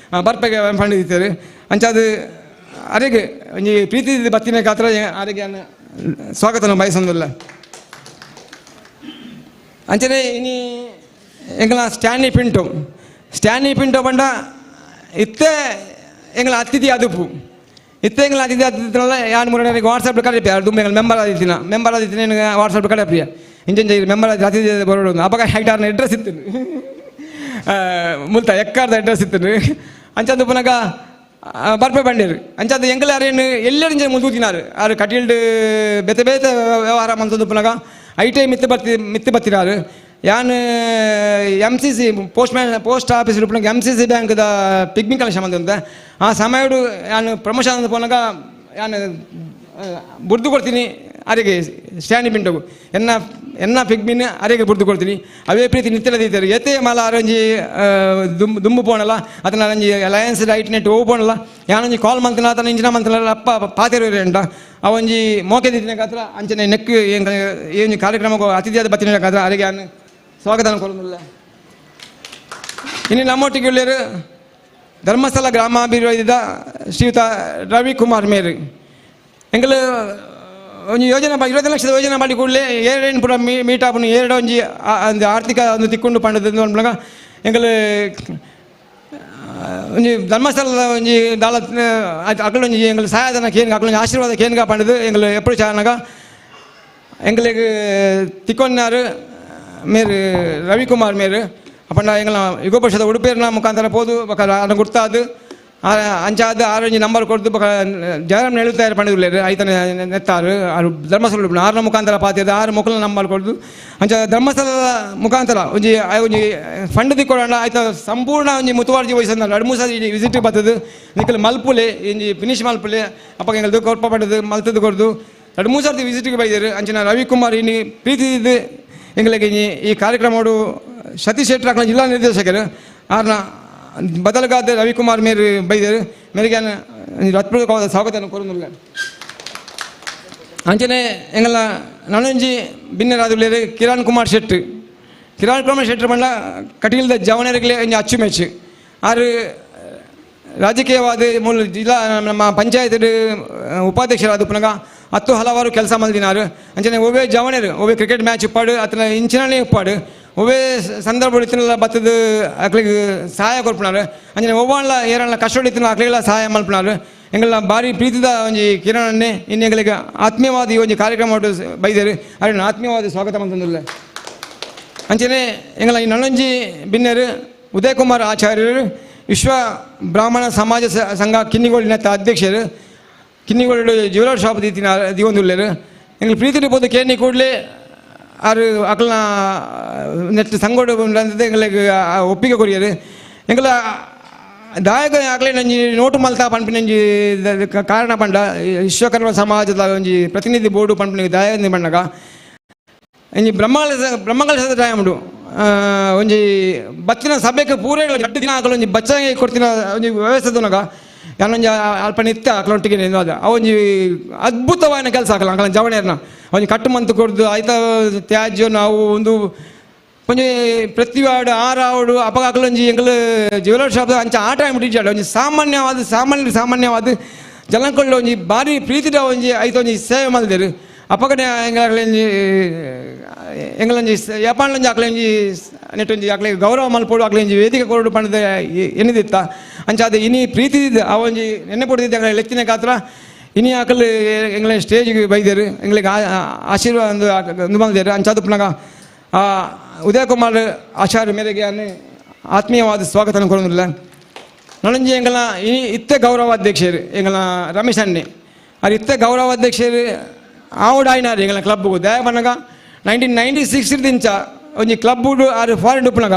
ಬರ್ಪೆಗೆ ಫಂಡ್ ಇತ್ತೇರು ಅಂಚಾದ ಅರೆಗೆ ಒಂಜಿ ಪ್ರೀತಿ ಬತ್ತಿನ ಕಾತ್ರ ಅರೆಗೆ ಸ್ವಾಗತ ಬಯಸೊಂದಿಲ್ಲ. ಅಂಚನೆ ಇನಿ ಎಂಕಲ Stanley Pinto, Stanley Pinto ಪಂಡ ಇತ್ತೆ ಎಂಕಲ ಅತಿಥಿ ಅದುಪು ಇತ್ತೆ ಎಂಕಲ ಅತಿಥಿ ಅತಿಥಿನಲ್ಲ ಯಾನ್ ಮುರಣಿಗೆ ವಾಟ್ಸಪ್ ಕಡೆಪಿ ಅದು ಎಂಕಲ ಮೆಂಬರ್ ಆದಿತ್ತಿನ ಮೆಂಬರ್ ಆದಿತ್ತಿನ ವಾಟ್ಸಪ್ ಕಡೆಪಿಯ ಇಂಚಿನ ಮೆಂಬರ್ ಅತಿಥಿ ಬರೋಡು ಅಪಗ ಹೈಟಾರ್ನ ಅಡ್ರೆಸ್ ಇತ್ತು ಮುಲ್ತ ಎಕ್ಕಾರ್ದ ಅಡ್ರೆಸ್ ಇತ್ತು ಅಂಚಂದು ಪುನಗ ಬರ್ಪೆ ಬಂಡೇರು ಅಂಚಾದ ಎಂಕಲ ಅರೇನು ಎಲ್ಲರೂ ಇಂಚ ಮುಲ್ತೂತಿನಾರು ಆರು ಕಟೀಲ್ಡ್ ಬೇತೆ ಬೇತೆ ವ್ಯವಹಾರ ಮಂತದ್ದು ಪುನಗ I T I ಮಿತ್ತು ಬತ್ತಿ ಮಿತ್ತು ಬತ್ತಿನಾರು ಯಾನ್ M C C post man post office ಪುನಗ M C C ಬ್ಯಾಂಕ್ದ pigmy collection ಬಂದಂತ ಆ ಸಮಯಡು ಯಾನ್ ಪ್ರಮೋಷನ್ ಪೋನಾಗ ಯಾನ್ ಬುರ್ದು ಕೊಡ್ತೀನಿ ಅರೆಗೆ ಸ್ಟ್ಯಾಂಡ್ ಪಿಂಟಗು ಎನ್ನ ಎನ್ನ ಪಿಗ್ಮಿನ ಅರೆಗೆ ಬುರ್ದು ಕೊಡ್ತೀನಿ ಅವೇ ಪ್ರೀತಿ ನಿತ್ಯಲ ದೀತಾರೆ ಎತ್ತೆ ಮಲ ಅರಂಜಿ ದುಂಬು ದುಂಬು ಪೋಣಲ್ಲ ಅದನ್ನ ಅರಂಜಿ alliance right net ಓ ಪೋಣಲ್ಲ ಯಾನೊಂಜಿ ಕಾಲ್ ಮಂತನ ಆತನ ಇಂಚಿನ ಮಂತನ ಅಪ್ಪ ಪಾತೆರು ಉಂಟ ಅವಂಜಿ ಮೋಕೆ ದಿನ ಕಾತ್ರ ಅಂಚನೆ ನೆಕ್ ಏನು ಕಾರ್ಯಕ್ರಮಕ್ಕೆ ಅತಿಥಿಯಾದ ಬತ್ತಿನ ಕಾತ್ರ ಅರೆಗೆ ಯಾನ್ ಸ್ವಾಗತ ಕೊಡೋದಿಲ್ಲ. ಇನ್ನು ನಮ್ಮೊಟ್ಟಿಗೆ ಉಳ್ಳೇರು ಧರ್ಮಸ್ಥಳ ಗ್ರಾಮಾಭಿವೃದ್ಧಿದ ಶ್ರೀಯುತ ರವಿಕುಮಾರ್ ಮೇರು ಎಂಕಲು ಒಂಜಿ ಯೋಜನೆ 20 ಲಕ್ಷದ ಯೋಜನೆ ಮಾಡಿ ಕೂಡಲೇ ಏರೇನು ಪೂರ ಮೀಟ್ ಆಪುನು ಏರಡು ಒಂಜಿ ಒಂದು ಆರ್ಥಿಕ ಒಂದು ತಿಕ್ಕೊಂಡು ಪಂಡದ ಪಂಡ ಎಂಕಲು ಒಂಜಿ ಧರ್ಮಸ್ಥಳದ ಒಂಜಿ ದಾಲ ಅಕಲೊಂಜಿ ಎಂಕಲು ಸಹಾಯಧನ ಕೇನ್ಗ ಅಕಲೊಂಜಿ ಆಶೀರ್ವಾದ ಕೇನ್ಗ ಪಂಡದು ಎಂಕಲು ಎಪ್ಪಡು ಚಾನಗ ಎಂಕಲಿಗೆ ತಿಕ್ಕೊನ್ನಾರು ಮೇರು ರವಿಕುಮಾರ್ ಮೇರು ಅಪ್ಪಂಡ ಎಂಕಲ್ನ ಯುಗ ಪರಿಷದ ಉಡುಪೇರಿನ ಮುಖಾಂತರ ಪೋದು ಬೊಕ ಅನ್ನ ಗುರ್ತಾದು ಅಂಚಾದ ಆರೊಂಜಿ ನಂಬರ್ ಕೊಡ್ದು ಬೊಕ ಜಯರಾಮ್ ಹೇಳುತ್ತಾರೆ ಪಂಡಿದುಲ್ಲೇರು ಐತನ ನೆತ್ತಾರು ಆರು ಧರ್ಮಸ್ಥಳ ಆರನ ಮುಖಾಂತರ ಪಾತಿದ ಆರು ಮುಖಲ ನಂಬರ್ ಕೊಡ್ದು ಅಂಚ ಧರ್ಮಸ್ಥಳದ ಮುಖಾಂತರ ಒಂಜಿ ಒಂಜಿ ಫಂಡ್ ದಿಕ್ಕೊಡೋಣ ಆಯ್ತ ಸಂಪೂರ್ಣ ಒಂಜಿ ಮುತುವರ್ಜಿ ವಹಿಸಂದ ಎರಡು ಮೂರು ಸಾರಿ ವಿಸಿಟ್ ಬರ್ತದೆ ನಿಕ್ಕಲು ಮಲ್ಪುಲೆ ಇಂಜಿ ಫಿನಿಶ್ ಮಲ್ಪುಲೆ ಅಪ್ಪ ಎಂಗಲ್ದು ಕೊರ್ಪ ಪಂಡದು ಮಲ್ತದ್ದು ಕೊಡ್ದು ಎರಡು ಮೂರು ಸರ್ತಿ ವಿಸಿಟ್ಗೆ ಬೈದರು ಅಂಚಿನ ರವಿಕುಮಾರ್ ಇನಿ ಪ್ರೀತಿ ಇದ್ದು ಎಂಗಳಿಗೆ ಈ ಕಾರ್ಯಕ್ರಮಡು ಸತೀಶ್ ಶೆಟ್ಟರ್ ಜಿಲ್ಲಾ ನಿರ್ದೇಶಕರು ಆರ್ನ ಬದಲಗಾದ ರವಿಕುಮಾರ್ ಮೇರು ಬೈದರು ಮೇರೆಗೆ ರತ್ಪೂರ್ವಕವಾದ ಸ್ವಾಗತ ಕೋರುന്നിಲ್ಲ. ಅಂಚನೆ ಎಂಗಲ ನನೊಂಜಿ ಬಿನ್ನರಾದುಳ್ಳೇರು ಕಿರಣ್ ಕುಮಾರ್ ಶೆಟ್ಟಿ ಕಿರಣ್ ಕುಮಾರ್ ಶೆಟ್ಟರ್ ಪಂಡ ಕಟೀಲ್ದ ಜವನರಿಗೆ ಒಂಜಿ ಅಚ್ಚುಮೆಚ್ಚು ಆರು ರಾಜಕೀಯವಾದ ಮೂಲ ಜಿಲ್ಲಾ ನಮ್ಮ ಪಂಚಾಯತ್ ಉಪಾಧ್ಯಕ್ಷರಾದ ಪುನಗ ಹತ್ತು ಹಲವಾರು ಕೆಲಸ ಮಲ್ದಿನಾರು ಅಂಚನೆ ಒವ್ವೇ ಜವನರು ಒವ್ವೇ ಕ್ರಿಕೆಟ್ ಮ್ಯಾಚ್ ಉಪ್ಪಾಡು ಅತನ ಇಂಚಿನೇ ಉಪ್ಪಾಡು ಒವ್ವೇ ಸಂದರ್ಭ ಇತ್ತಿನಲ್ಲ ಬತ್ತದ ಅಕ್ಲಿಗೆ ಸಹಾಯ ಕೊರ್ಪುನಾರು ಅಂಚನೆ ಒವ್ವಾಣ್ಲ ಏರಣ್ಲ ಕಷ್ಟ ಇತ್ತಿನ ಅಕ್ಲಿಗೆಲ್ಲ ಸಹಾಯ ಮಲ್ಪುನಾರು ಎಂಗಲ ಭಾರಿ ಪ್ರೀತಿದ ಒಂಜಿ ಕಿರಣನ್ನೇ ಇನ್ನು ಎಂಗಳಿಗೆ ಆತ್ಮೀಯವಾದ ಈ ಒಂಜಿ ಕಾರ್ಯಕ್ರಮ ಬೈದರು ಅರಿನ ಆತ್ಮೀಯವಾದ ಸ್ವಾಗತ ಮಂತಂದಿಲ್ಲ. ಅಂಚನೆ ಎಂಗಲ ಈ ನನ್ನೊಂಜಿ ಬಿನ್ನರು ಉದಯಕುಮಾರ್ ಆಚಾರ್ಯರು ವಿಶ್ವ ಬ್ರಾಹ್ಮಣ ಸಮಾಜ ಸಂಘ ಕಿನ್ನಿಗೋಳಿನ ಅಧ್ಯಕ್ಷರು ಕಿನ್ನಿಗೋಳಿ ಜ್ಯುವೆಲರ್ ಶಾಪ್ ದೀತಿನ ದಿವೊಂದುಲ್ಲೇರು ಎಂಗ್ಲ ಪ್ರೀತಿ ಪೋದು ಕೇನಿ ಕೂಡಲೇ ಆರು ಅಕಲ್ನ ನೆಟ್ ಸಂಗೋಡು ಎಂಗ್ಲಿಗೆ ಒಪ್ಪಿಗೆ ಕೊರಿಯರು ಎಂಗ್ಲ ದಾಯಕ ಅಕ್ಲೆ ನಂಜಿ ನೋಟು ಮಲ್ತಾ ಪನ್ಪಿನಂಜಿ ಕಾರಣ ಪಂಡ ವಿಶ್ವಕರ್ಮ ಸಮಾಜದ ಒಂಜಿ ಪ್ರತಿನಿಧಿ ಬೋರ್ಡು ಪನ್ಪಿನ ದಾಯ ಪಣ್ಣಗ ಇಂಜಿ ಬ್ರಹ್ಮಕಲಶದ ಟೈಮ್ ಉಂಡು ಒಂಜಿ ಬತ್ತಿನ ಸಭೆಗೆ ಪೂರೈ ರಡ್ಡು ದಿನ ಆಕಲು ಒಂಜಿ ಬಚ್ಚ ಕೊಡ್ತಿನ ಒಂಜಿ ವ್ಯವಸ್ಥೆ ತುನಗ ಯಾನೊಂಜಿ ಅಲ್ಪ ನಿತ್ಯ ಅಕ್ಲೊಟ್ಟಿಗೆ ಅದು ಒಂಜಿ ಅದ್ಭುತವಾದ ಕೆಲಸ ಆಕಲ ಅಂಕಲ ಜವಣೇರ್ನ ಒಂಜಿ ಕಟ್ಟು ಮಂತು ಕೊಡ್ದು ಆಯ್ತ ತ್ಯಾಜ್ಯ ನಾವು ಒಂದು ಒಂಜಿ ಪ್ರತಿ ವಾರ್ಡ್ ಆರು ಆವಡು ಅಪಗ ಅಕಲೊಂಜಿ ಎಂಕಲ್ ಜ್ಯುವೆಲರ್ ಶಾಪ್ ಅಂಚ ಆ ಟೈಮ್ ಟೀಚರ್ ಒಂಜಿ ಸಾಮಾನ್ಯವಾದ ಸಾಮಾನ್ಯ ಸಾಮಾನ್ಯವಾದ ಜನಕೊಳ್ಳ ಒಂಜಿ ಭಾರಿ ಪ್ರೀತಿದ ಒಂಜಿ ಐತ ಒಂಜಿ ಸೇವೆ ಮಲ್ದೇರು ಅಪಗನೆ ಎಂಗಳಂಜಿ ಎಂಗಳಂಜಿ ಯಪಾನ್ಲಂಜಿ ಅಕ್ಲಂಜಿ ನೆಟ್ಟೊಂಜಿ ಅಕ್ಲೆ ಗೌರವ ಮಲ್ಪೋಡು ಅಕ್ಲಂಜಿ ವೇದಿಕೆ ಕೊರಡು ಪಂಡದ ಎನ್ನಿದಿತ್ತ ಅಂಚಾದ ಇನಿ ಪ್ರೀತಿ ಆ ಒಂಜಿ ನೆನ್ನೆ ಪೊಡಿದ್ದ ಅಂಗಳ ಲೆತ್ತಿನ ಕಾತ್ರ ಇನಿ ಅಕಲ್ ಎಂಗ್ಲ ಸ್ಟೇಜ್ಗೆ ಬೈದೇರು ಎಂಗ್ಲಿಗೆ ಆಶೀರ್ವಾದ ಒಂದು ಮಲ್ದೇರು ಅಂಚಾದ ಪುನಗ ಆ ಉದಯಕುಮಾರ್ ಆಚಾರ್ಯ ಮೇರೆಗೆ ಆತ್ಮೀಯವಾದ ಸ್ವಾಗತ ಕೊಡೋದಿಲ್ಲ. ನಳಂಜಿ ಎಂಗಲ ಇನಿ ಇತ್ತೆ ಗೌರವಾಧ್ಯಕ್ಷರು ಎಂಗಲ ರಮೇಶ್ ಅಣ್ಣೆ ಅದು ಇತ್ತೆ ಗೌರವಾಧ್ಯಕ್ಷರು ಆವಡಾಯಿನಾರು ಎಂಗಲ ಕ್ಲಬ್ಗೂ ದಯ ಪನ್ನಗ 1996 ದಿಂಚ ಒಂಜಿ ಕ್ಲಬ್ ಆರು ಫಾರಿನ್ ಉಪ್ಪುನಗ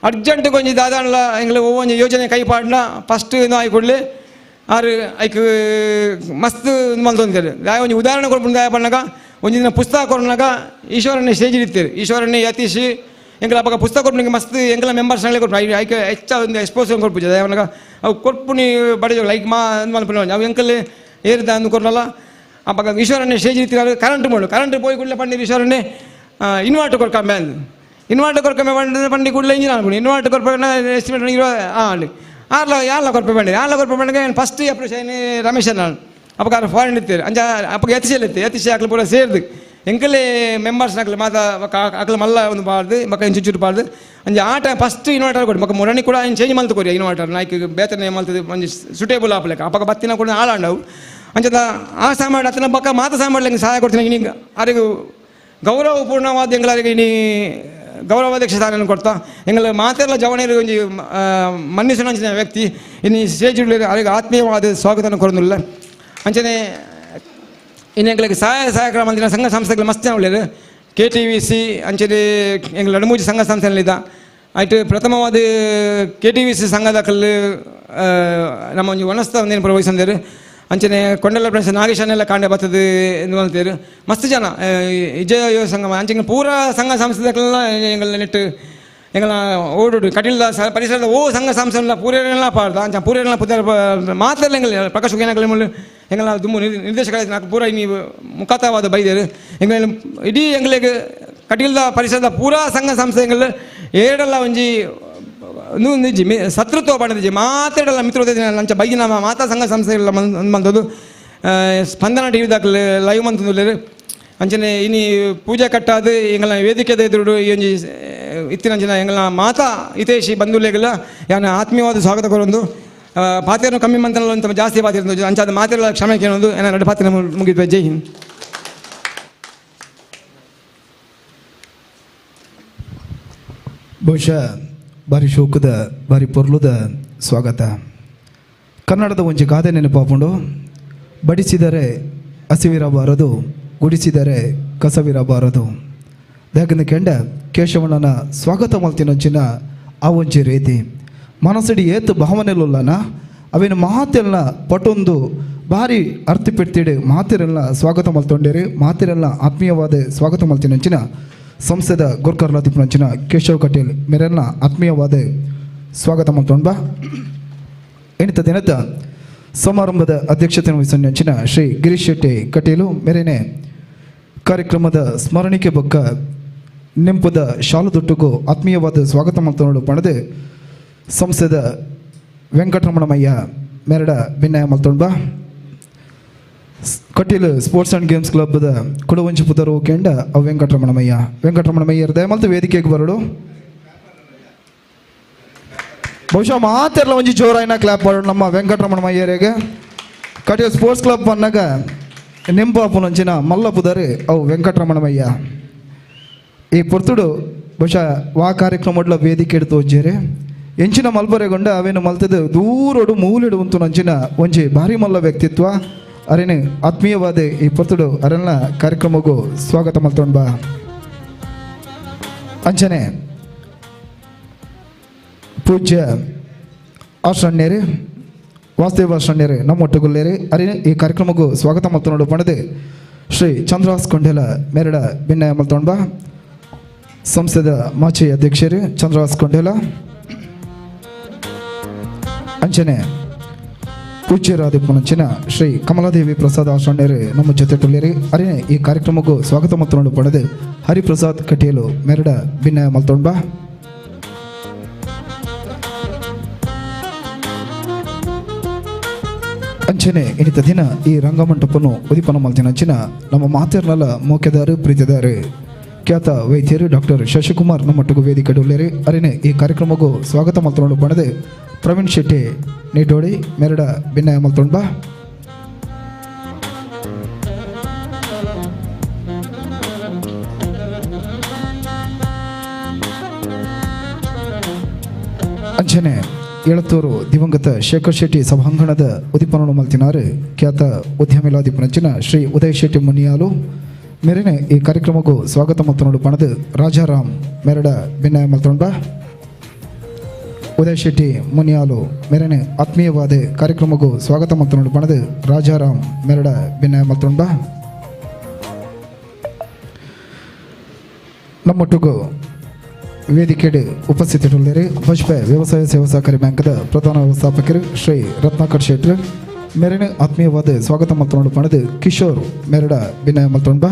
ಅರ್ಜೆಂಟ್ ಒಂಜಿ ದಾದಾನ್ಲ ಎಂಗ್ಲ ಒಂಜಿ ಯೋಜನೆ ಕೈ ಪಾಡ್ನ ಫಸ್ಟ್ ಆಯಿ ಕೂಡಲೇ ಆರು ಐಕ್ ಮಸ್ತ್ ಮಲ್ತೊಂದೇರು ದಾಯ ಒಂಜಿ ಉದಾಹರಣೆ ಕೊಡ್ಪುಂಡು ದಾಯ ಪನ್ನಗ ಒಂಜಿ ದಿನ ಪುಸ್ತಕ ಕೊರ್ನಗ ಈಶ್ವರನ್ನೇ ಸ್ಟೇಜ್ ಇರ್ತೀರಿ ಈಶ್ವರನ್ನೇ ಯತೀಶ್ ಎಂಕಲ ಅಪಗ ಪುಸ್ತಕ ಕೊರ್ಪುನಿಗೆ ಮಸ್ತ್ ಎಂಕಲ ಮೆಂಬರ್ಸ್ ಕೊರ್ಪು ಐಕ್ ಹೆಚ್ಚ ಒಂದು ಎಕ್ಸ್ಪೋಸ್ ಕೊರ್ಪುಜ ದಾಯ ಪನ್ನಗ ಅವು ಕೊರ್ಪುನಿ ಬಡ ಲೈಕ್ ಮಾ ಮಲ್ಪುನ ಅವು ಎಂಕಲ್ ಏರಿದ ಅಂದು ಕೊರ್ನಲ್ಲ ಅಪ್ಪಗ ಈಶ್ವರನ್ನೇ ಸ್ಟೇಜ್ ಇತ್ತಿನಾರು ಕರೆಂಟ್ ಮಾಡು ಕರೆಂಟ್ ಪೋಯಿ ಕೂಡಲೇ ಪಂಡಿ ಈಶ್ವರನ್ನೇ ಇನ್ವರ್ಟರ್ ಕೊರ್ಕಂಬೆ ಅಂದು ಇನ್ವರ್ಟರ್ ಕೊರ್ಕಂಬೆ ಪಂಡ ಪಂಡಿ ಕೂಡಲೇ ಇಂಜಿನ್ ಅನ್ಕೊಂಡು ಇನ್ವರ್ಟರ್ ಕೊರ್ಪ ಎಸ್ಟಿಮೇಟ್ ಇರುವ ಅಲ್ಲಿ ಆರ್ಲ ಯಾರ್ಲ ಕೊರ್ಪೆ ಬಂಡಿ ಯಾರ್ಲ ಕೊರ್ಪೆ ಬಂಡಿಗೆ ಫಸ್ಟ್ ಅಪ್ರೋಚ್ ರಮೇಶ್ ನಾನು ಅಪ್ಪಗ ಫಾರಿನ್ ಇತ್ತೀರಿ ಅಂಚ ಅಪ್ಪಗೆ ಎತ್ತಿಸೆಲ್ಲ ಇತ್ತು ಎತ್ತಿಸೆ ಹಾಕ್ಲು ಪೂರ ಸೇರ್ದು ಎಂಕಲೇ ಮೆಂಬರ್ಸ್ ನಕಲು ಮಾತ ಅಕಲು ಮಲ್ಲ ಒಂದು ಬಾರ್ದು ಮಕ್ಕ ಚುಚ್ಚುರು ಬಾರ್ದು ಅಂಚ ಆಟ ಫಸ್ಟ್ ಇನ್ವರ್ಟರ್ ಕೊಡಿ ಮಕ್ಕ ಮೊರಣಿ ಕೂಡ ಚೇಂಜ್ ಮಲ್ತು ಕೊರಿ ಇನ್ವರ್ಟರ್ ನಾಯ್ಕ್ ಬೇತನೆ ಮಲ್ತದೆ ಒಂಜಿ ಸುಟೇಬಲ್ ಆಪಲೆಕ್ಕ ಅಪ್ಪಗ ಬತ್ತಿನ ಕೂಡ ಆಳಾಂಡವು ಅಂಚದ ಆ ಸಾಮಾನು ಅತನ ಬಕ್ಕ ಮಾತ ಸಾಮಾನು ಸಹಾಯ ಕೊಡ್ತೀನಿ ಇನಿ ಅರಿಗು ಗೌರವಪೂರ್ಣವಾದ ಎಂಗಳರಿಗೆ ಇನಿ ಗೌರವಾಧ್ಯಕ್ಷ ಸ್ಥಾನ ಕೊಡ್ತಾ ಎಂಗಳ ಮಾತೆಲ್ಲ ಜವಣಿಯರು ಒಂಜಿ ಮನ್ನಿಸುನಂಚಿನ ವ್ಯಕ್ತಿ ಇನ್ನು ಸ್ಟೇಜ್ ಅರಿಗೆ ಆತ್ಮೀಯವಾದ ಸ್ವಾಗತನ ಕೊರೊಂದುಲ್ಲ ಅಂಚನೆ ಇನ್ನು ಎಂಗಳಿಗೆ ಸಹಾಯ ಸಹಕಾರ ಮಂದಿನ ಸಂಘ ಸಂಸ್ಥೆಗಳು ಮಸ್ತ್ ಉಳ್ಳೇರು K T V C ಅಂಚನೆ ಎಂಗಳ ನಡುಮೂಜಿ ಸಂಘ ಸಂಸ್ಥೆಗಳಿದ್ದ ಆಯ್ತು ಪ್ರಥಮವಾದ K T V C ಸಂಘದ ಕಲ್ಲು ನಮ್ಮ ಒಂಜಿ ವನಸ್ತ ಒಂದೇನು ಪ್ರವಹಿಸಂದೇರು ಅಂಚನೆ ಕೊಂಡಲ ಪ್ರದೇಶ ನಾಗೇಶನೆಲ್ಲ ಕಾಂಡೆ ಬರ್ತದೆ ಎಂದು ಅಂತೀರು ಮಸ್ತ್ ಜನ ವಿಜಯ ಸಂಘ ಅಂಚೆ ಪೂರಾ ಸಂಘ ಸಂಸ್ಥೆಗಳೆಲ್ಲ ಎಂಗಳ ನೆಟ್ಟು ಎಂಗಳ ಓಡೋಡು ಕಟೀಲ್ದ ಪರಿಸರದ ಓ ಸಂಘ ಸಂಸ್ಥೆಲ್ಲ ಪೂರೆಲ್ಲ ಪಾಡ್ದ ಅಂಚ ಪೂರೆಲ್ಲ ಪುದರ್ ಮಾತೆಲ್ಲ ಎಂಗಳ ಪ್ರಕಾಶ್ ಏನಗಳ ಎಂಗಳ ದುಮ್ಮು ನಿರ್ದೇಶಕ ನಾಲ್ಕು ಪೂರ ನೀವು ಮುಖಾತವಾದ ಬೈದೇರು ಎಂಗಳ ಇಡೀ ಎಂಗಳಿಗೆ ಕಟೀಲ್ದ ಪರಿಸರದ ಪೂರಾ ಸಂಘ ಸಂಸ್ಥೆಗಳ ಏಡಲ್ಲ ಒಂಜಿ ನಿಜಿ ಮೇ ಶತ್ರುತ್ವ ಬಣ್ಣದಿಜಿ ಮಾತಾಡಲ್ಲ ಮಿತ್ರತೆ ಅಂಚ ಬೈಗಿನ ಮಾತಾ ಸಂಘ ಸಂಸ್ಥೆಗಳ ಮಂದದು ಸ್ಪಂದನ ಟಿ ವಿ ಲೈವ್ ಮಂತಂದುಲ್ಲೆರ್ ಅಂಚನೆ ಇನಿ ಪೂಜೆ ಕಟ್ಟಾದು ಎಂಗಳ ವೇದಿಕೆದ ಎದುರುಡು ಈ ಒಂಜಿ ಇತ್ತಿನಂಚಿನ ಎಂಗಳ ಮಾತಾ ಹಿತೈಷಿ ಬಂಧುಲೆಗಳ ಯಾನ ಆತ್ಮೀಯವಾದ ಸ್ವಾಗತ ಕೊರೊಂದು ಪಾತ್ರೆಯನ್ನು ಕಮ್ಮಿ ಮಂತನಲ್ಲ ಅಂತ ಜಾಸ್ತಿ ಪಾತ್ರೆ ಅಂಚಾದ ಮಾತೆಲ್ಲ ಕ್ಷಮೆ ಕೇಳೋದು ಏನ ಎರಡು ಪಾತ್ರೆ ಮುಗಿದ್ವೆ. ಜೈ ಹಿಂದ್. ಬಹುಶಃ ಬಾರಿ ಶೋಕದ ಬಾರಿ ಪೊರ್ಲುದ ಸ್ವಾಗತ. ಕನ್ನಡದ ಒಂಜಿ ಗಾದೆ ನೆನಪಾಪುಂಡು, ಬಡಿಸಿದರೆ ಹಸಿವಿರಬಾರದು, ಗುಡಿಸಿದರೆ ಕಸವಿರಬಾರದು. ದಾಕಂದ ಕೆಂಡ ಕೇಶವಣ್ಣನ ಸ್ವಾಗತ ಮಲ್ತಿನಂಚಿನ ಆ ಒಂಜಿ ರೀತಿ ಮನಸ್ಸಡಿ ಏತು ಭಾವನೆಲುಲ್ಲನ ಅವೇನು ಮಾತೆಲ್ಲ ಪಟೊಂದು ಭಾರಿ ಅರ್ಥ ಪೆಡ್ತಿಡೆ ಮಾತಿರೆಲ್ಲ ಸ್ವಾಗತ ಮಲ್ತೊಂಡೇರಿ ಮಾತಿರೆಲ್ಲ ಆತ್ಮೀಯವಾದ ಸ್ವಾಗತ ಮಲ್ತಿನಂಚಿನ ಸಂಸ್ಥೆದ ಗುರ್ಕರ್ಲ ತಿಪ್ಪನಂಚಿನ ಕೇಶವ್ ಕಟೀಲ್ ಮೇರೆಲ್ಲ ಆತ್ಮೀಯವಾದ ಸ್ವಾಗತ ಮಲ್ತೊಂಡ ಬಾ. ಎಣಿತ ದಿನದ ಸಮಾರಂಭದ ಅಧ್ಯಕ್ಷತೆ ವಹಿಸಿನ ಶ್ರೀ ಗಿರೀಶ್ ಶೆಟ್ಟಿ ಕಟೀಲು ಮೇರೆನೆ ಕಾರ್ಯಕ್ರಮದ ಸ್ಮರಣಿಕೆ ಬೊಕ್ಕ ನೆಂಪುದ ಶಾಲುದೊಟ್ಟುಗೂ ಆತ್ಮೀಯವಾದ ಸ್ವಾಗತ ಮಲ್ತೊಂಡು ಪಣದೆ ಸಂಸ್ಥೆದ ವೆಂಕಟರಮಣಮಯ್ಯ ಮೆರಡ ಭಿನ್ನಯ ಮಲ್ತೊಂಡ ಕಟೀಲು sports and games ಕ್ಲಬ್ದ ಕುಡವಂಚಿ ಪುದರು ಕೆಂಡ ಅವು ವೆಂಕಟರಮಣಮಯ್ಯ ವೆಂಕಟರಮಣಮಯ್ಯ ದಯಮಲ್ತು ವೇದಿಕೆಗೆ ಬರಡು. ಬಹುಶಃ ಮಾತೆಲ್ಲ ಒಂಜಿ ಜೋರಾಯಿನ ಕ್ಲಾಪ್ ಮಾಡೋಣ ನಮ್ಮ ವೆಂಕಟರಮಣಮಯ್ಯರಿಗೆ. ಕಟೀಲು ಸ್ಪೋರ್ಟ್ಸ್ ಕ್ಲಬ್ ಅನ್ನಾಗ ನೆಂಪಾಪುನಂಚಿನ ಮಲ್ಲ ಪುದರ್ ಅವು ವೆಂಕಟರಮಣಮಯ್ಯ. ಈ ಪೊರ್ತುಡು ಬಹುಶಃ ವಾ ಕಾರ್ಯಕ್ರಮಡ್ಲ ವೇದಿಕೆ ಎಡ್ತು ಒಂಜೇರಿ ಎಂಚಿನ ಮಲ್ಬರೆಗೊಂಡ ಅವೇನು ಮಲ್ತದ ದೂರೋಡು ಮೂಲೆಡು ಉಂತು ನಂಚಿನ ಒಂಜಿ ಭಾರಿ ಮಲ್ಲ ವ್ಯಕ್ತಿತ್ವ ಅರೇನು ಆತ್ಮೀಯವಾದ ಈ ಪೊರ್ತುಡು ಅರೆಲ್ಲ ಕಾರ್ಯಕ್ರಮಕ್ಕೂ ಸ್ವಾಗತ ಮಲ್ತೊಂಡ್ ಬಾ. ಅಂಚನೆ ಪೂಜ್ಯ ಆಶ್ರಣ್ಯರೇ ವಾಸುದೇವ ಆಶ್ರಣ್ಯರೇ ನಮ್ಮೊಟ್ಟುಗುಲ್ಲೇರಿ ಅರೇನು ಈ ಕಾರ್ಯಕ್ರಮಕ್ಕೂ ಸ್ವಾಗತ ಮಲ್ತೊಂಡು ಪಣದೆ ಶ್ರೀ ಚಂದ್ರಹಾಸ್ ಕೊಂಡೆಲ ಮೇರಡ ಭಿನ್ನಯ ಮಲ್ತೊಂಡ್ ಬಾ. ಸಂಸ್ಥೆದ ಮಾಜಿ ಅಧ್ಯಕ್ಷರು ಚಂದ್ರಹಾಸ್ ಕೊಂಡೇಲ. ಅಂಚನೆ ಪೂಜ್ಯರಾದಿಪ್ಪನಂಚಿನ ಶ್ರೀ ಕಮಲಾದೇವಿ ಪ್ರಸಾದ್ ಆಶ್ರಣ್ಯರು ನಮ್ಮ ಜೊತೆ ತುಳ್ಯರಿ ಅರೆ ಈ ಕಾರ್ಯಕ್ರಮಕ್ಕೂ ಸ್ವಾಗತ ಮಲ್ತೊಂಡು ಪಡೆದು ಹರಿಪ್ರಸಾದ್ ಕಟೀಲು ಮೆರಡ ಭಿನ್ನಯ ಮಲ್ತೊಂಡ್ ಬಾ. ಅಂಚನೆ ಇನಿತ ದಿನ ಈ ರಂಗಮಂಟಪನ್ನು ಉದಿಪನ ಮಲ್ತಿನಂಚಿನ ನಮ್ಮ ಮಾತೆರ್ನಲ ಮೋಕೆದಾರು ಪ್ರೀತಿದಾರು ಖ್ಯಾತ ವೈದ್ಯರು ಡಾಕ್ಟರ್ ಶಶಿಕುಮಾರ್ ನಮ್ಮೊಟ್ಟಿಗೂ ವೇದಿಕೆ ಉಳ್ಳೇರಿ ಅರಿನೆ ಈ ಕಾರ್ಯಕ್ರಮಕ್ಕೂ ಸ್ವಾಗತ ಮಲ್ತೊಂಡು ಪಡೆದು ಪ್ರವೀಣ್ ಶೆಟ್ಟಿ ನೀಟೋಡಿ ಮೆರಡ ಭಿನ್ನಯ ಮಲ್ತೊಂಡ್ ಬಾ. ಅಂಚನೆ ಎಳತ್ತೂರು ದಿವಂಗತ ಶೇಖರ್ ಶೆಟ್ಟಿ ಸಭಾಂಗಣದ ಉದಿಪನನ್ನು ಮಲ್ತಿನಾರು ಖ್ಯಾತ ಉದ್ಯಮಿಲಾದಿಪನಂಚಿನ ಶ್ರೀ ಉದಯ್ ಶೆಟ್ಟಿ ಮುನಿಯಾಲು ಮೇರೆನೆ ಈ ಕಾರ್ಯಕ್ರಮಕ್ಕೂ ಸ್ವಾಗತ ಮಲ್ತೊಂಡು ಪಣದು ರಾಜಾರಾಮ್ ಮೆರಡ ಭಿನ್ನಯ ಮಲ್ತೊಂಡ. ಉದಯ್ ಶೆಟ್ಟಿ ಮುನಿಯಾಲು ಮೇರೆನೆ ಆತ್ಮೀಯವಾದ ಕಾರ್ಯಕ್ರಮಕ್ಕೂ ಸ್ವಾಗತ ಮಲ್ತೊಂಡು ಪಣದು ರಾಜಾರಾಮ್ ಮೆರಡ ಭಿನ್ನಯ ಮಲ್ತೊಂಡ. ನಮ್ಮೊಟ್ಟಿಗೂ ವೇದಿಕೆಡೆ ಉಪಸ್ಥಿತರಿದ್ದಾರೆ ಬಜ್ಪೆ ವ್ಯವಸಾಯ ಸೇವಾ ಸಹಕಾರಿ ಬ್ಯಾಂಕ್ದ ಪ್ರಧಾನ ವ್ಯವಸ್ಥಾಪಕರು ಶ್ರೀ ರತ್ನಾಕರ್ ಶೆಟ್ರು. ಮೆರೆನ ಆತ್ಮೀಯವಾದ ಸ್ವಾಗತ ಮಲ್ತೊಂಡು ಪಣದು ಕಿಶೋರ್ ಮೆರಡ ವಿನಯ ಮಲ್ತೊಂಡ.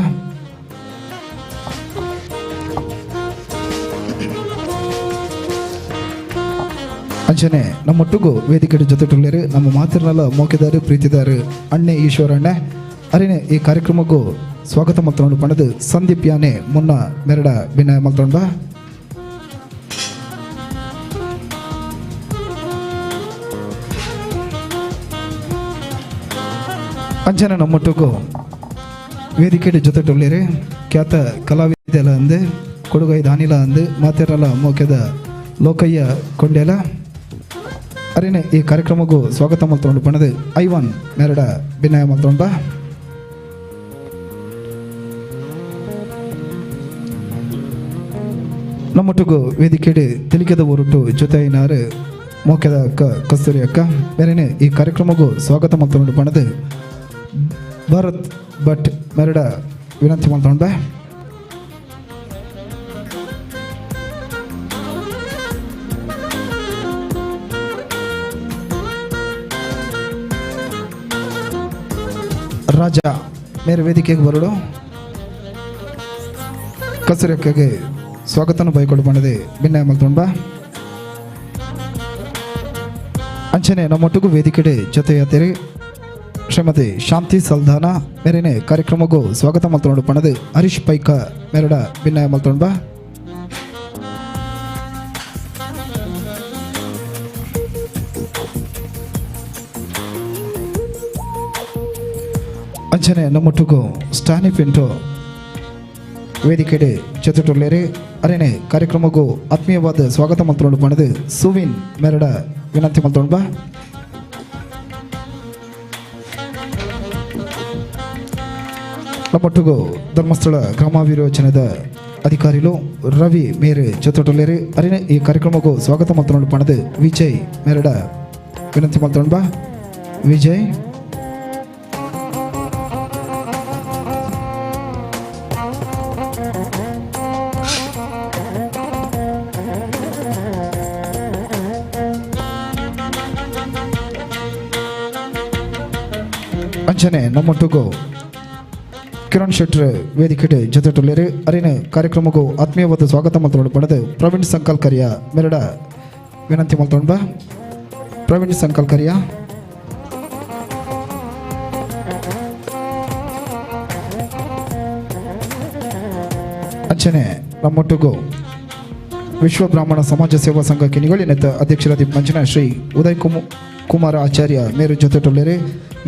ಅಂಚನೆ ನಮ್ಮೊಟ್ಟಿಗೂ ವೇದಿಕೆ ಜೊತೆ ನಮ್ಮ ಮಾತಿರನೆಲ್ಲ ಮೋಕೆದಾರು ಪ್ರೀತಿದಾರು ಅಣ್ಣೆ ಈಶ್ವರ ಅಣ್ಣೆ ಅರಿನೆ ಈ ಕಾರ್ಯಕ್ರಮಕ್ಕೂ ಸ್ವಾಗತ ಮಲ್ತೊಂಡು ಪಣದು ಸಂದೀಪ್ ಯಾನೆ ಮುನ್ನ ಮೆರಡ ವಿನಯ ಮಲ್ತೊಂಡ. ಅಂಚನೆ ನಮ್ಮೊಟ್ಟಿಗೂ ವೇದಿಕೆ ಜೊತೆ ಖ್ಯಾತ ಕಲಾವಿದೆಲ್ಲ ಅಂದು ಕೊಡುಗೈ ದಾನಿಲ ಅಂದು ಮಾತಿರಲ್ಲ ಮೋಕೆದ ಲೋಕಯ್ಯ ಕೊಂಡೇಲ ಅರಿನೆ ಈ ಕಾರ್ಯಕ್ರಮಕ್ಕೂ ಸ್ವಾಗತ ಮಲ್ತೊಂಡು ಪಣದು ಐವನ್ ಮೆರಡ ವಿನಯ ಮಲ್ತೊಂಡ. ನಮ್ಮೊಟ್ಟಿಗೂ ವೇದಿಕೆಡೆ ತಿಳಿಕೆದ ಊರುಟು ಜೊತೆಯಿನಾರು ಮೋಕೆದ ಅಕ್ಕ ಕಸ್ತೂರಿ ಅಕ್ಕ ಮೇರೆನೆ ಈ ಕಾರ್ಯಕ್ರಮಕ್ಕೂ ಸ್ವಾಗತ ಮಲ್ತೊಂಡು ಪಣದು ಭರತ್ ಭಟ್ ಮೆರಡ ವಿನಂತಿ ಮಲ್ತೊಂಡ. ರಾಜ ಮೇರೆ ವೇದಿಕೆಗೆ ಬರಡು ಕಸ್ತೂರಿ ಅಕ್ಕಗೆ ಸ್ವಾಗತನ ಬೈಕೊಂಡು ಬಂದಿದೆ ಭಿನ್ನ ಮಲ್ತೊಂಬ. ಅಂಚನೆ ನಮ್ಮೊಟ್ಟಿಗೂ ವೇದಿಕೆಡೆ ಜೊತೆಯಾತಿರಿ ಶ್ರೀಮತಿ ಶಾಂತಿ ಸಲ್ದಾನ ಮೇರೆನೆ ಕಾರ್ಯಕ್ರಮಕ್ಕೂ ಸ್ವಾಗತ ಮಲ್ತೊಂಡು ಪಣದು ಹರೀಶ್ ಪೈಕ ಮೆರಡ ಭಿನ್ನಯ ಮಲ್ತೊಂಬ. ಅಂಚನೆ ನಮ್ಮೊಟ್ಟಿಗೂ ಸ್ಟಾನಿ ಪಿಂಟೋ ವೇದಿಕೆಡೆ ಜೊತೆಟುಲ್ಲೇರಿ ಅರೇನೆ ಕಾರ್ಯಕ್ರಮಕ್ಕೂ ಆತ್ಮೀಯವಾದ ಸ್ವಾಗತ ಮಲ್ತೊಂಡು ಪಣದು ಸುವಿನ್ ಮೆರಡ ವಿನಂತಿ ಮಲ್ತೊಂಬ. ನಮ್ಮೊಟ್ಟಿಗೂ ಧರ್ಮಸ್ಥಳ ಗ್ರಾಮಾಭಿರೋಚನದ ಅಧಿಕಾರಿಲು ರವಿ ಮೇರೆ ಜೊತೆಟುಲ್ಲೇರಿ ಅರೇನೆ ಈ ಕಾರ್ಯಕ್ರಮಕ್ಕೂ ಸ್ವಾಗತ ಮಲ್ತೊಂಡು ಪಣದು ವಿಜಯ್ ಮೆರಡ ವಿನಂತಿ ಮಲ್ತೊಂಬ. ವಿಜಯ್ ಅಂಚನೆ ನಮ್ಮೊಟ್ಟಿಗೂ ಕಿರಣ್ ಶೆಟ್ಟರ್ ವೇದಿಕೆ ಜೊತೆಟುಲ್ಲೇರಿ ಅರಿನ ಕಾರ್ಯಕ್ರಮಕ್ಕೂ ಆತ್ಮೀಯವಾದ ಸ್ವಾಗತ ಮಲ್ತೊಂಡು ಪಡೆದು ಪ್ರವೀಣ್ ಸಂಕಲ್ಕರಿಯ ಮೆರಡ ವಿನಂತಿ ಮಲ್ತೊಂಡ. ಪ್ರವೀಣ್ ಸಂಕಲ್ಕರಿಯ ಅಂಚನೆ ನಮ್ಮೊಟ್ಟಿಗೂ ವಿಶ್ವ ಬ್ರಾಹ್ಮಣ ಸಮಾಜ ಸೇವಾ ಸಂಘ ಕಿನಿಗಳಿನ ಅಧ್ಯಕ್ಷರಾದ ಮಂಚನ ಶ್ರೀ ಉದಯ್ ಕುಮಾರ ಆಚಾರ್ಯ ಮೇರು ಜೊತೆಟುಲ್ಲೇರಿ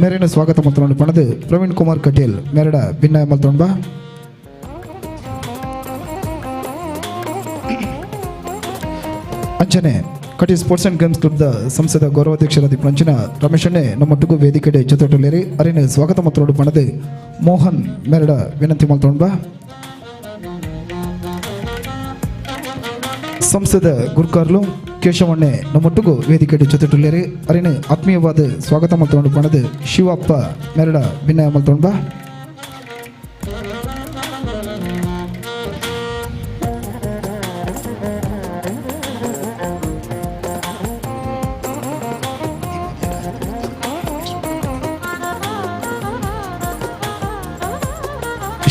ಮೇರಿನ ಸ್ವಾಗತ ಮಲ್ತೊಂಡು ಪಣದು ಪ್ರವೀಣ್ ಕುಮಾರ್ ಕಟೀಲ್ ಮೆರಡ ಭಿನ್ನಯ ಮಲ್ತೊಂಬ. ಅಂಚನೆ ಕಟೀಲ್ ಸ್ಪೋರ್ಟ್ಸ್ ಅಂಡ್ ಗೇಮ್ಸ್ ಕ್ಲಬ್ದ ಸಂಸ್ಥೆದ ಗೌರವಾಧ್ಯಕ್ಷರಾದ ಪಂಚನ ರಮೇಶಣ್ಣೆ ನಮ್ಮೊಟ್ಟಿಗೂ ವೇದಿಕೆಡೆ ಜೊತೆಟುಲ್ಲೇರಿ ಅರಿನ ಸ್ವಾಗತ ಮಲ್ತೊಂಡು ಪಣದು ಮೋಹನ್ ಮೆರಡ ವಿನಂತಿ ಮಲ್ತೊಂಬ. ಸಂಸ್ಥೆದ ಗುರ್ಕಾರ್ಲು ಕೇಶವಣ್ಣೆ ನಮ್ಮೊಟ್ಟಿಗೂ ವೇದಿಕೆ ಜೊತೆಟುಲ್ಲೇರಿ ಅರಿನ ಆತ್ಮೀಯವಾದ ಸ್ವಾಗತ ಮಲ್ತೊಂಡು ಪಣದು ಶಿವಪ್ಪ ಮೆರಡ ವಿನಯ ಮಲ್ತೊಂಬ.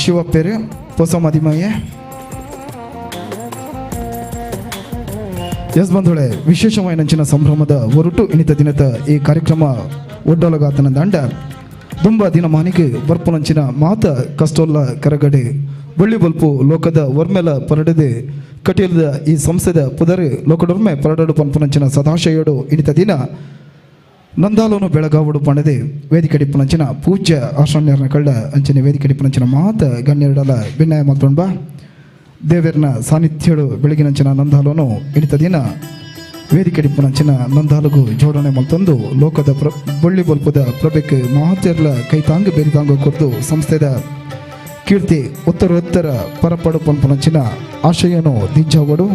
ಶಿವಪ್ಪೇರು ಪೊಸ ಮದಿಮಯ್ಯ ಎಸ್ ಬಂಧುಳೆ ವಿಶೇಷವಾಯಿನಂಚಿನ ಸಂಭ್ರಮದ ಒರಟು ಇನಿತ ದಿನದ ಈ ಕಾರ್ಯಕ್ರಮ ಒಡ್ಡೊಲಗಾತನ ದಂಡ ದುಂಬ ದಿನಮಾನಿಗೆ ಬರ್ಪುನಂಚಿನ ಮಾತ ಕಷ್ಟೊಲ್ಲ ಕರಗಡೆ ಬಳ್ಳಿ ಬಲ್ಪು ಲೋಕದ ಒರ್ಮೆಲ ಪರಡದೆ ಕಟೀಲದ ಈ ಸಂಸ್ಥೆದ ಪುದರು ಲೋಕಡೊರ್ಮೆ ಪರಡಡು ಪನ್ಪುನಂಚಿನ ಸದಾಶಯೋಡು ಇನಿತ ದಿನ ನಂದಾಲೋನು ಬೆಳಗಾವುಡು ಪಣದೆ ವೇದಿಕೆಡಿಪ್ಪುನಂಚಿನ ಪೂಜ್ಯ ಆಶ್ರಣ್ಯರನ ಕಳ್ಳ ಅಂಚಿನ ವೇದಿಕೆಡಿಪ್ಪುನಂಚಿನ ಮಾತ ಗಣ್ಯರಡಲ ಭಿನ್ನಯ ಮಲ್ತೊಂಬ. ದೇವರನ ಸಾನ್ನಿಧ್ಯಡು ಬೆಳಗಿನಂಚಿನ ನಂದಾಲೋನು ಇನಿತ ದಿನ ವೇದಿಕೆಡಿಪ್ಪುನಂಚಿನ ನಂದಾಲುಗು ಜೋಡಣೆ ಮಲ್ತೊಂದು ಲೋಕದ ಬಳ್ಳಿ ಬಲ್ಪುದ ಪ್ರಭೆಕ್ ಮಹಾತೆರ್ಲ ಕೈತಾಂಗು ಬೇರಿತಾಂಗು ಕೊರ್ದು ಸಂಸ್ಥೆದ ಕೀರ್ತಿ ಉತ್ತರೋತ್ತರ ಪರಪಡು ಪನ್ಪುನಂಚಿನ ಆಶಯನು ದಿಂಜಾವಡು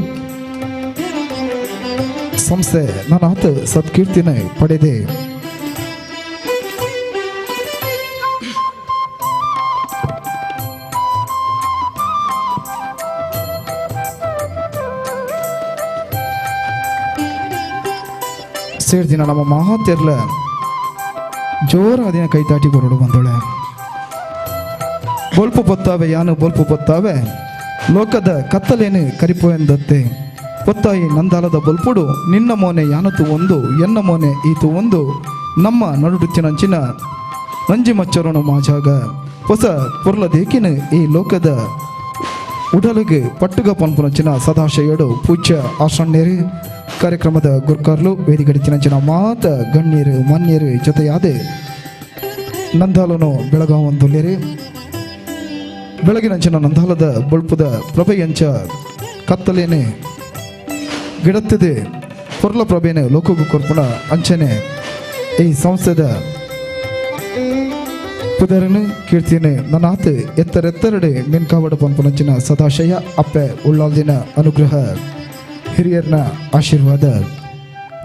ಸಂಸ್ಥೆ ನನ್ನಾತ ಸತ್ಕೀರ್ತಿನ ಪಡೆದೆ. ಸೇರ್ದಿನ ನಮ್ಮ ಮಹಾತೆರ್ಲ ಜೋರಾದಿನ ಕೈತಾಟಿ ಬರೋಡು ಬಂದೋಳೆ. ಬೊಲ್ಪು ಪೊತ್ತಾವೆ ಯಾನು ಬೊಲ್ಪು ಪೊತ್ತಾವೆ ಲೋಕದ ಕತ್ತಲೇನು ಕರಿಪು ಎಂದತ್ತೆ ಪೊತ್ತಾಯಿ ನಂದಾಲದ ಬೊಲ್ಪುಡು ನಿನ್ನ ಮೋನೆ ಯಾನತು ಒಂದು ಎನ್ನ ಮೋನೆ ಈತು ಒಂದು ನಮ್ಮ ನಡುಟುಚ್ಚಿನಂಚಿನ ನಂಜಿ ಮಚ್ಚರನು ಮಾಜಾಗ ಹೊಸ ಪೊರ್ಲ ದೇಕಿನ ಈ ಲೋಕದ ಉಡಲಿಗೆ ಪಟ್ಟುಗ ಪನ್ಪುನಂಚಿನ ಸದಾಶಯಡು ಪೂಜ್ಯ ಆಸಣ್ಣೇರು ಕಾರ್ಯಕ್ರಮದ ಗುರ್ಕಾರ್ಲು ವೇದಿಕಡಿಚಿನಂಚಿನ ಮಾತ ಗಣ್ಯರು ಮಾನ್ಯರು ಜೊತೆಯಾದ ನಂದಾಲನು ಬೆಳಗಾವಂದುಲ್ಲೇರಿ. ಬೆಳಗಿನಂಚಿನ ನಂದಾಲದ ಬೊಳ್ಪುದ ಪ್ರಭೆಯಂಚ ಕತ್ತಲೇನೆ ಗಿಡತ್ತದೆ ಪೊರ್ಲ ಪ್ರಭೆನೆ ಲೋಕಗು ಕೊರ್ಪುನ ಅಂಚನೆ ಈ ಸಂಸ್ಥೆದ ಪುದರನು ಕೀರ್ತಿನ ನನಾತ್ ಎತ್ತರೆತ್ತರಡೆ ಮಿನ್ಕಾವಡ ಪಂಪನಂಚಿನ ಸದಾಶಯ ಅಪ್ಪೆ ಉಳ್ಳಾಲ್ದಿನ ಅನುಗ್ರಹ ಹಿರಿಯರ್ನ ಆಶೀರ್ವಾದ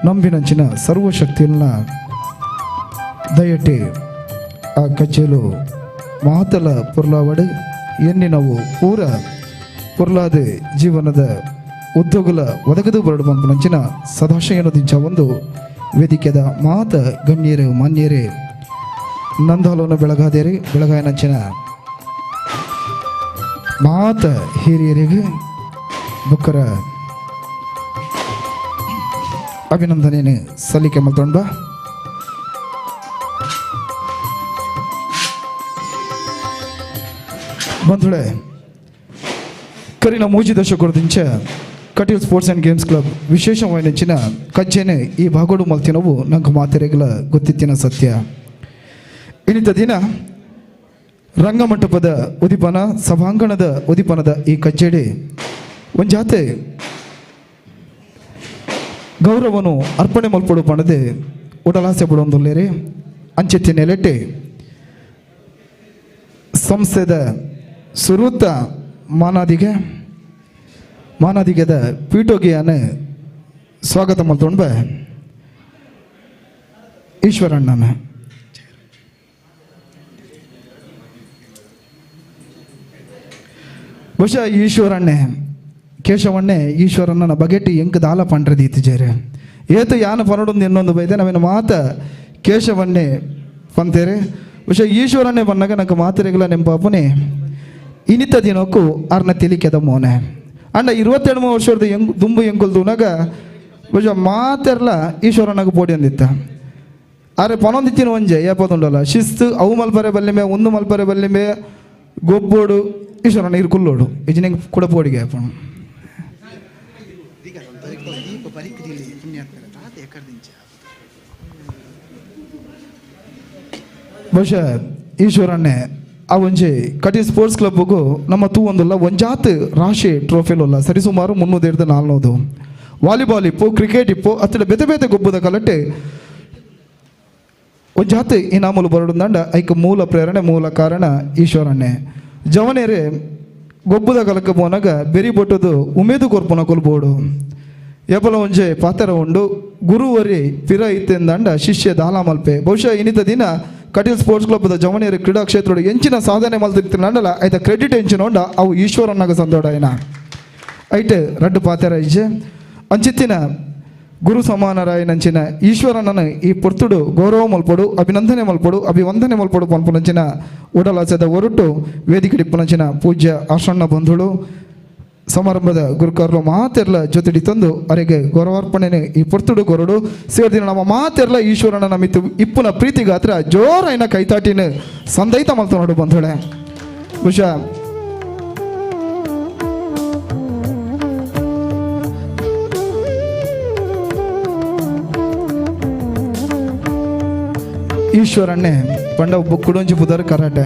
ನಂಬಿನಂಚಿನ ಸರ್ವಶಕ್ತಿಯನ್ನ ದಯಟಿ ಆ ಕಚ್ಚೇಲು ಮಾತಲ ಪೊರ್ಲಾವಡು ಎನ್ನಿನವು ಪೂರ ಪೊರ್ಲಾದ ಜೀವನದ ಉದ್ಯೋಗಲ ಒದಗದು ಬರಡು ಪಂಪನಂಚಿನ ಸದಾಶಯನ ದಿಂಚ ಒಂದು ವೇದಿಕೆದ ಮಾತ ಗಣ್ಯರು ಮಾನ್ಯರೇ ನಂದಾಲವನ್ನು ಬೆಳಗಾದೇರಿ ಬೆಳಗಾಯನಂಚಿನ ಮಾತ ಹಿರಿಯರಿಗೆ ಬುಕ್ಕರ ಅಭಿನಂದನೆ ಸಲ್ಲಿಕೆ ಮಲ್ತೊಂಡ. ಬಂಧುಳೆ, ಕರಿನ ಮೂಜಿ ದಶಕದಿಂಚ Kateel sports and games club ವಿಶೇಷವಾಯಿನಂಚಿನ ಕಜ್ಜೆನೆ ಈ ಭಾಗೋಡು ಮಲ್ತಿನವು ನಂಗೆ ಮಾತೆರೆಗಲ ಗೊತ್ತಿತ್ತಿನ ಸತ್ಯ. ಇನ್ನಿತ ದಿನ ರಂಗಮಂಟಪದ ಉದಿಪನ ಸಭಾಂಗಣದ ಉದಿಪನದ ಈ ಕಜ್ಜೆಡೆ ಒಂಜಾತೆ ಗೌರವನು ಅರ್ಪಣೆ ಮಲ್ಪಡು ಪಣದೆ ಉಡಲಾಸೆ ಬಿಡೊಂದುಲ್ಲೇರಿ. ಅಂಚೆತ್ತಿ ನೆಲೆಟೆ ಸಂಸ್ಥೆದ ಸುರೂತ ಮಾನಾದಿಗೆ ಮಾನಾದಿಗೆದ ಪೀಠೋಗಿಯಾನ ಸ್ವಾಗತ ಮಲ್ತೊಂಡ ಈಶ್ವರಣ್ಣನ. ಬಹುಶಃ ಈಶ್ವರಣ್ಣೆ ಕೇಶವಣ್ಣೆ ಈಶ್ವರಣ್ಣನ ಬಗೆಟಿ ಎಂಕ್ ದಾಲ ಪಂಡ್ರದಿ ಇತ್ತಿಜೇರೆ ಏತು ಯಾನ ಪನಡೊಂದು ಇನ್ನೊಂದು ಬೈದೆ ನಾವೇನು ಮಾತ ಕೇಶವಣ್ಣೆ ಪಂತೇರೆ. ಬಹುಶಃ ಈಶ್ವರಣ್ಣೆ ಬನ್ನಾಗ ನಂಗೆ ಮಾತಿರೆಗಲ ನೆಂಪಾಪುನೆ ಇನಿತ ದಿನಕ್ಕೂ ಅರ್ನ ತಿಳಿಕೆದ ಮೋನೆ ಅಂಡ 22 ವರ್ಷದ ಎಂಗ್ ದುಂಬು ಎಂಕುಲ್ದುನಾಗ ಬಹುಶಃ ಮಾತೆರ್ಲ ಈಶ್ವರಣ್ಣಗೆ ಪೋಡಿ ಅಂದಿತ್ತ. ಆರೆ ಪನೊಂದಿತ್ತಿನ ಒಂಜೆ ಏಪದುಂಡಲ್ಲ ಶಿಸ್ತು ಅವು ಮಲ್ಪರೆ ಬಲ್ಲಿಮೆ ಒಂದು ಮಲ್ಪರೆ ಬಲ್ಲಿಮೆ ಗೊಬ್ಬೋಡು ಈಶ್ವರಣ್ಣ ಇರು ಕುಲ್ಲೋಡು ಇಜಿನಿಂಗ್ ಕೂಡ ಪೋಡಿಗೆ ಅಪ್ಪಣ. ಬಹುಶಃ ಈಶ್ವರಣ್ಣೆ ಆ ಒಂಜಿ ಕಟೀಲ್ ಸ್ಪೋರ್ಟ್ಸ್ ಕ್ಲಬ್ಗೂ ನಮ್ಮ ತೂ ಒಂದುಲ್ಲ ಒಂಜಾತ್ ರಾಶಿ ಟ್ರೋಫಿಲುಲ್ಲ ಸರಿಸುಮಾರು 300 400 ವಾಲಿಬಾಲ್ ಇಪ್ಪು ಕ್ರಿಕೆಟ್ ಇಪ್ಪು ಅತ್ತಡ ಬೇತೆ ಬೇತೆ ಗೊಬ್ಬದ ಕಲಟೆ ಒಂಜಾತ್ ಇನಾಮುಲು ಬರಡುಂದಂಡ ಐಕ್ ಮೂಲ ಪ್ರೇರಣೆ ಮೂಲ ಕಾರಣ ಈಶ್ವರಣ್ಣೆ. ಜವನೇರೆ ಗೊಬ್ಬದ ಕಲಕ ಪೋನಾಗ ಬೆರಿ ಬೊಟ್ಟದು ಉಮೇದು ಕೊರ್ಪುನ ಕೊಲ್ಬೋಡು ಎಪಲ ಒಂಜೆ ಪಾತ್ರ ಉಂಡು ಗುರುವರಿ ಪಿರ ಇತ್ತೆಂದಂಡ ಶಿಷ್ಯ ದಾಲ ಮಲ್ಪೆ. ಬಹುಶಃ ಇನ್ನಿತ ದಿನ ಕಟೀಲ್ ಸ್ಪೋರ್ಟ್ಸ್ ಕ್ಲಬ್ದ ಜವನಿಯರ ಕ್ರೀಡಾ ಕ್ಷೇತ್ರದ ಎಂಚಿನ ಸಾಧನೆ ಮಲ್ತಿರ್ತಿನಂಡಲ ಐತ ಕ್ರೆಡಿಟ್ ಎಂಚಿನ ಉಂಡ ಅವು ಈಶ್ವರನ್ನಾಗ ಸಂದೋಡ ಐನ ಐಟ್ ರಡ್ಡು ಪಾತ್ರ ಇಜ್ಜೆ ಅಂಚಿತ್ತಿನ ಗುರು ಸಮಾನರಾಯನಂಚಿನ ಈಶ್ವರನನ್ನು ಈ ಪೊರ್ತುಡು ಗೌರವ ಮಲ್ಪೊಡು ಅಭಿನಂದನೆ ಮಲ್ಪೊಡು ಅಭಿವಂದನೆ ಮಲ್ಪೊಡು ಪನ್ಪುನಂಚಿನ ಉಡಲಾಚದ ಒರಟು ವೇದಿಕೆ ಡಿಪ್ಪುನಂಚಿನ ಪೂಜ್ಯ ಆಸಣ್ಣ ಬಂಧುಳು ಸಮಾರಂಭದ ಗುರುಕಾರ್ಲು ಮಾತೆರ್ಲ ಜೊತೆಡಿ ತಂದು ಅರೆಗೆ ಗೌರವಾರ್ಪಣೆನೆ ಈ ಪೊರ್ತುಡು ಗೊರಡು ಸೇರ್ದಿನ ನಮ್ಮ ಮಾತೆರ್ಲ ಈಶ್ವರನ ನಮಿತು ಇಪ್ಪುನ ಪ್ರೀತಿಗಾತ್ರ ಜೋರೈನ ಕೈತಾಟಿನ ಸಂದೈತ ಮಲ್ತ ನೋಡು ಬಂಧುಳೆ. ಬಹುಶಃ ಈಶ್ವರಣ್ಣೆ ಪಂಡ ಒಬ್ಬ ಕುಡೊಂಜಿ ಪುದರ್ ಕರಾಟೆ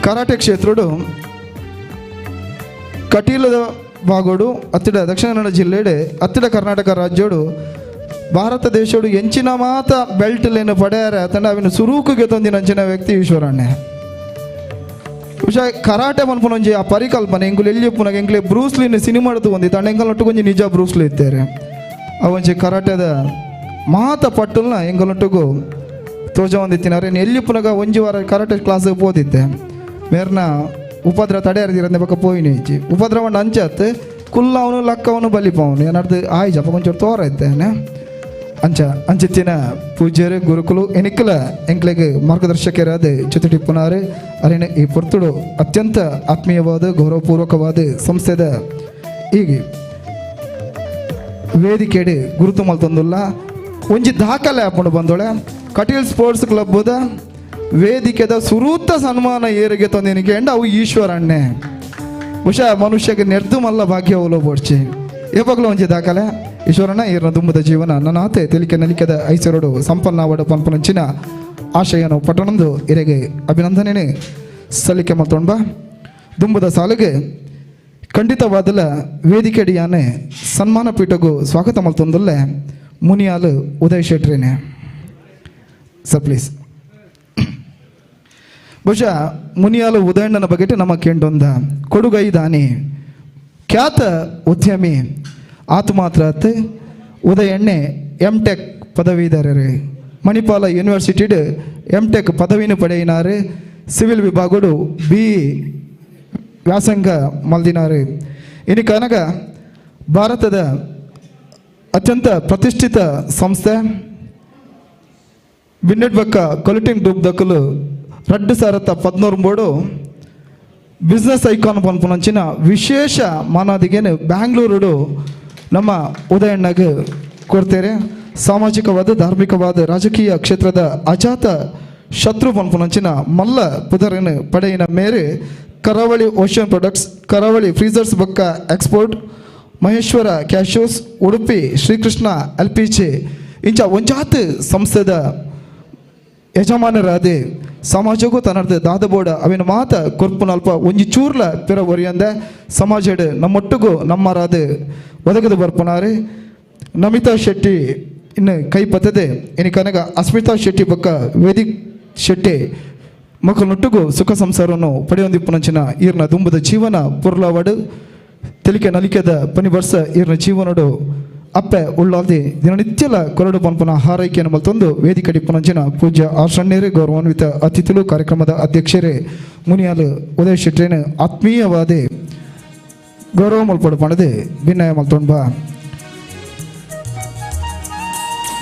ಕರಾಟೆ ಕ್ಷೇತ್ರಡು ಕಟೀಲದ ಬಾಗೋಡು ಅತ್ತಿಡ ದಕ್ಷಿಣ ಕನ್ನಡ ಜಿಲ್ಲೆಡೆ ಅತ್ತಿಡ ಕರ್ನಾಟಕ ರಾಜ್ಯೋಡು ಭಾರತ ದೇಶೋಡು ಎಂಚಿನ ಮಾತ ಬೆಲ್ಟ್ ಲೇನು ಪಡೆಯಾರ ತಂಡ ಅವಿನ ಸುರೂಕುಗೆ ತಂದಿನ ಅಂಚಿನ ವ್ಯಕ್ತಿ ಈಶ್ವರಣ್ಣೆ. ಬಹುಶಃ ಕರಾಟೆ ಮನ್ಪುನೊಂಜಿ ಆ ಪರಿಕಲ್ಪನೆ ಎಂಕುಲು ಎಲ್ಲಿ ಉಪ್ಪುನಾಗ ಎಂಕ್ಲೆ ಬ್ರೂಸ್ಲಿನ ಸಿನಿಮಾಡ್ತು ಒಂದಿ ತಂಡ ಎಂಕಲ್ನೊಟ್ಟು ಒಂಜಿ ನಿಜ ಬ್ರೂಸ್ಲಿ ಇತ್ತೇರೆ ಅವಂಜಿ ಕರಾಟೆದ ಮಾತ ಪಟ್ಟುಲ್ನ ಎಂಕಲ್ನೊಟ್ಟುಗು ತೋಜ ಒಂದಿತ್ತಿನ ಅರೆ ಎಲ್ಲಿ ಉಪ್ಪುನಾಗ ಒಂಜಿ ವಾರ ಕರಾಟೆ ಕ್ಲಾಸ್ ಪೋದಿತ್ತೆ ಮೇರ್ನ ಉಪದ್ರ ತಡೆಯರ್ದಿರಂದೆ ಬೊಕ್ಕ ಪೋಯಿನ ಇಜ್ಜಿ ಉಪದ್ರವಣ್ಣ ಅಂಚತ್ ಕುಲ್ಲವನು ಲಕ್ಕವನು ಬಲಿಪವನು ಏನಾರ್ದು ಆಯ್ ಜಪ ಒಂಚೂರು ತೋರ ಇದ್ದೇನೆ. ಅಂಚ ಅಂಚಿತ್ತಿನ ಪೂಜ್ಯರು ಗುರುಕುಲು ಎನಿಕಲ ಎಂಕ್ಲೆಗ್ ಮಾರ್ಗದರ್ಶಕರಾದ ಜೊತೆಟಿಪ್ಪುನಾರು ಅರಿನ ಈ ಪೊರ್ತುಡು ಅತ್ಯಂತ ಆತ್ಮೀಯವಾದ ಗೌರವಪೂರ್ವಕವಾದ ಸಂಸ್ಥೆದ ಈಗ ವೇದಿಕೆಡು ಗುರುತು ಮಲ್ತೊಂದುಲ್ಲ. ಒಂಜಿ ದಾಖಲೆ ಆಪುಂಡು ಬಂದೊಳೆ. ಕಟೀಲ್ ಸ್ಪೋರ್ಟ್ಸ್ ಕ್ಲಬ್ದ ವೇದಿಕೆದ ಸುರೂತ ಸನ್ಮಾನ ಏರಿಗೆ ತಂದಿನಿಗೆ ಎಂಡ ಅವು ಈಶ್ವರಣ್ಣೆ. ಬಹುಶಃ ಮನುಷ್ಯಗೆ ನೆರ್ದು ಮಲ್ಲ ಭಾಗ್ಯ ಓಲೋ ಬೋಡ್ಚಿ ಏಪಗ್ಲ ಒಂಜಿ ದಾಖಲೆ. ಈಶ್ವರಣ್ಣ, ಈರ್ನ ದುಂಬದ ಜೀವನ ನನಾತೆ ತೆಲಿಕೆ ನಲಿಕೆದ ಐಸರುಡು ಸಂಪನ್ನವಡ ಪನ್ಪುನಂಚಿನ ಆಶಯನು ಪಟ್ಟಣಂದು ಇರೆಗೆ ಅಭಿನಂದನೆ ಸಲ್ಲಿಕೆ ಮಲ್ತೊಂಬ. ದುಂಬದ ಸಾಲಿಗೆ ಖಂಡಿತವಾದಲ ವೇದಿಕೆಡಿಯಾನೆ ಸನ್ಮಾನ ಪೀಠಗೂ ಸ್ವಾಗತ ಮಲ್ತೊಂದುಲ್ಲೆ ಮುನಿಯಾಲು ಉದಯ್ ಶೆಟ್ರಿನೆ. Sir, please. ಬಹುಶಃ ಮುನಿಯಾಲು ಉದಯಣ್ಣನ ಬಗೆಟ್ ನಮ್ಮ ಕೇಂಡೊಂದ ಕೊಡುಗೈ ದಾನಿ, ಖ್ಯಾತ ಉದ್ಯಮಿ. ಆತು ಮಾತ್ರ ಅತ್, ಉದಯಣ್ಣೆ ಎಮ್ ಟೆಕ್ ಪದವೀಧರರು. ಮಣಿಪಾಲ ಯೂನಿವರ್ಸಿಟಿಡ್ ಎಮ್ ಟೆಕ್ ಪದವಿನ ಪಡೆಯಿನಾರು. ಸಿವಿಲ್ ವಿಭಾಗಡು ಬಿ ವ್ಯಾಸಂಗ ಮಲ್ದಿನಾರು. ಇನ್ನು ಕನಗ ಭಾರತದ ಅತ್ಯಂತ ಪ್ರತಿಷ್ಠಿತ ಸಂಸ್ಥೆ ಬಿನ್ನೆಟ್ಬಕ್ಕ ಕೊಲಿಟಿಂಗ್ ಗ್ರೂಪ್ ದಕ್ಕಲು 2013 ಬಿಸ್ನೆಸ್ ಐಕಾನ್ ಪನ್ಪುನಂಚಿನ ವಿಶೇಷ ಮಾನಾದಿಗೆನು ಬ್ಯಾಂಗ್ಳೂರುಡು ನಮ್ಮ ಉದಯಣ್ಣಗೆ ಕೊಡ್ತೇವೆ. ಸಾಮಾಜಿಕವಾದ, ಧಾರ್ಮಿಕವಾದ, ರಾಜಕೀಯ ಕ್ಷೇತ್ರದ ಅಜಾತ ಶತ್ರು ಪನ್ಪುನಂಚಿನ ಮಲ್ಲ ಪುದರನ್ನು ಪಡೆಯಿನ ಮೇರೆ Karavali ocean products, Karavali freezers ಬೊಕ್ಕ export, Maheshwara cashews, Udupi Shrikrishna LPG ಇಂಚ ಒಂಜಾತ್ ಸಂಸ್ಥೆದ ಯಜಮಾನರಾದೆ ಸಮಾಜಕ್ಕೂ ತನ್ನರ್ದು ದಾದಬೋಡ ಅವಿನ ಮಾತ ಕೊರ್ಪುನಲ್ಪ ಒಂಜಿ ಚೂರ್ಲ ಪಿರ ಒರಿಯಂದೆ ಸಮಾಜಡ್ ನಮ್ಮೊಟ್ಟಿಗೂ ನಮ್ಮರಾದ ಒದಗದು ಬರ್ಪುನಾರೆ. ನಮಿತಾ ಶೆಟ್ಟಿ ಇನ್ನು ಕೈ ಪತ್ತದೆ. ಇನ್ನು ಕನಗ ಅಸ್ಮಿತಾ ಶೆಟ್ಟಿ ಬೊಕ್ಕ ವೇದಿಕ್ ಶೆಟ್ಟಿ ಮಕ್ಕಳನ್ನೊಟ್ಟಿಗೂ ಸುಖ ಸಂಸಾರವನ್ನು ಪಡೆಯೊಂದಿಪ್ಪುನಂಚಿನ ಈರ್ನ ದುಂಬದ ಜೀವನ ಪುರ್ಲವಡು, ತೆಲಿಕೆ ನಲಿಕೆದ ಪನಿ ವರ್ಷ ಈರ್ನ ಜೀವನಡು ಅಪ್ಪೆ ಉಳ್ಳಾಲ್ದಿ ದಿನನಿತ್ಯಲ ಕೊರಡು ಪನ್ಪುನ ಹಾರೈಕೆಯನ್ನು ಮಲ್ತೊಂದು ವೇದಿಕೆ ಡಿಪ್ಪುನಂಚಿನ ಪೂಜ್ಯ ಆರ್ಷಣ್ಯರೇ, ಗೌರವಾನ್ವಿತ ಅತಿಥಿಲು, ಕಾರ್ಯಕ್ರಮದ ಅಧ್ಯಕ್ಷರೇ ಮುನಿಯಾಲು ಉದಯ ಶೆಟ್ರೇನ ಆತ್ಮೀಯವಾದ ಗೌರವ ಮಲ್ಪಡು ಪಣದೆ ಭಿನ್ನಯ ಮಲ್ತೊಂಬ.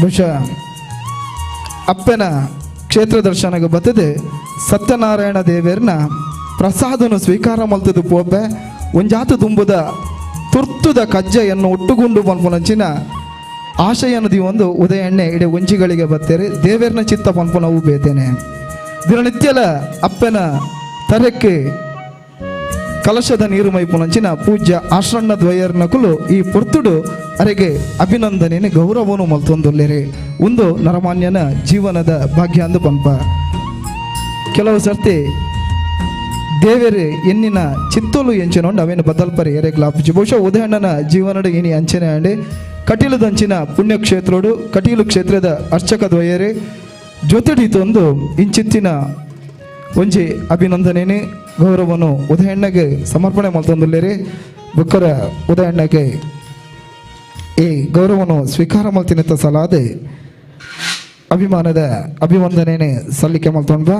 ಬಹುಶಃ ಅಪ್ಪನ ಕ್ಷೇತ್ರ ದರ್ಶನಕ್ಕೆ ಬತ್ತದೆ ಸತ್ಯನಾರಾಯಣ ದೇವರನ್ನ ಪ್ರಸಾದನು ಸ್ವೀಕಾರ ಮಲ್ತದು ಪೋಪೆ. ಒಂಜಾತು ದುಂಬುದ ತುರ್ತುದ ಕಜ್ಜೆಯನ್ನು ಒಟ್ಟುಗುಂಡು ಪನ್ಪುನಂಚಿನ ಆಶಯನದಿ ಒಂದು ಉದಯಣ್ಣೆ ಇಡೀ ಒಂಜಿಗಳಿಗೆ ಬತ್ತೇರಿ. ದೇವೇರ್ನ ಚಿತ್ತ ಪನ್ಪುನವು ಬೇತೇನೆ. ದಿನನಿತ್ಯಲ ಅಪ್ಪನ ತರಕ್ಕೆ ಕಲಶದ ನೀರು ಮೈಪುನಂಚಿನ ಪೂಜ್ಯ ಆಶ್ರಣ್ಣ ದ್ವಯರ್ನಕುಲು ಈ ಪೊರ್ತುಡು ಅರೆಗೆ ಅಭಿನಂದನೆ ಗೌರವನು ಮಲ್ತೊಂದುಲ್ಲೇರಿ. ಒಂದು ನರಮಾನ್ಯನ ಜೀವನದ ಭಾಗ್ಯ ಅಂದು ಪಂಪ. ಕೆಲವು ಸರ್ತಿ ದೇವೆರೆ ಎನ್ನಿನ ಚಿತ್ತೋಲು ಎಂಚಿನೊಂಡು ಅವೇನು ಬದಲ್ಪರಿ ಎರೆಗ್ಲಾಪುಜಿ. ಬಹುಶಃ ಉದಯಣ್ಣನ ಜೀವನಡು ಇನಿ ಅಂಚನೆ ಅಂಡೆ. ಕಟೀಲುದಂಚಿನ ಪುಣ್ಯಕ್ಷೇತ್ರೋಡು ಕಟೀಲು ಕ್ಷೇತ್ರದ ಅರ್ಚಕ ದ್ವಯರೆ ಜೊತೆಡಿತೊಂದು ಇಂಚಿತ್ತಿನ ಒಂಜಿ ಅಭಿನಂದನೇನೆ ಗೌರವನು ಉದಯಣ್ಣಗೆ ಸಮರ್ಪಣೆ ಮಲ್ತೊಂದುಲ್ಲೇರಿ. ಬುಕ್ಕರ ಉದಯಣ್ಣಗೆ ಈ ಗೌರವನು ಸ್ವೀಕಾರ ಮಲ್ತಿನಿತ್ತ ಸಲಾದೆ ಅಭಿಮಾನದ ಅಭಿವಂದನೇನೆ ಸಲ್ಲಿಕೆ ಮಲ್ತೊಂಡ.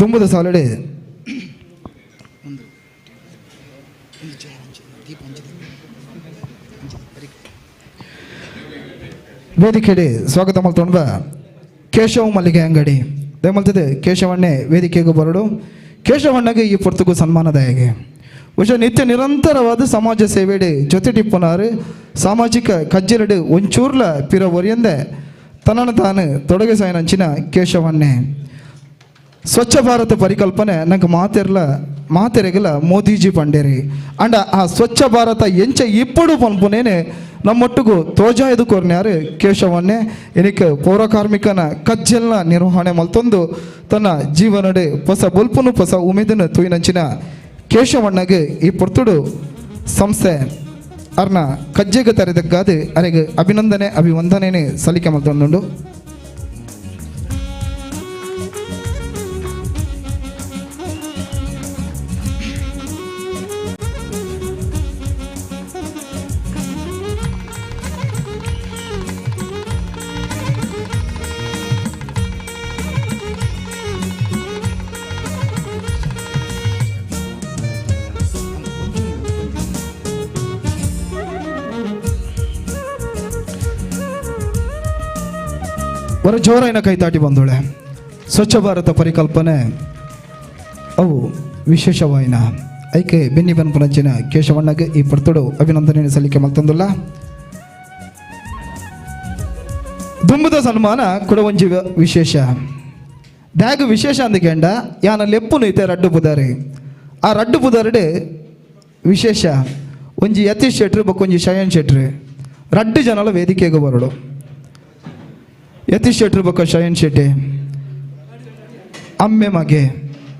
ದುಂಬುದ ಸಾಲಡೆ ವೇದಿಕೆಡೆ ಸ್ವಾಗತ ಮಲ್ತೊಂಡ ಕೇಶವ ಮಲ್ಲಿಗೆ ಅಂಗಡಿ ದಯಮಲ್ತದೆ ಕೇಶವಣ್ಣೆ ವೇದಿಕೆಗೂ ಬರಡು. ಕೇಶವಣ್ಣಗೆ ಈ ಪೊರ್ತುಗು ಸನ್ಮಾನದಾಯಗೆ. ಬಹುಶಃ ನಿತ್ಯ ನಿರಂತರವಾದ ಸಮಾಜ ಸೇವೆಡೆ ಜೊತೆ ಟಿಪ್ಪುನಾರು. ಸಾಮಾಜಿಕ ಕಜ್ಜಲಡು ಒಂಚೂರ್ಲ ಪಿರ ಒರಿಯಂದೆ ತನ್ನನ್ನು ತಾನು ತೊಡಗಿಸಾಯನಂಚಿನ ಕೇಶವಣ್ಣೆ. ಸ್ವಚ್ಛ ಭಾರತ ಪರಿಕಲ್ಪನೆ ನಂಗೆ ಮಾತೆರ್ಲ ಮಾತೆರೆಗಲ ಮೋದಿಜಿ ಪಂಡೇರಿ ಅಂಡ ಆ ಸ್ವಚ್ಛ ಭಾರತ ಎಂಚ ಇಪ್ಪಡು ಪನ್ಪುನೇನೆ ನಮ್ಮೊಟ್ಟಿಗೂ ತೋಜಾಯ್ದು ಕೊರ್ನ್ಯಾರು ಕೇಶವನ್ನೇ. ಎನಿಕ ಪೌರಕಾರ್ಮಿಕನ ಕಜ್ಜಲ್ನ ನಿರ್ವಹಣೆ ಮಲ್ತೊಂದು ತನ್ನ ಜೀವನಡೆ ಹೊಸ ಬೊಲ್ಪುನು ಹೊಸ ಉಮೇದನ್ನು ತೂಯಿನಂಚಿನ ಕೇಶವಣ್ಣಗೆ ಈ ಪೊರ್ತುಡು ಸಂಸ್ಥೆ ಅರ್ನ ಕಜ್ಜೆಗೆ ತರೆದಕ್ಕಾದ ಅರೆಗೆ ಅಭಿನಂದನೆ ಅಭಿವಂದನೆ ಸಲ್ಲಿಕೆ ಮಲ್ತೊಂದುಂಡು. ಹೊರ ಜೋರಾಯಿನ ಕೈತಾಟಿ ಬಂದೋಳೆ. ಸ್ವಚ್ಛ ಭಾರತ ಪರಿಕಲ್ಪನೆ ಅವು ವಿಶೇಷವಾಯಿನ ಐಕೆ ಬೆನ್ನಿ ಬನ್ಪುನಂಚಿನ ಕೇಶವಣ್ಣಗೆ ಈ ಪರ್ತುಡು ಅಭಿನಂದನೆ ಸಲ್ಲಿಕೆ ಮಲ್ತಂದುಲ್ಲ. ದುಂಬುದ ಸನ್ಮಾನ ಕುಡವಂಜಿ ವಿಶೇಷ ದ್ಯಾಗ ವಿಶೇಷ ಅಂದಕೆಂಡ ಯಾನ ಲೆಪ್ಪುನು ಇತ್ತೆ ರಡ್ಡು ಪುದಾರಿ. ಆ ರಡ್ಡು ಪುದಾರಡೆ ವಿಶೇಷ ಒಂಜಿ ಯತೀಶ್ ಶೆಟ್ರು ಬೊಕ್ಕೊಂಜಿ ಶಯನ್ ಶೆಟ್ರು ರಡ್ಡು ಜನಲ ವೇದಿಕೆಗೆ ಬರಡು. ಯತೀಶ್ ಶೆಟ್ರು ಬೊಕ್ಕ ಶಯನ್ ಶೆಟ್ಟಿ ಅಮ್ಮೆ ಮಗೆ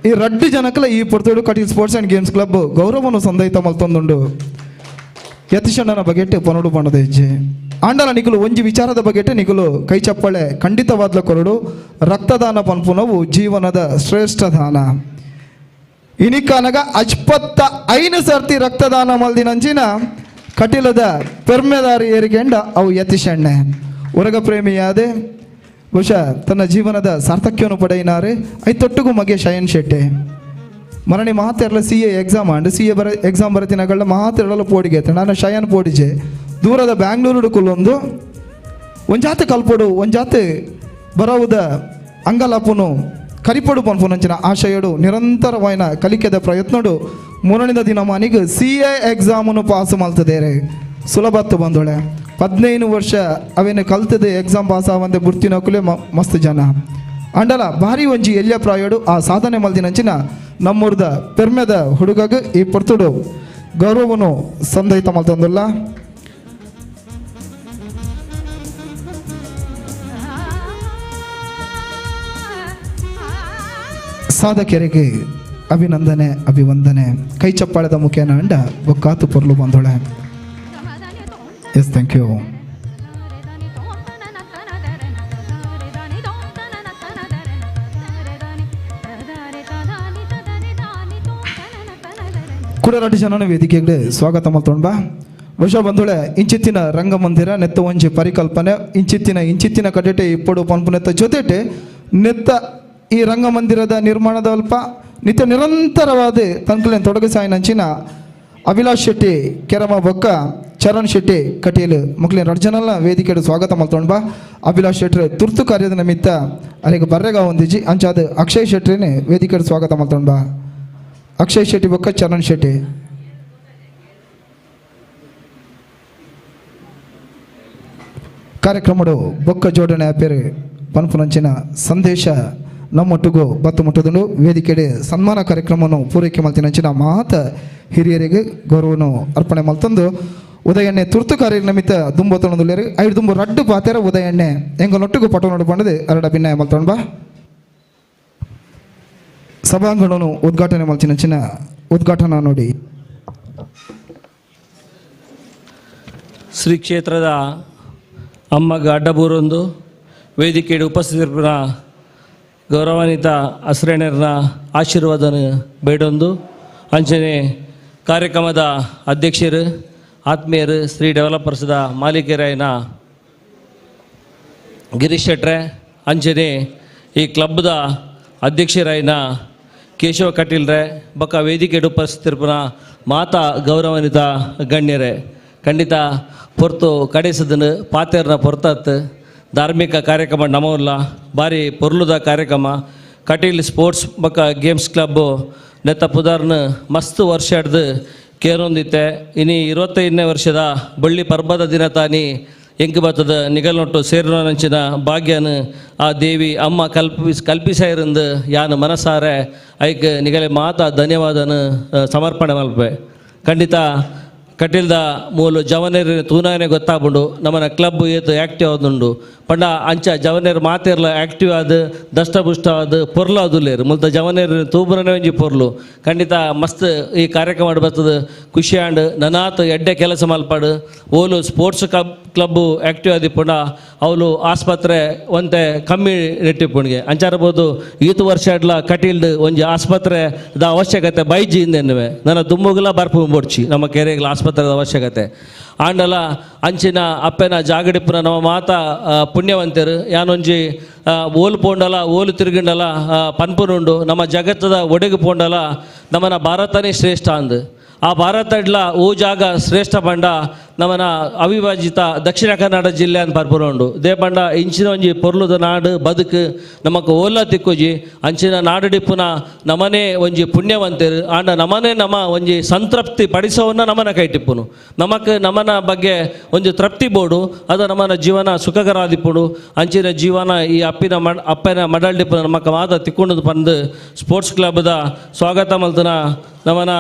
ಈ ರಡ್ಡು ಜನಕಲ ಈ ಪೊರ್ತುಡು Kateel sports and games club ಗೌರವನು ಸಂದೈತ ಮಲ್ತೊಂದುಂಡು. ಯತೀಶಣ್ಣನ ಬಗೆಟ್ ಪನೋಡು ಪಣದ ಹೆಜ್ಜೆ ಆಂಡಲ ನಿಕುಲು ಒಂಜಿ ವಿಚಾರದ ಬಗೆಟ್ ನಿಕುಲು ಕೈ ಚಪ್ಪಳೆ ಖಂಡಿತವಾದ್ಲ ಕೊರಡು. ರಕ್ತದಾನ ಪನ್ಪುನವು ಜೀವನದ ಶ್ರೇಷ್ಠ ದಾನ. ಇನಿಕನಗ ಅಜ್ಪತ್ತ ಐನು ಸರ್ತಿ ರಕ್ತದಾನ ಮಲ್ದಿನಂಚಿನ ಕಟೀಲದ ಪೆರ್ಮೆದಾರಿ ಏರಿಕೆಂಡ ಅವು ಯತೀಶಣ್ಣೆ ಉರಗ ಪ್ರೇಮಿಯಾದೆ ಬಹುಶಃ ತನ್ನ ಜೀವನದ ಸಾರ್ಥಕ್ಯವನ್ನು ಪಡೆಯಿನಾರೆ. I ತೊಟ್ಟುಗು ಮಗೆ ಶಯನ್ ಶೆಟ್ಟಿ ಮರಣಿ ಮಹಾತೆರಲ C A exam and C A ಬರ ಎಕ್ಸಾಮ್ ಬರತಿನಗಳ ಮಹಾತೆರಲ ಪೋಡಿಗೆ ನಾನು ಶಯನ್ ಪೋಡಿಜೆ ದೂರದ ಬ್ಯಾಂಗ್ಳೂರು ಕುಲ್ಲೊಂದು ಒಂಜಾತೆ ಕಲ್ಪೊಡು ಒಂಜಾತೆ ಬರವುದ ಅಂಗಲಾಪುನು ಕರಿಪೊಡು ಪನ್ಪುನಂಚಿನ ಆಶಯಡು ನಿರಂತರವಾಯಿನ ಕಲಿಕೆದ ಪ್ರಯತ್ನಡು ಮೂರನೇದ ದಿನ ಮಾನಿಗೆ ಸಿ ಎ ಎಕ್ಸಾಮನ್ನು ಪಾಸ್ ಮಲ್ತದೇರೆ ಸುಲಭತ್ತು ಬಂದೋಳೆ. 15 ವರ್ಷ ಅವೇನು ಕಲ್ತದೆ ಎಕ್ಸಾಮ್ ಪಾಸ್ ಆವಂತೆ ಬುಡ್ತಿನಕುಲೆ ಮಸ್ತ್ ಜನ ಅಂಡಲ ಭಾರಿ ಒಂಜಿ ಎಲ್ಯ ಪ್ರಾಯೋಡು ಆ ಸಾಧನೆ ಮಲ್ದಿನಂಚಿನ ನಮ್ಮೂರ್ದ ಪೆರ್ಮೆದ ಹುಡುಗಗ ಈ ಪೊರ್ತುಡು ಗೌರವನು ಸಂದಹಿತ ಮಲ್ತಂದುಲ್ಲ. ಸಾಧಕರಿಗೆ ಅಭಿನಂದನೆ ಅಭಿವಂದನೆ ಕೈ ಚಪ್ಪಾಳದ ಮುಖೇನ ಅಂಡ ಬೊಕ್ಕಾತು ಪೊರ್ಲು ಬಂದೋಳೆ. Yes, thank you. ಕುಡರಾಟಿ ಜನನ ವೇದಿಕೆಗೆ ಸ್ವಾಗತ ಮಲ್ತೊಂಡ ಬಾ. ಬಹುಶಃ ಬಂಧುಳೆ ಇಂಚಿತ್ತಿನ ರಂಗಮಂದಿರ ನೆತ್ತ ಒಂಜಿ ಪರಿಕಲ್ಪನೆ ಇಂಚಿತ್ತಿನ ಇಂಚಿತ್ತಿನ ಕಡೆಟೆ ಇಪ್ಪಡು ಪನ್ಪು ನೆತ್ತ ಜೊತೆಟೆ ನೆತ್ತ ಈ ರಂಗಮಂದಿರದ ನಿರ್ಮಾಣದ ಅಲ್ಪ ನಿತ್ಯ ನಿರಂತರವಾದ ತನ್ಕುಲೆನ್ ತೊಡಗಿಸಾಯಿನಂಚಿನ ಅಭಿಲಾಷ್ ಶೆಟ್ಟಿ ಕೆರಮ ಬೊಕ್ಕ ಚರಣ್ ಶೆಟ್ಟಿ ಕಟೀಲ್ ಮುಕ್ಲಿನ ರಡ್ಜನಲ್ಲ ವೇದಿಕೆಡು ಸ್ವಾಗತ ಮಲ್ತೊಂಡ ಬಾ. ಅಭಿಲಾಷ್ ಶೆಟ್ಟಿ ತುರ್ತು ಕಾರ್ಯದ ನಿಮಿತ್ತ ಅರೆಗೆ ಬರ್ರೆಗ ಹೊಂದಿಜಿ ಅಂಚಾದ ಅಕ್ಷಯ್ ಶೆಟ್ಟಿನೇ ವೇದಿಕೆಡು ಸ್ವಾಗತ ಮಲ್ತೊಂಡ ಬಾ. ಅಕ್ಷಯ್ ಶೆಟ್ಟಿ ಬೊಕ್ಕ ಚರಣ್ ಶೆಟ್ಟಿ ಕಾರ್ಯಕ್ರಮಡು ಬೊಕ್ಕ ಜೋಡಣೆ ಪೇರು ಪನ್ಪುನಂಚಿನ ಸಂದೇಶ ನಮ್ಮೊಟ್ಟಿಗೂ ಬತ್ತು ಮುಟ್ಟುದುಂಡು. ವೇದಿಕೆಡೆ ಸನ್ಮಾನ ಕಾರ್ಯಕ್ರಮವನ್ನು ಪೂರೈಕೆ ಮಲ್ತಿನಂಚಿನ ಮಾತ ಹಿರಿಯರಿಗೆ ಗೌರವನು ಅರ್ಪಣೆ ಮಲ್ತಂದು ಉದಯಣ್ಣೆ ತುರ್ತು ಕಾರ್ಯ ನಿಮಿತ್ತ ದುಂಬೊತ್ತೊಂದುಲ್ಲೇರು ಐದು ದುಂಬು ರಡ್ಡು ಪಾತೆರ ಉದಯಣ್ಣೆ ಎಂಗನೊಟ್ಟಿಗೂ ಪಟ ನೋಡು ಬಂಡದು ಅರಡ ಭಿನ್ನಾಯ ಮಲ್ತೊಂಡು ಬಾ. ಸಭಾಂಗಣನು ಉದ್ಘಾಟನೆ ಮಲ್ತಿನಂಚಿನ ಉದ್ಘಾಟನಾ ನೋಡಿ. ಶ್ರೀ ಕ್ಷೇತ್ರದ ಅಮ್ಮಗ ಅಡ್ಡಬೂರೊಂದು ವೇದಿಕೆಯಲ್ಲಿ ಉಪಸ್ಥಿತರಿನ ಗೌರವಾನ್ವಿತ ಅಸ್ರೇಣರನ ಆಶೀರ್ವಾದನ ಬೇಡೊಂದು ಅಂಚನೆ ಕಾರ್ಯಕ್ರಮದ ಅಧ್ಯಕ್ಷರು ಆತ್ಮೀಯರು ಶ್ರೀ ಡೆವಲಪರ್ಸ್ದ ಮಾಲೀಕರಾಯನ ಗಿರೀಶ್ ಶೆಟ್ರೆ ಅಂಚನೆ ಈ ಕ್ಲಬ್ದ ಅಧ್ಯಕ್ಷರಾಯನ ಕೇಶವ ಕಟೀಲ್ರೆ ಬೊಕ್ಕ ವೇದಿಕೆ ಉಪಸ್ಥಿತರಿನ ಮಾತಾ ಗೌರವಾನ್ವಿತ ಗಣ್ಯರೇ, ಖಂಡಿತ ಪೊರ್ತು ಕಡೆಸದನು ಪಾತೆರ್ನ ಪೊರ್ತತ್ ಧಾರ್ಮಿಕ ಕಾರ್ಯಕ್ರಮ ನಮವಲ್ಲ ಭಾರಿ ಪೊರ್ಲುದ ಕಾರ್ಯಕ್ರಮ. ಕಟೀಲ್ ಸ್ಪೋರ್ಟ್ಸ್ ಬೊಕ್ಕ ಗೇಮ್ಸ್ ಕ್ಲಬ್ಬು ನೆತ್ತ ಪುದಾರ್ನ ಮಸ್ತ್ ವರ್ಷ ಹಿಡ್ದು ಕೇರೊಂದಿತ್ತೆ. ಇನಿ 25ನೇ ವರ್ಷದ ಬಳ್ಳಿ ಪರ್ಬದ ದಿನ ತಾನಿ ಎಂಕು ಬತ್ತದ ನಿಗಲ್ನೊಟ್ಟು ಸೇರಿನಂಚಿನ ಭಾಗ್ಯನ ಆ ದೇವಿ ಅಮ್ಮ ಕಲ್ಪಿಸಾಯಿರಂದು ಯಾನು ಮನಸಾರೆ ಐಕ್ ನಿಗಲೆ ಮಾತಾ ಧನ್ಯವಾದನ ಸಮರ್ಪಣೆ ಮಲ್ಪೆ. ಖಂಡಿತ ಕಟೀಲ್ದ ಮೂಲು ಜವನೇರು ತೂನಾನೆ ಗೊತ್ತಾಗ್ಬಂಡು ನಮ್ಮನ ಕ್ಲಬ್ ಏತು ಆ್ಯಕ್ಟಿವ್ ಆದುಂಡು ಪಂಡ ಅಂಚ ಜವನೇರು ಮಾತೇರ್ಲ ಆ್ಯಕ್ಟಿವ್ ಆದ ದಷ್ಟಪುಷ್ಟ ಆದ ಪೊರ್ಲು ಆದುಲ್ಲೇರು ಮುಲ್ತ ಜವನೇರು ತೂಬುರನೇ ಒಂಜಿ ಪೊರ್ಲು. ಖಂಡಿತ ಮಸ್ತ್ ಈ ಕಾರ್ಯಕ್ರಮ ಬರ್ತದೆ ಖುಷಿ ಆಂಡ್ ನನಾತ್ ಎಡ್ಡೆ ಕೆಲಸ ಮಲ್ಪಾಡು. ಓಲು sports club active ಆದಿಪ್ಪುಂಡ ಅವಳು ಆಸ್ಪತ್ರೆ ಒಂತೆ ಕಮ್ಮಿ ನೆಟ್ಟಿಪ್ಪುಣಿಗೆ ಅಂಚಾರಬೋದು ಈತು ವರ್ಷ ಇಡ್ಲ ಕಟೀಲ್ಡ್ ಒಂಜಿ ಆಸ್ಪತ್ರೆ the ಅವಶ್ಯಕತೆ ಬೈಜಿ ಇಂದೆನ್ನುವೆ ನನ್ನ ದುಮ್ಮುಗುಲ ಬರ್ಪು ಬೋಡ್ಚಿ ನಮ್ಮ ಕೆರೆಗಳ ಆಸ್ಪತ್ರೆದ ಅವಶ್ಯಕತೆ ಆಂಡಲ ಅಂಚಿನ ಅಪ್ಪೆನ ಜಾಗಡಿಪ್ಪುನ ನಮ್ಮ ಮಾತಾ ಪುಣ್ಯವಂತರು ಯಾನೊಂಜಿ ಓಲು ಪೋಂಡಲ ಓಲು ತಿರುಗಿಂಡಲ ಪನ್ಪುನುಂಡು ನಮ್ಮ ಜಗತ್ತದ ಒಡೆಗು ಪೋಂಡಲ ನಮ್ಮನ ಭಾರತನೇ ಶ್ರೇಷ್ಠ ಅಂದು ಆ ಭಾರತ ಇಡ್ಲ ಓ ಜಾಗ ಶ್ರೇಷ್ಠ ಪಂಡ ನಮನ ಅವಿಭಾಜಿತ ದಕ್ಷಿಣ ಕನ್ನಡ ಜಿಲ್ಲೆ ಅಂತ ಪರ್ಪುರ ಉಂಡು. ದೇಪಂಡ ಇಂಚಿನ ಒಂಜಿ ಪೊರ್ಲುದ ನಾಡು ಬದುಕು ನಮಕ್ ಓಲ್ಲ ತಿಕ್ಕುಜಿ. ಅಂಚಿನ ನಾಡುಡಿಪ್ಪುನ ನಮನೇ ಒಂಜಿ ಪುಣ್ಯವಂತರು. ಆಂಡ ನಮನೇ ನಮ ಒಂಜಿ ಸಂತೃಪ್ತಿ ಪಡಿಸೋವನ್ನ ನಮನ ಕೈಟಿಪ್ಪುನು. ನಮಕ್ ನಮನ ಬಗ್ಗೆ ಒಂಜಿ ತೃಪ್ತಿ ಬೋಡು, ಅದು ನಮನ ಜೀವನ ಸುಖಕರಾದಿಪ್ಪುಡು. ಅಂಚಿನ ಜೀವನ ಈ ಅಪ್ಪಿನ ಅಪ್ಪನ ಮಡಲ್ಡಿಪ್ಪುನ ನಮಕ್ ಮಾತ ತಿಕ್ಕೊಂಡು ಪಂದು ಸ್ಪೋರ್ಟ್ಸ್ ಕ್ಲಬ್ದ ಸ್ವಾಗತ ಮಲ್ತನ ನಮನ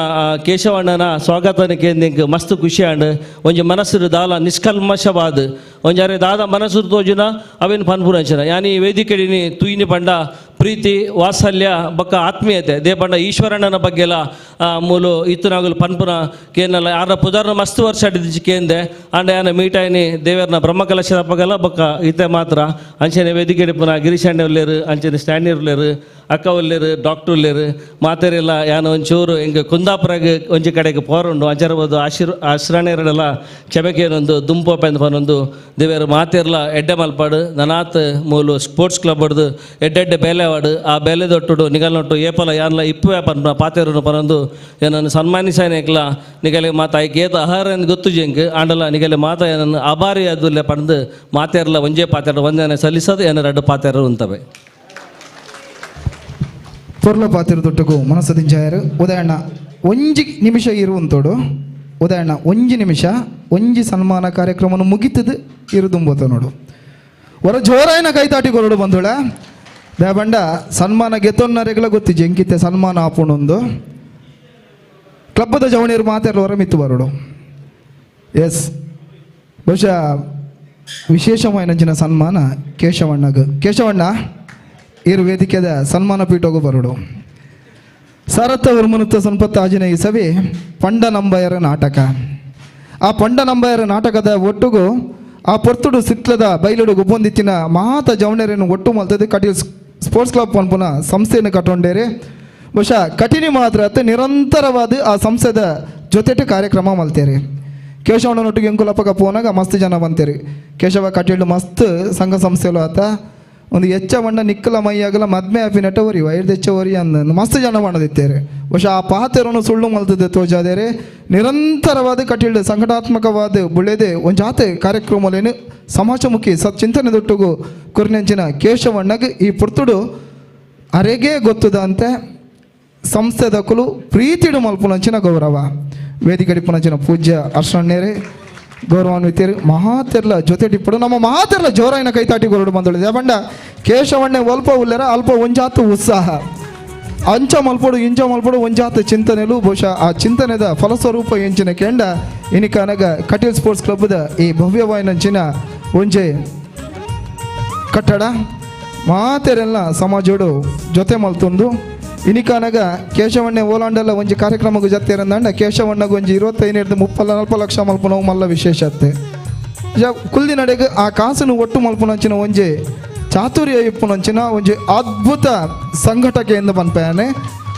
ಕೇಶವಣ್ಣನ ಸ್ವಾಗತನ ಕೇಂದ್ರಿಂಗ್ ಮಸ್ತ್ ಖುಷಿ ಆಂಡ್. ಒಂಜಿ ಮನಸ್ಸು ದಾಲ ನಿಷ್ಕಲ್ಮಶವಾದ ಒಂಜಾರೆ ದಾದ ಮನಸ್ಸು ತೋಜುನ ಅವೇನು ಪನ್ಪುರಂಚನ ಯಾನಿ ವೇದಿಕೆಡಿನಿ ತುಯಿನಿ ಪಂಡ ಪ್ರೀತಿ ವಾತ್ಸಲ್ಯ ಬೊಕ್ಕ ಆತ್ಮೀಯತೆ ದೇಪಂಡ ಈಶ್ವರಣ್ಣನ ಬಗ್ಗೆಲ ಮೂಲು ಇತ್ತನಾಗಲು ಪನ್ಪುನ ಕೇನಲ್ಲ ಆರ ಪುದಾರ್ನ ಮಸ್ತ್ ವರ್ಷ ಅಡಿದಿಚ್ಚಿ ಕೇಂದೆ ಆಂಡ ಯಾನ ಮೀಟಾಯಿನಿ ದೇವರನ ಬ್ರಹ್ಮಕಲಶದ ಪಗಲ ಬೊಕ್ಕ ಇತ್ತೆ ಮಾತ್ರ. ಅಂಚನೆ ವೇದಿಕೆ ಪುನ ಗಿರೀಶ್ ಅಣ್ಣ ಉಲ್ಲೇರು, ಅಂಚನೆ ಸ್ಟ್ಯಾಂಡರ್ ಉಲ್ಲೇರು, ಅಕ್ಕ ಉಲ್ಲೇರು, ಡಾಕ್ಟರ್ ಉಲ್ಲೇರು, ಮಾತೆರೆಲ್ಲ ಯಾನ ಒಂಚೂರು ಹಿಂಗೆ ಕುಂದಾಪುರಗೆ ಒಂಜಿ ಕಡೆಗೆ ಪೋರುಂಡು ಅಂಚರಬೋದು ಆಶ್ರಣೆರಡೆಲ್ಲ ಕ್ಷಮೆಕೇನೊಂದು ದುಂಪು ಪಂದು ದೇವೇರು ಮಾತೆರ್ಲ ಎಡ್ಡೆ ಮಲ್ಪಾಡು ನನಾತ್ ಮೂಲು ಸ್ಪೋರ್ಟ್ಸ್ ಕ್ಲಬ್ ಹೊಡ್ದು ಎಡ್ಡೆಡ್ಡೆ ಬೇಲೆ ವಾಡು ಆ ಬೇಲೆ ದೊಟ್ಟುಡು ನಿಗಲ್ನೊಟ್ಟು ಏಪಲ ಯಾನ್ಲ ಇಪ್ಪುವೆ ಪನ್ಪ ಪಾತೆರುನು ಪನೊಂದು ಏನನ್ನು ಸನ್ಮಾನಿಸಾನೇಕ್ಲ ನಿಗಲೆ ಮಾತ ಐಕ್ ಏತ ಆಹಾರ ಎಂದು ಗೊತ್ತು ಜಂಕ್ ಆಂಡಲ ನಿಗಲೆ ಮಾತ ಏನನ್ನು ಅಬಾರಿ ಅದುಲ್ಲೆ ಪಂದು ಮಾತೆರ್ಲ ಒಂಜೇ ಪಾತೆರ ಒಂದೇನೆ ಸಲ್ಲಿಸೋದು ಏನ ರಡ್ಡು ಪಾತೆರು ಅಂತವೆ. ಪೊರ್ಲ ಪಾತಿರ ದೊಟ್ಟುಗು ಮನಸ್ಸದಿಂಚಾಯರು. ಉದಾಹರಣ ಒಂಜಿ ನಿಮಿಷ ಇರುವಂತೋಡು, ಉದಾಹರಣ ಒಂಜಿ ನಿಮಿಷ ಒಂಜಿ ಸನ್ಮಾನ ಕಾರ್ಯಕ್ರಮವನ್ನು ಮುಗಿತದು ಇರುದುಂಬೋತ ನೋಡು. ಹೊರ ಜೋರಾಯಿನ ಕೈತಾಟಿ ಕೊರಡು ಬಂಧುಳ ದೇಬಂಡ ಸನ್ಮಾನ ಗೆತ್ತೊನ್ನರೆಗಳ ಗೊತ್ತಿ ಜಂಕಿತೆ ಸನ್ಮಾನ ಆಪುಣೊಂದು ಕ್ಲಬ್ಬದ ಜವಣಿಯರು ಮಾತಾಡಲು ಹೊರ ಮಿತ್ತು ಬರೋಡು. ಎಸ್, ಬಹುಶಃ ವಿಶೇಷವಾಯಿನಂಚಿನ ಸನ್ಮಾನ ಕೇಶವಣ್ಣಗ. ಕೇಶವಣ್ಣ ಇರು ವೇದಿಕೆದ ಸನ್ಮಾನ ಪೀಠೋಗು ಬರೋಡು. ಸರತ್ತ ವರ್ಮನುತ್ತ ಸಂಪತ್ತ ಆಜನೆಯ ಸಭೆ ಪಂಡ ನಂಬಯರ ನಾಟಕ. ಆ ಪಂಡ ನಂಬಯರ ನಾಟಕದ ಒಟ್ಟುಗು ಆ ಪೊರ್ತುಡು ಸಿತ್ಲದ ಬೈಲುಡು ಗುಬ್ಬೊಂದಿತ್ತಿನ ಮಾತ ಜವಣೆರನ್ನು ಒಟ್ಟು ಮಲ್ತದೆ ಕಟೀಲ್ ಸ್ಪೋರ್ಟ್ಸ್ ಕ್ಲಬ್ ಪನ್ಪುನ ಸಂಸ್ಥೆಯನ್ನು ಕಟ್ಟೊಂಡೇರಿ. ಬಹುಶಃ ಕಠಿಣಿ ಮಾತ್ರ ಅತ್ತ ನಿರಂತರವಾದ ಆ ಸಂಸ್ಥೆದ ಜೊತೆಟು ಕಾರ್ಯಕ್ರಮ ಮಲ್ತೇರಿ. ಕೇಶವಣ್ಣನೊಟ್ಟಿಗೆ ಎಂಕುಲಪ್ಪಗ ಪೋನಾಗ ಮಸ್ತ್ ಜನ ಬಂತೇರಿ. ಕೇಶವ ಕಟೀಲು ಮಸ್ತ್ ಸಂಘ ಸಂಸ್ಥೆಲು ಆತ ಒಂದು ಹೆಚ್ಚ ಬಣ್ಣ ನಿಕ್ಕಲ ಮೈಯಾಗಲ ಮದ್ಮೆ ಆಪಿನಟ್ಟ ಒರಿ ವೈರ್ದ ಹೆಚ್ಚ ಒರಿ ಅಂದ ಮಸ್ತ್ ಜನ ಬಣ್ಣದಿತ್ತೇರಿ. ಬಹುಶಃ ಆ ಪಾತೆರನ್ನು ಸುಳ್ಳು ಮಲ್ತದೆ ತೋಜಾದೇರೆ. ನಿರಂತರವಾದ ಕಟೀಲು ಸಂಘಟಾತ್ಮಕವಾದ ಬುಳೆದೆ ಒಂಜಾತೆ ಕಾರ್ಯಕ್ರಮಲೇನು ಸಮಾಜಮುಖಿ ಸಚ್ಚಿಂತನೆ ದೊಟ್ಟುಗು ಕುರ್ನೆಂಚಿನ ಕೇಶವಣ್ಣಗೆ ಈ ಪುರ್ತುಡು ಅರೆಗೆ ಗೊತ್ತದಂತೆ ಸಂಸ್ಥೆದಕುಲು ಪ್ರೀತಿಡು ಮಲ್ಪುನಂಚಿನ ಗೌರವ ವೇದಿಕಡಿಪುನಂಚಿನ ಪೂಜ್ಯ ಅರ್ಷಣ್ಣೇರೆ ಗೌರವಾನ್ವಿತರು ಮಹಾತೆರ್ಲ ಜೊತೆ ಟಿಪ್ಪಡು ನಮ್ಮ ಮಹಾತೆರ್ಲ ಜೋರಾಯಿನ ಕೈತಾಟಿ ಗೊರಡು ಬಂದೊಳಿದೆ. ಬಂಡ ಕೇಶವಣ್ಣೆ ಅಲ್ಪ ಉಲ್ಲೆರ ಅಲ್ಪ ಒಂಜಾತು ಉತ್ಸಾಹ ಅಂಚ ಮಲ್ಪಡು ಇಂಚ ಮಲ್ಪಡು ಒಂಜಾತ ಚಿಂತನೆಲು ಬಹುಶಃ ಆ ಚಿಂತನೆದ ಫಲಸ್ವರೂಪ ಎಂಚಿನ ಕೆಂಡ ಇನಿಕನಗ ಕಟೀಲ್ ಸ್ಪೋರ್ಟ್ಸ್ ಕ್ಲಬ್ದ ಈ ಭವ್ಯವಾಯಿನಂಚಿನ ಒಂಜೆ ಕಟ್ಟಡ ಮಾತೆರೆಲ್ಲ ಸಮಾಜೋಡು ಜೊತೆ ಮಲ್ತೊಂದು ಇನಿಕಾನಗ ಕೇಶವಣ್ಣೆ ಓಲಾಂಡೆಲ್ಲ ಒಂಜಿ ಕಾರ್ಯಕ್ರಮಕ್ಕೆ ಜತ್ತೇರಂದಂಡ ಕೇಶವಣ್ಣಗೆ ಒಂಜಿ 25 30 40 ಲಕ್ಷ ಮಲ್ಪನವು ಮಲ್ಲ ವಿಶೇಷತೆ. ಕುಲ್ದಿನಡೆಗೆ ಆ ಕಾಸನ್ನು ಒಟ್ಟು ಮಲ್ಪನಂಚಿನ ಒಂಜಿ ಚಾತುರ್ಯ ಇಪ್ಪುನಂಚಿನ ಒಂಜಿ ಅದ್ಭುತ ಸಂಘಟಕ ಎಂದು ಪನ್ಪಯಾನೆ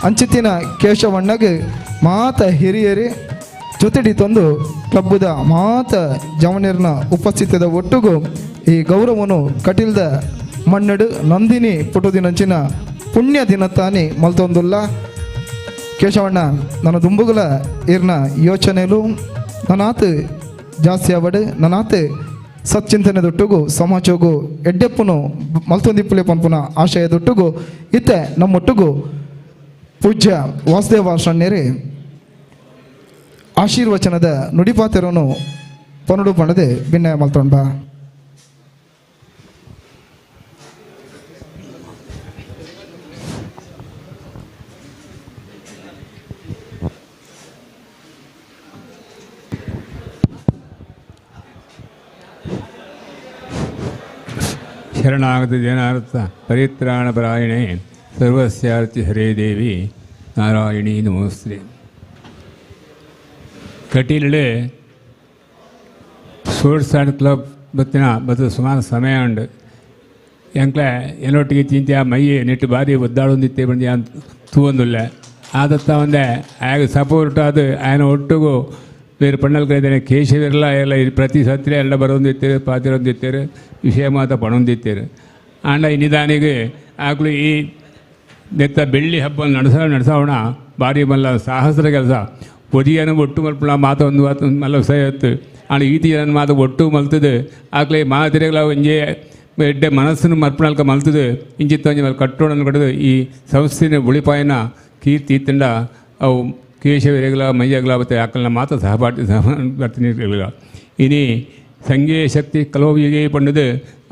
ಅಂಚಿತಿನ ಕೇಶವಣ್ಣಗೆ ಮಾತ ಹಿರಿಯರಿ ಜೊತೆಡಿ ತಂದು ಕ್ಲಬ್ಬದ ಮಾತ ಜವನಿರ್ನ ಉಪಸ್ಥಿತದ ಒಟ್ಟುಗು ಈ ಗೌರವನು ಕಟೀಲ್ದ ಮಣ್ಣಡು ನಂದಿನಿ ಪುಟುದಿನಂಚಿನ ಪುಣ್ಯ ದಿನತಾನೆ ಮಲ್ತೊಂದುಲ್ಲ. ಕೇಶವಣ್ಣ ನನ್ನ ದುಂಬುಗುಲ ಇರ್ನ ಯೋಚನೆಲು ನನ್ನಾತು ಜಾಸ್ತಿ ಅವಡು ನನ್ನಾತು ಸಚ್ಚಿಂತನೆ ದೊಟ್ಟುಗು ಸಮಾಜೋಗು ಎಡ್ಡೆಪ್ಪುನು ಮಲ್ತೊಂದಿಪ್ಪುಲೆ ಪಂಪುನ ಆಶಯ ದೊಟ್ಟುಗು ಇತ್ತೆ ನಮ್ಮೊಟ್ಟುಗು ಪೂಜ್ಯ ವಾಸುದೇವ ಶಣ್ಣೇರಿ ಆಶೀರ್ವಚನದ ನುಡಿಪಾತೆರನು ಪನುಡು ಪಣದೆ ಭಿನ್ನ ಮಲ್ತೊಂಬ. ಶರಣಾಗತ ಜನಾರ್ಥ ಪರಿತ್ರಾಣಪರಾಯಣೆ ಸರ್ವಸ್ಯಾರ್ತಿ ಹರೇ ದೇವಿ Narayani ನಮೋಸ್ತೆ. Kateel sports and club ಬತ್ತಿನ ಬತ್ತು ಸುಮಾರು ಸಮಯ ಉಂಡು. ಎಂಕ್ಲೆ ಏನೊಟ್ಟಿಗೆ ಚಿಂತೆ ಮೈ ನೆಟ್ಟು ಬಾರಿ ಒದ್ದಾಡೊಂದಿತ್ತೆ ಬಂದು ತೂವೊಂದುಲ್ಲ ಆದತ್ತ ಒಂದೇ ಆಗ ಸಪೋರ್ಟ್ ಅದು ಆಯನ ಒಟ್ಟಿಗೂ ಬೇರೆ ಪಣ್ಣಲ್ ಕೈದಾನೆ ಕೇಶವಿರಲ್ಲ ಎಲ್ಲ ಪ್ರತಿ ಸತ್ರೆ ಎಲ್ಲ ಬರೋಂದಿತ್ತೇರು ಪಾತಿರೊಂದಿತ್ತೇರು ವಿಷಯ ಮಾತ ಪಣೊಂದಿತ್ತೇರು. ಆಂಡ ಈ ನಿಧಾನಿಗೆ ಆಗಲೂ ಈ ನೆತ್ತ ಬೆಳ್ಳಿ ಹಬ್ಬ ನಡೆಸೋಣ ಭಾರಿ ಮಲ್ಲ ಸಾಹಸದ ಕೆಲಸ. ಪೊದಿಯನ್ನು ಒಟ್ಟು ಮಲ್ಪುಣ ಮಾತ ಒಂದು ಮಲ್ಲ ಸಯತ್ತು ಆಂಡ ಈತಿ ಜನ ಮಾತ ಒಟ್ಟು ಮಲ್ತದು ಆಕ್ಲೆ ಮಾತಿರೆಗಳ ಒಂಜಿ ಎಡ್ಡೆ ಮನಸ್ಸನ್ನು ಮರ್ಪಣಲ್ಕ ಮಲ್ತದು ಇಂಚಿತ್ತ ಒಂಜಿ ಕಟ್ಟೋಣ ಕಟ್ಟದು ಈ ಸಂಸ್ಥೆನ ಉಳಿಪಾಯನ ಕೀರ್ತಿ ಇತ್ತಂಡ ಅವು ಕೇಶವರೆಗಳ ಮೈಯಗಳ ಮತ್ತು ಆಕಲ್ನ ಮಾತ ಸಹಪಾಠಿ ಸಹ ಇನಿ ಸಂಘೀಯ ಶಕ್ತಿ ಕಲೋವಿಗೆ ಪಂಡದು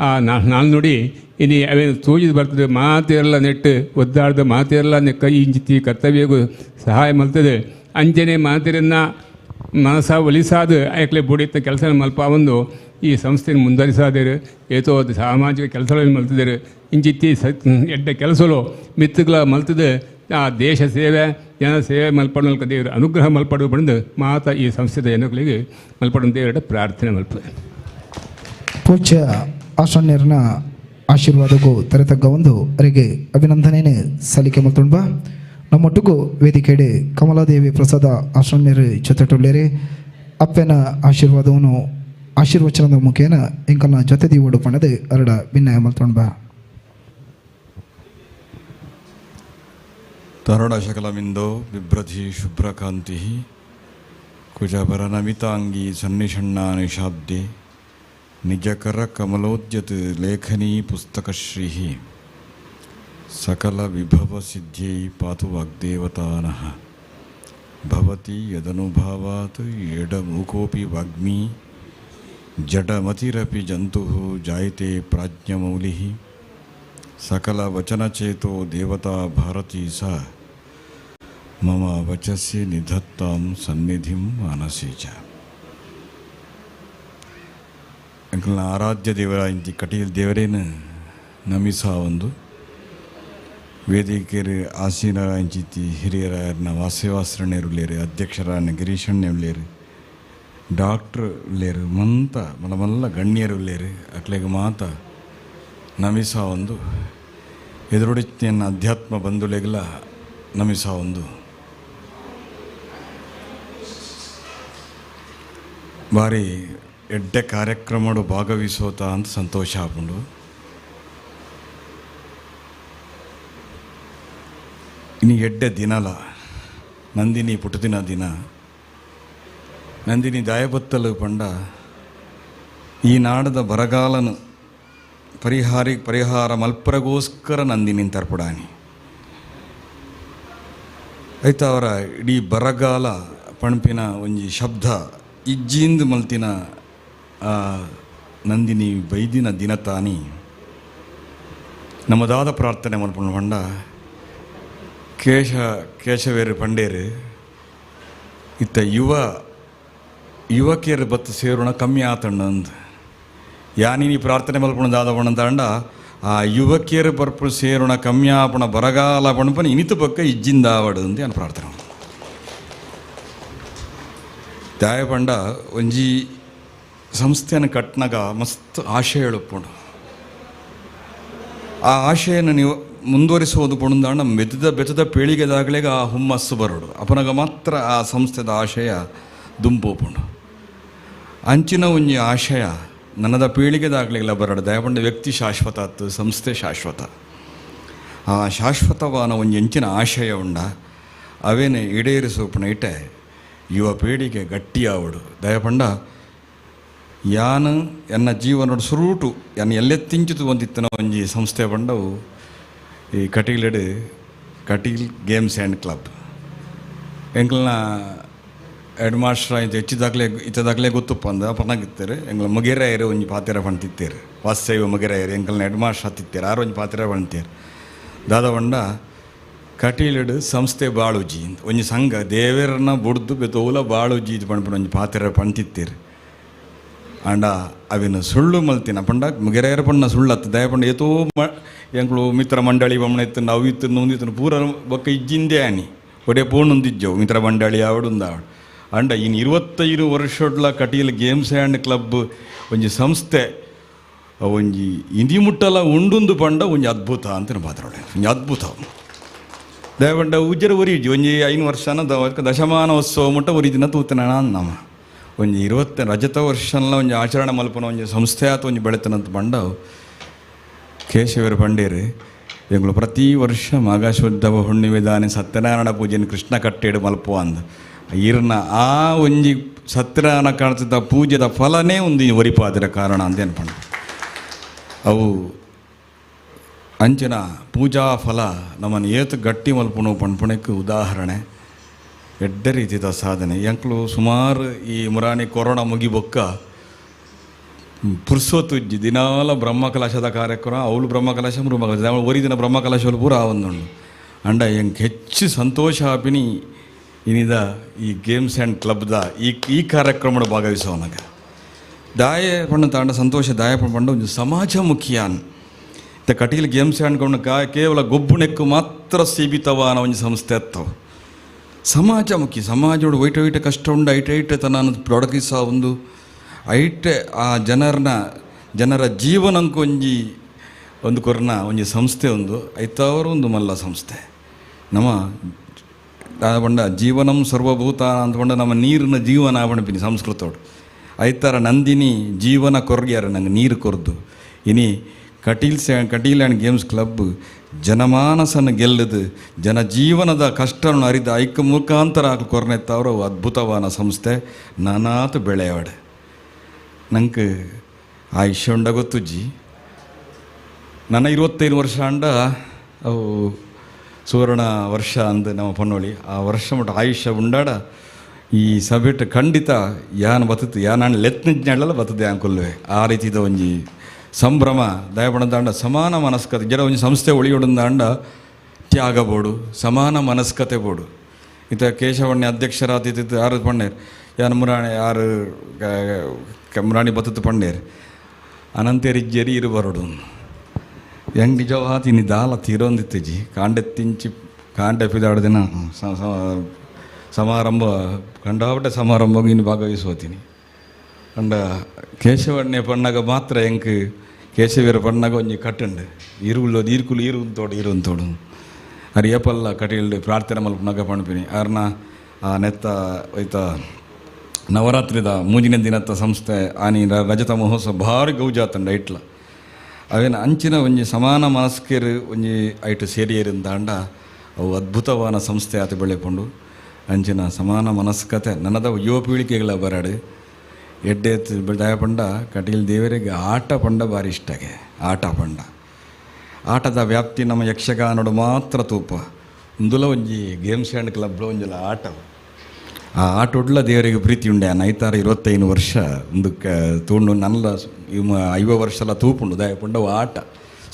ಆ ನಾಲ್ನುಡಿ ಇನಿ ಅವೇನು ತೂಜಿದ್ ಬರ್ತದೆ ಮಾತೆಲ್ಲ ನೆಟ್ಟು ಒದ್ದಾಡ್ದ ಮಾತೆಲ್ಲ ಕೈ ಇಂಚಿತಿ ಕರ್ತವ್ಯಗೂ ಸಹಾಯ ಮಲ್ತದೆ ಅಂಚನೆ ಮಾತಿರನ್ನ ಮನಸ್ಸ ಒಲಿಸಾದ ಆಕ್ಲೆ ಬುಡಿತ್ತ ಕೆಲಸ ಮಲ್ಪ ಒಂದು ಈ ಸಂಸ್ಥೆಯನ್ನು ಮುಂದುವರಿಸಾದಿರು ಏತೋ ಸಾಮಾಜಿಕ ಕೆಲಸಗಳನ್ನು ಮಲ್ತಿದ್ದಾರೆ ಇಂಚಿತ್ತಿ ಸ ಎಡ್ಡೆ ಕೆಲಸಗಳು ಮಿತ್ತುಗಳ ಮಲ್ತದೆ ಆ ದೇಶ ಸೇವೆ ಜನ ಸೇವೆ ಮಲ್ಪಡೋಲ್ಕ ದೇವರ ಅನುಗ್ರಹ ಮಲ್ಪಡು ಬಂದು ಮಾತ ಈ ಸಂಸ್ಥೆದ ಜನಗಳಿಗೆ ಮಲ್ಪಡು ದೇವರ ಪ್ರಾರ್ಥನೆ ಮಲ್ಪ. ಪೂಜ್ಯ ಆಶಾನ್ಯರನ ಆಶೀರ್ವಾದಕ್ಕೂ ತೆರೆತಗ್ಗ ಒಂದು ಅವರಿಗೆ ಅಭಿನಂದನೆ ಸಲ್ಲಿಕೆ ಮಲ್ತುಂಬ. ನಮ್ಮೊಟ್ಟಿಗೂ ವೇದಿಕೆಡೆ ಕಮಲಾದೇವಿ ಪ್ರಸಾದ ಆಶಾನ್ಯರು ಜೊತೆಟುಳ್ಳೇರಿ ಅಪ್ಪನ ಆಶೀರ್ವಾದವನ್ನು ಆಶೀರ್ವಚನದ ಮುಖೇನ ಎಂಕಲ್ನ ಜೊತೆ ದೀವಡು ಪಣದೆ ಅರಡ ಭಿನ್ನಯ ಮಲ್ತುಂಬ. ತರುಣಶಕಲಮಿಂದೋ ಬಿಭ್ರತಿ ಶುಭ್ರಕಾಂತಿ ಕುಜಭರನಮಿತಾಂಗಿ ಸನ್ನಿಷಣ್ಣಾ ನಿಷಾಬ್ದೆ ನಿಜಕರ ಕಮಲೋದ್ಯತ್ ಲೇಖನೀ ಪುಸ್ತಕಶ್ರೀ ಸಕಲ ವಿಭವ ಸಿದ್ಧ್ಯೈ ಪಾತು ವಾಗ್ದೇವತಾನಃ ಭವತಿ ಯದನುಭಾವಾತ್ ಎಡಮೂಕೋಪಿ ವಾಗ್ಮಿ ಜಡಮತಿರಪಿ ಜಂತುಃ ಜಾಯತೆ ಪ್ರಾಜ್ಞಮೌಲಿಃ ಸಕಲವಚನಚೇತೋ ದೇವತಾ ಭಾರತೀ ಸಾ ಮಮ ವಚಸಿ ನಿಧತ್ತಾಂ ಸನ್ನಿಧಿಂ ಮಾನಸಿ ಚ. ಎಂಕಲ್ನ ಆರಾಧ್ಯ ದೇವರ ಇಂತಿ ಕಟೀಲ್ ದೇವರೇನು ನಮಿಸ ಒಂದು ವೇದಿಕೆಯರು ಆಸೀನರ ಇಂಚಿತಿ ಹಿರಿಯರ ವಾಸೇವಾಸರಣೆರುಳ್ಳೇರು ಅಧ್ಯಕ್ಷರಾನ ಗಿರೀಶಣ್ಣೆ ಉಳ್ಳೇರು ಡಾಕ್ಟ್ರ್ ಉಳ್ಳೇರು ಮಂತ ಮಲಮಲ್ಲ ಗಣ್ಯರು ಉಳ್ಳೇರು ಅಕ್ಲೆಗ್ ಮಾತ ನಮಿಸ ಒಂದು ಎದುರುಡಿತ್ತಿನ ಅಧ್ಯಾತ್ಮ ಬಂಧುಲೆಗ್ಲ ನಮಿಸ ಒಂದು ಬಾರಿ ಎಡ್ಡೆ ಕಾರ್ಯಕ್ರಮಡು ಭಾಗವಹಿಸೋತ ಅಂತ ಸಂತೋಷ ಆಪುಂಡು. ಇನ್ನು ಎಡ್ಡೆ ದಿನಲ ನಂದಿನಿ ಪುಟ್ಟದಿನ ದಿನ ನಂದಿನಿ ದಾಯಬತ್ತಲು ಪಂಡ ಈ ನಾಡದ ಬರಗಾಲನು ಪರಿಹಾರ ಮಲ್ಪರಗೋಸ್ಕರ ನಂದಿನಿ ತರ್ಪಡಾನಿ ಆಯ್ತು. ಅವರ ಇಡೀ ಬರಗಾಲ ಪಣಪಿನ ಒಂಜಿ ಶಬ್ದ ಇಜ್ಜಿಂದು ಮಲ್ತಿನ ಆ ನಂದಿನಿ ಬೈದಿನ ದಿನ ತಾನಿ ನಮ್ಮದಾದ ಪ್ರಾರ್ಥನೆ ಮಲ್ಪಣ ಪಂಡ ಕೇಶವೇರು ಪಂಡೇರು ಇತ್ತ ಯುವಕಿಯರು ಬತ್ತು ಸೇರೋಣ ಕಮ್ಮಿ ಆತಣ್ಣ ಅಂದು ಯಾನಿನಿ ಪ್ರಾರ್ಥನೆ ಮಲ್ಪಣ ದಾದ ತಾಂಡ ಆ ಯುವಕಿಯರು ಬರ್ಪು ಸೇರೋಣ ಕಮ್ಮಿ ಆಪಣ ಬರಗಾಲ ಪಣಪನ ಇನಿತ ಪಕ್ಕ ಇಜ್ಜಿಂದ ಆವಡು ಅಂತ ನಾನು ಪ್ರಾರ್ಥನೆ ದಾಯ ಪಂಡ ಒಂಜಿ ಸಂಸ್ಥೆಯನ್ನು ಕಟ್ನಾಗ ಮಸ್ತ್ ಆಶಯ ಹೇಳಪ್ಪುಂಡು. ಆ ಆಶೆಯನ್ನು ನೀವು ಮುಂದುವರಿಸುವುದು ಪುಣಂದಾಂಡ ಬೆತ್ತದ ಪೀಳಿಗೆದಾಗಲೇಗ ಆ ಹುಮ್ಮಸ್ಸು ಬರೋಡು ಅಪನಗ ಮಾತ್ರ ಆ ಸಂಸ್ಥೆದ ಆಶಯ ದುಂಪೋಪುಂಡು. ಅಂಚಿನ ಒಂಜಿ ಆಶಯ ನನ್ನದ ಪೀಳಿಗೆದಾಗಲಿಲ್ಲ ಬರಡು ದಯಪಂಡ ವ್ಯಕ್ತಿ ಶಾಶ್ವತ ಆತು ಸಂಸ್ಥೆ ಶಾಶ್ವತ. ಆ ಶಾಶ್ವತವಾನ ಒಂಜಿ ಅಂಚಿನ ಆಶಯ ಉಂಡ ಅವೇನೆ ಈಡೇರಿಸೋಪಣ ಇಟ್ಟೆ ಯುವ ಪೀಳಿಗೆ ಗಟ್ಟಿಯಾವಡು. ದಯಪಂಡ ಯಾನು ಎನ್ನ ಜೀವನೋಡು ಸುರೂಟು ಯಾನು ಎಲ್ಲೆತ್ತಿಂಚಿತು ಒಂದಿತ್ತನ ಒಂಜಿ ಸಂಸ್ಥೆ ಬಂಡವು ಈ ಕಟೀಲೆಡು Kateel games and club ಎಂಕಲ್ನ head master ಆಯ್ತು ಹೆಚ್ಚಿದಾಗಲೇ ಇತ್ತದಾಗಲೇ ಗೊತ್ತಪ್ಪ ಅಂದ ಪನಾಗಿತ್ತಾರೆ ಎಂಗ್ಲ ಮುಗೇರಾಯರು ಒಂಜಿ ಪಾತಿರ ಪಣ್ತಿತ್ತೇರು ವಾಸೈವ ಮುಗೇರಾಯರು ಎಂಕಲ್ನ ಹೆಡ್ ಮಾಸ್ಟರ್ ಹತ್ತಿತ್ತೇರು ಆರು ಒಂಜಿ ಪಾತಿರ ಪಣ್ತೇರು ದಾದ ಬಂಡ ಕಟೀಲೆಡು ಸಂಸ್ಥೆ ಬಾಳುಜಿ ಒಂಜಿ ಸಂಘ ದೇವರನ್ನ ಬುಡ್ದು ಬೆತೋಲ ಬಾಳುಜಿ ಇದು ಪಣ್ಪುನ ಒಂಜಿ ಪಾತಿರ ಪಣ್ತಿತ್ತೇರು ಆಂಡ ಅವಿನ ಸುಳ್ಳು ಮಲ್ತಿನ ಪಂಡ ಮುಗೆರೆಯರ ಪಣ್ಣ ಸುಳ್ಳತ್ತು ದಯಪಂಡ ಏತೋ ಮ ಎಂಕ್ಲು ಮಿತ್ರ ಮಂಡಳಿ ಬಮ್ಮಣ ಇತ್ತು ನಾವು ಇತ್ತು ನೊಂದಿತ್ತು ಪೂರ ಬೊಕ್ಕ ಇಜ್ಜಿಂದೆ ಆನಿ ಒಡೆ ಪೂರ್ಣೊಂದಿಜ್ಜವು ಮಿತ್ರ ಮಂಡಳಿ ಆವಡುಂದಾವಡು ಅಂಡ ಇನ್ನು 25 ವರ್ಷಡ್ಲ ಕಟೀಲ್ games and club ಒಂಜಿ ಸಂಸ್ಥೆ ಒಂಜಿ ಇಂದಿ ಮುಟ್ಟಲ ಉಂಡುಂದು ಪಂಡ ಒಂಜಿ ಅದ್ಭುತ ಅಂತ ಮಾತಾಡೋಣ ಒಂಜಿ ಅದ್ಭುತ ದಯಪಂಡ ಉಜ್ಜರ ಒರಿಜಿ ಒಂಜಿ 5 ವರ್ಷನ ದಶಮಾನೋತ್ಸವ ಮುಟ್ಟ ಒರಿದಿನ ತೂತನ ನಮ್ಮ ಒಂಜಿ 20 ರಜತ ವರ್ಷನ ಒಂಜಿ ಆಚರಣೆ ಮಲ್ಪನ ಒಂಜಿ ಸಂಸ್ಥೆ ಆತ ಒಂಜಿ ಬೆಳೆತನಂತ ಬಂಡವು ಕೇಶವರು ಪಂಡೇರು ಎಂಗಳು ಪ್ರತಿ ವರ್ಷ ಮಾಘಶುದ್ಧ ಹುಣ್ಣಿಮೆ ದಾನೆ ಸತ್ಯನಾರಾಯಣ ಪೂಜೆನ ಕೃಷ್ಣ ಕಟ್ಟೇಡು ಮಲ್ಪುವ ಅಂದ ಇರ್ನ ಆ ಒಂಜಿ ಸತ್ಯನಾರಾಯಣ ಕಾಣದ ಪೂಜೆದ ಫಲನೇ ಒಂದು ಒರಿಪಾದಿರ ಕಾರಣ ಅಂತ ಅನ್ಪಂಡು. ಅವು ಅಂಚಿನ ಪೂಜಾ ಫಲ ನಮ್ಮನ್ನು ಏತು ಗಟ್ಟಿ ಮಲ್ಪುಣು ಪಣ್ಪುಣಕ್ಕೆ ಉದಾಹರಣೆ. ಎಡ್ಡೆ ರೀತಿದ ಸಾಧನೆ. ಎಂಕ್ಲು ಸುಮಾರು ಈ ಮುರಾಣಿ ಕೊರೋನಾ ಮುಗಿಬೊಕ್ಕ ಪುರ್ಸೊತ್ತು ಇಜ್ಜಿ ದಿನಾಲ ಬ್ರಹ್ಮಕಲಶದ ಕಾರ್ಯಕ್ರಮ, ಅವಳು ಬ್ರಹ್ಮಕಲಶ ಬ್ರಹ್ಮಕಲಶ ಅವಳು ಒರಿ ದಿನ ಬ್ರಹ್ಮಕಲಶಗಳು ಪೂರ ಒಂದುಂಡು. ಅಂಡ ಎಂಕ್ ಹೆಚ್ಚು ಸಂತೋಷ ಆಪಿನಿ ಇನಿದ ಈ ಗೇಮ್ಸ್ ಆ್ಯಂಡ್ ಕ್ಲಬ್ದ ಈ ಈ ಕಾರ್ಯಕ್ರಮದ ಭಾಗವಹಿಸೋನಾಗ ದಾಯ ಪಂಡ ತಾಂಡ ಸಂತೋಷ ದಾಯ ಪಂಡ ಒಂದು ಸಮಾಜಮುಖಿಯಾನ್. ಇತ್ತ ಕಟೀಲ್ ಗೇಮ್ಸ್ ಆ್ಯಂಡ್ ಕೊಂಡು ಕೇವಲ ಗೊಬ್ಬುಣೆಕ್ಕು ಮಾತ್ರ ಸೀಮಿತವಾನ ಒಂದು ಸಂಸ್ಥೆ ಅತ್ತವು. ಸಮಾಜಮುಖಿ, ಸಮಾಜೋಡು ವೈಟ ವೈಟ ಕಷ್ಟ ಉಂಡು, ಐಟ ಐಟ ತನ್ನ ತೊಡಗಿಸ ಒಂದು ಐಟೆ ಆ ಜನರನ್ನ ಜನರ ಜೀವನಕ್ಕೆ ಒಂಜಿ ಒಂದು ಕೊರ್ನ ಒಂಜಿ ಸಂಸ್ಥೆ ಒಂದು ಐತಾವರು ಒಂದು ಮಲ್ಲ ಸಂಸ್ಥೆ. ನಮ್ಮ ಪಂಡ ಜೀವನಂ ಸರ್ವಭೂತ ಅಂತ ಪಂಡ ನಮ್ಮ ನೀರಿನ ಜೀವನ ಪಂಪಿನಿ ಸಂಸ್ಕೃತೋಡು. ಐತಾರ ನಂದಿನಿ ಜೀವನ ಕೊರ್ಗ್ಯಾರ ನಂಗೆ ನೀರು ಕೊರ್ದು. ಇನಿ ಕಟೀಲ್ ಆ್ಯಂಡ್ ಗೇಮ್ಸ್ ಕ್ಲಬ್ ಜನಮಾನಸನ ಗೆಲ್ಲದು ಜನಜೀವನದ ಕಷ್ಟವನ್ನು ಅರಿದ ಐಕ ಮುಖಾಂತರ ಕೊರ್ನೆತ್ತವರು ಅದ್ಭುತವಾದ ಸಂಸ್ಥೆ. ನಾನಾತು ಬೆಳೆಯವಡೆ ನಂಗೆ ಆಯುಷ್ಯ ಉಂಡ ಗೊತ್ತುಜ್ಜಿ. ನನ್ನ 25 ವರ್ಷ ಅಂಡ ಅವು ಸುವರ್ಣ ವರ್ಷ ಅಂದು ನಮ್ಮ ಪನ್ನೊಳಿ. ಆ ವರ್ಷ ಮಟ್ಟ ಆಯುಷ್ಯ ಉಂಡಾಡ ಈ ಸಭೆಟ್ ಖಂಡಿತ ಯಾನ್ ಬತ್ತತ್ತು ಯಾನ್ ಲೆತ್ನಿಜ್ಞಾಡಲ್ಲ ಬತ್ತದೆ ಕೊಲ್ಲುವೆ. ಆ ರೀತಿದ ಒಂಜಿ ಸಂಭ್ರಮ ದಯಪಣದಾಂಡ ಸಮಾನ ಮನಸ್ಕತೆ ಜರ ಒಂಜಿ ಸಂಸ್ಥೆ ಒಳಿಯೊಡಂದಾಂಡ ತ್ಯಾಗ ಬೋಡು, ಸಮಾನ ಮನಸ್ಕತೆ ಬೋಡು. ಇತ ಕೇಶವಣ್ಣ ಅಧ್ಯಕ್ಷರಾತಿತ್ತು ಯಾರು ಪಣ್ಣೇರ್ ಯಾನ್ ಮುರಾಣಿ ಯಾರು ಮುರಾಣಿ ಬತ್ತತ್ತು ಪಣ್ಣೇರ್ ಅನಂತೇರಿಜ್ಜರಿ ಇರು ಬರೋಡು ಹೆಂಗೆ ನಿಜವಾದ ಇನ್ನು ದಾಲ ತೀರೊಂದಿತ್ತಜಿ. ಕಾಂಡೆ ತಿಂಚಿ ಕಾಂಡೆ ಪಿದಾಡ ದಿನ ಸಮಾರಂಭ ಕಂಡಾಪಟ್ಟೆ ಸಮಾರಂಭ ಇನ್ನು ಭಾಗವಹಿಸುತ್ತೀನಿ. ಅಂಡ ಕೇಶವಣ್ಣೆ ಪಣ್ಣಾಗ ಮಾತ್ರ ಎಂಕ್ ಕೇಶವೀರ ಪಣ್ಣಾಗ ಒಂಜಿ ಕಟ್ಟುಂಡು ಇರುವುಳ್ಳು ಈರ್ಕುಲು ಈರುಂತೋಡು ಈರುಂತೋಡು ಅರ್ ಏಪಲ್ಲ ಕಟೀಲ್ಡು ಪ್ರಾರ್ಥನೆ ಮಲ್ಪನಾಗ ಪಣ್ಪಿನಿ. ಅರ್ನ ಆ ನೆತ್ತ ಐತ ನವರಾತ್ರಿದ ಮೂಜಿನ ದಿನತ್ತ ಸಂಸ್ಥೆ ಆನಿ ರಜತ ಮಹೋತ್ಸವ ಭಾರಿ ಗೌಜಾತಂಡ ಐಟ್ಲ. ಅವೇನ ಅಂಚಿನ ಒಂಜಿ ಸಮಾನ ಮನಸ್ಕೇರು ಒಂಜಿ ಐಟು ಸೇರಿಯರಿಂದಾಂಡ ಅವು ಅದ್ಭುತವಾದ ಸಂಸ್ಥೆ ಆತ ಬೆಳೆಪುಂಡು. ಅಂಚಿನ ಸಮಾನ ಮನಸ್ಕತೆ ನನ್ನದ ಯುವ ಪೀಳಿಗೆಗಳ ಬರಡು ಎಡ್ಡೆ ದಯಪಂಡ ಕಟೀಲ್ ದೇವರಿಗೆ ಆಟ ಪಂಡ ಭಾರಿ ಇಷ್ಟಗೆ. ಆಟ ಪಂಡ ಆಟದ ವ್ಯಾಪ್ತಿ ನಮ್ಮ ಯಕ್ಷಗಾನಡು ಮಾತ್ರ ತೂಪ ಒಂದುಲ ಒಂಜಿ ಗೇಮ್ಸ್ ಆ್ಯಂಡ್ ಕ್ಲಬ್ ಒಂಜಲ ಆಟ. ಆ ಆಟೊಡ್ಲ ದೇವರಿಗೆ ಪ್ರೀತಿ ಉಂಡೆ. ನೈತಾರ 25 ವರ್ಷ ಒಂದು ತೂಂಡು ನಲ್ಲ 50 ವರ್ಷ ತೂಪುಂಡು ದಯಪಂಡ ಅವು ಆಟ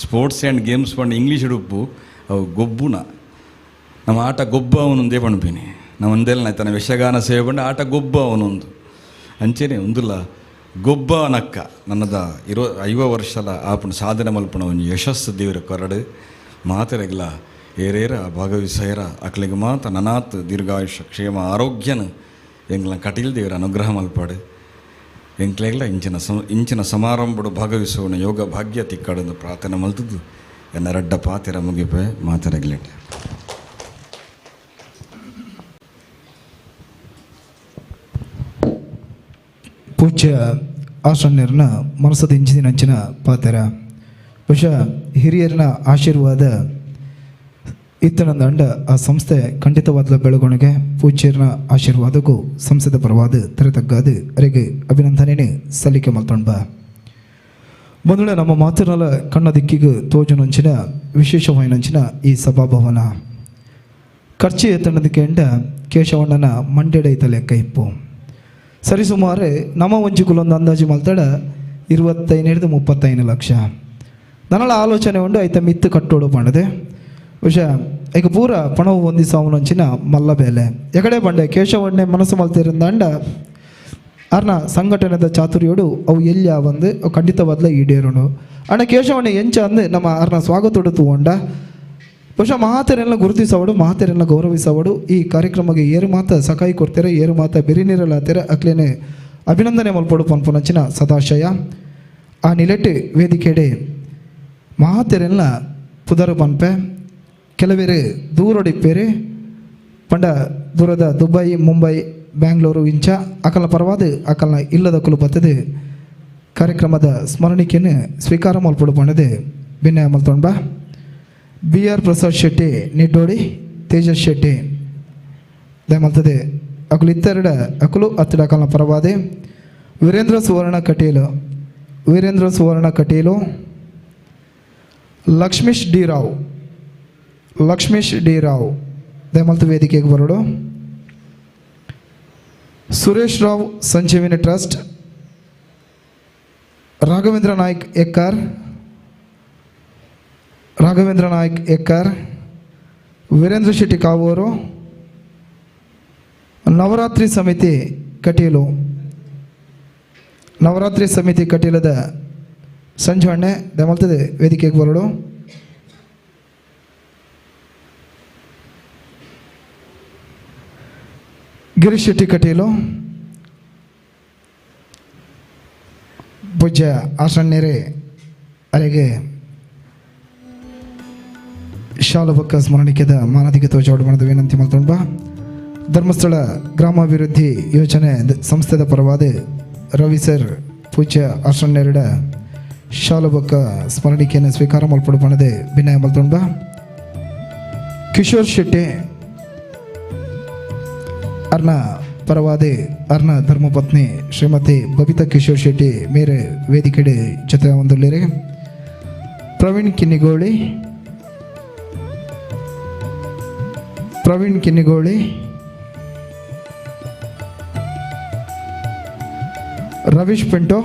ಸ್ಪೋರ್ಟ್ಸ್ ಆ್ಯಂಡ್ ಗೇಮ್ಸ್ ಪಂಡ ಇಂಗ್ಲೀಷ್ ಉಡುಪು ಅವು ಗೊಬ್ಬುನ ನಮ್ಮ ಆಟ ಗೊಬ್ಬ ಅವನೊಂದೇ ಪಣಪಿನಿ. ನಾವು ಒಂದೆಲ್ಲ ಆಯ್ತಾನೆ ಯಕ್ಷಗಾನ ಸೇವೆ ಪಂಡ ಆಟ ಗೊಬ್ಬ ಅವನೊಂದು ಅಂಚೆನೆ ಒಂದುಲ್ಲ ಗೊಬ್ಬ ನಕ್ಕ ನನ್ನದ 50 ವರ್ಷಲ ಆಪುಣ ಸಾಧನೆ ಮಲ್ಪುಣ ಒಂಜಿ ಯಶಸ್ಸು ದೇವರ ಕೊರಡು ಮಾತೆರೆಗ್ಲ ಏರೇರ ಭಾಗವಹಿಸೇರ ಅಕ್ಲಿಗೆ ಮಾತ ನನಾತ್ ದೀರ್ಘಾಯುಷ ಕ್ಷೇಮ ಆರೋಗ್ಯನ ಎಂಗ್ಲ ಕಟೀಲ್ ದೇವರ ಅನುಗ್ರಹ ಮಲ್ಪಾಡು. ಎಂಕ್ಲೆಗ್ಲ ಇಂಚಿನ ಸಮಾರಂಭಡು ಭಾಗವಹಿಸುವನ ಯೋಗ ಭಾಗ್ಯ ತಿಕ್ಕಾಡನ್ನು ಪ್ರಾರ್ಥನೆ ಮಲ್ತದ್ದು ಎನ್ನ ರಡ್ಡ ಪಾತೆರ ಮುಗಿಪೆ ಮಾತೆರೆಗ್ಲೇಟೆ. ಪೂಜ್ಯ ಆಶ್ರಣ್ಯರನ್ನ ಮನಸ್ಸದ ಇಂಚಿನ ಪಾತೆರ ಬಹುಶಃ ಹಿರಿಯರನ್ನ ಆಶೀರ್ವಾದ ಇತ್ತನಂದ ಆ ಸಂಸ್ಥೆ ಖಂಡಿತವಾದ ಬೆಳವಣಿಗೆ ಪೂಜ್ಯರನ ಆಶೀರ್ವಾದಕ್ಕೂ ಸಂಸ್ಥೆದ ಪರವಾದ ತೆರೆತಗ್ಗಾದು ಅರೆಗೆ ಅಭಿನಂದನೆ ಸಲ್ಲಿಕೆ ಮಲ್ತೊಂಬ. ಬಂಧುಗಳೇ, ನಮ್ಮ ಮಾತಿನಲ್ಲ ಕಣ್ಣ ದಿಕ್ಕಿಗೆ ತೋಜನಂಚಿನ ವಿಶೇಷವಾಯಿನಂಚಿನ ಈ ಸಭಾಭವನ ಖರ್ಚು ಎತ್ತನದಕ್ಕೆ ಎಂಡ ಕೇಶವಣ್ಣನ ಮಂಡೆಡೈತ ಲೆಕ್ಕ ಇಪ್ಪು. ಸರಿಸುಮಾರು ನಮ್ಮ ಒಂಜಿಕುಲೊಂದು ಅಂದಾಜು ಮಲ್ತಡ 25 35 ಲಕ್ಷ. ನನ್ನಳ ಆಲೋಚನೆ ಉಂಡು ಐತ ಮಿತ್ತು ಕಟ್ಟೋಡು ಪಂಡದೆ. ಬಹುಶಃ ಈಗ ಪೂರ ಪಣವು ಹೊಂದಿಸವನಂಚಿನ ಮಲ್ಲ ಬೇಲೆ ಎಕಡೆ ಬಂಡೆ ಕೇಶವಣ್ಣೆ ಮನಸ್ಸು ಮಲ್ತಿರಂದಾಂಡ ಅರ್ನ ಸಂಘಟನೆದ ಚಾತುರ್ಯೋಡು ಅವು ಎಲ್ಲಿ ಬಂದು ಅವು ಖಂಡಿತವಾದ್ಲ ಈಡೇರೋಣ. ಅಣ್ಣ ಕೇಶವಣ್ಣೆ ಎಂಚ ಅಂದು ನಮ್ಮ ಅರ್ನ ಸ್ವಾಗತೋಡು ತಗೊಂಡ ಬಹುಶಃ ಮಹಾತೆರೆಲ್ಲ ಗುರುತಿಸವಡು ಮಹಾತೆರೆಲ್ಲ ಗೌರವಿಸವಡು. ಈ ಕಾರ್ಯಕ್ರಮಕ್ಕೆ ಏರು ಮಾತ ಸಕಾಯಿ ಕೊಡ್ತಾರೆ, ಏರು ಮಾತ ಬೆರಿ ನೀರಲಾತಾರೆ ಅಕ್ಲೇನೆ ಅಭಿನಂದನೆ ಮಲ್ಪಡು ಪನ್ಪುನಂಚಿನ ಸದಾಶಯ. ಆ ನಿಲೆಟ್ಟು ವೇದಿಕೆಡೆ ಮಹಾತೆರೆಲ್ಲ ಪುದರು ಪನ್ಪೆ ಕೆಲವೇರು ದೂರೊಡಿಪ್ಪೇರು ಪಂಡ ದೂರದ ದುಬೈ ಮುಂಬೈ ಬ್ಯಾಂಗ್ಳೂರು ಇಂಚ ಅಕಲ ಪರವಾದ ಅಕಲ್ನ ಇಲ್ಲದ ಕುಲು ಬತ್ತದೆ ಕಾರ್ಯಕ್ರಮದ ಸ್ಮರಣಿಕೆಯನ್ನು ಸ್ವೀಕಾರ ಮಲ್ಪಡು ಪಂಡದೆ ಭಿನ್ನ ಮಲ್ತೊಂಬ. ಬಿ ಆರ್ ಪ್ರಸಾದ್ ಶೆಟ್ಟಿ ನಿಡ್ಡೋಡಿ, ತೇಜಸ್ ಶೆಟ್ಟಿ ದಯಮಲ್ತದೆ ಅಕುಲು ಇತ್ತೆರಡ ಅಕುಲು ಅತ್ತಡ ಅಕಲ್ನ ಪರವಾದೆ ವೀರೇಂದ್ರ ಸುವರ್ಣ ಕಟೀಲು, ವೀರೇಂದ್ರ ಸುವರ್ಣ ಕಟೀಲು, ಲಕ್ಷ್ಮೀಶ್ ಡಿ ರಾವ್, ಲಕ್ಷ್ಮೀಶ್ ಡಿ ರಾವ್ ದಯಮಲ್ತು ವೇದಿಕೆಗೆ ಬರೋಡು. ಸುರೇಶ್ ರಾವ್ ಸಂಜೀವಿನಿ ಟ್ರಸ್ಟ್, ರಾಘವೇಂದ್ರ ನಾಯ್ಕ್ ಎಕ್ಕಾರ್, ರಾಘವೇಂದ್ರ ನಾಯ್ಕ್ ಎಕ್ಕಾರ್, ವೀರೇಂದ್ರ ಶೆಟ್ಟಿ ಕಾವೂರು, ನವರಾತ್ರಿ ಸಮಿತಿ ಕಟೀಲು, ನವರಾತ್ರಿ ಸಮಿತಿ ಕಟೀಲದ ಸಂಜೆ ದಯಮಲ್ತದೆ ವೇದಿಕೆಗೆ ಬರೋಡು. ಗಿರೀಶ್ ಶೆಟ್ಟಿ ಕಟೀಲು, ಪೂಜ್ಯ ಆಸಣ್ಣೇರೆ ಅರೆಗೆ ಶಾಲಬಕ್ಕ ಸ್ಮರಣಿಕೆದ ಮಾನದಿಗೆ ತೋಜಾಡು ಮಾಡಿದ ವಿನಂತಿ ಮಲ್ತೊಂಬ. ಧರ್ಮಸ್ಥಳ ಗ್ರಾಮಾಭಿವೃದ್ಧಿ ಯೋಜನೆ ಸಂಸ್ಥೆದ ಪರವಾದ ರವಿ ಸರ್ ಪೂಜ್ಯ ಆಸಣ್ಣೆರಡ ಶಾಲಬಕ್ಕ ಸ್ಮರಣಿಕೆಯನ್ನು ಸ್ವೀಕಾರ ಮಲ್ಪಡು ಪಣದೆ ವಿನಯ ಮಲ್ತೊಂಬ. ಕಿಶೋರ್ ಶೆಟ್ಟಿ ಅರ್ನ ಪರವಾದೆ ಅರ್ನ ಧರ್ಮಪತ್ನಿ ಶ್ರೀಮತಿ ಬಬಿತಾ ಕಿಶೋರ್ ಶೆಟ್ಟಿ ಮೇರೆ ವೇದಿಕೆಡೆ ಜೊತೆ ಒಂದುಲ್ಲೇರೆ. ಪ್ರವೀಣ್ ಕಿನ್ನಿಗೋಳಿ, ಪ್ರವೀಣ್ ಕಿನ್ನಿಗೋಳಿ, ರವೀಶ್ ಪಿಂಟೋ,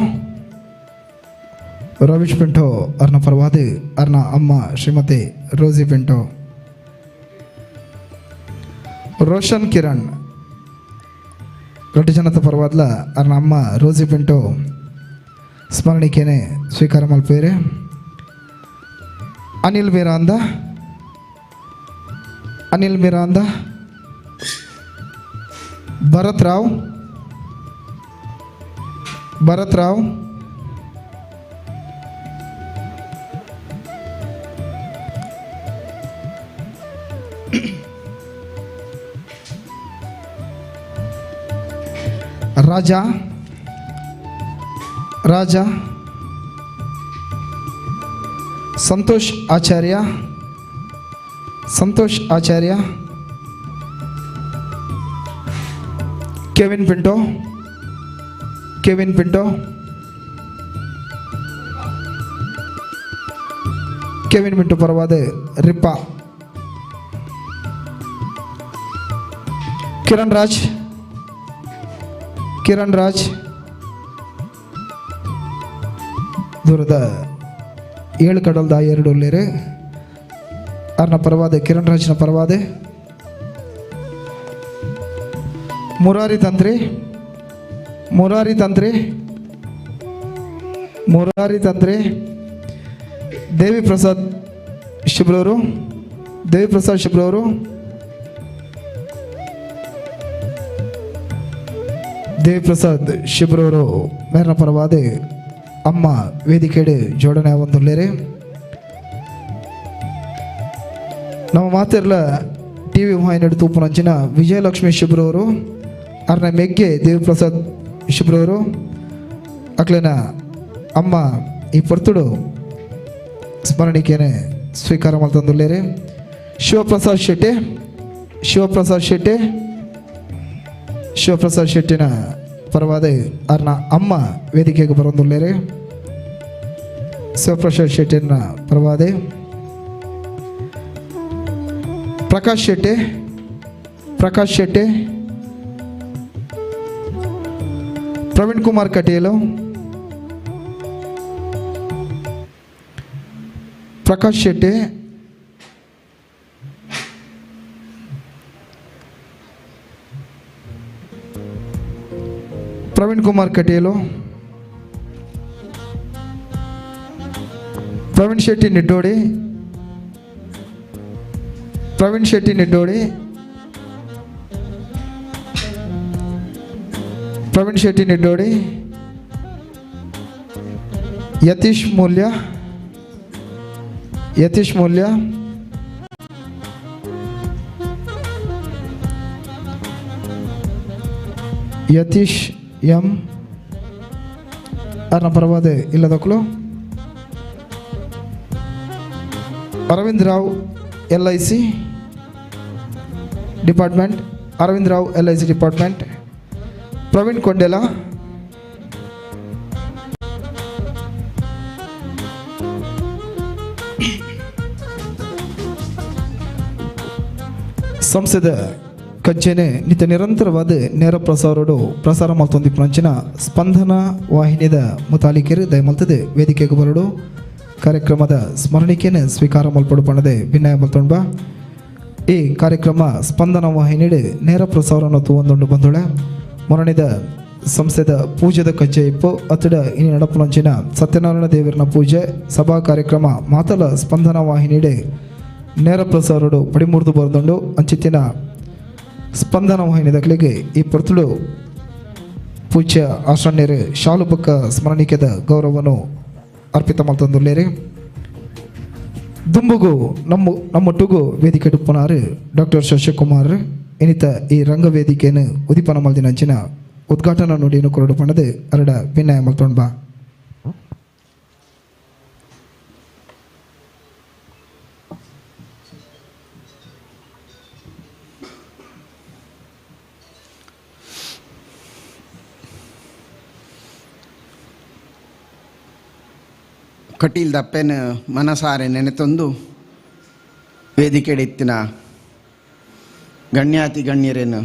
ರವೀಶ್ ಪಿಂಟೋ ಅರ್ನ ಪರವಾದೆ ಅರ್ನ ಅಮ್ಮ ಶ್ರೀಮತಿ ರೋಸಿ ಪಿಂಟೋ. ರೋಷನ್ ಕಿರಣ್ ರೊಟ್ಟಿ ಜನತ ಪರವಾದ್ಲ ಅರ್ನ ಅಮ್ಮ ರೋಸಿ ಪಿಂಟೋ ಸ್ಮರಣಿಕೆನೆ ಸ್ವೀಕಾರ ಮಲ್ಪೇರೆ. ಅನಿಲ್ ಮಿರಾಂದ, ಅನಿಲ್ ಮಿರಾಂದ, ಭರತ್ ರಾವ್, ಭರತ್ ರಾವ್, ರಾಜಾ, ರಾಜಾ, ಸಂತೋಷ್ ಆಚಾರ್ಯ, ಸಂತೋಷ್ ಆಚಾರ್ಯ, Kevin Pinto, Kevin Pinto, Kevin Pinto ಪರವಾದ ರಿಪ್ಪಾ, ಕಿರಣ್ ರಾಜ್, ಕಿರಣ್ ರಾಜ್, ದೂರದ ಏಳು ಕಡಲ್ದ ಎರಡು ಉಳ್ಳೇರು ಅರ್ನ ಪರವಾದೆ ಕಿರಣ್ ರಾಜ್ನ ಪರವಾದೆ. ಮುರಾರಿ ತಂತ್ರಿ, ಮುರಾರಿ ತಂತ್ರಿ, ಮುರಾರಿ ತಂತ್ರಿ, ದೇವಿ ಪ್ರಸಾದ್ ಶಿಬ್ರವರು, ದೇವಿ ಪ್ರಸಾದ್ ಶಿಬ್ರವರು, ದೇವಿ ಪ್ರಸಾದ್ ಶಿಬ್ರವರು ಮೇರ್ನ ಪರವಾದೆ ಅಮ್ಮ ವೇದಿಕೆಡೆ ಜೋಡಣೆ ಒಂದುಲ್ಲೇರೆ. ನಮ್ಮ ಮಾತಿರ್ಲ ಟಿ ವಿ ವಾಹಿನಿ ತೂಪುನಂಚಿನ ವಿಜಯಲಕ್ಷ್ಮಿ ಶಿಬ್ರವರು, ಅರ್ನ ಮೆಗ್ಗೆ ದೇವಿಪ್ರಸಾದ್ ಶಿಬ್ರವರು, ಅಕ್ಲೆನ ಅಮ್ಮ ಈ ಪೊರ್ತುಡು ಸ್ಮರಣಿಕೆನೆ ಸ್ವೀಕಾರ ಮಲ್ತಂದುಲ್ಲೇರೆ. ಶಿವಪ್ರಸಾದ್ ಶೆಟ್ಟಿ, ಶಿವಪ್ರಸಾದ್ ಶೆಟ್ಟಿ, ಶಿವಪ್ರಸಾದ್ ಶೆಟ್ಟಿನ ಪರವಾದ ಅರ್ನ ಅಮ್ಮ ವೇದಿಕೆಗೆ ಬರೋದುಲ್ಲೇರೆ. ಶಿವಪ್ರಸಾದ್ ಶೆಟ್ಟಿನ ಪರವಾದೆ ಪ್ರಕಾಶ್ ಶೆಟ್ಟಿ, ಪ್ರಕಾಶ್ ಶೆಟ್ಟಿ, ಪ್ರವೀಣ್ ಕುಮಾರ್ ಕಟೀಲು, ಪ್ರಕಾಶ್ ಶೆಟ್ಟಿ, ಪ್ರವೀಣ್ ಕುಮಾರ್ ಕಟೀಲು, ಪ್ರವೀಣ್ ಶೆಟ್ಟಿ ನಿಡ್ಡೋಡಿ, ಪ್ರವೀಣ್ ಶೆಟ್ಟಿ ನಿಡ್ಡೋಡಿ, ಪ್ರವೀಣ್ ಶೆಟ್ಟಿ ನಿಡ್ಡೋಡಿ, ಯತೀಶ್ ಮೂಲ್ಯ, ಯತೀಶ್ ಮೂಲ್ಯ, ಯತೀಶ್ ಎಂ ಅರ್ನ ಪರವಾದೆ ಇಲ್ಲದಕ್ಕಲು. Arvind Rao L I C department, Aravind Rao LIC department, Praveen Kondela, ಸಂಸದ ಕಜ್ಜೆನೆ ನಿತ್ಯ ನಿರಂತರವಾದ ನೇರ ಪ್ರಸಾರಡು ಪ್ರಸಾರ ಮಲ್ತೊಂದಿ ಪ್ರಂಚಿನ ಸ್ಪಂದನ ವಾಹಿನಿದ ಮುತಾಲಿಕೆರು ದಯಮಲ್ತದೆ ವೇದಿಕೆಗೆ ಬರಡು ಕಾರ್ಯಕ್ರಮದ ಸ್ಮರಣಿಕೆಯನ್ನು ಸ್ವೀಕಾರ ಮಲ್ಪಡು ಪಣದೆ ವಿನಯ ಮಲ್ತೊಂಬ. ಈ ಕಾರ್ಯಕ್ರಮ ಸ್ಪಂದನ ವಾಹಿನಿಡು ನೇರ ಪ್ರಸಾರವನ್ನು ತೂವೊಂದುಂಡು ಬಂದೊಳೆ. ಮೊರಣಿದ ಸಂಸ್ಥೆದ ಪೂಜೆದ ಕಜ್ಜೆ ಇಪ್ಪು ಅತ್ತಡ ಇನಿ ನಡಪುನಂಚಿನ ಸತ್ಯನಾರಾಯಣ ದೇವರನ ಪೂಜೆ ಸಭಾ ಕಾರ್ಯಕ್ರಮ ಮಾತಲ ಸ್ಪಂದನ ವಾಹಿನಿಡೆ ನೇರ ಪ್ರಸಾರಡು ಪಡಿಮೂರ್ದು ಬರೆದುಂಡು. ಅಂಚಿತ್ತಿನ ಸ್ಪಂದನ ವಾಹಿನಿದಕ್ಲಿಗೆ ಈ ಪೊರ್ತುಡು ಪೂಜ್ಯ ಆಶ್ರಣ್ಯರು ಶಾಲು ಬೊಕ್ಕ ಸ್ಮರಣಿಕೆದ ಗೌರವವನ್ನು ಅರ್ಪಿತ ಮಲ್ತೊಂದುಲ್ಲೆರ್. ದುಂಬುಗು ನಮ್ಮೊಟ್ಟುಗು ವೇದಿಕೆ ಡುಪ್ಪುನಾರು ಡಾಕ್ಟರ್ ಶಶಿಕುಮಾರ್ ಇನಿತ ಈ ರಂಗವೇದಿಕೆಯನ್ನು ಉದಿಪನ ಮಲ್ದಿನಂಚಿನ ಉದ್ಘಾಟನಾ ನುಡಿಯನ್ನು ಕೊರಡು ಪಣದು ಅರಡ ವಿನಯ ಮಲ್ತೊಂಬ. ಕಟೀಲ್ ದಪ್ಪೆನ ಮನಸಾರೆ ನೆನೆತೊಂದು ವೇದಿಕೆಡಿತ್ತಿನ ಗಣ್ಯಾತಿ ಗಣ್ಯರೇನು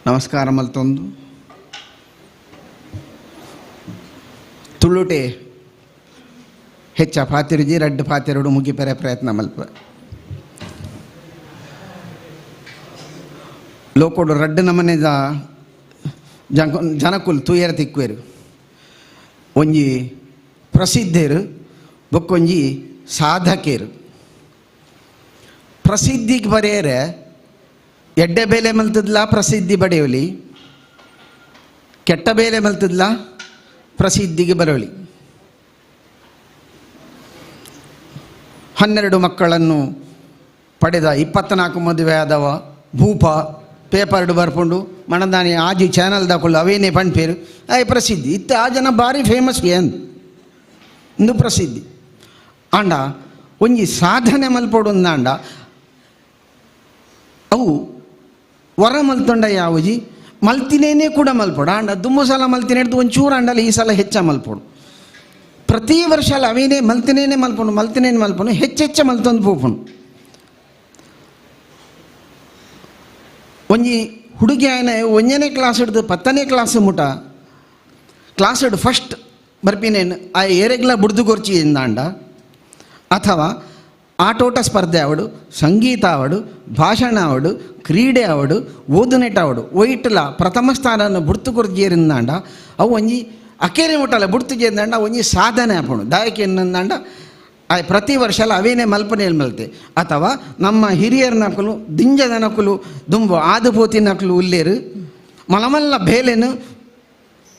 ನಮಸ್ಕಾರ ಮಲ್ತೊಂದು ತುಳುಟೆ ಹೆಚ್ಚ ಫಾತಿರುಜಿ ರಡ್ಡು ಫಾತಿರುಡು ಮುಗಿಪೆರೆ ಪ್ರಯತ್ನ ಮಲ್ಪ. ಲೋಕೋಡು ರಡ್ಡು ನಮನೆದ ಜನಕುಲ್ ತೂಯರ ತಿಕ್ವೇರು ಒಂಜಿ ಪ್ರಸಿದ್ಧರು ಬೊಕ್ಕೊಂಜಿ ಸಾಧಕರು. ಪ್ರಸಿದ್ಧಿಗೆ ಬರೆಯರೆ ಎಡ್ಡೆ ಬೇಲೆ ಮಲ್ತದ್ಲ ಪ್ರಸಿದ್ಧಿ ಬಡೆಯೋಲಿ, ಕೆಟ್ಟ ಬೇಲೆ ಮಲ್ತದ್ಲ ಪ್ರಸಿದ್ಧಿಗೆ ಬರೋಲಿ. 12 ಮಕ್ಕಳನ್ನು ಪಡೆದ 24 ಮದುವೆ ಆದವ ಭೂಪ ಪೇಪರ್ಡು ಬರ್ಪುಂಡು ಮಣದಾನಿ ಆಜಿ ಚಾನಲ್ ದಾಕೊಳ್ಳು ಅವೇನೇ ಪಣ್ಪೇರು ಆಯ್ ಪ್ರಸಿದ್ಧಿ ಇತ್ತ ಆ ಜನ ಭಾರಿ ಫೇಮಸ್ ಏನ್ ಇಂದು ಪ್ರಸಿದ್ಧಿ. ಆಂಡ ಒಂಜಿ ಸಾಧನೆ ಮಲ್ಪೊಡು ಅಂದಾಂಡ ಅವು ವರ ಮಲ್ತೊಂಡ ಯಾವಜಿ ಮಲ್ತಿನೇನೇ ಕೂಡ ಮಲ್ಪೊಡು. ಆಂಡ ದುಮ್ಮು ಸಲ ಮಲ್ತಿನ ಹಿಡ್ದು ಒಂಚೂರು ಅಂಡಲ್ಲ ಈ ಸಲ ಹೆಚ್ಚ ಮಲ್ಪೊಡು. ಪ್ರತಿ ವರ್ಷ ಅವೇನೇ ಮಲ್ತಿನೇನೆ ಮಲ್ಪೊಡು ಮಲ್ತಿನೇನೆ ಮಲ್ಪೊಡು ಹೆಚ್ಚೆಚ್ಚ ಮಲ್ತೊಂದು ಪೋಪುಂಡು. ಒಂಜಿ ಹುಡುಗಿ ಆಯ್ನ 1ನೇ ಕ್ಲಾಸ್ ಹಿಡ್ದು 10ನೇ ಕ್ಲಾಸ್ ಮುಟ ಕ್ಲಾಸ್ ಹಿಡ್ದು ಫಸ್ಟ್ ಬರ್ಪಿನೇನು ಆ ಏರೆಗ್ಲ ಬುಡ್ದು ಗೊರ್ಚಿ ಎಂದಾಂಡ ಅಥವಾ ಆಟೋಟ ಸ್ಪರ್ಧೆ ಆವಡು, ಸಂಗೀತ ಆವಡು, ಭಾಷಣ ಆವಡು, ಕ್ರೀಡೆ ಆವಡು, ಓದುನೆಟ್ ಆವಡು ಒಯ್ಟ್ಲ ಪ್ರಥಮ ಸ್ಥಾನನ ಬುಡ್ತು ಕೊರ್ಜಿಯರಿಂದಾಂಡ ಅವು ಒಂಜಿ ಅಕೇರಿ ಮುಟ್ಟಲ್ಲ ಬುಡ್ತು ಜೇಂದಾಂಡ ಒಂಜಿ ಸಾಧನೆ ಆಪುಂಡು. ದಾಯಕೆ ಎನ್ನಂದಾಂಡ ಆ ಪ್ರತಿ ವರ್ಷಲ ಅವೇನೇ ಮಲ್ಪನೆ ಮಲ್ತೆ. ಅಥವಾ ನಮ್ಮ ಹಿರಿಯರ ನಕಲು ದಿಂಜದ ನಕಲು ದುಂಬು ಆದುಪೋತಿ ನಕಲು ಉಲ್ಲೇರು ಮಲಮಲ್ಲ ಬೇಲೆನು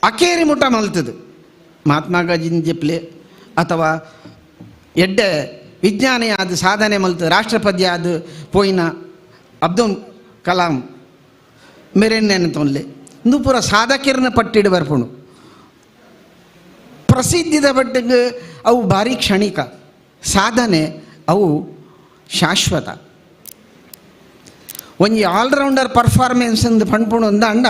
ಅಕೇರಿ ಮುಟ್ಟ ಮಲ್ತದು. ಮಹಾತ್ಮ ಗಾಂಧಿ ಜಪ್ಲೆ ಅಥವಾ ಎಡ್ಡೆ ವಿಜ್ಞಾನಿ ಆದ ಸಾಧನೆ ಮಲ್ತು ರಾಷ್ಟ್ರಪತಿ ಆದ ಪೋಯಿನ ಅಬ್ದುಲ್ ಕಲಾಂ ಮೆರೆನ್ನೆನ ತೊನ್ಲೆ ಇಂದು ಪೂರ ಸಾಧಕಿರನ ಪಟ್ಟಿಡು ಬರ್ಪುಂಡು. ಪ್ರಸಿದ್ಧಿದ ಬಟ್ಟಿಗೆ ಅವು ಭಾರಿ ಕ್ಷಣಿಕ, ಸಾಧನೆ ಅವು ಶಾಶ್ವತ. ಒಂಜಿ ಆಲ್ರೌಂಡರ್ ಪರ್ಫಾರ್ಮೆನ್ಸ್ ಅಂದ್ ಪಣ್ಪುಂಡು ಅಂದಾಂಡ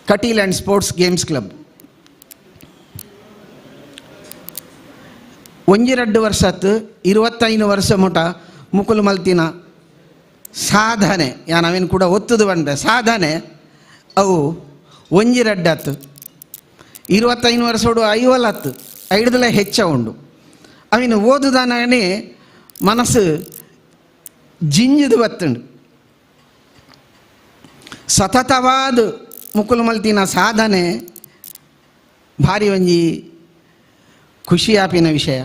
Kateel and sports games club 1-2 ವರ್ಷತ್ತು 25 ವರ್ಷ ಮುಟ ಮುಕುಲು ಮಲ್ತಿನ ಸಾಧನೆ ಯಾ ನಾವೇನು ಕೂಡ ಒತ್ತುದು ಬಂದೆ ಸಾಧನೆ ಅವು 1-2 ಹತ್ತು 25 ವರ್ಷೋಡು 50 ಐದಲೇ ಹೆಚ್ಚ ಉಂಡು. ಅವಿನ ಓದುದಾನೇ ಮನಸ್ಸು ಜಿಂಜಿದು ಬತ್ತುಂಡು. ಸತತವಾದ ಮುಕುಲು ಮಲ್ತಿನ ಸಾಧನೆ ಭಾರಿ ಒಂಜಿ ಖುಷಿಯಾಪಿನ ವಿಷಯ.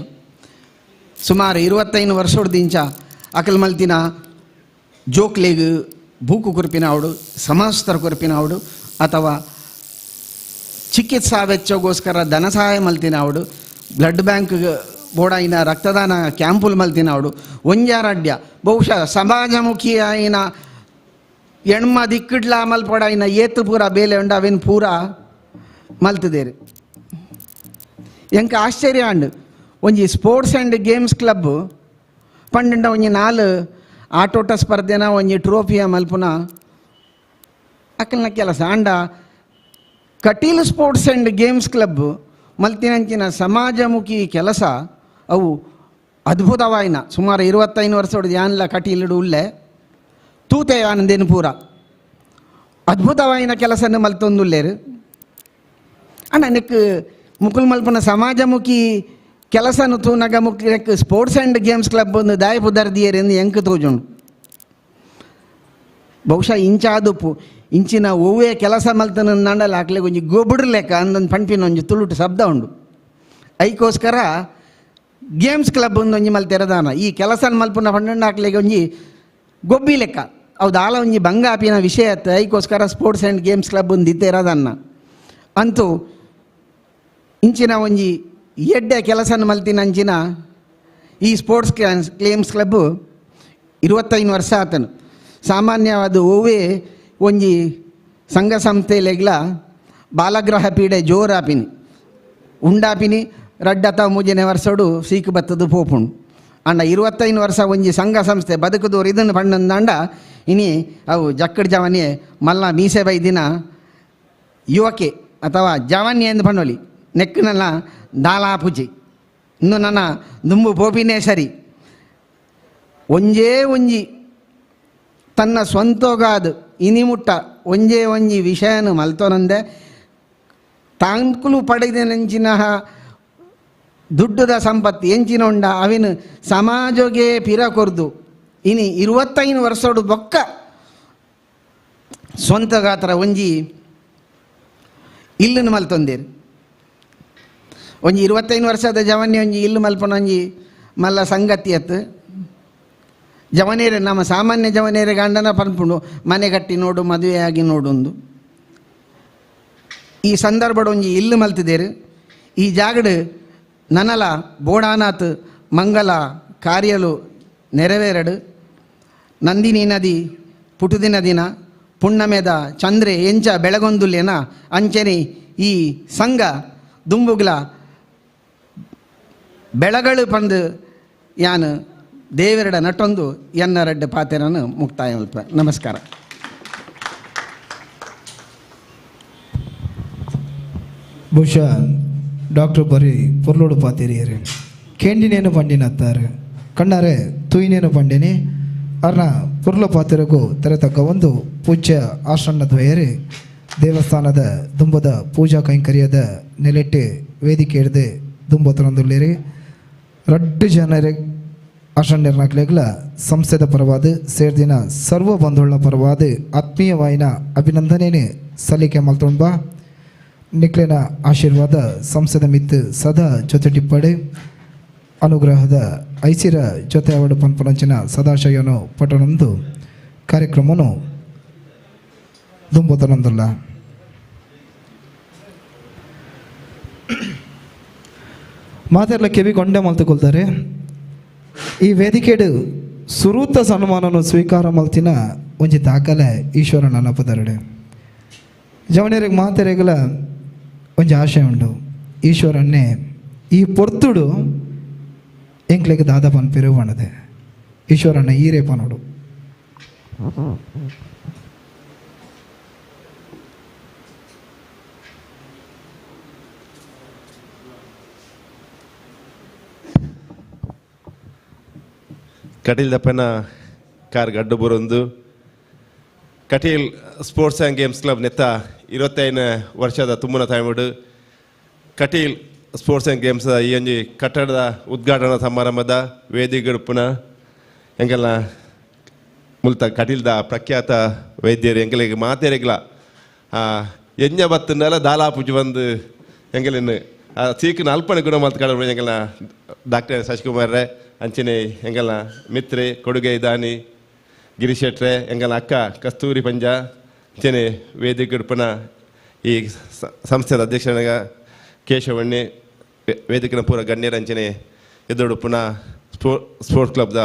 ಸುಮಾರು 25 ವರ್ಷದಿಂಚ ಅಕಲ್ ಮಲ್ತಿನ ಜೋಕ್ಲೆಗ್ ಬೂಕು ಕುರ್ಪಿನ ಅವಡು, ಸಮಸ್ತರ ಕುರ್ಪಿನ ಅವಡು, ಅಥವಾ ಚಿಕಿತ್ಸಾ ವೆಚ್ಚಗೋಸ್ಕರ ಧನ ಸಹಾಯ ಮಲ್ತಿನ ಅವಡು, ಬ್ಲಡ್ ಬ್ಯಾಂಕ್ ಬೋಡಾಯಿನ ರಕ್ತದಾನ ಕ್ಯಾಂಪುಲ್ ಮಲ್ತಿನ ಅವಡು, ಒಂಜಾರಡ್ಯ ಬಹುಶಃ ಸಮಾಜಮುಖಿ ಆಯಿನ ಎಣ್ಮ ದಿಕ್ಕಿಡ್ಲ ಮಲ್ಪಡಾಯಿನ ಏತು ಪೂರ ಬೇಲೆ ಉಂಡು ಅವೇನು ಪೂರ ಮಲ್ತದೇರು. ಎಂಕ ಆಶ್ಚರ್ಯ ಅಂಡು ಒಂಜಿ sports and games club ಪಂಡ ಒಂಜಿ 4 ಆಟೋಟ ಸ್ಪರ್ಧೆನ ಒಂಜಿ ಟ್ರೋಫಿಯ ಮಲ್ಪುನ ಅಕ್ಕಲ್ನ ಕೆಲಸ. ಆಂಡ Kateel sports and games club ಮಲ್ತಿನಂಚಿನ ಸಮಾಜಮುಖಿ ಕೆಲಸ ಅವು ಅದ್ಭುತವಾಯಿನ. ಸುಮಾರು 25 ವರ್ಷ ಯಾನ್ಲ ಕಟೀಲುಡು ಉಲ್ಲೆ ತೂತೆ ಆನಂದೇನು ಪೂರ ಅದ್ಭುತವಾಯಿನ ಕೆಲಸನ್ನು ಮಲ್ತೊಂದುಲ್ಲೇರು. ಅಣ್ಣ ನೆಕ್ ಮುಕುಲ್ ಮಲ್ಪನ ಸಮಾಜಮುಖಿ ಕೆಲಸನು ತೂನಗ ಮುಕ್ ಸ್ಪೋರ್ಟ್ಸ್ ಆ್ಯಂಡ್ ಗೇಮ್ಸ್ ಕ್ಲಬ್ ಒಂದು ದಾಯ ಪುದರ್ದಿಯರ್ ಎಂದು ಎಂಕ್ ತೋಜುಂಡು. ಬಹುಶಃ ಇಂಚಾದುಪ್ಪು ಇಂಚಿನ ಒವ್ವೇ ಕೆಲಸ ಮಲ್ತನಂದಾಂಡಲ ಆಕ್ಲೆ ಒಂಜಿ ಗೊಬ್ಬುಡು ಲೆಕ್ಕ ಅಂದೊಂದು ಪಂಪಿನ ಒಂಜಿ ತುಳುಟು ಶಬ್ದ ಉಂಡು. ಐಕೋಸ್ಕರ ಗೇಮ್ಸ್ ಕ್ಲಬ್ ಒಂದೊಂಜಿ ಮಲ್ತೆರದಾನ ಈ ಕೆಲಸ ಮಲ್ಪುನ ಪಂಡಂಡ ಆಕ್ಲೆಗೆ ಒಂಜಿ ಗೊಬ್ಬಿ ಲೆಕ್ಕ ಅವು ದಾಲ ಒಂಜಿ ಬಂಗಾಪಿನ ವಿಷಯ ಅತ್ತ. ಐಕೋಸ್ಕರ ಸ್ಪೋರ್ಟ್ಸ್ ಆ್ಯಂಡ್ ಗೇಮ್ಸ್ ಕ್ಲಬ್ ಒಂದು ಇತ್ತೆರದನ್ನ ಅಂತೂ ಇಂಚಿನ ಒಂಜಿ ಎಡ್ಡೆ ಕೆಲಸನ ಮಲ್ತಿನ ಅಂಚಿನ ಈ ಸ್ಪೋರ್ಟ್ಸ್ ಗೇಮ್ಸ್ ಕ್ಲಬ್ 25 ವರ್ಷ ಆತನು. ಸಾಮಾನ್ಯವಾದ ಒವ್ವೇ ಒಂಜಿ ಸಂಘ ಸಂಸ್ಥೆಲೆಗ್ಲ ಬಾಲಗ್ರಹ ಪೀಡೆ ಜೋರಾಪಿನಿ ಉಂಡಾಪಿನಿ ರಡ್ಡತ ಮೂಜನೇ ವರ್ಷಡು ಸೀಕು ಬತ್ತದು ಪೋಪುಂಡು. ಅಂಡ 25 ವರ್ಷ ಒಂಜಿ ಸಂಘ ಸಂಸ್ಥೆ ಬದುಕುದೋರು ಇದನ್ನು ಪಂಡಂದಾಂಡ ಇನಿ ಅವು ಜಕ್ಕಡ್ ಜವನಿ ಮಲ್ಲ ಮೀಸೆ ಬೈದಿನ ಯುವಕೆ ಅಥವಾ ಜವನಿ ಎಂದು ಪಣ್ಣೊಲಿ ನೆಕ್ಕಿನಲ್ಲ ದಾಲಾಪುಜಿ ಇನ್ನು ನನ್ನ ದುಂಬು ಪೋಪಿನೇ ಸರಿ. ಒಂಜೇ ಒಂಜಿ ತನ್ನ ಸ್ವಂತೋಗಾದು ಇನಿಮುಟ್ಟ ಒಂಜೇ ಒಂಜಿ ವಿಷಯನು ಮಲ್ತೋನಂದೆ ತಾಂಕುಲು ಪಡೆದಿನಂಚಿನ ದುಡ್ಡುದ ಸಂಪತ್ತು ಎಂಚಿನ ಉಂಡ ಅವಿನ ಸಮಾಜೋಗೆ ಪಿರ ಕೊರ್ದು ಇನಿ 25 ವರ್ಷಡು ಬೊಕ್ಕ ಸ್ವಂತ ಗಾತ್ರ ಒಂಜಿ ಇಲ್ಲನ್ನು ಮಲ್ತೊಂದೇರು. ಒಂಜಿ 25 ವರ್ಷದ ಜವನ್ಯ ಒಂಜಿ ಇಲ್ಲು ಮಲ್ಪನ ಒಂಜಿ ಮಲ್ಲ ಸಂಗತಿ ಅತ್ತು. ಜವನೇರೆ ನಮ್ಮ ಸಾಮಾನ್ಯ ಜವನೇರೆ ಗಂಡನ ಪನ್ಪುಂಡು ಮನೆ ಕಟ್ಟಿ ನೋಡು ಮದುವೆಯಾಗಿ ನೋಡೊಂದು. ಈ ಸಂದರ್ಭಡ್ ಒಂಜಿ ಇಲ್ಲು ಮಲ್ತಿದ್ದೇರು. ಈ ಜಾಗಡು ನನಲ ಬೋಡಾನಾಥ್ ಮಂಗಲ ಕಾರ್ಯಲು ನೆರವೇರಡು. ನಂದಿನಿ ನದಿ ಪುಟುದಿನ ದಿನ ಪುಣ್ಣಮೆದ ಚಂದ್ರೆ ಎಂಚ ಬೆಳಗೊಂದುಲ್ಲೇನ ಅಂಚನೆ ಈ ಸಂಘ ದುಂಬುಗ್ಲ ಬೆಳಗಳು ಪಂದು ಯಾನು ದೇವರಡ ನಟೊಂದು ಎನ್ನ ರಡ್ಡ ಪಾತೆರನ್ನು ಮುಕ್ತಾಯ. ನಮಸ್ಕಾರ. ಬಹುಶಃ ಡಾಕ್ಟರ್ ಬರೀ ಪೊರ್ಲೋಡು ಪಾತೆರಿಯರು ಕೇಂಡಿನೇನು ಪಂಡಿನತ್ತಾರೆ ಕಣ್ಣಾರೆ ತೂಯಿನೇನು ಪಂಡಿನಿ ಅರ್ನ ಪೊರ್ಲ ಪಾತೆರಗೂ ತೆರೆತಕ್ಕ ಒಂದು ಪೂಜ್ಯ ಆಶ್ರಣ್ಣದ್ವಯರು ದೇವಸ್ಥಾನದ ದುಂಬದ ಪೂಜಾ ಕೈಂಕರ್ಯದ ನೆಲೆಟ್ಟು ವೇದಿಕೆ ಹಿಡ್ದು ದುಂಬತನೊಂದುಳ್ಳೇರಿ ರಡ್ಡು ಜನರಿಗೆ ಆಶ್ರಣ್ಯರ್ನಾಕ್ಲೆಗ್ಲ ಸಂಸ್ಥೆದ ಪರವಾದ ಸೇರ್ದಿನ ಸರ್ವ ಬಂಧುಗಳ ಪರವಾದ ಆತ್ಮೀಯವಾಯಿನ ಅಭಿನಂದನೇನೆ ಸಲ್ಲಿಕೆ ಮಲ್ತೊಂಬ ನಿಕ್ಲೆನ ಆಶೀರ್ವಾದ ಸಂಸ್ಥೆದ ಮಿತ್ತು ಸದಾ ಜೊತೆ ಟಿಪ್ಪಡೆ ಅನುಗ್ರಹದ ಐಸಿರ ಜೊತೆ ಅವಡು ಪನ್ಪನಂಚಿನ ಸದಾಶಯನು ಪಟನೊಂದು ಕಾರ್ಯಕ್ರಮನು ದುಂಬತನೊಂದಲ್ಲ. ಮಾತೆಲ್ಲ ಕಿವಿ ಗೊಂಡೆ ಮಲ್ತುಕೊಳ್ತಾರೆ. ಈ ವೇದಿಕೆಡು ಸುರೂತ ಸನ್ಮಾನನು ಸ್ವೀಕಾರ ಮಲ್ತಿನ ಒಂಜಿ ದಾಖಲೆ ಈಶ್ವರನ ನಪದರಡೆ ಜವನಿಯರಿಗೆ ಮಾತೆರೆಗಲ ಒಂಜಿ ಆಶೆ ಉಂಡು ಈಶ್ವರನ್ನೇ ಈ ಪೊರ್ತುಡು ಎಂಕ್ಲೆಗ್ ದಾದ ಪನ್ಪಿರು ಪಣದೆ ಈಶ್ವರನ್ನ ಈರೇ ಪನೋಡು. ಕಟೀಲ್ ದಪ್ಪನ ಕಾರ್ ಗಡ್ಡು ಬರೊಂದು Kateel sports and games club ನೆತ್ತ 25 ವರ್ಷದ ತುಂಬುನ ತಾಯ್ಮುಡು ಕಟೀಲ್ ಸ್ಪೋರ್ಟ್ಸ್ ಆ್ಯಂಡ್ ಗೇಮ್ಸ್ ಈ ಒಂಜಿ ಕಟ್ಟಡದ ಉದ್ಘಾಟನಾ ಸಮಾರಂಭದ ವೇದಿಕೆಡುಪ್ಪುನ ಎಂಕಲ್ನ ಮುಲ್ತ ಕಟೀಲ್ದ ಪ್ರಖ್ಯಾತ ವೈದ್ಯರು ಎಂಕಲಿಗೆ ಮಾತೆರೆಗ್ಲ ಎಂಜ ಬತ್ತಂಡಲ ದಾಲಾಪುಜಿ ಬಂದು ಎಂಕಲಿನ್ನು ಸೀಕಿನ ಅಲ್ಪನೆ ಗುಣ ಮಾತು ಕಡ ಎಂಕಲ್ನ ಡಾಕ್ಟರ್ ಶಶಿಕುಮಾರ್ರೆ ಅಂಚನೆ ಎಂಕಲ್ನ ಮಿತ್ರೆ ಕೊಡುಗೆ ದಾನಿ ಗಿರಿಶೆಟ್ರೆ ಎಂಕಲ್ನ ಅಕ್ಕ ಕಸ್ತೂರಿ ಪಂಜ ಅಂಚನೆ ವೇದಿಕೆಡುಪ್ಪುನ ಈ ಸಂಸ್ಥೆದ ಅಧ್ಯಕ್ಷನಾಗ ಕೇಶವಣ್ಣೆ ವೇದಿಕೆನ ಪೂರ ಗಣ್ಯರ ಅಂಚನೆ ಎದುರುಡುಪ್ಪುನ ಸ್ಪೋರ್ಟ್ಸ್ ಕ್ಲಬ್ದ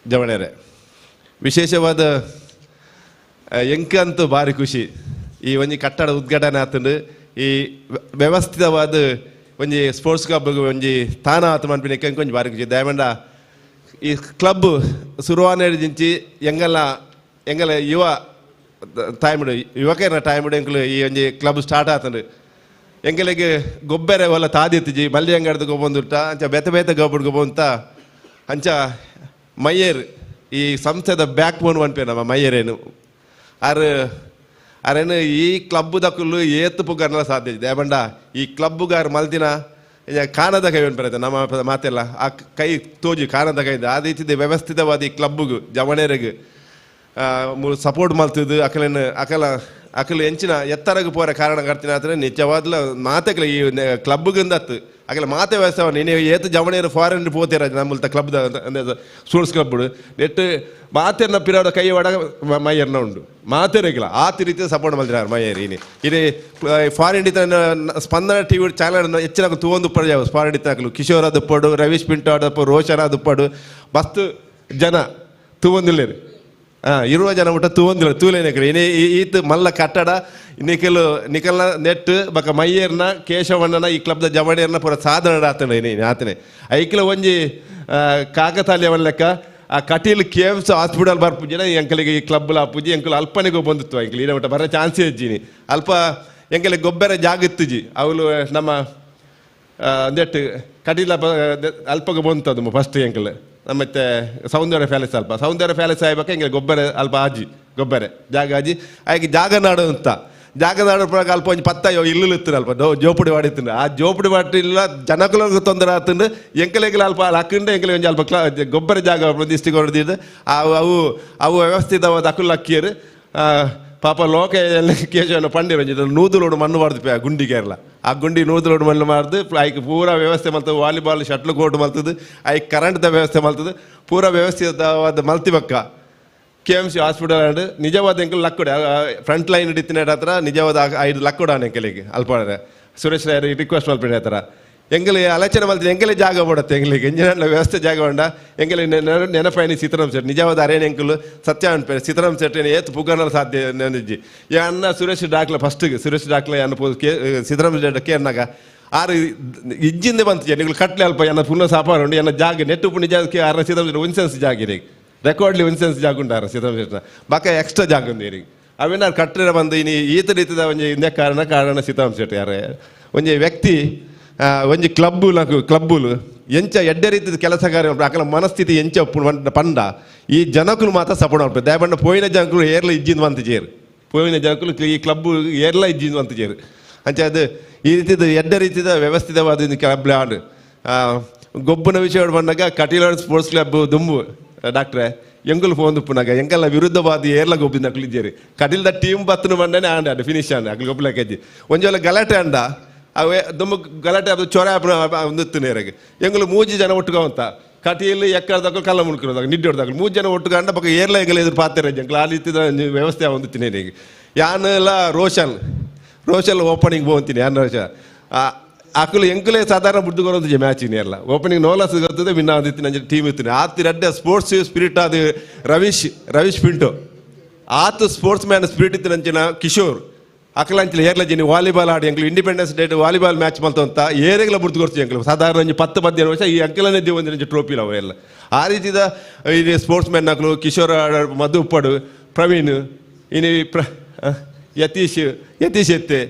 ಜವಣೆರೆ ವಿಶೇಷವಾದ ಎಂಕಂತೂ ಭಾರಿ ಖುಷಿ ಈ ಒಂಜಿ ಕಟ್ಟಡ ಉದ್ಘಾಟನೆ ಆತಂಡು ಈ ವ್ಯವಸ್ಥಿತವಾದ ಒಂಜಿ ಸ್ಪೋರ್ಟ್ಸ್ ಕ್ಲಬ್ ಒಂಜಿ ತಾನ ಆತು ಮನ್ಪಿನ ಎಂಕ್ ಒಂಜಿ ಭಾರಿ ಖುಷಿ. ದಯಮಂಡ ಈ ಕ್ಲಬ್ ಸುರುವಾನೆ ದಿಂಚಿ ಎಂಗಲ ಎಂಗಲ ಯುವ ಟೈಮ್ಡ್ ಯುವಕರ ಟೈಮ್ಡ್ ಎಂಕುಲು ಈ ಒಂಜಿ ಕ್ಲಬ್ ಸ್ಟಾರ್ಟ್ ಆತಂಡು. ಎಂಕಲೆಗ್ ಗೊಬ್ಬೆರೆ ಒಲ್ಲ ತಾದಿತ್ತಿಜಿ ಮಲ್ಯಂಗಡ್ದು ಗೊಬ್ಬೊಂದುಟ್ಟ ಅಂಚ ಬೇತೆ ಬೇತೆ ಗೊಬ್ಬಡು ಗೊಬ್ಬೊಂತ ಅಂಚ ಮಯ್ಯೇರ್ ಈ ಸಂಸ್ಥೆದ ಬ್ಯಾಕ್ ಬೋನ್ ಪನ್ಪೆ ನಮ್ಮ ಮಯ್ಯರೇನು ಆರ್ ಅರೇನು ಈ ಕ್ಲಬ್ ದಕುಲು ಏತ್ ಪುಗಾರ್ನೆಲ ಸಾಧ್ಯ ಇದೆ ಬಂಡ ಈ ಕ್ಲಬ್ಗಾರ್ ಮಲ್ದಿನ ಕಾಣದ ಕೈ ಪನ್ಪೆರತೆ ನಮ್ಮ ಮಾತೆಲ್ಲ ಆ ಕೈ ತೋಜಿ ಕಾಣದ ಕೈ ಆ ರೀತಿದ ವ್ಯವಸ್ಥಿತವಾದ ಈ ಕ್ಲಬ್ಗೆ ಜವಣೇರಿಗೆ ಸಪೋರ್ಟ್ ಮಲ್ತದ್ದು ಅಕಲೇನು ಅಕಲ ಅಕಲು ಎಂಚಿನ ಎತ್ತರಗೆ ಪೋರ ಕಾರಣ ಕರ್ತಿನ ಆದ್ರೆ ನಿಜವಾದ್ಲ ಮಾತೆಕ್ಲ ಈ ಕ್ಲಬ್ಗಿಂದತ್ತು ಅಕಲ ಮಾತೆ ವ್ಯವಸ್ಥೆ ನೀನು ಏತು ಜವಣೇರು ಫಾರಿನ್ ಪೋತೀರ ನಮ್ಮಲ್ತ club students club net ಮಾತೆರ್ನ ಪಿರಾಡ ಕೈ ಒಡ ಮೈಯರ್ನ ಉಂಡು ಮಾತೆರೆಗಿಲ್ಲ ಆತ ರೀತಿಯ ಸಪೋರ್ಟ್ ಮಲ್ತಿನಾರ್ ಮೈಯರ್ ಇನಿ ಇನಿ ಫಾರಿನ್ ಸ್ಪಂದನ ಟಿವಿ ಚಾನಲ್ ಹೆಚ್ಚಿನ ತೂವೊಂದು ಉಪ್ಪಡು ಫಾರಿನ್ ಇತ್ತನಕಲು ಕಿಶೋರ್ ದುಪ್ಪಡು, ರವೀಶ್ ಪಿಂಟೋ ದಪ್ಪು, ರೋಷನ್ ದುಪ್ಪಡು ಮಸ್ತ್ ಜನ ತೂವೊಂದಿಲ್ಲೇರು ಇರುವ ಜನ ಮುಟ್ಟ ತೂವೊಂದಿಲ್ಲ ತೂಲೇನಕಲು ಇನಿ ಈತ್ ಮಲ್ಲ ಕಟ್ಟಡ ನಿಖಲು ನಿಖಲ್ನ ನೆಟ್ ಬಕ ಮಯ್ಯರ್ನ ಕೇಶವಣ್ಣನ ಈ ಕ್ಲಬ್ದ ಜವಣಿಯರ್ನ ಪೂರ ಸಾಧನೆ ಆತನ ಇನಿ ಆತನೆ ಐಕ್ಲ ಒಂಜಿ ಕಾಕತಾಲಿಯವನ್ ಲೆಕ್ಕ ಆ ಕಟೀಲ್ ಕೇವ್ಸ್ ಹಾಸ್ಪಿಟಲ್ ಬರ್ಪುಜಿನ ಎಂಕಲಿಗೆ ಈ ಕ್ಲಬ್ಲ ಆಪುಜಿ ಎಂಕಲು ಅಲ್ಪನಿಗೂ ಬಂದಿತ್ತು ಎಂಕಲು ಇನ ಮಟ್ಟ ಬರೋ ಚಾನ್ಸ್ ಇಜ್ಜಿನಿ ಅಲ್ಪ ಎಂಕಲಿಗೆ ಗೊಬ್ಬರ ಜಾಗ ಇತ್ತುಜಿ ಅವಳು ನಮ್ಮ ನೆಟ್ ಕಟೀಲ ಅಲ್ಪಗೆ ಬಂತದು ಫಸ್ಟ್ ಎಂಕಲ್ ಮತ್ತೆ ಸೌಂದರ್ಯ ಪ್ಯಾಲೇಸ್ ಅಲ್ಪ ಸೌಂದರ್ಯ ಪ್ಯಾಲೇಸ್ ಆಯ್ಬೇಕು ಎಂಕಲ್ ಗೊಬ್ಬರ ಅಲ್ಪ ಆಜಿ ಗೊಬ್ಬರ ಜಾಗ ಆಜಿ ಆಯ್ಕೆ ಜಾಗ ನಾಡು ಅಂತ ಜಾಗ ನಾಡು ಪ್ರಕಾರ ಅಲ್ಪ ಒಂಜಿ ಪತ್ತ ಇಲ್ಲು ಇತ್ತು ಅಲ್ಪ ಜೋಪುಡಿ ವಾಡಿತ್ತು ಆ ಜೋಪುಡಿ ವಾಟಿಲ್ಲ ಜನಕುಲಗ್ ತೊಂದರೆ ಆತಂಡು ಎಂಕಲೆಗ್ಲ ಅಲ್ಪ ಹಾಕೊಂಡು ಎಂಕಲೆ ಒಂಜಿ ಅಲ್ಪ ಗೊಬ್ಬರ ಜಾಗ ದಿಷ್ಟಿಕೊಡ್ದಿದ್ದು ಅವು ಅವು ವ್ಯವಸ್ಥಿತವಾದ ಅಕುಲ್ ಅಕ್ಕಿಯರು ಪಾಪ ಲೋಕ ಎಲ್ಲ ಕೇಶವನ ಪಂಡಿರ ಒಂಜಿ ನೂದುಲೋಡು ಮಣ್ಣು ಮಾಡ್ದು ಆ ಗುಂಡಿಗೆ ಎಲ್ಲ ಆ ಗುಂಡಿ ನೂದುಲೋಡು ಮಣ್ಣು ಮಾಡ್ದು ಆಯ್ಕೆ ಪೂರಾ ವ್ಯವಸ್ಥೆ ಮಲ್ತದೆ volleyball shuttle court ಮಲ್ತದೆ ಆಯ್ಕೆ ಕರೆಂಟ್ದ ವ್ಯವಸ್ಥೆ ಮಲ್ತದೆ ಪೂರಾ ವ್ಯವಸ್ಥಿತವಾದ ಮಲ್ತಿಬಕ್ಕ K M C hospital and ನಿಜವಾದ ಎಂಕಲ್ ಲಕ್ಕುಡೆ ಫ್ರಂಟ್ ಲೈನ್ ಹಿಡಿತಿನ ಹತ್ರ ನಿಜವಾದ 5 ಲಕ್ಕುಡ ಎಂಕಲಿಗೆ ಅಲ್ಪ ಸುರೇಶ್ ರಾಯರ್ ರಿಕ್ವೆಸ್ಟ್ ಮಲ್ಪಿನ ಹತ್ರ ಎಂಗಲಿ ಆಲೋಚನೆ ಮಲ್ತಿನ ಎಂಕಲೆ ಜಾಗ ಬೋಡತ್ತೆ ಎಂಗ್ಲಿಗೆ ಇಂಜಿನಿಯರ್ ವ್ಯವಸ್ಥೆ ಜಾಗ ಉಂಡ ಎಂಗಲಿ ನೆನಪಾಯಿನಿ ಸೀತಾರಾಮ್ ಶೆಟ್ಟಿ ನಿಜವಾದ ಅರೇನು ಎಂಕಲು ಸತ್ಯ ಅನ್ಪೆ ಸೀತಾರಾಮ್ ಶೆಟ್ಟಿ ಏತ್ ಪುಗರ್ನಲ ಸಾಧ್ಯ ನೆನಜ್ಜಿ ಅನ್ನ ಸುರೇಶ್ ಡಾಕ್ಲ ಫಸ್ಟ್ಗೆ ಸುರೇಶ್ ಡಾಕ್ಲ ಅನ್ನ ಕೆ ಸೀತಾರಾಮ್ ಶೆಟ್ಟಿ ಕೆ ಅನ್ನಾಗ ಆರು ಇಜ್ಜಿಂದ ಬಂತು ನಿಗಳು ಕಟ್ಲೆ ಅಲ್ಪ ಎನ್ನ ಪುನಃ ಸಾಪಾರು ಉಂಡು ಎನ್ನ ಜಾಗ ನೆಟ್ಟು ಪುಣ್ಯ ಜಾಗಕ್ಕೆ ಆರ ಸೀತಾರಾಮ್ ಶೆಟ್ಟಿ ಒಂದ್ಸೆನ್ಸ್ ಜಾಗ ಇರಿ ರೆಕಾರ್ಡ್ಲಿ ಒಂದ್ಸೆನ್ಸ್ ಜಾಗ ಉಂಟು ಆರ ಸೀತಾರಾಮ್ ಶೆಟ್ಟಿ ಬಾಕ ಎಕ್ಸ್ಟ್ರಾ ಜಾಗ ಉಂಡು ಇರಿ ಅವೇನಾರು ಕಟ್ಟರೆ ಬಂದು ಇನಿ ಈತ ರೀತಿದ ಒಂಜಿ ಇಂದೇ ಕಾರಣ ಕಾರಣ ಸೀತಾರಾಮ್ ಶೆಟ್ಟಿ ಯಾರೇ ಒಂಜಿ ವ್ಯಕ್ತಿ ಒಂಜಿ ಕ್ಲಬ್ಬು ಕ್ಲಬ್ಬುಲು ಎಂಚ ಎಡ್ಡೆ ರೀತಿದ ಕೆಲಸ ಕಾರ್ಯ ಅಕಲ ಮನಸ್ಥಿತಿ ಎಂಚ ಪಂಡ ಈ ಜನಕುಲು ಮಾತ್ರ ಸಪೋರ್ಟ್ ಮಾಡ್ತಾರೆ ದಯಬಂಡ ಪೋಯಿನ ಜನಕುಲು ಏರ್ಲ ಇಜ್ಜಿಂದ ಬಂತ ಚೇರು ಪೋಯಿನ ಜನಕುಲು ಈ ಕ್ಲಬ್ಬು ಏರ್ಲ ಇಜ್ಜಿಂದ ಬಂತ ಚೇರು ಅಂಚ ಅದು ಈ ರೀತಿದ ಎಡ್ಡೆ ರೀತಿದ ವ್ಯವಸ್ಥಿತವಾದ ಕ್ಲಬ್ ಆಂಡ್ ಗೊಬ್ಬನ ವಿಷಯ ಬಂದಾಗ ಕಟೀಲ್ ಸ್ಪೋರ್ಟ್ಸ್ ಕ್ಲಬ್ ದುಂಬು ಡಾಕ್ಟ್ರೆ ಎಂಗುಲು ಫೋನ್ ಉಪ್ಪುನಾಗ ಎಂಕಲ್ಲ ವಿರುದ್ಧವಾದ ಏರ್ಲ ಗೊಬ್ಬಿನ ಅಕ್ಲು ಕಟೀಲ್ದ ಟೀಮ್ ಬತ್ತನು ಬಂಡನೆ and and finish and ಅಕ್ಲು ಗೊಬ್ಬಲ ಕೆಜಿ ಒಂಜೊಲ್ಲ ಗಲಾಟೆ ಅಂಡ ಅವೇ ದುಂಬು ಗಲಾಟೆ ಅದು ಚೊರೆ ಒಂದಿತ್ತು ಎಂಗುಲು ಮೂಜಿ ಜನ ಒಟ್ಟುಕೊಂತ ಕಟೀಲ್ ಎಕ್ಕಡ್ದಾಕಲು ಕಲ್ಲ ಮುಣ್ಕಿರೋದಾಗ ನಿಡ್ಡೊಡ್ದಾಕಲು ಮೂರು ಜನ ಒಟ್ಟುಕೊಂಡ ಪಕ್ಕ ಏರ್ಲ ಎಂಗಲ ಎದುರು ಪಾತ್ರೆ ಎಂಕಲ್ ಆ ರೀತಿದ ವ್ಯವಸ್ಥೆ ಒಂದಿತ್ತು ಈಗ ಯಾನೆಲ್ಲ ರೋಷನ್ ರೋಷನ್ ಓಪನಿಂಗ್ ಹೋಗ್ತೀನಿ ಯಾನ್ ರೋಷನ್ ಅಕುಲು ಎಂಕುಲೇ ಸಾಧಾರಣ ಬುಡ್ದು ಕೊರೊಂದು ಮ್ಯಾಚ್ ಎಲ್ಲ ಓಪನಿಂಗ್ ನೋಲಸ್ ಗೊತ್ತದೆ ವಿನ್ ಆದಿತ್ತು ನಂಜೆ ಟೀಮ್ ಇತ್ತು ಆತಿ ರಡ್ಡೆ ಸ್ಪೋರ್ಟ್ಸ್ ಸ್ಪಿರಿಟ್ ಅದು ರವೀಶ್ ರವೀಶ್ ಪಿಂಟು ಆತ sports man spirit ಇತ್ತು ನಂಚಿನ ಕಿಶೋರ್ ಅಕಲಂಚಿನ ಏರ್ಲ ಜಿನಿ ವಾಲಿಬಾಲ್ ಆಡಿ ಎಂಕಲು independence date volleyball match ಮಲ್ತಂತ ಏರೆಗ್ಲ ಬುಡ್ದು ಕೊಡ್ತೀವಿ ಎಂಕಲು ಸಾಧಾರಣ ಒಂಜಿ 10 15 ವರ್ಷ ಈ ಅಂಕಲನೇ ಒಂದು ಟ್ರೋಫಿ ಅವು ಎಲ್ಲ ಆ ರೀತಿದ ಇದು ಸ್ಪೋರ್ಟ್ಸ್ ಮ್ಯಾನ್ ಅಕಲು ಕಿಶೋರ್ ಮಧು ಉಪ್ಪಡು ಪ್ರವೀಣ್ ಇನಿ ಪ್ರ ಯತೀಶ್ ಯತೀಶ್ ಎತ್ತೆ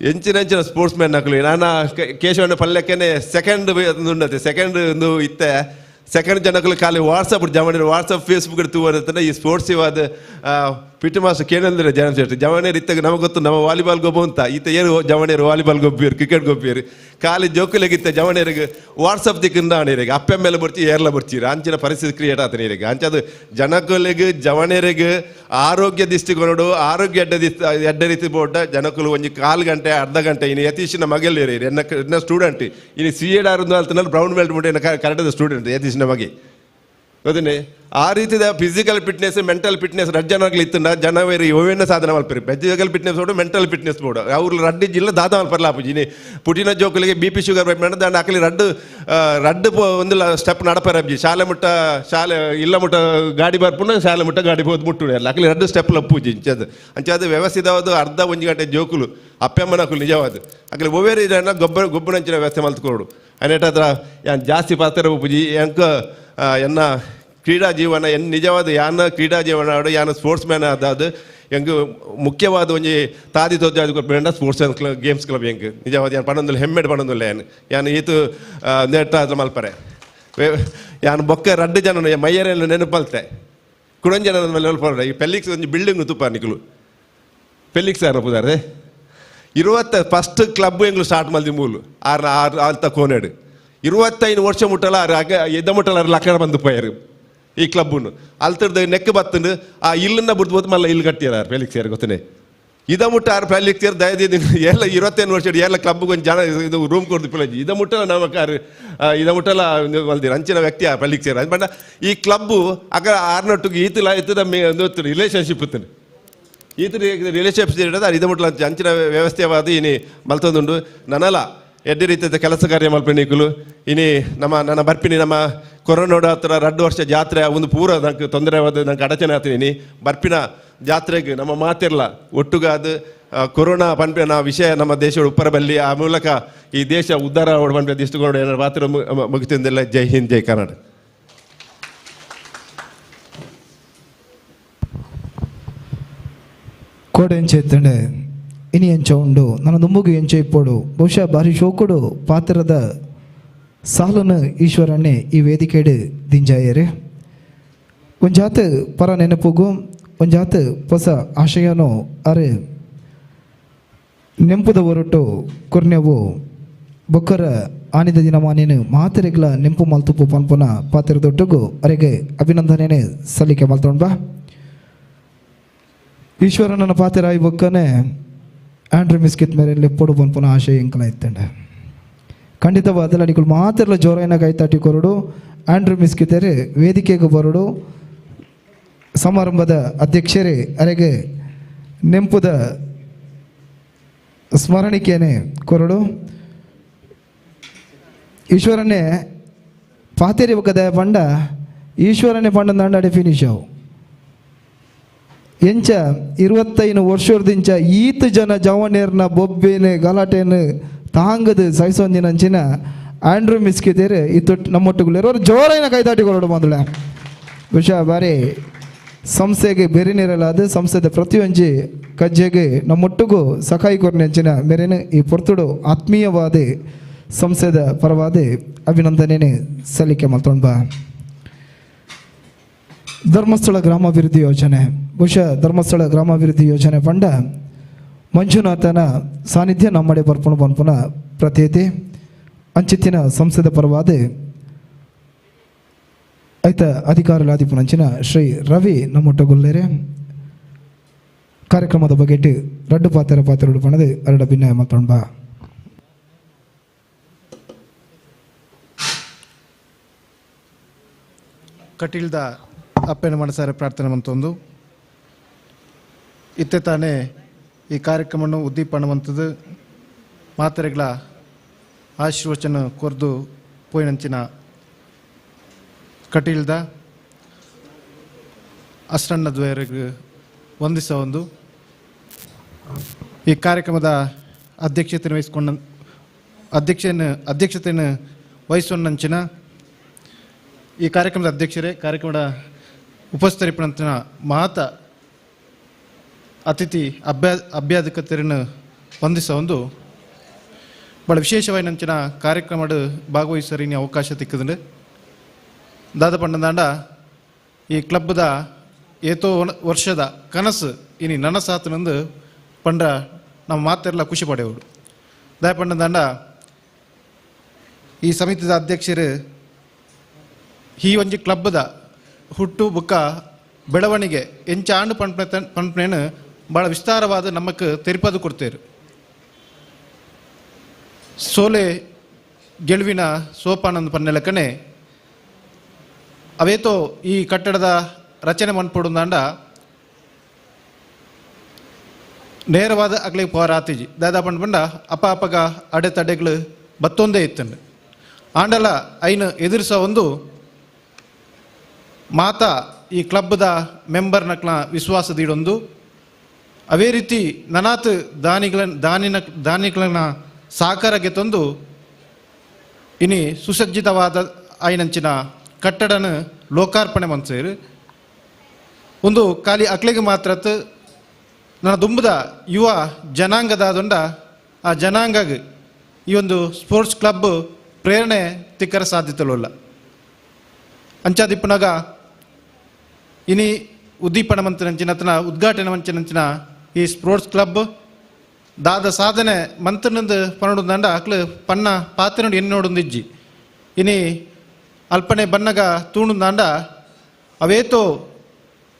ಎಂಚಿನ ಎಂಚಿನ ಸ್ಪೋರ್ಟ್ಸ್ ಮ್ಯಾನ್ ಅಕಲು ನಾನು ಕೇಶವಣ್ಣ ಪಲ್ಲೆಕ್ಕನೆ ಸೆಕೆಂಡ್ ಉಂಡತೆ ಸೆಕೆಂಡ್ ಒಂದು ಇತ್ತೆ ಸೆಕೆಂಡ್ ಜನಕ್ಕಲು ಖಾಲಿ ವಾಟ್ಸಪ್ ಜವಣಿ ವಾಟ್ಸಪ್ ಫೇಸ್ಬುಕ್ ತೂವನ ಈ ಸ್ಪೋರ್ಟ್ಸ್ ಇವಾದ ಪಿಟಿ ಮಾಸ್ಟರ್ ಕೇಳಂದ್ರೆ ಜನ ಶೆಟ್ಟಿ ಜವಣೇರು ಇತ್ತಾಗ ನಮಗೆ ಗೊತ್ತು ನಮ್ಮ ವಾಲಿಬಾಲ್ ಗೊಬ್ಬ ಅಂತ ಈತ ಏನು ಜವಣೇರು ವಾಲಿಬಾಲ್ ಗೊಬ್ಬಿಯರು ಕ್ರಿಕೆಟ್ ಗೊಬ್ಬಿಯರು ಖಾಲಿ ಜೋಕುಲೆಗಿತ್ತ ಜವಣೇರಿಗೆ ವಾಟ್ಸಪ್ ದಿಕ್ಕಿಂದ ಅಣಿರಿಗೆ ಅಪ್ಪೆ ಮೇಲೆ ಬರ್ತಿ ಏರ್ಲ ಬರ್ತೀರಿ ಅಂಚಿನ ಪರಿಸ್ಥಿತಿ ಕ್ರಿಯೇಟ್ ಆತನ ಇರಿಗೆ ಅಂಚದು ಜನಕುಲೆಗ್ ಜವಣೇರಿಗೆ ಆರೋಗ್ಯ ದೃಷ್ಟಿಕೋನಡು ಆರೋಗ್ಯ ಎಡ್ಡ ಎಡ್ಡ ರೀತಿ ಬೋಟ ಜನಕುಲು ಒಂಜಿ ಕಾಲು ಗಂಟೆ ಅರ್ಧ ಗಂಟೆ ಇನ್ನು ಯತೀಶಿನ ಮಗಲ್ಲಿ ಎನ್ನ ಎನ್ನ ಸ್ಟೂಡೆಂಟ್ ಇನ್ನು C Ed R brown belt ಮುಟ್ಟ ಕರೆಕ್ಟ್ ಸ್ಟೂಡೆಂಟ್ ಯತೀಶಿನ ಮಗೆ ಗೊತ್ತೇ ಆ ರೀತಿದ ಫಿಸಿಕಲ್ ಫಿಟ್ನೆಸ್ ಮೆಂಟಲ್ ಫಿಟ್ನೆಸ್ ರಡ್ಡ್ ಜನಗಳು ಇತ್ತಂಡ ಜನವೇರಿ ಒವ್ವೆನ್ನ ಸಾಧನೆ ಮಲ್ಪೆರು ಫಿಸಿಕಲ್ ಫಿಟ್ನೆಸ್ ಬೋಡು ಮೆಂಟಲ್ ಫಿಟ್ನೆಸ್ ಬೋಡು ಅವ್ರು ರಡ್ಡ್ ಜಿಲ್ಲ ದಾದ ಮಲ್ಪರ್ಲ ಆಪುಜಿ ಇನಿ ಪುಟಿನ ಜೋಕುಲಿಗೆ ಬಿ ಪಿ ಶುಗರ್ ಬೈಪಂಡ ದಾಂಡ ಅಕಲಿ ರಡ್ಡ್ ರಡ್ಡ್ ಒಂದು ಸ್ಟೆಪ್ ನಡಪರ ಅಬ್ಜಿ ಶಾಲೆ ಮುಟ್ಟ ಶಾಲೆ ಇಲ್ಲ ಮುಟ್ಟ ಗಾಡಿ ಬರ್ಪುಂಡು ಶಾಲೆ ಮುಟ್ಟ ಗಾಡಿ ಹೋದ್ ಮುಟ್ಟು ಅಕಲಿ ರಡ್ಡ್ ಸ್ಟೆಪ್ ಲಪ್ಪುಜಿ ಇಂಚದ ಅಂಚಾದ ವ್ಯವಸ್ಥಿತವಾದ ಅರ್ಧ ಒಂಜಿ ಗಂಟೆ ಜೋಕುಲು ಅಪ್ಪಮ್ಮನಕುಲು ನಿಜವಾದ ಅಕಲಿ ಒವ್ವೇರಿ ಗೊಬ್ಬರ ಗೊಬ್ಬರಂಚಿನ ವ್ಯವಸ್ಥೆ ಮಲ್ತ್ಕೊಡು అనేట ಯಾನ್ ಜಾಸ್ತಿ ಪಾತ್ರ ಉಪ್ಪುಜಿ ಎಂಕ ಎನ್ನ ಕ್ರೀಡಾ ಜೀವನ ಎನ್ ನಿಜವಾದ ಯಾನ ಕ್ರೀಡಾ ಜೀವನ ಆಡು ಯಾನ ಸ್ಪೋರ್ಟ್ಸ್ ಮ್ಯಾನ್ ಆದಾದ ಎಂಕ್ ಮುಖ್ಯವಾದ ಒಂಜಿ ತಾದಿ ತೋಜಾದ ಕೊರ್ಪುಂಡ ಸ್ಪೋರ್ಟ್ಸ್ ಗೇಮ್ಸ್ ಕ್ಲಬ್ ಎಂಕ್ ನಿಜವಾದ ಯಾನ್ ಪಣೊಂದುಲ್ಲ ಹೆಮ್ಮೆಡ್ ಪಣೊಂದುಲ್ಲ ಯಾನ್ ಯಾನ್ ಈತ್ ನೇಟ ಮಲ್ಪರೆ ಯಾನ್ ಬೊಕ್ಕ ರಡ್ಡ್ ಜನ ಮೈಯರೆಲ್ಲ ನೆನಪಲ್ತೆ ಕುಡೊಂಜನ ಮೇಲೆ ನೆನಪಲ್ರೆ ಈ ಪೆಲ್ಲಿಕ್ಸ್ ಒಂಜಿ ಬಿಲ್ಡಿಂಗ್ ತುಪ್ಪ ನಿಕುಲು ಪೆಲ್ಲಿಕ್ಸ್ ಯಾರು ಪುದಾರೆ 20 ಫಸ್ಟ್ ಕ್ಲಬ್ ಎಂಗ್ಲು ಸ್ಟಾರ್ಟ್ ಮಲ್ದಿ ಮೂಲು ಆರು ಆರು ಆಲ್ತ ಕೋನೇಡು 25 ವರ್ಷ ಮುಟ್ಟಲ ಎದ್ದ ಮುಟ್ಟಲ ಲಕ್ಕಣ ಬಂದು ಪೋಯರು ಈ ಕ್ಲಬ್ಬನ್ನು ಅಲ್ತರ್ದ ನೆಕ್ ಬತ್ತಂಡು ಆ ಇಲ್ಲನ್ನ ಬಿಡ್ದು ಬೋದು ಮಲ್ಲ ಇಲ್ಲಿ ಕಟ್ಟಿಯಾರ ಫೆಲಿಕ್ಸ್ ಯಾರು ಗೊತ್ತನೆ ಇದ ಮುಟ್ಟ ಆರು ಫೆಲಿಕ್ಸ್ ಯಾರು ದಯದಿ ಎಲ್ಲ 25 ವರ್ಷ ಎಲ್ಲ ಕ್ಲಬ್ಗೆ ಒಂದು ಜನ ಇದು ರೂಮ್ ಕೊಡ್ದು ಪಿಲಜಿ ಇದ ಮುಟ್ಟಲ ನಮಕ್ ಆರು ಇದ ಮುಟ್ಟಲ ಮಲ್ದಿರ ಅಂಚಿನ ವ್ಯಕ್ತಿ ಆ ಫೆಲಿಕ್ಸ್ ಯಾರು ಬಟ್ ಈ ಕ್ಲಬ್ಬು ಅಕ್ಕ ಆರ್ನೊಟ್ಟಿಗೆ ಈತಲ ಈತದ ರಿಲೇಷನ್ಶಿಪ್ ಇತ್ತು ಈತ ರಿಲೇಷನ್ಶಿಪ್ ಇರೋದು ಇದ ಮುಟ್ಟಲ ಅಂಚಿನ ವ್ಯವಸ್ಥೆವಾದ ಇನಿ ಮಲ್ತೊಂದುಂಡು ನನಲ ಎಡ್ಡೆ ರೀತಿಯ ಕೆಲಸ ಕಾರ್ಯ ಮಲ್ಪನಿಕುಲು ಇನಿ ನಮ್ಮ ನನ್ನ ಬರ್ಪಿನಿ ನಮ್ಮ ಕೊರೋನೋಡ ಹತ್ರ 2 ವರ್ಷ ಜಾತ್ರೆ ಒಂದು ಪೂರ ನಂಗೆ ತೊಂದರೆ ಆದ ನಂಗೆ ಅಡಚಣೆ ಆಗ್ತೀನಿ ಬರ್ಪಿನ ಜಾತ್ರೆಗೆ ನಮ್ಮ ಮಾತಿರಲ್ಲ ಒಟ್ಟುಗಾದ ಕೊರೋನಾ ಪನ್ಪಿನ ವಿಷಯ ನಮ್ಮ ದೇಶ ಉಪ್ಪರ ಬಲ್ಲಿ ಆ ಮೂಲಕ ಈ ದೇಶ ಉದ್ಧಾರ ಪನ್ಪಿ ಇಷ್ಟುಕೊಂಡು ಏನಾರು ಮಾತ್ರ ಮುಗಿತಿಂದಿಲ್ಲ. ಜೈ ಹಿಂದ್, ಜೈ ಕರ್ನಾಟಕ. ಕೋಡೆ ಎಂಚೆ ಇನಿ ಎಂಚ ಉಂಡು ನನ್ನ ದುಂಬುಗು ಎಂಚೆ ಇಪ್ಪೋಡು ಬಹುಶಃ ಭಾರಿ ಶೋಕುಡು ಪಾತ್ರದ ಸಾಲನು ಈಶ್ವರನ್ನೇ ಈ ವೇದಿಕೆಡು ದಿಂಜಾಯರೆ ಒಂಜಾತ ಪರ ನೆನಪುಗು ಒಂಜಾತ ಹೊಸ ಆಶಯನೋ ಅರೆ ನೆಂಪುದ ಹೊರಟು ಕೊರ್ನೆವು ಬೊಕ್ಕರ ಆನಿದ ದಿನಮಾನೇನು ಮಾತೆರೆಗ್ಲ ನೆಂಪು ಮಲ್ತುಪು ಪನ್ಪುನ ಪಾತ್ರದೊಟ್ಟುಗು ಅರೆಗೆ ಅಭಿನಂದನೆ ಸಲ್ಲಿಕೆ ಮಲ್ತೊಂಡ್ ಬಾ. ಈಶ್ವರನ ಪಾತ್ರ ಬೊಕ್ಕನೆ ಆಂಡ್ರೂ ಮಿಸ್ಕಿತ್ ಮೇರೆ ಲೆಪ್ಪೊಡು ಪನ್ಪುನ ಆಶಯ ಎಂಕಲ ಇತ್ತಂಡೆ ಖಂಡಿತವಾದಲ್ಲ ನಿಕುಲು ಮಾತೆರ್ಲ ಜೋರೈನ ಕೈತಾಟಿ ಕೊರಡು ಆಂಡ್ರೂ ಮಿಸ್ಕಿತೇರೆ ವೇದಿಕೆಗೆ ಬರಡು ಸಮಾರಂಭದ ಅಧ್ಯಕ್ಷರೇ ಅರೆಗೆ ನೆಂಪುದ ಸ್ಮರಣಿಕೆನೆ ಕೊರಡು. ಈಶ್ವರನೇ ಪಾತೇರಿ ಬೊಕ್ಕ ದಯ ಪಂಡ ಈಶ್ವರನೇ ಪಂಡ ದಂಡಾಡೆ ಫಿನಿಶ್ ಅವು ಎಂಚ 25 ವರ್ಷದಿಂಚ ಈತ ಜನ ಜವನೇರ್ನ ಬೊಬ್ಬೇನೆ ಗಲಾಟೆನು ತಾಂಗದು ಸಹಿಸೊಂದಿನಂಚಿನ ಆಂಡ್ರೂ ಮಿಸ್ಕಿತೇರೆ ಇತ್ತು ನಮ್ಮೊಟ್ಟುಗುಲೇರು ಅವರು ಜೋರೈನ ಕೈದಾಟಿ ಕೊರಡು ಬಂದಳೆ. ಬಹುಶಃ ಬಾರಿ ಸಂಸ್ಥೆಗೆ ಬೇರೆ ನೀರಲಾದ ಸಂಸ್ಥೆದ ಪ್ರತಿಯೊಂಜಿ ಕಜ್ಜೆಗೆ ನಮ್ಮೊಟ್ಟಿಗೂ ಸಕಾಯಿ ಕೊರ್ನೆಂಚಿನ ಮೇರೇನು ಈ ಪೊರ್ತುಡು ಆತ್ಮೀಯವಾದ ಸಂಸ್ಥೆದ ಪರವಾದ ಅಭಿನಂದನೆ ಸಲ್ಲಿಕೆ ಮಲ್ತೊಂಡ್ ಬಾ. ಧರ್ಮಸ್ಥಳ ಗ್ರಾಮಾಭಿವೃದ್ಧಿ ಯೋಜನೆ ಬಹುಶಃ ಧರ್ಮಸ್ಥಳ ಗ್ರಾಮಾಭಿವೃದ್ಧಿ ಯೋಜನೆ ಪಂಡ ಮಂಜುನಾಥನ ಸಾನ್ನಿಧ್ಯ ನಮ್ಮಡೆ ಬರ್ಪುಣ ಪನ್ಪುನ ಪ್ರತೀತಿ ಅಂಚಿತ್ತಿನ ಸಂಸ್ಥೆದ ಪರವಾದ ಐತ ಅಧಿಕಾರಿಲಾದಿಪುನಂಚಿನ ಶ್ರೀ ರವಿ ನಮ್ಮೊಟ್ಟಗುಲ್ಲೇರೆ ಕಾರ್ಯಕ್ರಮದ ಬಗೆಟ್ ರಡ್ಡು ಪಾತ್ರ ಪಾತ್ರ ಪಣದು ಅರಡ ಭಿನ್ನಯ ಮತ್ತೊಂಬ. ಕಟೀಲ್ದ ಅಪ್ಪನ ಮನಸಾರೆ ಪ್ರಾರ್ಥನೆ ಮಂತೊಂದು ಇತ್ತೆ ತಾನೇ ಈ ಕಾರ್ಯಕ್ರಮವನ್ನು ಉದ್ದೀಪಣವಂಥದ್ದು ಮಾತೆರೆಗಳ ಆಶೀರ್ವಚನ ಕೊರ್ದು ಪೋಯಿನಂಚಿನ ಕಟೀಲ್ದ ಅಸ್ರಣ್ಣ ದ್ವಯರಿಗೆ ವಂದಿಸ ಒಂದು ಈ ಕಾರ್ಯಕ್ರಮದ ಅಧ್ಯಕ್ಷತೆಯನ್ನು ವಹಿಸಿಕೊಂಡ ಅಧ್ಯಕ್ಷತೆಯನ್ನು ವಹಿಸಿಕೊಂಡಂಚಿನ ಈ ಕಾರ್ಯಕ್ರಮದ ಅಧ್ಯಕ್ಷರೇ, ಕಾರ್ಯಕ್ರಮದ ಉಪಸ್ಥಿತರಿಪಂತಿನ ಮಹಾತ ಅತಿಥಿ ಅಭ್ಯಾಧಿಕತೆಯನ್ನು ವಂದಿಸ ಒಂದು ಭಾಳ ವಿಶೇಷವಾಗಿ ನಂಚಿನ ಕಾರ್ಯಕ್ರಮದ ಭಾಗವಹಿಸರಿ ಅವಕಾಶ ತಿಕ್ಕದಂಡೆ ದಾದ ಪಂಡದಾಂಡ ಈ ಕ್ಲಬ್ದ ಏತೋ ವರ್ಷದ ಕನಸು ಇನಿ ನನಸಾತನಂದು ಪಂಡ ನಮ್ಮ ಮಾತೆಲ್ಲ ಖುಷಿ ಪಡೆಯವರು. ದಾಯ ಪಂಡದಾಂಡ ಈ ಸಮಿತಿದ ಅಧ್ಯಕ್ಷರು ಈ ಒಂಜಿ ಕ್ಲಬ್ದ ಹುಟ್ಟು ಬುಕ್ಕ ಬೆಳವಣಿಗೆ ಎಂಚ ಆಂಡು ಪಂಪನೇನು ಭಾಳ ವಿಸ್ತಾರವಾದ ನಮಕ್ ತೆರಿಪದು ಕೊಡ್ತೇರು. ಸೋಲೆ ಗೆಲುವಿನ ಸೋಪಾನಂದ ಪನ್ನೆಲಕನೆ ಅವೇತೋ ಈ ಕಟ್ಟಡದ ರಚನೆ ಮನ್ಪೊಡುಂದಾಂಡ ನೇರವಾದ ಅಗ್ಲಿಗೆ ಪೋರಾತಿಜಿ ದಾದಾ ಪಂಡ ಅಪ್ಪ ಅಪ್ಪಗ ಅಡೆತಡೆಗಳು ಬತ್ತೊಂದೇ ಇತ್ತಂಡು. ಆಂಡಲ ಐನು ಎದುರಿಸ ಒಂದು ಮಾತಾ ಈ ಕ್ಲಬ್ದ ಮೆಂಬರ್ನಕ್ಲ ವಿಶ್ವಾಸದೀಡೊಂದು ಅವೇ ರೀತಿ ನನಾತ್ ದಾನಿಗಳನ್ನ ಸಹಕಾರಕ್ಕೆ ತಂದು ಇನಿ ಸುಸಜ್ಜಿತವಾದ ಐನಂಚಿನ ಕಟ್ಟಡನ ಲೋಕಾರ್ಪಣೆ ಮನ್ಸೇರು. ಒಂದು ಖಾಲಿ ಅಕ್ಲೆಗೆ ಮಾತ್ರತ್ ನನ್ನ ದುಂಬದ ಯುವ ಜನಾಂಗದಾದೊಂಡ ಆ ಜನಾಂಗಗ್ ಈ ಒಂದು ಸ್ಪೋರ್ಟ್ಸ್ ಕ್ಲಬ್ ಪ್ರೇರಣೆ ತಿಕ್ಕರ ಸಾಧ್ಯತೆಲುಲ್ಲ. ಅಂಚಾದಿಪ್ಪನಾಗ ಇನಿ ಉದ್ದೀಪನ ಮಂತನಂಚಿನ ಅತನ ಉದ್ಘಾಟನೆ ಮಂಚಿನಂಚಿನ ಈ ಸ್ಪೋರ್ಟ್ಸ್ ಕ್ಲಬ್ ದಾದ ಸಾಧನೆ ಮಂತನಂದು ಪನ್ನೊಂದು ಅಕ್ಲು ಪನ್ನ ಪಾತ್ರನುಂಡು ಎನ್ನೋಡೊಂದಿಜ್ಜಿ. ಇನಿ ಅಲ್ಪನೆ ಬನ್ನಗ ತೂಣುಂದಾಂಡ ಅವೇತೋ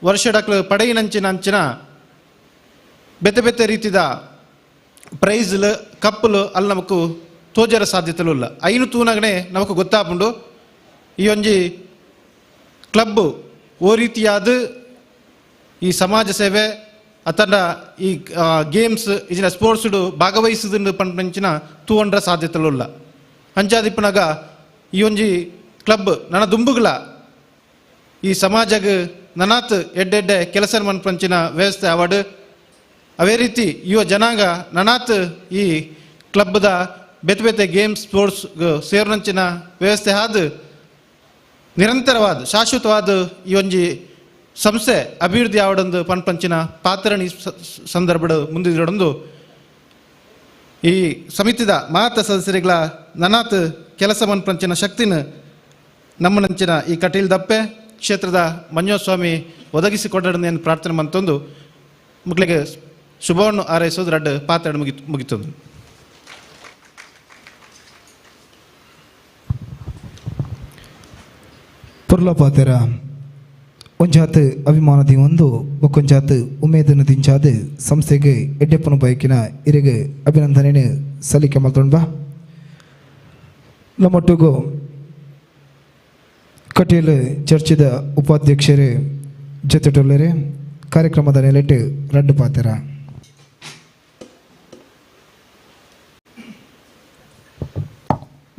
ವರ್ಷಡಕ್ಲು ಪಡೆಯಿನಂಚಿನ ಅಂಚಿನ ಬೆತ್ತೆ ಬೆತ್ತೆ ರೀತಿದ ಪ್ರೈಸ್ಲು ಕಪ್ಪಲು ಅಲ್ಲಿ ನಮಕು ತೋಜರ ಸಾಧ್ಯತೆಲು ಇಲ್ಲ. ಐನು ತೂನಾಗನೆ ನಮಕು ಗೊತ್ತಾಪುಂಡು ಈ ಒಂಜಿ ಕ್ಲಬ್ಬು ಓ ರೀತಿಯಾದ ಈ ಸಮಾಜ ಸೇವೆ ಅತಂಡ ಈ ಗೇಮ್ಸ್ ಇಜಿನ ಸ್ಪೋರ್ಟ್ಸ್ ಭಾಗವಹಿಸಿದ ಪಂಚಿನ ತೂವಂಡ್ರ ಸಾಧ್ಯತೆಲು ಇಲ್ಲ. ಅಂಚಾದಿಪ್ಪನಾಗ ಈ ಒಂಜಿ ಕ್ಲಬ್ ನನ್ನ ದುಂಬುಗಳ ಈ ಸಮಾಜಗ್ ನನಾತ್ ಎಡ್ಡೆಡ್ಡೆ ಕೆಲಸ ಮನ್ಪಂಚಿನ ವ್ಯವಸ್ಥೆ ಅವಾರ್ಡ್ ಅವೇ ರೀತಿ ಯುವ ಜನಾಂಗ ನನಾತ್ ಈ ಕ್ಲಬ್ದ ಬೆತ್ತೆ ಬೆತ್ತೆ ಗೇಮ್ಸ್ ಸ್ಪೋರ್ಟ್ಸ್ ಸೇರಿನಂಚಿನ ವ್ಯವಸ್ಥೆ ಆದ ನಿರಂತರವಾದ ಶಾಶ್ವತವಾದ ಈ ಒಂಜಿ ಸಂಸ್ಥೆ ಅಭಿವೃದ್ಧಿ ಆವಡೊಂದು ಪನ್ಪಂಚಿನ ಪಾತ್ರನಿ ಸಂದರ್ಭ ಮುಂದಿರೊಂದು ಈ ಸಮಿತಿದ ಮಾತ ಸದಸ್ಯರುಗಳ ನನಾತ್ ಕೆಲಸ ಮನ್ಪಂಚಿನ ಶಕ್ತಿನ ನಮ್ಮನಂಚಿನ ಈ ಕಟೀಲ್ ದಪ್ಪೆ ಕ್ಷೇತ್ರದ ಮಂಜುಸ್ವಾಮಿ ಒದಗಿಸಿಕೊಡೋದನ್ನು ಪ್ರಾರ್ಥನೆ ಮಂತೊಂದು ಮಕ್ಕಳಿಗೆ ಶುಭವನ್ನು ಹಾರೈಸೋದು ರಡ್ಡು ಪಾತ್ರ ಮುಗಿತೊಂದು. ಪುರ್ಲ ಪಾತೆರ ಒಂಜಾತ್ ಅಭಿಮಾನದಿ ಒಂದು ಒಕ್ಕೊಂಜಾತ್ ಉಮೇದನ ದಿಂಚಾದ ಸಂಸ್ಥೆಗೆ ಎಡ್ಡೆಪ್ಪನ ಬಯಕಿನ ಇರೆಗೆ ಅಭಿನಂದನೆ ಸಲ್ಲಿಕೆ ಮಲ್ತೊಂಡ್ಬ. ನಮ್ಮೊಟ್ಟಿಗೂ ಕಟೀಲ್ ಚರ್ಚಿದ ಉಪಾಧ್ಯಕ್ಷರೇ ಜೊತೆಟೊಲ್ಲರೆ ಕಾರ್ಯಕ್ರಮದ ನೆಲೆಟ್ಟು ರಡ್ಡು ಪಾತೆರ.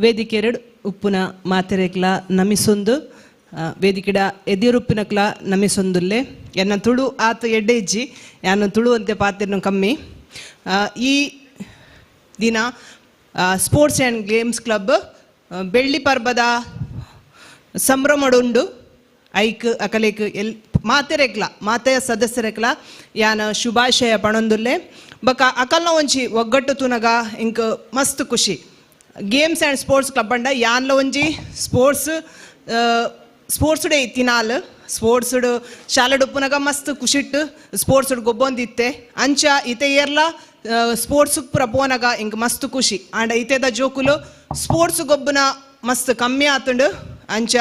ವೇದಿಕೆ ಎರಡು ಉಪ್ಪುನ ಮಾತೆರೆಕ್ಲ ನಮಿಸೊಂದು ವೇದಿಕೆಡ ಎದಿರುಪ್ಪಿನಕ್ಲ ನಮಿಸೊಂದುಲ್ಲೆ ಎನ್ನ ತುಳು ಆತ ಎಡ್ಡೆ ಇಜ್ಜಿ ಯಾನು ತುಳು ಅಂತೆ ಪಾತೆರ್ನು ಕಮ್ಮಿ. ಈ ದಿನ sports and games club ಬೆಳ್ಳಿ ಪರ್ಬದ ಸಂಭ್ರಮಡುಂಡು. ಐಕ್ ಅಕಲೇಕ್ ಎಲ್ ಮಾತೆರೆಕ್ಲ ಮಾತೆಯ ಸದಸ್ಯರೆಕ್ಲ ಯಾನ ಶುಭಾಶಯ ಪಣೊಂದುಲ್ಲೆ. ಬಕ ಅಕಲ್ನ ಒಂಜಿ ಒಗ್ಗಟ್ಟು ತುನಗ ಇಂಕ್ ಮಸ್ತ್ ಖುಷಿ. Games and sports club ಅಂಡ ಯಾನ್ಲ ಒಂಜಿ ಸ್ಪೋರ್ಟ್ಸ್ ಸ್ಪೋರ್ಟ್ಸ್ ಡೇ ಇತ್ತಿನಾಲ್ ಸ್ಪೋರ್ಟ್ಸ್ ಶಾಲೆಡುಪ್ಪುನಗ ಮಸ್ತ್ ಖುಷಿಟ್ಟು ಸ್ಪೋರ್ಟ್ಸ್ ಗೊಬ್ಬೊಂದಿತ್ತೆ. ಅಂಚ ಇತೆ ಏರ್ಲ ಸ್ಪೋರ್ಟ್ಸ್ ಪೂರ ಪೋನಗ ಇಂಕ್ ಮಸ್ತ್ ಖುಷಿ. ಆಂಡ ಇತೆದ ಜೋಕುಲು ಸ್ಪೋರ್ಟ್ಸ್ ಗೊಬ್ಬನ ಮಸ್ತ್ ಕಮ್ಮಿ ಆತುಂಡು. ಅಂಚ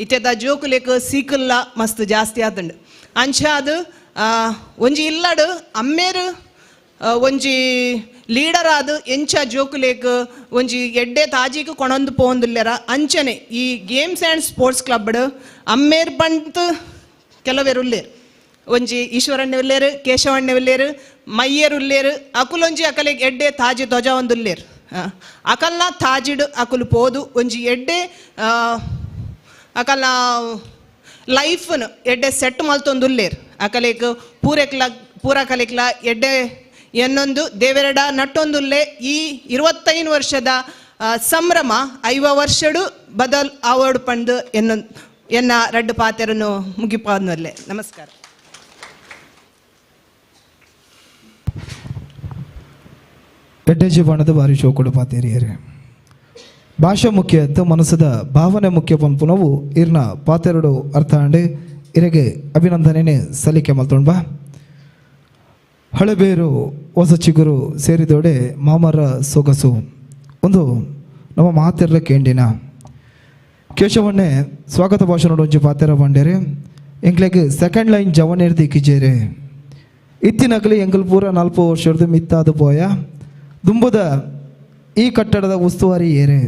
ಇತೆದ ಜೋಕುಲೇಕ್ ಸೀಕುಲ್ಲ ಮಸ್ತ್ ಜಾಸ್ತಿ ಆತುಂಡು. ಅಂಚ ಅದು ಒಂಜಿ ಇಲ್ಲಡು ಅಮ್ಮೇರು ಒಂಜಿ ಲೀಡರ್ ಆದ ಎಂಚ ಜೋಕುಲೇಕ್ ಒಂಜಿ ಎಡ್ಡೆ ತಾಜಿಗೆ ಕೊಣೊಂದು ಪೋಂದುಲ್ಲೆರ. ಅಂಚನೆ ಈ games and sports club ಅಮ್ಮೇರ್ ಬಂತ್ ಕೆಲವೇರು ಉಲ್ಲೇರು ಒಂಜಿ ಈಶ್ವರಣ್ಣೆ ಉಲ್ಲೇರು ಕೇಶವಣ್ಣೆ ಉಲ್ಲೇರು ಮಯ್ಯರು ಉಲ್ಲೇರು ಅಕುಲೊಂಜಿ ಅಕಲೆಗ್ ಎಡ್ಡೆ ತಾಜಿ ಧ್ವಜ ಒಂದು ಉಲ್ಲೇರು. ಅಕಲ್ನ ತಾಜಿಡ್ ಅಕುಲು ಪೋದು ಒಂಜಿ ಎಡ್ಡೆ ಅಕಲ್ನ ಲೈಫ್ನು ಎಡ್ಡೆ ಸೆಟ್ ಮಲ್ತೊಂದು ಉಲ್ಲೇರು. ಅಕಲೇಕ್ ಪೂರೆಕ್ಲ ಪೂರ ಕಲೆಕ್ಲ ಎಡ್ಡೆ ಎನ್ನೊಂದು ದೇವೆರಡ ನಟ್ಟೊಂದುಲ್ಲೆ. ಈ 25 ವರ್ಷದ ಸಂಭ್ರಮ 50 ವರ್ಷಡು ಬದಲ್ ಆವೋಡು ಪಂಡು ಎನ್ನ ರಡ್ಡು ಪಾತೆರನ್ನು ಮುಗಿಪಾದ್ನಲ್ಲೆ. ನಮಸ್ಕಾರ. ಎಡ್ಡೆ ಜೀವನದ ಭಾರಿ ಶೋಕುಡು ಪಾತೇರಿಯರೆ. ಭಾಷೆ ಮುಖ್ಯ ಅತ್ತು ಮನಸ್ಸದ ಭಾವನೆ ಮುಖ್ಯ ಪನ್ಪುನವು ಇರ್ನ ಪಾತೆರಡು ಅರ್ಥ ಅಂಡೆ ಇರೆಗೆ ಅಭಿನಂದನೆ ಸಲ್ಲಿಕೆ ಮಲ್ತೊಂಡ್ಬಾ. ಹಳೆಬೇರು ಹೊಸ ಚಿಗುರು ಸೇರಿದೊಡೆ ಮಾಮರ ಸೊಗಸು ಒಂದು ನಮ್ಮ ಮಾತೆರ್ಲ ಕೇಂಡಿನ ಕೇಶವನ್ನೇ ಸ್ವಾಗತ ಭಾಷಣ ಒಂಜಿ ಪಾತೆರ ಬಂಡೇರೆ. ಎಂಕ್ಲೆಗ್ ಸೆಕೆಂಡ್ ಲೈನ್ ಜವನೇರ್ದು ಇಕ್ಕಿಜೇರೆ. ಇತ್ತಿನಕಲಿ ಎಂಕಲ್ ಪೂರ 40 ವರ್ಷದ ಮಿತ್ತಾದ ಪೋಯ ದುಂಬುದ ಈ ಕಟ್ಟಡದ ಉಸ್ತುವಾರಿ ಏರೆ.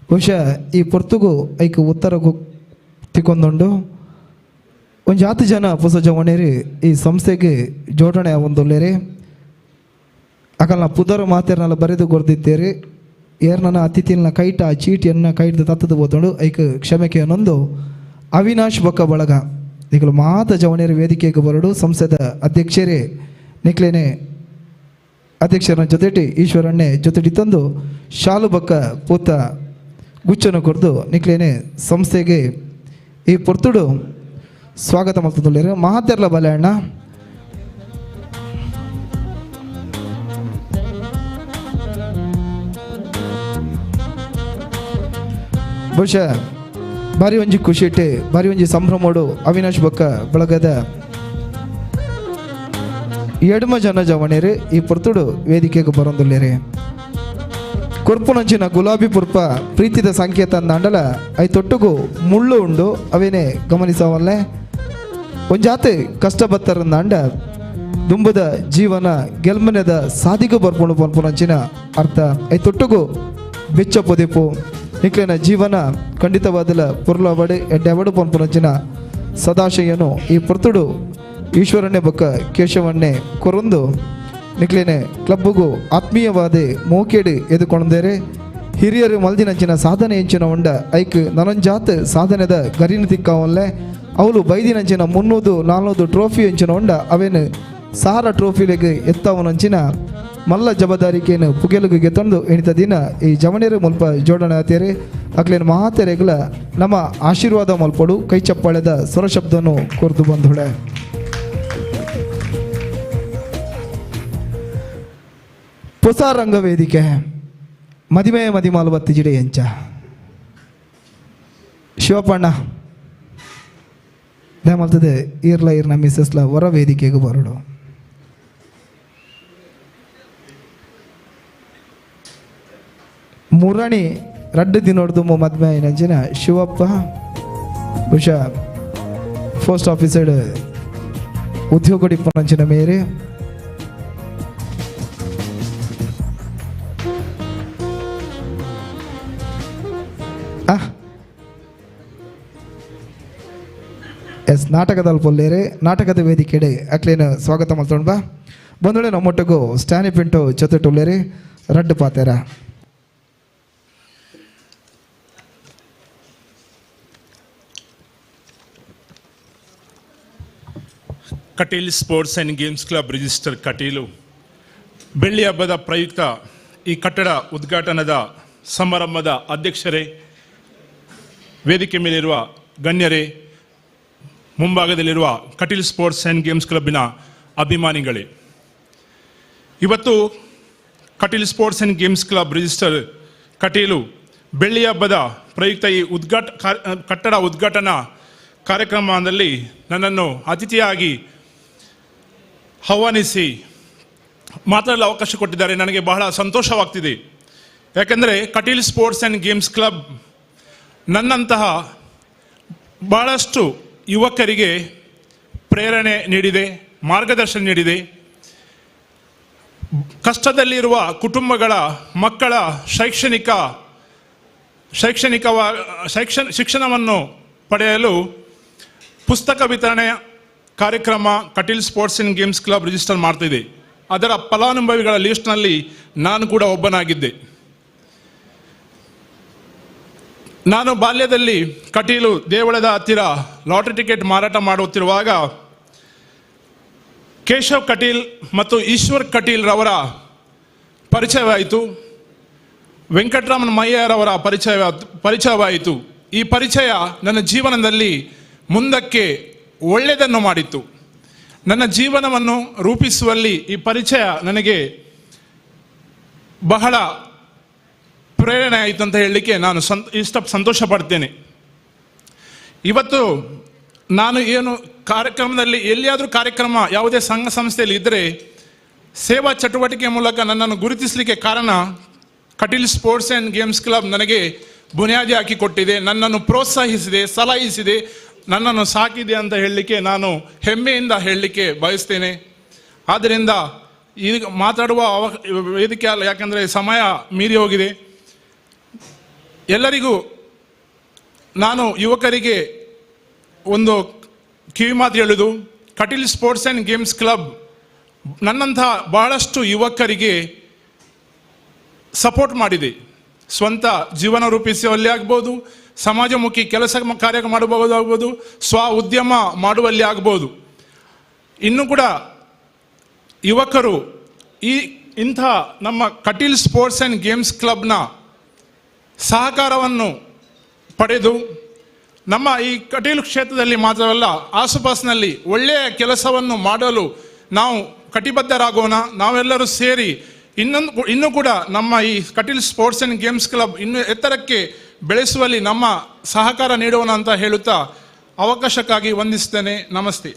ಬಹುಶಃ ಈ ಪೊರ್ತುಗು ಐಕ್ ಉತ್ತರ ತಿಕ್ಕೊಂದುಂಡು. ಒಂಜಾತು ಜನ ಪೊಸ ಜವಣೇರಿ ಈ ಸಂಸ್ಥೆಗೆ ಜೋಡಣೆ ಆವೊಂದುಲ್ಲೆರ್. ಅಕಲ್ನ ಪುದರ್ ಮಾತೆರ್ನಲ ಬರೆದು ಕೊರ್ದಿತ್ತೇರಿ. ಏರ್ನನ ಅತಿಥಿನ ಕೈಟ ಆ ಚೀಟಿಯನ್ನು ಕೈಡ್ದು ತತ್ತದು ಪೋತುಂಡು. ಐಕ್ ಕ್ಷಮೆ ಕೇನೊಂದು ಅವಿನಾಶ್ ಬೊಕ್ಕ ಬಳಗ ನಿಕುಲು ಮಾತ ಜವಣೇರು ವೇದಿಕೆಗೆ ಬರಡು. ಸಂಸ್ಥೆದ ಅಧ್ಯಕ್ಷರೇ ನಿಕ್ಲೇನೆ ಅಧ್ಯಕ್ಷರನ್ನ ಜೊತೆಟಿ ಈಶ್ವರಣ್ಣೆ ಜೊತೆಟಿ ತಂದು ಶಾಲು ಬೊಕ್ಕ ಪೂತ ಗುಚ್ಚನ್ನು ಕೊರ್ದು ನಿಕ್ಲೇನೆ ಸಂಸ್ಥೆಗೆ ಈ ಪೊರ್ತುಡು ಸ್ವಾಗತ ಮಲ್ತೊಂದುಲ್ಲೆರ್. ಮಹಾತೆರ್ಲ ಬಲೆ ಅಣ್ಣ. ಬಹುಶಃ ಬಾರಿ ಒಂಜಿ ಖುಷಿ ಇಟ್ಟೆ ಬಾರಿ ಒಂಜಿ ಸಂಭ್ರಮೋಡು ಅವಿನಾಶ್ ಬೊಕ್ಕ ಬಳಗದ ಎಡ್ಮ ಜನ ಜವಣೇರು ಈ ಪೊರ್ತುಡು ವೇದಿಕೆಗೆ ಬರೊಂದುಲ್ಲೆರ್. ಕೊರ್ಪುನಂಚಿನ ಗುಲಾಬಿ ಪುರ್ಪ ಪ್ರೀತಿದ ಸಂಕೇತ ಅಂದಾಂಡಲ I ತೊಟ್ಟುಗು ಮುಳ್ಳು ಉಂಡು ಅವೇನೆ ಗಮನಿಸವಲ್ಲೆ. ಒಂಜಾತೆ ಕಷ್ಟ ಬತ್ತರಂದಾಂಡ ದುಂಬದ ಜೀವನ ಗೆಲ್ಮನೆದ ಸಾದಿಗು ಬರ್ಪುಂಡು ಪನ್ಪುನಂಚಿನ ಅರ್ಥ. I ತೊಟ್ಟುಗು ಬೆಚ್ಚ ಪೊದೆಪು ನಿಕ್ಲೆನ ಜೀವನ ಖಂಡಿತವಾದಲ ಪೊರ್ಲವಡೆ ಎಡ್ಡೆವಡು ಪನ್ಪುನಂಚಿನ ಸದಾಶಯನು ಈ ಪೊರ್ತುಡು ಈಶ್ವರನ್ನೇ ಬೊಕ್ಕ ಕೇಶವನ್ನೇ ಕೊರೊಂದು ನಿಕ್ಲೇನೆ ಕ್ಲಬ್ಗೂ ಆತ್ಮೀಯವಾದ ಮೋಕೇಡು ಎದುಕೊಂಡೇರೆ. ಹಿರಿಯರು ಮಲ್ದಿನಂಚಿನ ಸಾಧನೆ ಎಂಚಿನ ಉಂಡ ಐಕ್ ನನೊಂಜಾತ್ ಸಾಧನೆದ ಗರಿನ ತಿಕ್ಕಾವಲ್ಲೆ. ಅವಳು ಬೈದಿನಂಚಿನ 300 400 ಟ್ರೋಫಿ ಎಂಚಿನ ಉಂಡ ಅವೇನು ಸಾರ ಟ್ರೋಫಿಲೆಗ್ ಎತ್ತವನಂಚಿನ ಮಲ್ಲ ಜವಾಬ್ದಾರಿಕೆಯನ್ನು ಪುಗೆಲುಗು ಗೆತ್ತೊಂದು ಎಣಿತ ದಿನ ಈ ಜವಣೇರು ಮುಲ್ಪ ಜೋಡಣೆ ಆತೇರಿ. ಅಕ್ಲೇನು ಮಹಾತೆರೆಗಳ ನಮ್ಮ ಆಶೀರ್ವಾದ ಮಲ್ಪಡು ಕೈ ಚಪ್ಪಾಳೆದ ಸ್ವರಶಬ್ದವನ್ನು ಕೋರ್ದು ಬಂಧುಳೆ. ಹೊಸ ರಂಗವೇದಿಕೆ ಮದಿಮೆ ಮದಿಮಾಲು ಬತ್ತಿಜಿಡೆ ಎಂಚ ಶಿವಪ್ಪಣ್ಣ ದಯಮಲ್ತದೆ ಈರ್ಲ ಈರ್ನ ಮಿಸಸ್ಲ ಹೊರ ವೇದಿಕೆಗೆ ಬರಡು. ಮುರಣಿ ರಡ್ಡು ದಿನೊಡ್ದು ಮದ್ಮೆ ನಂಚಿನ ಶಿವಪ್ಪ ಬಹುಶಃ ಪೋಸ್ಟ್ ಆಫೀಸರ್ ಉದ್ಯೋಗ ಡಿಪ್ಪನಂಚಿನ ಮೇರೆ. ಎಸ್ ನಾಟಕದಲ್ಲಿ ಪೊಲ್ಲೇರೆ ನಾಟಕದ ವೇದಿಕೆಡೆ ಅಕ್ಲೇನ ಸ್ವಾಗತ ಮಲ್ತೊಂಡು ಬಾ ಬಂದೊಳೆ ನಮ್ಮೊಟ್ಟಿಗೂ ಸ್ಟ್ಯಾನಿ ಪಿಂಟು ಜೊತೆ ಟೊಲ್ಲೇರಿ ರಡ್ಡು ಪಾತೇರ. Kateel sports and games club register Kateel ಬೆಳ್ಳಿ ಹಬ್ಬದ ಪ್ರಯುಕ್ತ ಈ ಕಟ್ಟಡ ಉದ್ಘಾಟನದ ಸಮಾರಂಭದ ಅಧ್ಯಕ್ಷರೇ, ವೇದಿಕೆ ಮೇಲಿರುವ ಗಣ್ಯರೇ, ಮುಂಭಾಗದಲ್ಲಿರುವ ಕಟೀಲ್ sports and games ಕ್ಲಬ್ಬಿನ ಅಭಿಮಾನಿಗಳೇ, ಇವತ್ತು Kateel sports and games club register Kateel ಬೆಳ್ಳಿ ಹಬ್ಬದ ಪ್ರಯುಕ್ತ ಈ ಕಟ್ಟಡ ಉದ್ಘಾಟನಾ ಕಾರ್ಯಕ್ರಮದಲ್ಲಿ ನನ್ನನ್ನು ಅತಿಥಿಯಾಗಿ ಆಹ್ವಾನಿಸಿ ಮಾತಾಡಲು ಅವಕಾಶ ಕೊಟ್ಟಿದ್ದಾರೆ. ನನಗೆ ಬಹಳ ಸಂತೋಷವಾಗ್ತಿದೆ. ಯಾಕೆಂದರೆ Kateel sports and games club ನನ್ನಂತಹ ಬಹಳಷ್ಟು ಯುವಕರಿಗೆ ಪ್ರೇರಣೆ ನೀಡಿದೆ, ಮಾರ್ಗದರ್ಶನ ನೀಡಿದೆ. ಕಷ್ಟದಲ್ಲಿರುವ ಕುಟುಂಬಗಳ ಮಕ್ಕಳ ಶಿಕ್ಷಣವನ್ನು ಪಡೆಯಲು ಪುಸ್ತಕ ವಿತರಣೆಯ ಕಾರ್ಯಕ್ರಮ Kateel sports and games club register ಮಾಡ್ತಿದೆ. ಅದರ ಫಲಾನುಭವಿಗಳ ಲಿಸ್ಟ್ನಲ್ಲಿ ನಾನು ಕೂಡ ಒಬ್ಬನಾಗಿದ್ದೆ. ನಾನು ಬಾಲ್ಯದಲ್ಲಿ ಕಟೀಲು ದೇವಳದ ಹತ್ತಿರ ಲಾಟರಿ ಟಿಕೆಟ್ ಮಾರಾಟ ಮಾಡುತ್ತಿರುವಾಗ ಕೇಶವ್ ಕಟೀಲ್ ಮತ್ತು ಈಶ್ವರ್ ಕಟೀಲ್ ರವರ ಪರಿಚಯವಾಯಿತು. ವೆಂಕಟರಾಮನ್ ಮಯ್ಯರವರ ಪರಿಚಯವಾಯಿತು. ಈ ಪರಿಚಯ ನನ್ನ ಜೀವನದಲ್ಲಿ ಮುಂದಕ್ಕೆ ಒಳ್ಳೆಯದನ್ನು ಮಾಡಿತ್ತು. ನನ್ನ ಜೀವನವನ್ನು ರೂಪಿಸುವಲ್ಲಿ ಈ ಪರಿಚಯ ನನಗೆ ಬಹಳ ಪ್ರೇರಣೆ ಆಯಿತು ಅಂತ ಹೇಳಲಿಕ್ಕೆ ನಾನು ಸಂತೋಷ ಪಡ್ತೇನೆ. ಇವತ್ತು ನಾನು ಏನು ಕಾರ್ಯಕ್ರಮದಲ್ಲಿ ಎಲ್ಲಿಯಾದರೂ ಕಾರ್ಯಕ್ರಮ ಯಾವುದೇ ಸಂಘ ಸಂಸ್ಥೆಯಲ್ಲಿ ಇದ್ದರೆ ಸೇವಾ ಚಟುವಟಿಕೆ ಮೂಲಕ ನನ್ನನ್ನು ಗುರುತಿಸಲಿಕ್ಕೆ ಕಾರಣ Kateel sports and games club ನನಗೆ ಬುನಿಯಾದಿ ಹಾಕಿಕೊಟ್ಟಿದೆ, ನನ್ನನ್ನು ಪ್ರೋತ್ಸಾಹಿಸಿದೆ, ಸಲಹಿಸಿದೆ, ನನ್ನನ್ನು ಸಾಕಿದೆ ಅಂತ ಹೇಳಲಿಕ್ಕೆ ನಾನು ಹೆಮ್ಮೆಯಿಂದ ಹೇಳಲಿಕ್ಕೆ ಬಯಸ್ತೇನೆ. ಆದ್ದರಿಂದ ಈಗ ಮಾತಾಡುವ ವೇದಿಕೆ ಅಲ್ಲ, ಯಾಕೆಂದರೆ ಸಮಯ ಮೀರಿ ಹೋಗಿದೆ. ಎಲ್ಲರಿಗೂ ನಾನು ಯುವಕರಿಗೆ ಒಂದು ಕಿವಿ ಮಾತು ಹೇಳುವುದು, Kateel sports and games club ನನ್ನಂಥ ಬಹಳಷ್ಟು ಯುವಕರಿಗೆ ಸಪೋರ್ಟ್ ಮಾಡಿದೆ. ಸ್ವಂತ ಜೀವನ ರೂಪಿಸುವಲ್ಲಿ ಆಗ್ಬೋದು, ಸಮಾಜಮುಖಿ ಕೆಲಸ ಕಾರ್ಯ ಮಾಡಬಹುದಾಗ್ಬೋದು, ಸ್ವ ಉದ್ಯಮ ಮಾಡುವಲ್ಲಿ ಆಗ್ಬೋದು. ಇನ್ನೂ ಕೂಡ ಯುವಕರು ಈ ಇಂಥ ನಮ್ಮ ಕಟೀಲ್ sports and games ಕ್ಲಬ್ನ ಸಹಕಾರವನ್ನು ಪಡೆದು ನಮ್ಮ ಈ ಕಟೀಲು ಕ್ಷೇತ್ರದಲ್ಲಿ ಮಾತ್ರವಲ್ಲ ಆಸುಪಾಸಿನಲ್ಲಿ ಒಳ್ಳೆಯ ಕೆಲಸವನ್ನು ಮಾಡಲು ನಾವು ಕಟಿಬದ್ಧರಾಗೋಣ. ನಾವೆಲ್ಲರೂ ಸೇರಿ ಇನ್ನೂ ಕೂಡ ನಮ್ಮ ಈ Kateel sports and games club ಇನ್ನೂ ಎತ್ತರಕ್ಕೆ ಬೆಳೆಸುವಲ್ಲಿ ನಮ್ಮ ಸಹಕಾರ ನೀಡೋಣ ಅಂತ ಹೇಳುತ್ತಾ ಅವಕಾಶಕ್ಕಾಗಿ ವಂದಿಸ್ತೇನೆ. ನಮಸ್ತೆ.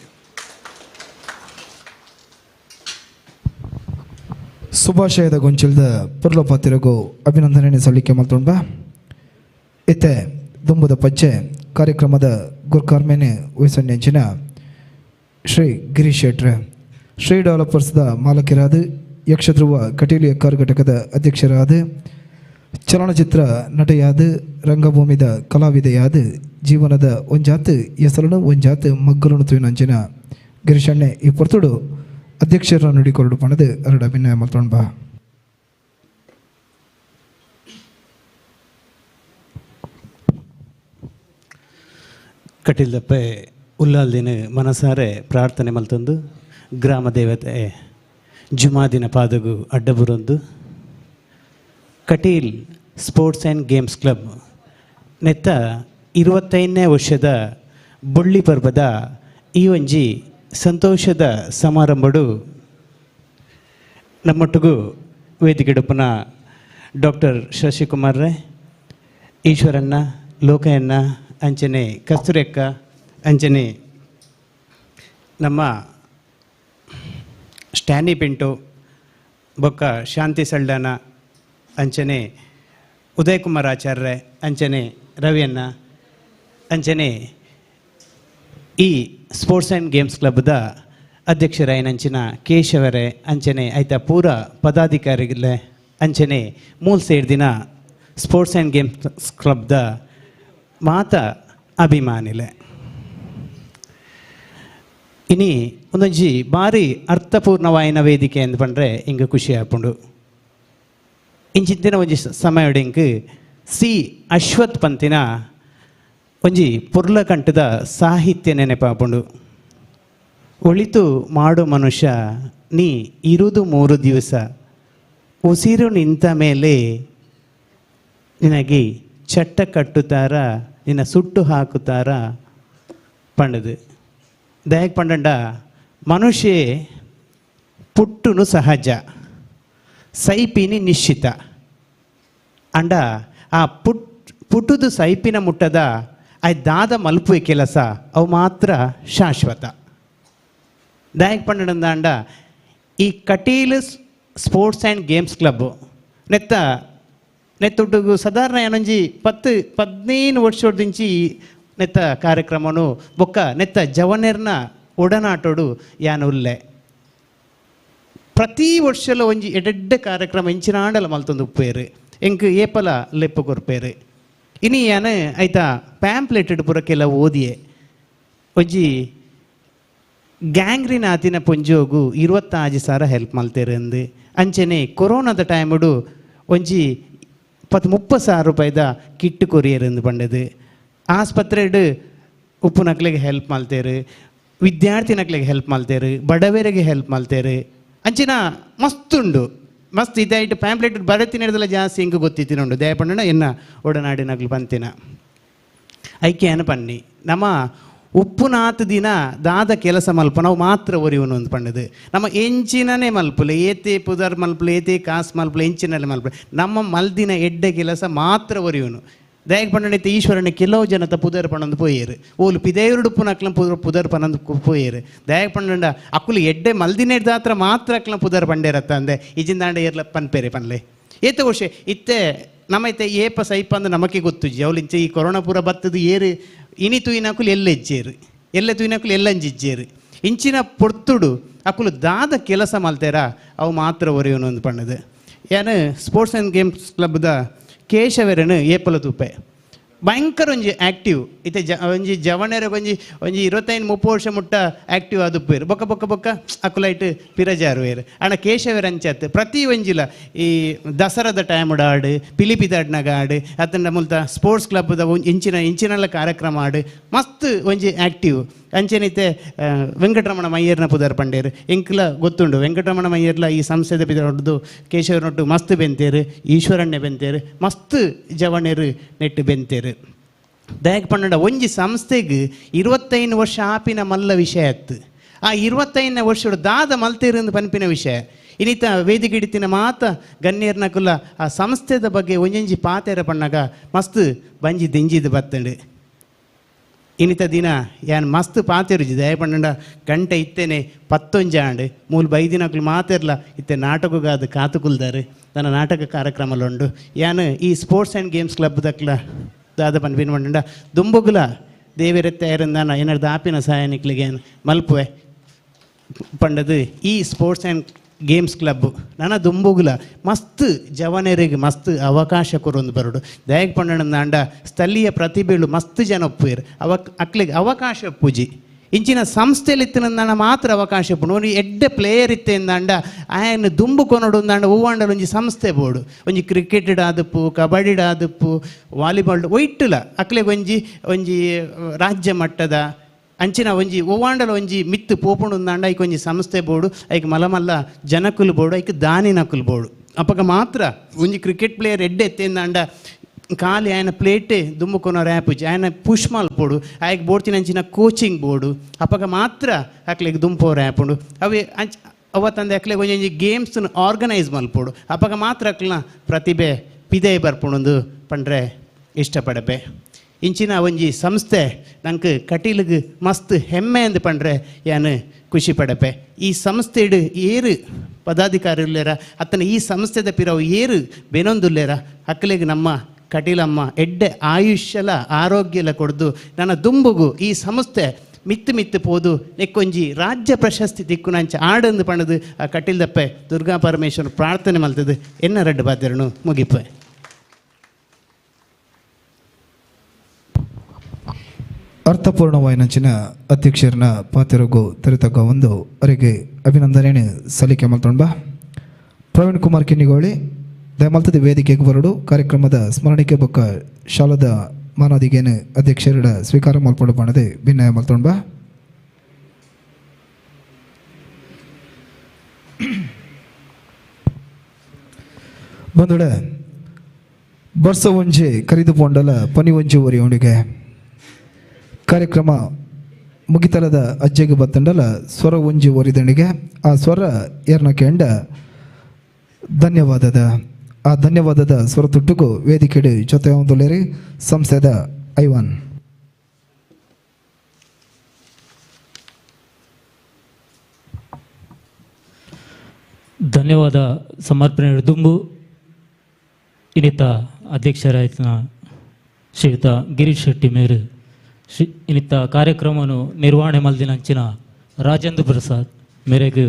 ಶುಭಾಶಯದ ಗೊಂಚಿಲ್ದ ಪುರ್ಲಪಾತಿರಗು ಅಭಿನಂದನೆ ಸಲ್ಲಿಕೆ ಮಲ್ತೊಂಡ ಇತ್ತೆ ದುಂಬುದ ಪಜ್ಜೆ ಕಾರ್ಯಕ್ರಮದ ಗುರ್ಕಾರ್ಮೇನೆ ವಹಿಸನ್ನೆಂಚಿನ ಶ್ರೀ ಗಿರೀಶ್ ಶೆಟ್ರೆ, ಶ್ರೀ ಡೆವಲಪರ್ಸ್ದ ಮಾಲಕರಾದ ಯಕ್ಷಧ್ರುವ ಕಟೀಲು ಎಕ್ಕಾರ್ ಘಟಕದ ಅಧ್ಯಕ್ಷರಾದ, ಚಲನಚಿತ್ರ ನಟೆಯಾದ, ರಂಗಭೂಮಿದ ಕಲಾವಿದೆಯಾದ, ಜೀವನದ ಒಂಜಾತು ಹೆಸರನ್ನು ಒಂಜಾತು ಮಗ್ಗಲನ್ನು ತುವಿನಂಚಿನ ಗಿರೀಶಣ್ಣೆ ಈ ಪೊರ್ತುಡು ಅಧ್ಯಕ್ಷರ ನುಡಿಕೊರಡು ಪಣದು ಅರಡು ಅಭಿನಯ ಮಲ್ತೊಂಬ. ಕಟೀಲ್ದಪ್ಪೆ ಉಲ್ಲಾಲ್ದಿನ ಮನಸಾರೆ ಪ್ರಾರ್ಥನೆ ಮಲ್ತೊಂದು ಗ್ರಾಮ ದೇವತೆ ಜುಮಾದಿನ ಪಾದಗು ಅಡ್ಡಬುರೊಂದು Kateel sports and games club ನೆತ್ತ 25ನೇ ವರ್ಷದ ಬೊಳ್ಳಿ ಪರ್ಬದ ಈ ಒಂಜಿ ಸಂತೋಷದ ಸಮಾರಂಭಡು ನಮ್ಮೊಟ್ಟಿಗೂ ವೇದಿಕೆಡುಪ್ಪನ ಡಾಕ್ಟರ್ ಶಶಿಕುಮಾರ್ ರೇ, ಈಶ್ವರಣ್ಣ, ಲೋಕಯ್ಯಣ್ಣ, ಅಂಚನೆ ಕಸ್ತೂರಕ್ಕ, ಅಂಚನೆ ನಮ್ಮ ಸ್ಟ್ಯಾನಿ ಪಿಂಟು, ಬೊಕ್ಕ ಶಾಂತಿ ಸಲ್ಡಾನ, ಅಂಚನೆ ಉದಯಕುಮಾರ್ ಆಚಾರ್ಯ, ಅಂಚನೆ ರವಿಯಣ್ಣ, ಅಂಚನೆ ಈ sports and games ಕ್ಲಬ್ದ ಅಧ್ಯಕ್ಷರಾಯನಂಚಿನ ಕೇಶವರೇ, ಅಂಚನೆ ಐತ ಪೂರ ಪದಾಧಿಕಾರಿಗಳೇ, ಅಂಚನೆ ಮೂಲ ಸೇರ್ದಿನ sports and games ಕ್ಲಬ್ದ ಮಾತ ಅಭಿಮಾನಿಲೆ. ಇನಿ ಒಂದೊಂಜಿ ಭಾರಿ ಅರ್ಥಪೂರ್ಣವಾಯಿನ ವೇದಿಕೆ ಎಂದು ಪಂಡ್ರೆ ಇಂಗ ಖುಷಿ ಆಪುಂಡು. ಇಂಚಿತ್ತಿನ ಒಂಜಿ ಸಮಯಡು ಇಂಕ್ ಸಿ ಅಶ್ವಥ್ ಪಂತಿನ ಒಂಜಿ ಪೊರ್ಲಕಂಠದ ಸಾಹಿತ್ಯ ನೆನಪಾಪುಂಡು. ಒಳಿತು ಮಾಡು ಮನುಷ್ಯ ನೀ ಇರುವುದು 3 ದಿವಸ, ಉಸಿರು ನಿಂತ ಮೇಲೆ ನಿನಗೆ ಚಟ್ಟ ಕಟ್ಟುತ್ತಾರ, ನಿನ್ನ ಸುಟ್ಟು ಹಾಕುತ್ತಾರ ಪಂಡದು. ದಯಕ್ಕೆ ಪಂಡಂಡ ಮನುಷ್ಯ ಪುಟ್ಟುನು ಸಹಜ, ಸೈಪಿನಿ ನಿಶ್ಚಿತ. ಅಂಡ ಆ ಪುಟ್ಟುದು ಸೈಪಿನ ಮುಟ್ಟದ ಆ ದಾದ ಮಲ್ಪುವೆ ಕೆಲಸ ಅವು ಮಾತ್ರ ಶಾಶ್ವತ. ದಾಯಕ್ ಪಂಡಂದ ಅಂಡ ಈ Kateel sports and games club ನೆತ್ತ ನೆತ್ತೊಟ್ಟುಗು ಸಾಧಾರಣ ಏನೊಂಜಿ 10-15 ವರ್ಷದಿಂಚಿ ನೆತ್ತ ಕಾರ್ಯಕ್ರಮನು ಬೊಕ್ಕ ನೆತ್ತ ಜವನೆರ್ನ ಒಡನಾಟೋಡು ಯಾನು ಉಲ್ಲೆ. ಪ್ರತಿ ವರ್ಷಲ ಒಂಜಿ ಎಡೆಡ್ಡೆ ಕಾರ್ಯಕ್ರಮ ಇಂಚಿನಾಂಡಲ ಮಲ್ತೊಂದು ಉಪ್ಪೇರು, ಎಂಕ್ ಏಪಲ ಲೆಪ್ಪು ಕೊರ್ಪೇರು. ಇನಿ ಯಾನು ಆಯ್ತಾ ಪ್ಯಾಂಪ್ಲೆಟೆಡ್ ಪೂರ ಕೆಲ ಓದಿಯೆ ಒಂಜಿ ಗ್ಯಾಂಗ್ರಿನ ಆತಿನ ಪೊಂಜೋಗು 25,000 ಹೆಲ್ಪ್ ಮಲ್ತೇರು ಅಂದು. ಅಂಚನೆ ಕೊರೋನಾದ ಟೈಮುಡು ಒಂಜಿ 30,000 ರೂಪಾಯಿದ ಕಿಟ್ಟು ಕೊರಿಯರ್ ಎಂದು ಪಂಡದು. ಆಸ್ಪತ್ರೆಡು ಉಪ್ಪು ನಕ್ಲಿಗೆ ಹೆಲ್ಪ್ ಮಲ್ತೇರು, ವಿದ್ಯಾರ್ಥಿ ನಕ್ಲಿಗೆ ಹೆಲ್ಪ್ ಮಲ್ತೇರು, ಬಡವರಿಗೆ ಹೆಲ್ಪ್ ಮಲ್ತೇರು. ಅಂಚಿನ ಮಸ್ತುಂಡು ಮಸ್ತ್ ಇದಾಯಿಟ್ಟು ಪ್ಯಾಂಪ್ಲೆಟ್ ಬರತಿನ ಹಿಡ್ದಲ್ಲ ಜಾಸ್ತಿ ಹಿಂಗೆ ಗೊತ್ತಿತ್ತಿನುಂಡು. ದಯಪಂಡ ಎನ್ನ ಒಡನಾಡಿನಗ್ಲು ಪಂತಿನ ಐಕ್ಯನ ಪನ್ನಿ ನಮ್ಮ ಉಪ್ಪುನಾತು ದಿನ ದಾದ ಕೆಲಸ ಮಲ್ಪ ನಾವು ಮಾತ್ರ ಒರಿವನು ಅಂತ ಪಂಡದು. ನಮ್ಮ ಎಂಚಿನನೇ ಮಲ್ಪುಲೆ, ಏತೆ ಪುದರ್ ಮಲ್ಪುಲೆ, ಏತೆ ಕಾಸು ಮಲ್ಪುಲೆ, ಎಂಚಿನಲ್ಲೇ ಮಲ್ಪುಲೆ, ನಮ್ಮ ಮಲ್ದಿನ ಎಡ್ಡೆ ಕೆಲಸ ಮಾತ್ರ ಒರಿವನು. ದಯಕ್ಕೆ ಪಂಡೈತೆ ಈಶ್ವರನ ಕೆಲವು ಜನತ ಪುದರ್ ಪಣಂದು ಪೋಯೇರು, ಓಲು ಪಿದೇರುಡು ಪುನಕ್ಲ ಪುದರ್ ಪನಂದು ಪೋಯೇರು. ದಯಕ್ಕೆ ಪಂಡ ಅಕ್ಕುಲು ಎಡ್ಡೆ ಮಲ್ದಿನ ದಾತ್ರ ಮಾತ್ರ ಅಕ್ಲ ಪುದರ್ ಪಂಡೇರತ್ತ ಅಂದೆ ಇಜಿಂದಾಂಡ ಏರ್ಲ ಪನ್ಪೇರೆ ಪನ್ಲೆ ಏತ ವರ್ಷ ಇತ್ತೆ ನಮ್ಮೈತೆ ಏಪ ಸೈಪ ಅಂದು ನಮಕೆ ಗೊತ್ತುಜ್ಜಿ. ಅವಲಿಂಚೆ ಈ ಕೊರೋನಾ ಪೂರ ಬತ್ತದು ಏರು ಇನಿ ತೂಯಿನಕುಲು ಎಲ್ಲೆಜ್ಜೇರು, ಎಲ್ಲ ತೂಯಿನಕುಲು ಎಲ್ಲಂಜಿಜ್ಜೇರು. ಇಂಚಿನ ಪೊರ್ತುಡು ಅಕುಲು ದಾದ ಕೆಲಸ ಮಲ್ತೇರ ಅವು ಮಾತ್ರ ಒರೆಯವನು ಅಂದು ಪಣ್ಣದು. ಯಾನು sports and games ಕ್ಲಬ್ದ ಕೇಶವರನು ಏಪಲ ತೂಪೆ ಭಯಂಕರ ಒಂಜಿ ಆ್ಯಕ್ಟಿವ್ ಇತ್ತೆ ಜ ಒಂಜಿ ಜವಣೆರ ಒಂಜಿ ಒಂಜಿ 25 30 ವರ್ಷ ಮುಟ್ಟ ಆ್ಯಕ್ಟಿವ್ ಆದುಪ್ಪೇರು ಬೊಕ್ಕ ಬೊಕ್ಕ ಬೊಕ್ಕ ಅಕುಲೈಟ್ ಪಿರಜಾರುವೇರು. ಆಂಡ ಕೇಶವೆರ್ ಅಂಚತ್ ಪ್ರತಿ ಒಂಜಿಲ ಈ ದಸರಾದ ಟೈಮ್ಡ್ ಆಡು, ಪಿಲಿಪಿದಾಡ್ನಾಗ ಆಡು, ಅತ್ತಂಡ ಮುಲ್ತ ಸ್ಪೋರ್ಟ್ಸ್ ಕ್ಲಬ್ದ ಇಂಚಿನ ಇಂಚಿನೆಲ್ಲ ಕಾರ್ಯಕ್ರಮ ಆಡು ಮಸ್ತ್ ಒಂಜಿ ಆ್ಯಕ್ಟಿವ್. ಅಂಚೆನೈತೆ ವೆಂಕಟರಮಣ ಮಯ್ಯರ್ನ ಪುದರ್ ಪಂಡೇರು ಎಂಕ್ಲ ಗೊತ್ತುಂಡು. ವೆಂಕಟರಮಣ ಮಯ್ಯರ್ಲ ಈ ಸಂಸ್ಥೆದ ಪಿದೊಡ್ದು ಕೇಶವನೊಟ್ಟು ಮಸ್ತ್ ಬೆಂತೇರು, ಈಶ್ವರಣ್ಣೆ ಬೆಂತೇರು, ಮಸ್ತ್ ಜವಣೆರು ನೆಟ್ಟು ಬೆಂತೇರು. ದಯಕ್ ಪಂಡ ಒಂಜಿ ಸಂಸ್ಥೆಗೆ 25 ವರ್ಷ ಆಪಿನ ಮಲ್ಲ ವಿಷಯ ಆಯ್ತು. ಆ 25 ವರ್ಷ ದಾದ ಮಲ್ತೇರು ಪನ್ಪಿನ ವಿಷಯ ಇನ್ನಿತ ವೇದಿಕೆ ಹಿಡಿತಿನ ಮಾತ ಗಣ್ಯರ್ನ ಕುಲ ಆ ಸಂಸ್ಥೆದ ಬಗ್ಗೆ ಒಂಜೊಂಜಿ ಪಾತೆರ ಪಣ್ಣಾಗ ಮಸ್ತ್ ಬಂಜಿ ದಿಂಜಿದು ಬತ್ತಂಡು. ಇನ್ನಿತ ದಿನ ಯಾನ್ ಮಸ್ತ್ ಪಾತೆರುಜಿ ದಯ ಪಂಡ ಗಂಟೆ ಇತ್ತೇನೆ 11 ಆಂಡ್ ಮೂಲು ಬೈದಿನಕ್ಲು ಮಾತೆರ್ಲ ಇತ್ತೆ ನಾಟಕಗಾದ ಕಾತುಕುಲ್ದಾರು ನನ್ನ ನಾಟಕ ಕಾರ್ಯಕ್ರಮಲುಂಡು. ಯಾನ್ ಈ sports and games club ದಕ್ಲ ದಾದ ಪನ್ಪಿನ ಪಂಡ ದುಂಬುಗುಲ ದೇವಿರತ್ತೆ ಏರಂದಾನ ಏನಾರ್ದು ಆಪಿನ ಸಹಾಯನಿಕ್ಲಿಗೆ ಮಲ್ಪುವೆ ಪಂಡದು ಈ sports and games club ನನ್ನ ದುಂಬುಗುಲ ಮಸ್ತ್ ಜವನೆರಿಗೆ ಮಸ್ತ್ ಅವಕಾಶ ಕೊರೊಂದು ಬರೋಡು. ದಯಗ್ ಪಂಡನಂದಾಂಡ ಸ್ಥಳೀಯ ಪ್ರತಿಭೆಳು ಮಸ್ತ್ ಜನ ಒಪ್ಪುವೇರು ಅಕ್ಲಿಗೆ ಅವಕಾಶ ಪೂಜಿ ಇಂಚಿನ ಸಂಸ್ಥೆಲಿ ಇತ್ತಿನಂದಾಂಡ ಮಾತ್ರ ಅವಕಾಶ ಉಪ್ಪುಂಡು. ಒಂಜಿ ಎಡ್ಡೆ ಪ್ಲೇಯರ್ ಇತ್ತೆಂದಾಂಡ ಆಯನ್ ದುಂಬು ಕೊನೊಡು ಅಂದಾಂಡ ಹೂವಾಂಡಲ ಒಂಜಿ ಸಂಸ್ಥೆ ಬೋಡು, ಒಂಜಿ ಕ್ರಿಕೆಟ್ ಆದುಪ್ಪು, ಕಬಡ್ಡಿ ಆದುಪ್ಪು, ವಾಲಿಬಾಲ್ ಒಯ್ಟುಲ ಅಕ್ಲೆಗ್ ಒಂಜಿ ಒಂಜಿ ರಾಜ್ಯ ಮಟ್ಟದ ಅಂಚಿನ ಒಂಜಿ ಒವ್ವಾಂಡಲ ಒಂಜಿ ಮಿತ್ತು ಪೋಪುಂಡು ಅಂದಾಂಡ ಐಕ್ ಒಂಜಿ ಸಂಸ್ಥೆ ಬೋಡು, ಐಕ್ ಮಲ್ಲ ಮಲ್ಲ ಜನಕುಲು ಬೋಡು, ಐಕ್ ದಾನಿನಕುಲು ಬೋಡು. ಅಪಗ ಮಾತ್ರ ಒಂಜಿ ಕ್ರಿಕೆಟ್ ಪ್ಲೇಯರ್ ಎಡ್ಡೆ ಎತ್ತೆಂದಾಂಡ ಖಾಲಿ ಆಯನ ಪ್ಲೇಟೇ ದುಂಬುಕೊನೋ ರ್ಯಾಪುಜಿ ಆಯನ ಪುಷ್ ಮಲ್ಪೊಡು, ಆಯಕ್ ಬೋಡ್ತಿನ ಅಂಚಿನ ಕೋಚಿಂಗ್ ಬೋಡು, ಅಪಗ ಮಾತ್ರ ಅಕ್ಲೆಗ್ ದುಂಪೋ ರ್ಯಾಪುಂಡು. ಅವೇ ಅಂಚ ಅವ ತಂದೆ ಅಕ್ಲೆಗ್ ಒಂಜೊಂಜಿ ಗೇಮ್ಸ್ನ ಆರ್ಗನೈಸ್ ಮಲ್ಪೊಡು, ಅಪಗ ಮಾತ್ರ ಅಕ್ಲೆನ ಪ್ರತಿಭೆ ಪಿದೆ ಬರ್ಪುಂಡು ಪಂಡ್ರೆ ಇಷ್ಟಪಡಪೆ. ಇಂಚಿನ ಒಂಜಿ ಸಂಸ್ಥೆ ನಂಗೆ ಕಟೀಲಿಗೆ ಮಸ್ತ್ ಹೆಮ್ಮೆ ಅಂದು ಪಂಡ್ರೆ ಯಾನು ಖುಷಿ ಪಡಪೆ. ಈ ಸಂಸ್ಥೆಡು ಏರು ಪದಾಧಿಕಾರಿ ಉಲ್ಲೇರ ಅತ್ತನ ಈ ಸಂಸ್ಥೆದ ಪಿರವು ಏರು ಬೆನೊಂದುಲ್ಲೇರ ಅಕ್ಲೆಗ್ ನಮ್ಮ ಕಟೀಲಮ್ಮ ಎಡ್ಡೆ ಆಯುಷ್ಯಲ ಆರೋಗ್ಯಲ ಕೊಡ್ದು ನನ್ನ ದುಂಬುಗು ಈ ಸಂಸ್ಥೆ ಮಿತ್ತು ಮಿತ್ತು ಪೋದು ನೆಕ್ಕೊಂಜಿ ರಾಜ್ಯ ಪ್ರಶಸ್ತಿ ದಿಕ್ಕುನಂಚ ಆಡಂದು ಪಣದು ಆ ಕಟೀಲ್ದಪ್ಪೆ ದುರ್ಗಾ ಪರಮೇಶ್ವರ ಪ್ರಾರ್ಥನೆ ಮಲ್ತದು ಎನ್ನ ರಡ್ಡು ಬಾಧ್ಯರನು ಮುಗಿಪೆ. ಅರ್ಥಪೂರ್ಣವಾಯಿನಂಚಿನ ಅಧ್ಯಕ್ಷರನ್ನ ಪಾತಿರಗು ತೆರೆತಕ್ಕ ಒಂದು ಅವರಿಗೆ ಅಭಿನಂದನೆ ಸಲ್ಲಿಕೆ ಮಲ್ತೊಂಬ. ಪ್ರವೀಣ್ ಕುಮಾರ್ ಕಿನ್ನಿಗೋಳಿ ದಯಮಲ್ತದ ವೇದಿಕೆಗೆ ಬರಡು ಕಾರ್ಯಕ್ರಮದ ಸ್ಮರಣಿಕೆ ಬೊಕ್ಕ ಶಾಲದ ಮಾನಾದಿಗೇನು ಅಧ್ಯಕ್ಷರ ಸ್ವೀಕಾರ ಮಲ್ಪೊಂಡು ಪಣದೆ ಭಿನ್ನಯ ಮಲ್ತೊಂಬ. ಬಂದುಡೆ ಬರ್ಸ ಒಂಜಿ ಕರಿದು ಪೊಂಡಲ ಪನಿ ಒಂಜಿ ಒರಿಯೋಣಿಗೆ ಕಾರ್ಯಕ್ರಮ ಮುಗಿತಲದ ಅಜ್ಜೆಗೆ ಬತ್ತಂಡಲ ಸ್ವರ ಒಂಜಿ ಒರಿದಣಿಗೆ ಆ ಸ್ವರ ಏರ್ನ ಕೆಂಡ ಧನ್ಯವಾದದ ಆ ಧನ್ಯವಾದದ ಸ್ವರ ತುಟ್ಟುಕು ವೇದಿಕೆಡೆ ಜೊತೆ ಒಂದುಲೇರಿ ಸಂಸ್ಥೆದ ಐವಾನ್. ಧನ್ಯವಾದ ಸಮರ್ಪಣೆ ದುಂಬು ಇನ್ನಿತ ಅಧ್ಯಕ್ಷರಾಯ್ತನ ಶ್ರೀಯುತ ಗಿರೀಶ್ ಶೆಟ್ಟಿ ಮೇರು ಶ್ರೀ ಇನ್ನಿತ ಕಾರ್ಯಕ್ರಮವನ್ನು ನಿರ್ವಹಣೆ ಮಲ್ದಿನಂಚಿನ ರಾಜೇಂದ್ರ ಪ್ರಸಾದ್ ಮೇರೆಗೆ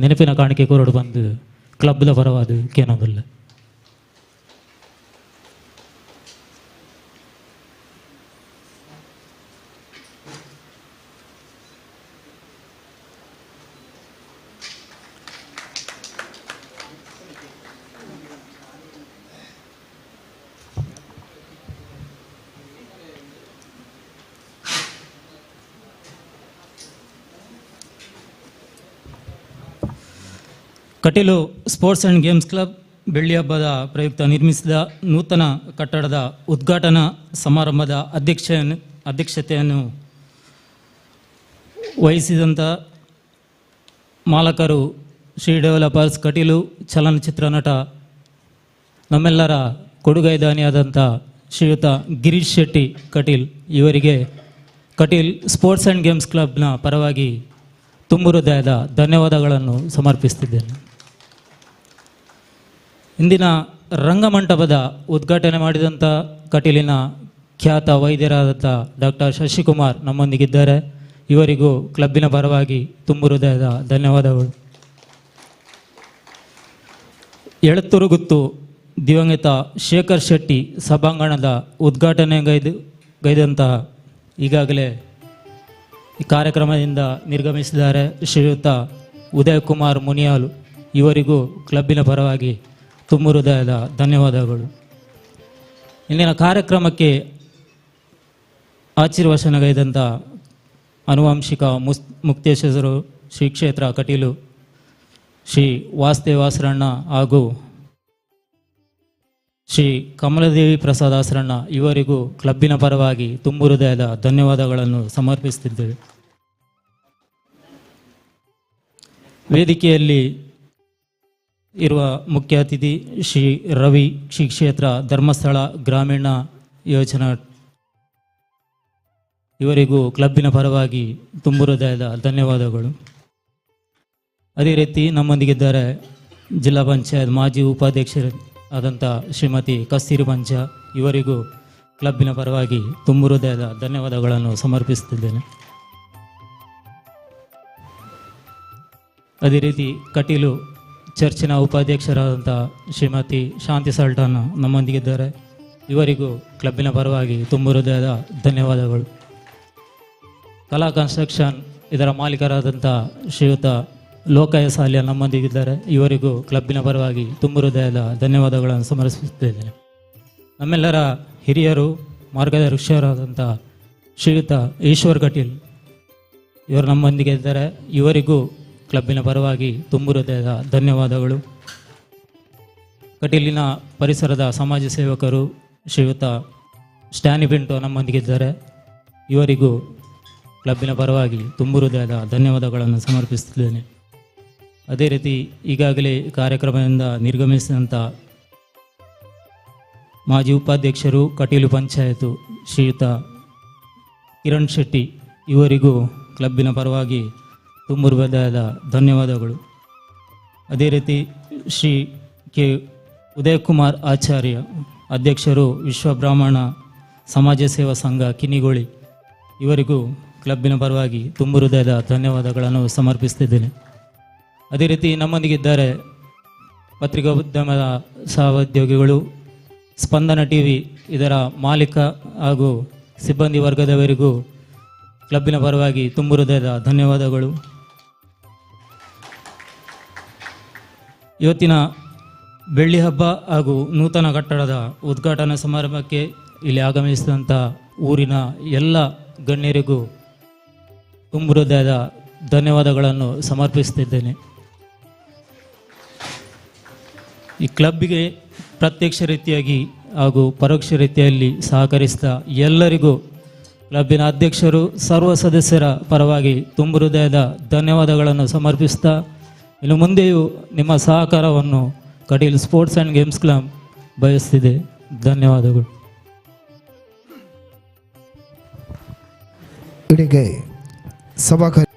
ನೆನಪಿನ ಕಾಣಿಕೆ ಕೊರಡು ಬಂದು ಕ್ಲಬ್ದ ಪರವಾದ ಕೇನೋದಲ್ಲ. Kateel sports and games club ಬೆಳ್ಳಿ ಹಬ್ಬದ ಪ್ರಯುಕ್ತ ನಿರ್ಮಿಸಿದ ನೂತನ ಕಟ್ಟಡದ ಉದ್ಘಾಟನಾ ಸಮಾರಂಭದ ಅಧ್ಯಕ್ಷತೆಯನ್ನು ವಹಿಸಿದಂಥ ಮಾಲಕರು ಶ್ರೀ ಡೆವಲಪರ್ಸ್ ಕಟೀಲು ಚಲನಚಿತ್ರ ನಟ ನಮ್ಮೆಲ್ಲರ ಕೊಡುಗೈದಾನಿಯಾದಂಥ ಶ್ರೀಯುತ ಗಿರೀಶ್ ಶೆಟ್ಟಿ ಕಟೀಲ್ ಇವರಿಗೆ ಕಟೀಲ್ sports and games ಕ್ಲಬ್ನ ಪರವಾಗಿ ತುಂಬು ಹೃದಯದ ಧನ್ಯವಾದಗಳನ್ನು ಸಮರ್ಪಿಸುತ್ತಿದ್ದೇನೆ. ಇಂದಿನ ರಂಗಮಂಟಪದ ಉದ್ಘಾಟನೆ ಮಾಡಿದಂಥ ಕಟೀಲಿನ ಖ್ಯಾತ ವೈದ್ಯರಾದಂಥ ಡಾಕ್ಟರ್ ಶಶಿಕುಮಾರ್ ನಮ್ಮೊಂದಿಗಿದ್ದಾರೆ. ಇವರಿಗೂ ಕ್ಲಬ್ಬಿನ ಪರವಾಗಿ ತುಂಬು ಹೃದಯದ ಧನ್ಯವಾದಗಳು. ಎಳತ್ತೂರುಗುತ್ತು ದಿವಂಗತ ಶೇಖರ್ ಶೆಟ್ಟಿ ಸಭಾಂಗಣದ ಉದ್ಘಾಟನೆಗೈದಂತಹ ಈಗಾಗಲೇ ಈ ಕಾರ್ಯಕ್ರಮದಿಂದ ನಿರ್ಗಮಿಸಿದ್ದಾರೆ ಶ್ರೀಯುತ ಉದಯಕುಮಾರ್ ಮುನಿಯಾಲು ಇವರಿಗೂ ಕ್ಲಬ್ಬಿನ ಪರವಾಗಿ ತುಂಬು ಹೃದಯದ ಧನ್ಯವಾದಗಳು. ಇಂದಿನ ಕಾರ್ಯಕ್ರಮಕ್ಕೆ ಆಶೀರ್ವಚನಗೈದಂಥ ಅನುವಂಶಿಕ ಮುಕ್ತೇಶ್ವರರು ಶ್ರೀ ಕ್ಷೇತ್ರ ಕಟೀಲು ಶ್ರೀ ವಾಸುದೇವಾಸರಣ್ಣ ಹಾಗೂ ಶ್ರೀ ಕಮಲದೇವಿ ಪ್ರಸಾದ್ ಆಸರಣ್ಣ ಇವರಿಗೂ ಕ್ಲಬ್ಬಿನ ಪರವಾಗಿ ತುಂಬು ಹೃದಯದ ಧನ್ಯವಾದಗಳನ್ನು ಸಮರ್ಪಿಸುತ್ತಿದ್ದೇವೆ. ವೇದಿಕೆಯಲ್ಲಿ ಇರುವ ಮುಖ್ಯ ಅತಿಥಿ ಶ್ರೀ ರವಿ ಶ್ರೀ ಕ್ಷೇತ್ರ ಧರ್ಮಸ್ಥಳ ಗ್ರಾಮೀಣ ಯೋಜನಾ ಇವರಿಗೂ ಕ್ಲಬ್ಬಿನ ಪರವಾಗಿ ತುಂಬು ಹೃದಯದ ಧನ್ಯವಾದಗಳು. ಅದೇ ರೀತಿ ನಮ್ಮೊಂದಿಗಿದ್ದಾರೆ ಜಿಲ್ಲಾ ಪಂಚಾಯತ್ ಮಾಜಿ ಉಪಾಧ್ಯಕ್ಷರು ಆದಂಥ ಶ್ರೀಮತಿ ಕಸ್ತೂರಿ ಪಂಚ ಇವರಿಗೂ ಕ್ಲಬ್ಬಿನ ಪರವಾಗಿ ತುಂಬು ಹೃದಯದ ಧನ್ಯವಾದಗಳನ್ನು ಸಮರ್ಪಿಸುತ್ತಿದ್ದೇನೆ. ಅದೇ ರೀತಿ ಕಟೀಲು ಚರ್ಚಿನ ಉಪಾಧ್ಯಕ್ಷರಾದಂಥ ಶ್ರೀಮತಿ ಶಾಂತಿ ಸಲ್ಟಾನ್ ನಮ್ಮೊಂದಿಗಿದ್ದಾರೆ, ಇವರಿಗೂ ಕ್ಲಬ್ಬಿನ ಪರವಾಗಿ ತುಂಬು ಹೃದಯದ ಧನ್ಯವಾದಗಳು. ಕಲಾ ಕನ್ಸ್ಟ್ರಕ್ಷನ್ ಇದರ ಮಾಲೀಕರಾದಂಥ ಶ್ರೀಯುತ ಲೋಕಯ್ಯ ಸಾಲ್ಯ ನಮ್ಮೊಂದಿಗಿದ್ದಾರೆ, ಇವರಿಗೂ ಕ್ಲಬ್ಬಿನ ಪರವಾಗಿ ತುಂಬು ಹೃದಯದ ಧನ್ಯವಾದಗಳನ್ನು ಸಮರ್ಪಿಸುತ್ತಿದ್ದೇನೆ. ನಮ್ಮೆಲ್ಲರ ಹಿರಿಯರು ಮಾರ್ಗದರ್ಶಕರಾದಂಥ ಶ್ರೀಯುತ ಈಶ್ವರ್ ಕಟೀಲ್ ಇವರು ನಮ್ಮೊಂದಿಗೆ ಇದ್ದಾರೆ, ಇವರಿಗೂ ಕ್ಲಬ್ಬಿನ ಪರವಾಗಿ ತುಂಬು ಹೃದಯದ ಧನ್ಯವಾದಗಳು. ಕಟೀಲಿನ ಪರಿಸರದ ಸಮಾಜ ಸೇವಕರು ಶ್ರೀಯುತ ಸ್ಟ್ಯಾನಿ ಪಿಂಟೋ ನಮ್ಮೊಂದಿಗಿದ್ದಾರೆ, ಇವರಿಗೂ ಕ್ಲಬ್ಬಿನ ಪರವಾಗಿ ತುಂಬು ಹೃದಯದ ಧನ್ಯವಾದಗಳನ್ನು ಸಮರ್ಪಿಸುತ್ತಿದ್ದೇನೆ. ಅದೇ ರೀತಿ ಈಗಾಗಲೇ ಕಾರ್ಯಕ್ರಮದಿಂದ ನಿರ್ಗಮಿಸಿದಂಥ ಮಾಜಿ ಉಪಾಧ್ಯಕ್ಷರು ಕಟೀಲು ಪಂಚಾಯತು ಶ್ರೀಯುತ ಕಿರಣ್ ಶೆಟ್ಟಿ ಇವರಿಗೂ ಕ್ಲಬ್ಬಿನ ಪರವಾಗಿ ತುಂಬು ಹೃದಯದ ಧನ್ಯವಾದಗಳು. ಅದೇ ರೀತಿ ಶ್ರೀ ಕೆ ಉದಯಕುಮಾರ್ ಆಚಾರ್ಯ ಅಧ್ಯಕ್ಷರು ವಿಶ್ವ ಬ್ರಾಹ್ಮಣ ಸಮಾಜ ಸೇವಾ ಸಂಘ ಕಿನಿಗೋಳಿ ಇವರಿಗೂ ಕ್ಲಬ್ಬಿನ ಪರವಾಗಿ ತುಂಬು ಹೃದಯದ ಧನ್ಯವಾದಗಳನ್ನು ಸಮರ್ಪಿಸುತ್ತಿದ್ದೇನೆ. ಅದೇ ರೀತಿ ನಮ್ಮೊಂದಿಗಿದ್ದಾರೆ ಪತ್ರಿಕೋದ್ಯಮದ ಸಹೋದ್ಯೋಗಿಗಳು, ಸ್ಪಂದನ ಟಿ ವಿ ಇದರ ಮಾಲೀಕ ಹಾಗೂ ಸಿಬ್ಬಂದಿ ವರ್ಗದವರಿಗೂ ಕ್ಲಬ್ಬಿನ ಪರವಾಗಿ ತುಂಬು ಹೃದಯದ ಧನ್ಯವಾದಗಳು. ಇವತ್ತಿನ ಬೆಳ್ಳಿ ಹಬ್ಬ ಹಾಗೂ ನೂತನ ಕಟ್ಟಡದ ಉದ್ಘಾಟನಾ ಸಮಾರಂಭಕ್ಕೆ ಇಲ್ಲಿ ಆಗಮಿಸಿದಂಥ ಊರಿನ ಎಲ್ಲ ಗಣ್ಯರಿಗೂ ತುಂಬು ಹೃದಯದ ಧನ್ಯವಾದಗಳನ್ನು ಸಮರ್ಪಿಸುತ್ತಿದ್ದೇನೆ. ಈ ಕ್ಲಬ್ಬಿಗೆ ಪ್ರತ್ಯಕ್ಷ ರೀತಿಯಾಗಿ ಹಾಗೂ ಪರೋಕ್ಷ ರೀತಿಯಲ್ಲಿ ಸಹಕರಿಸಿದ ಎಲ್ಲರಿಗೂ ಕ್ಲಬ್ಬಿನ ಅಧ್ಯಕ್ಷರು ಸರ್ವ ಸದಸ್ಯರ ಪರವಾಗಿ ತುಂಬು ಹೃದಯದ ಧನ್ಯವಾದಗಳನ್ನು ಸಮರ್ಪಿಸ್ತಾ, ಇನ್ನು ಮುಂದೆಯೂ ನಿಮ್ಮ ಸಹಕಾರವನ್ನು Kateel sports and games club ಬಯಸ್ತಿದೆ. ಧನ್ಯವಾದಗಳು. ಇಡೀ ಸಭಾಕಾರ್ಯ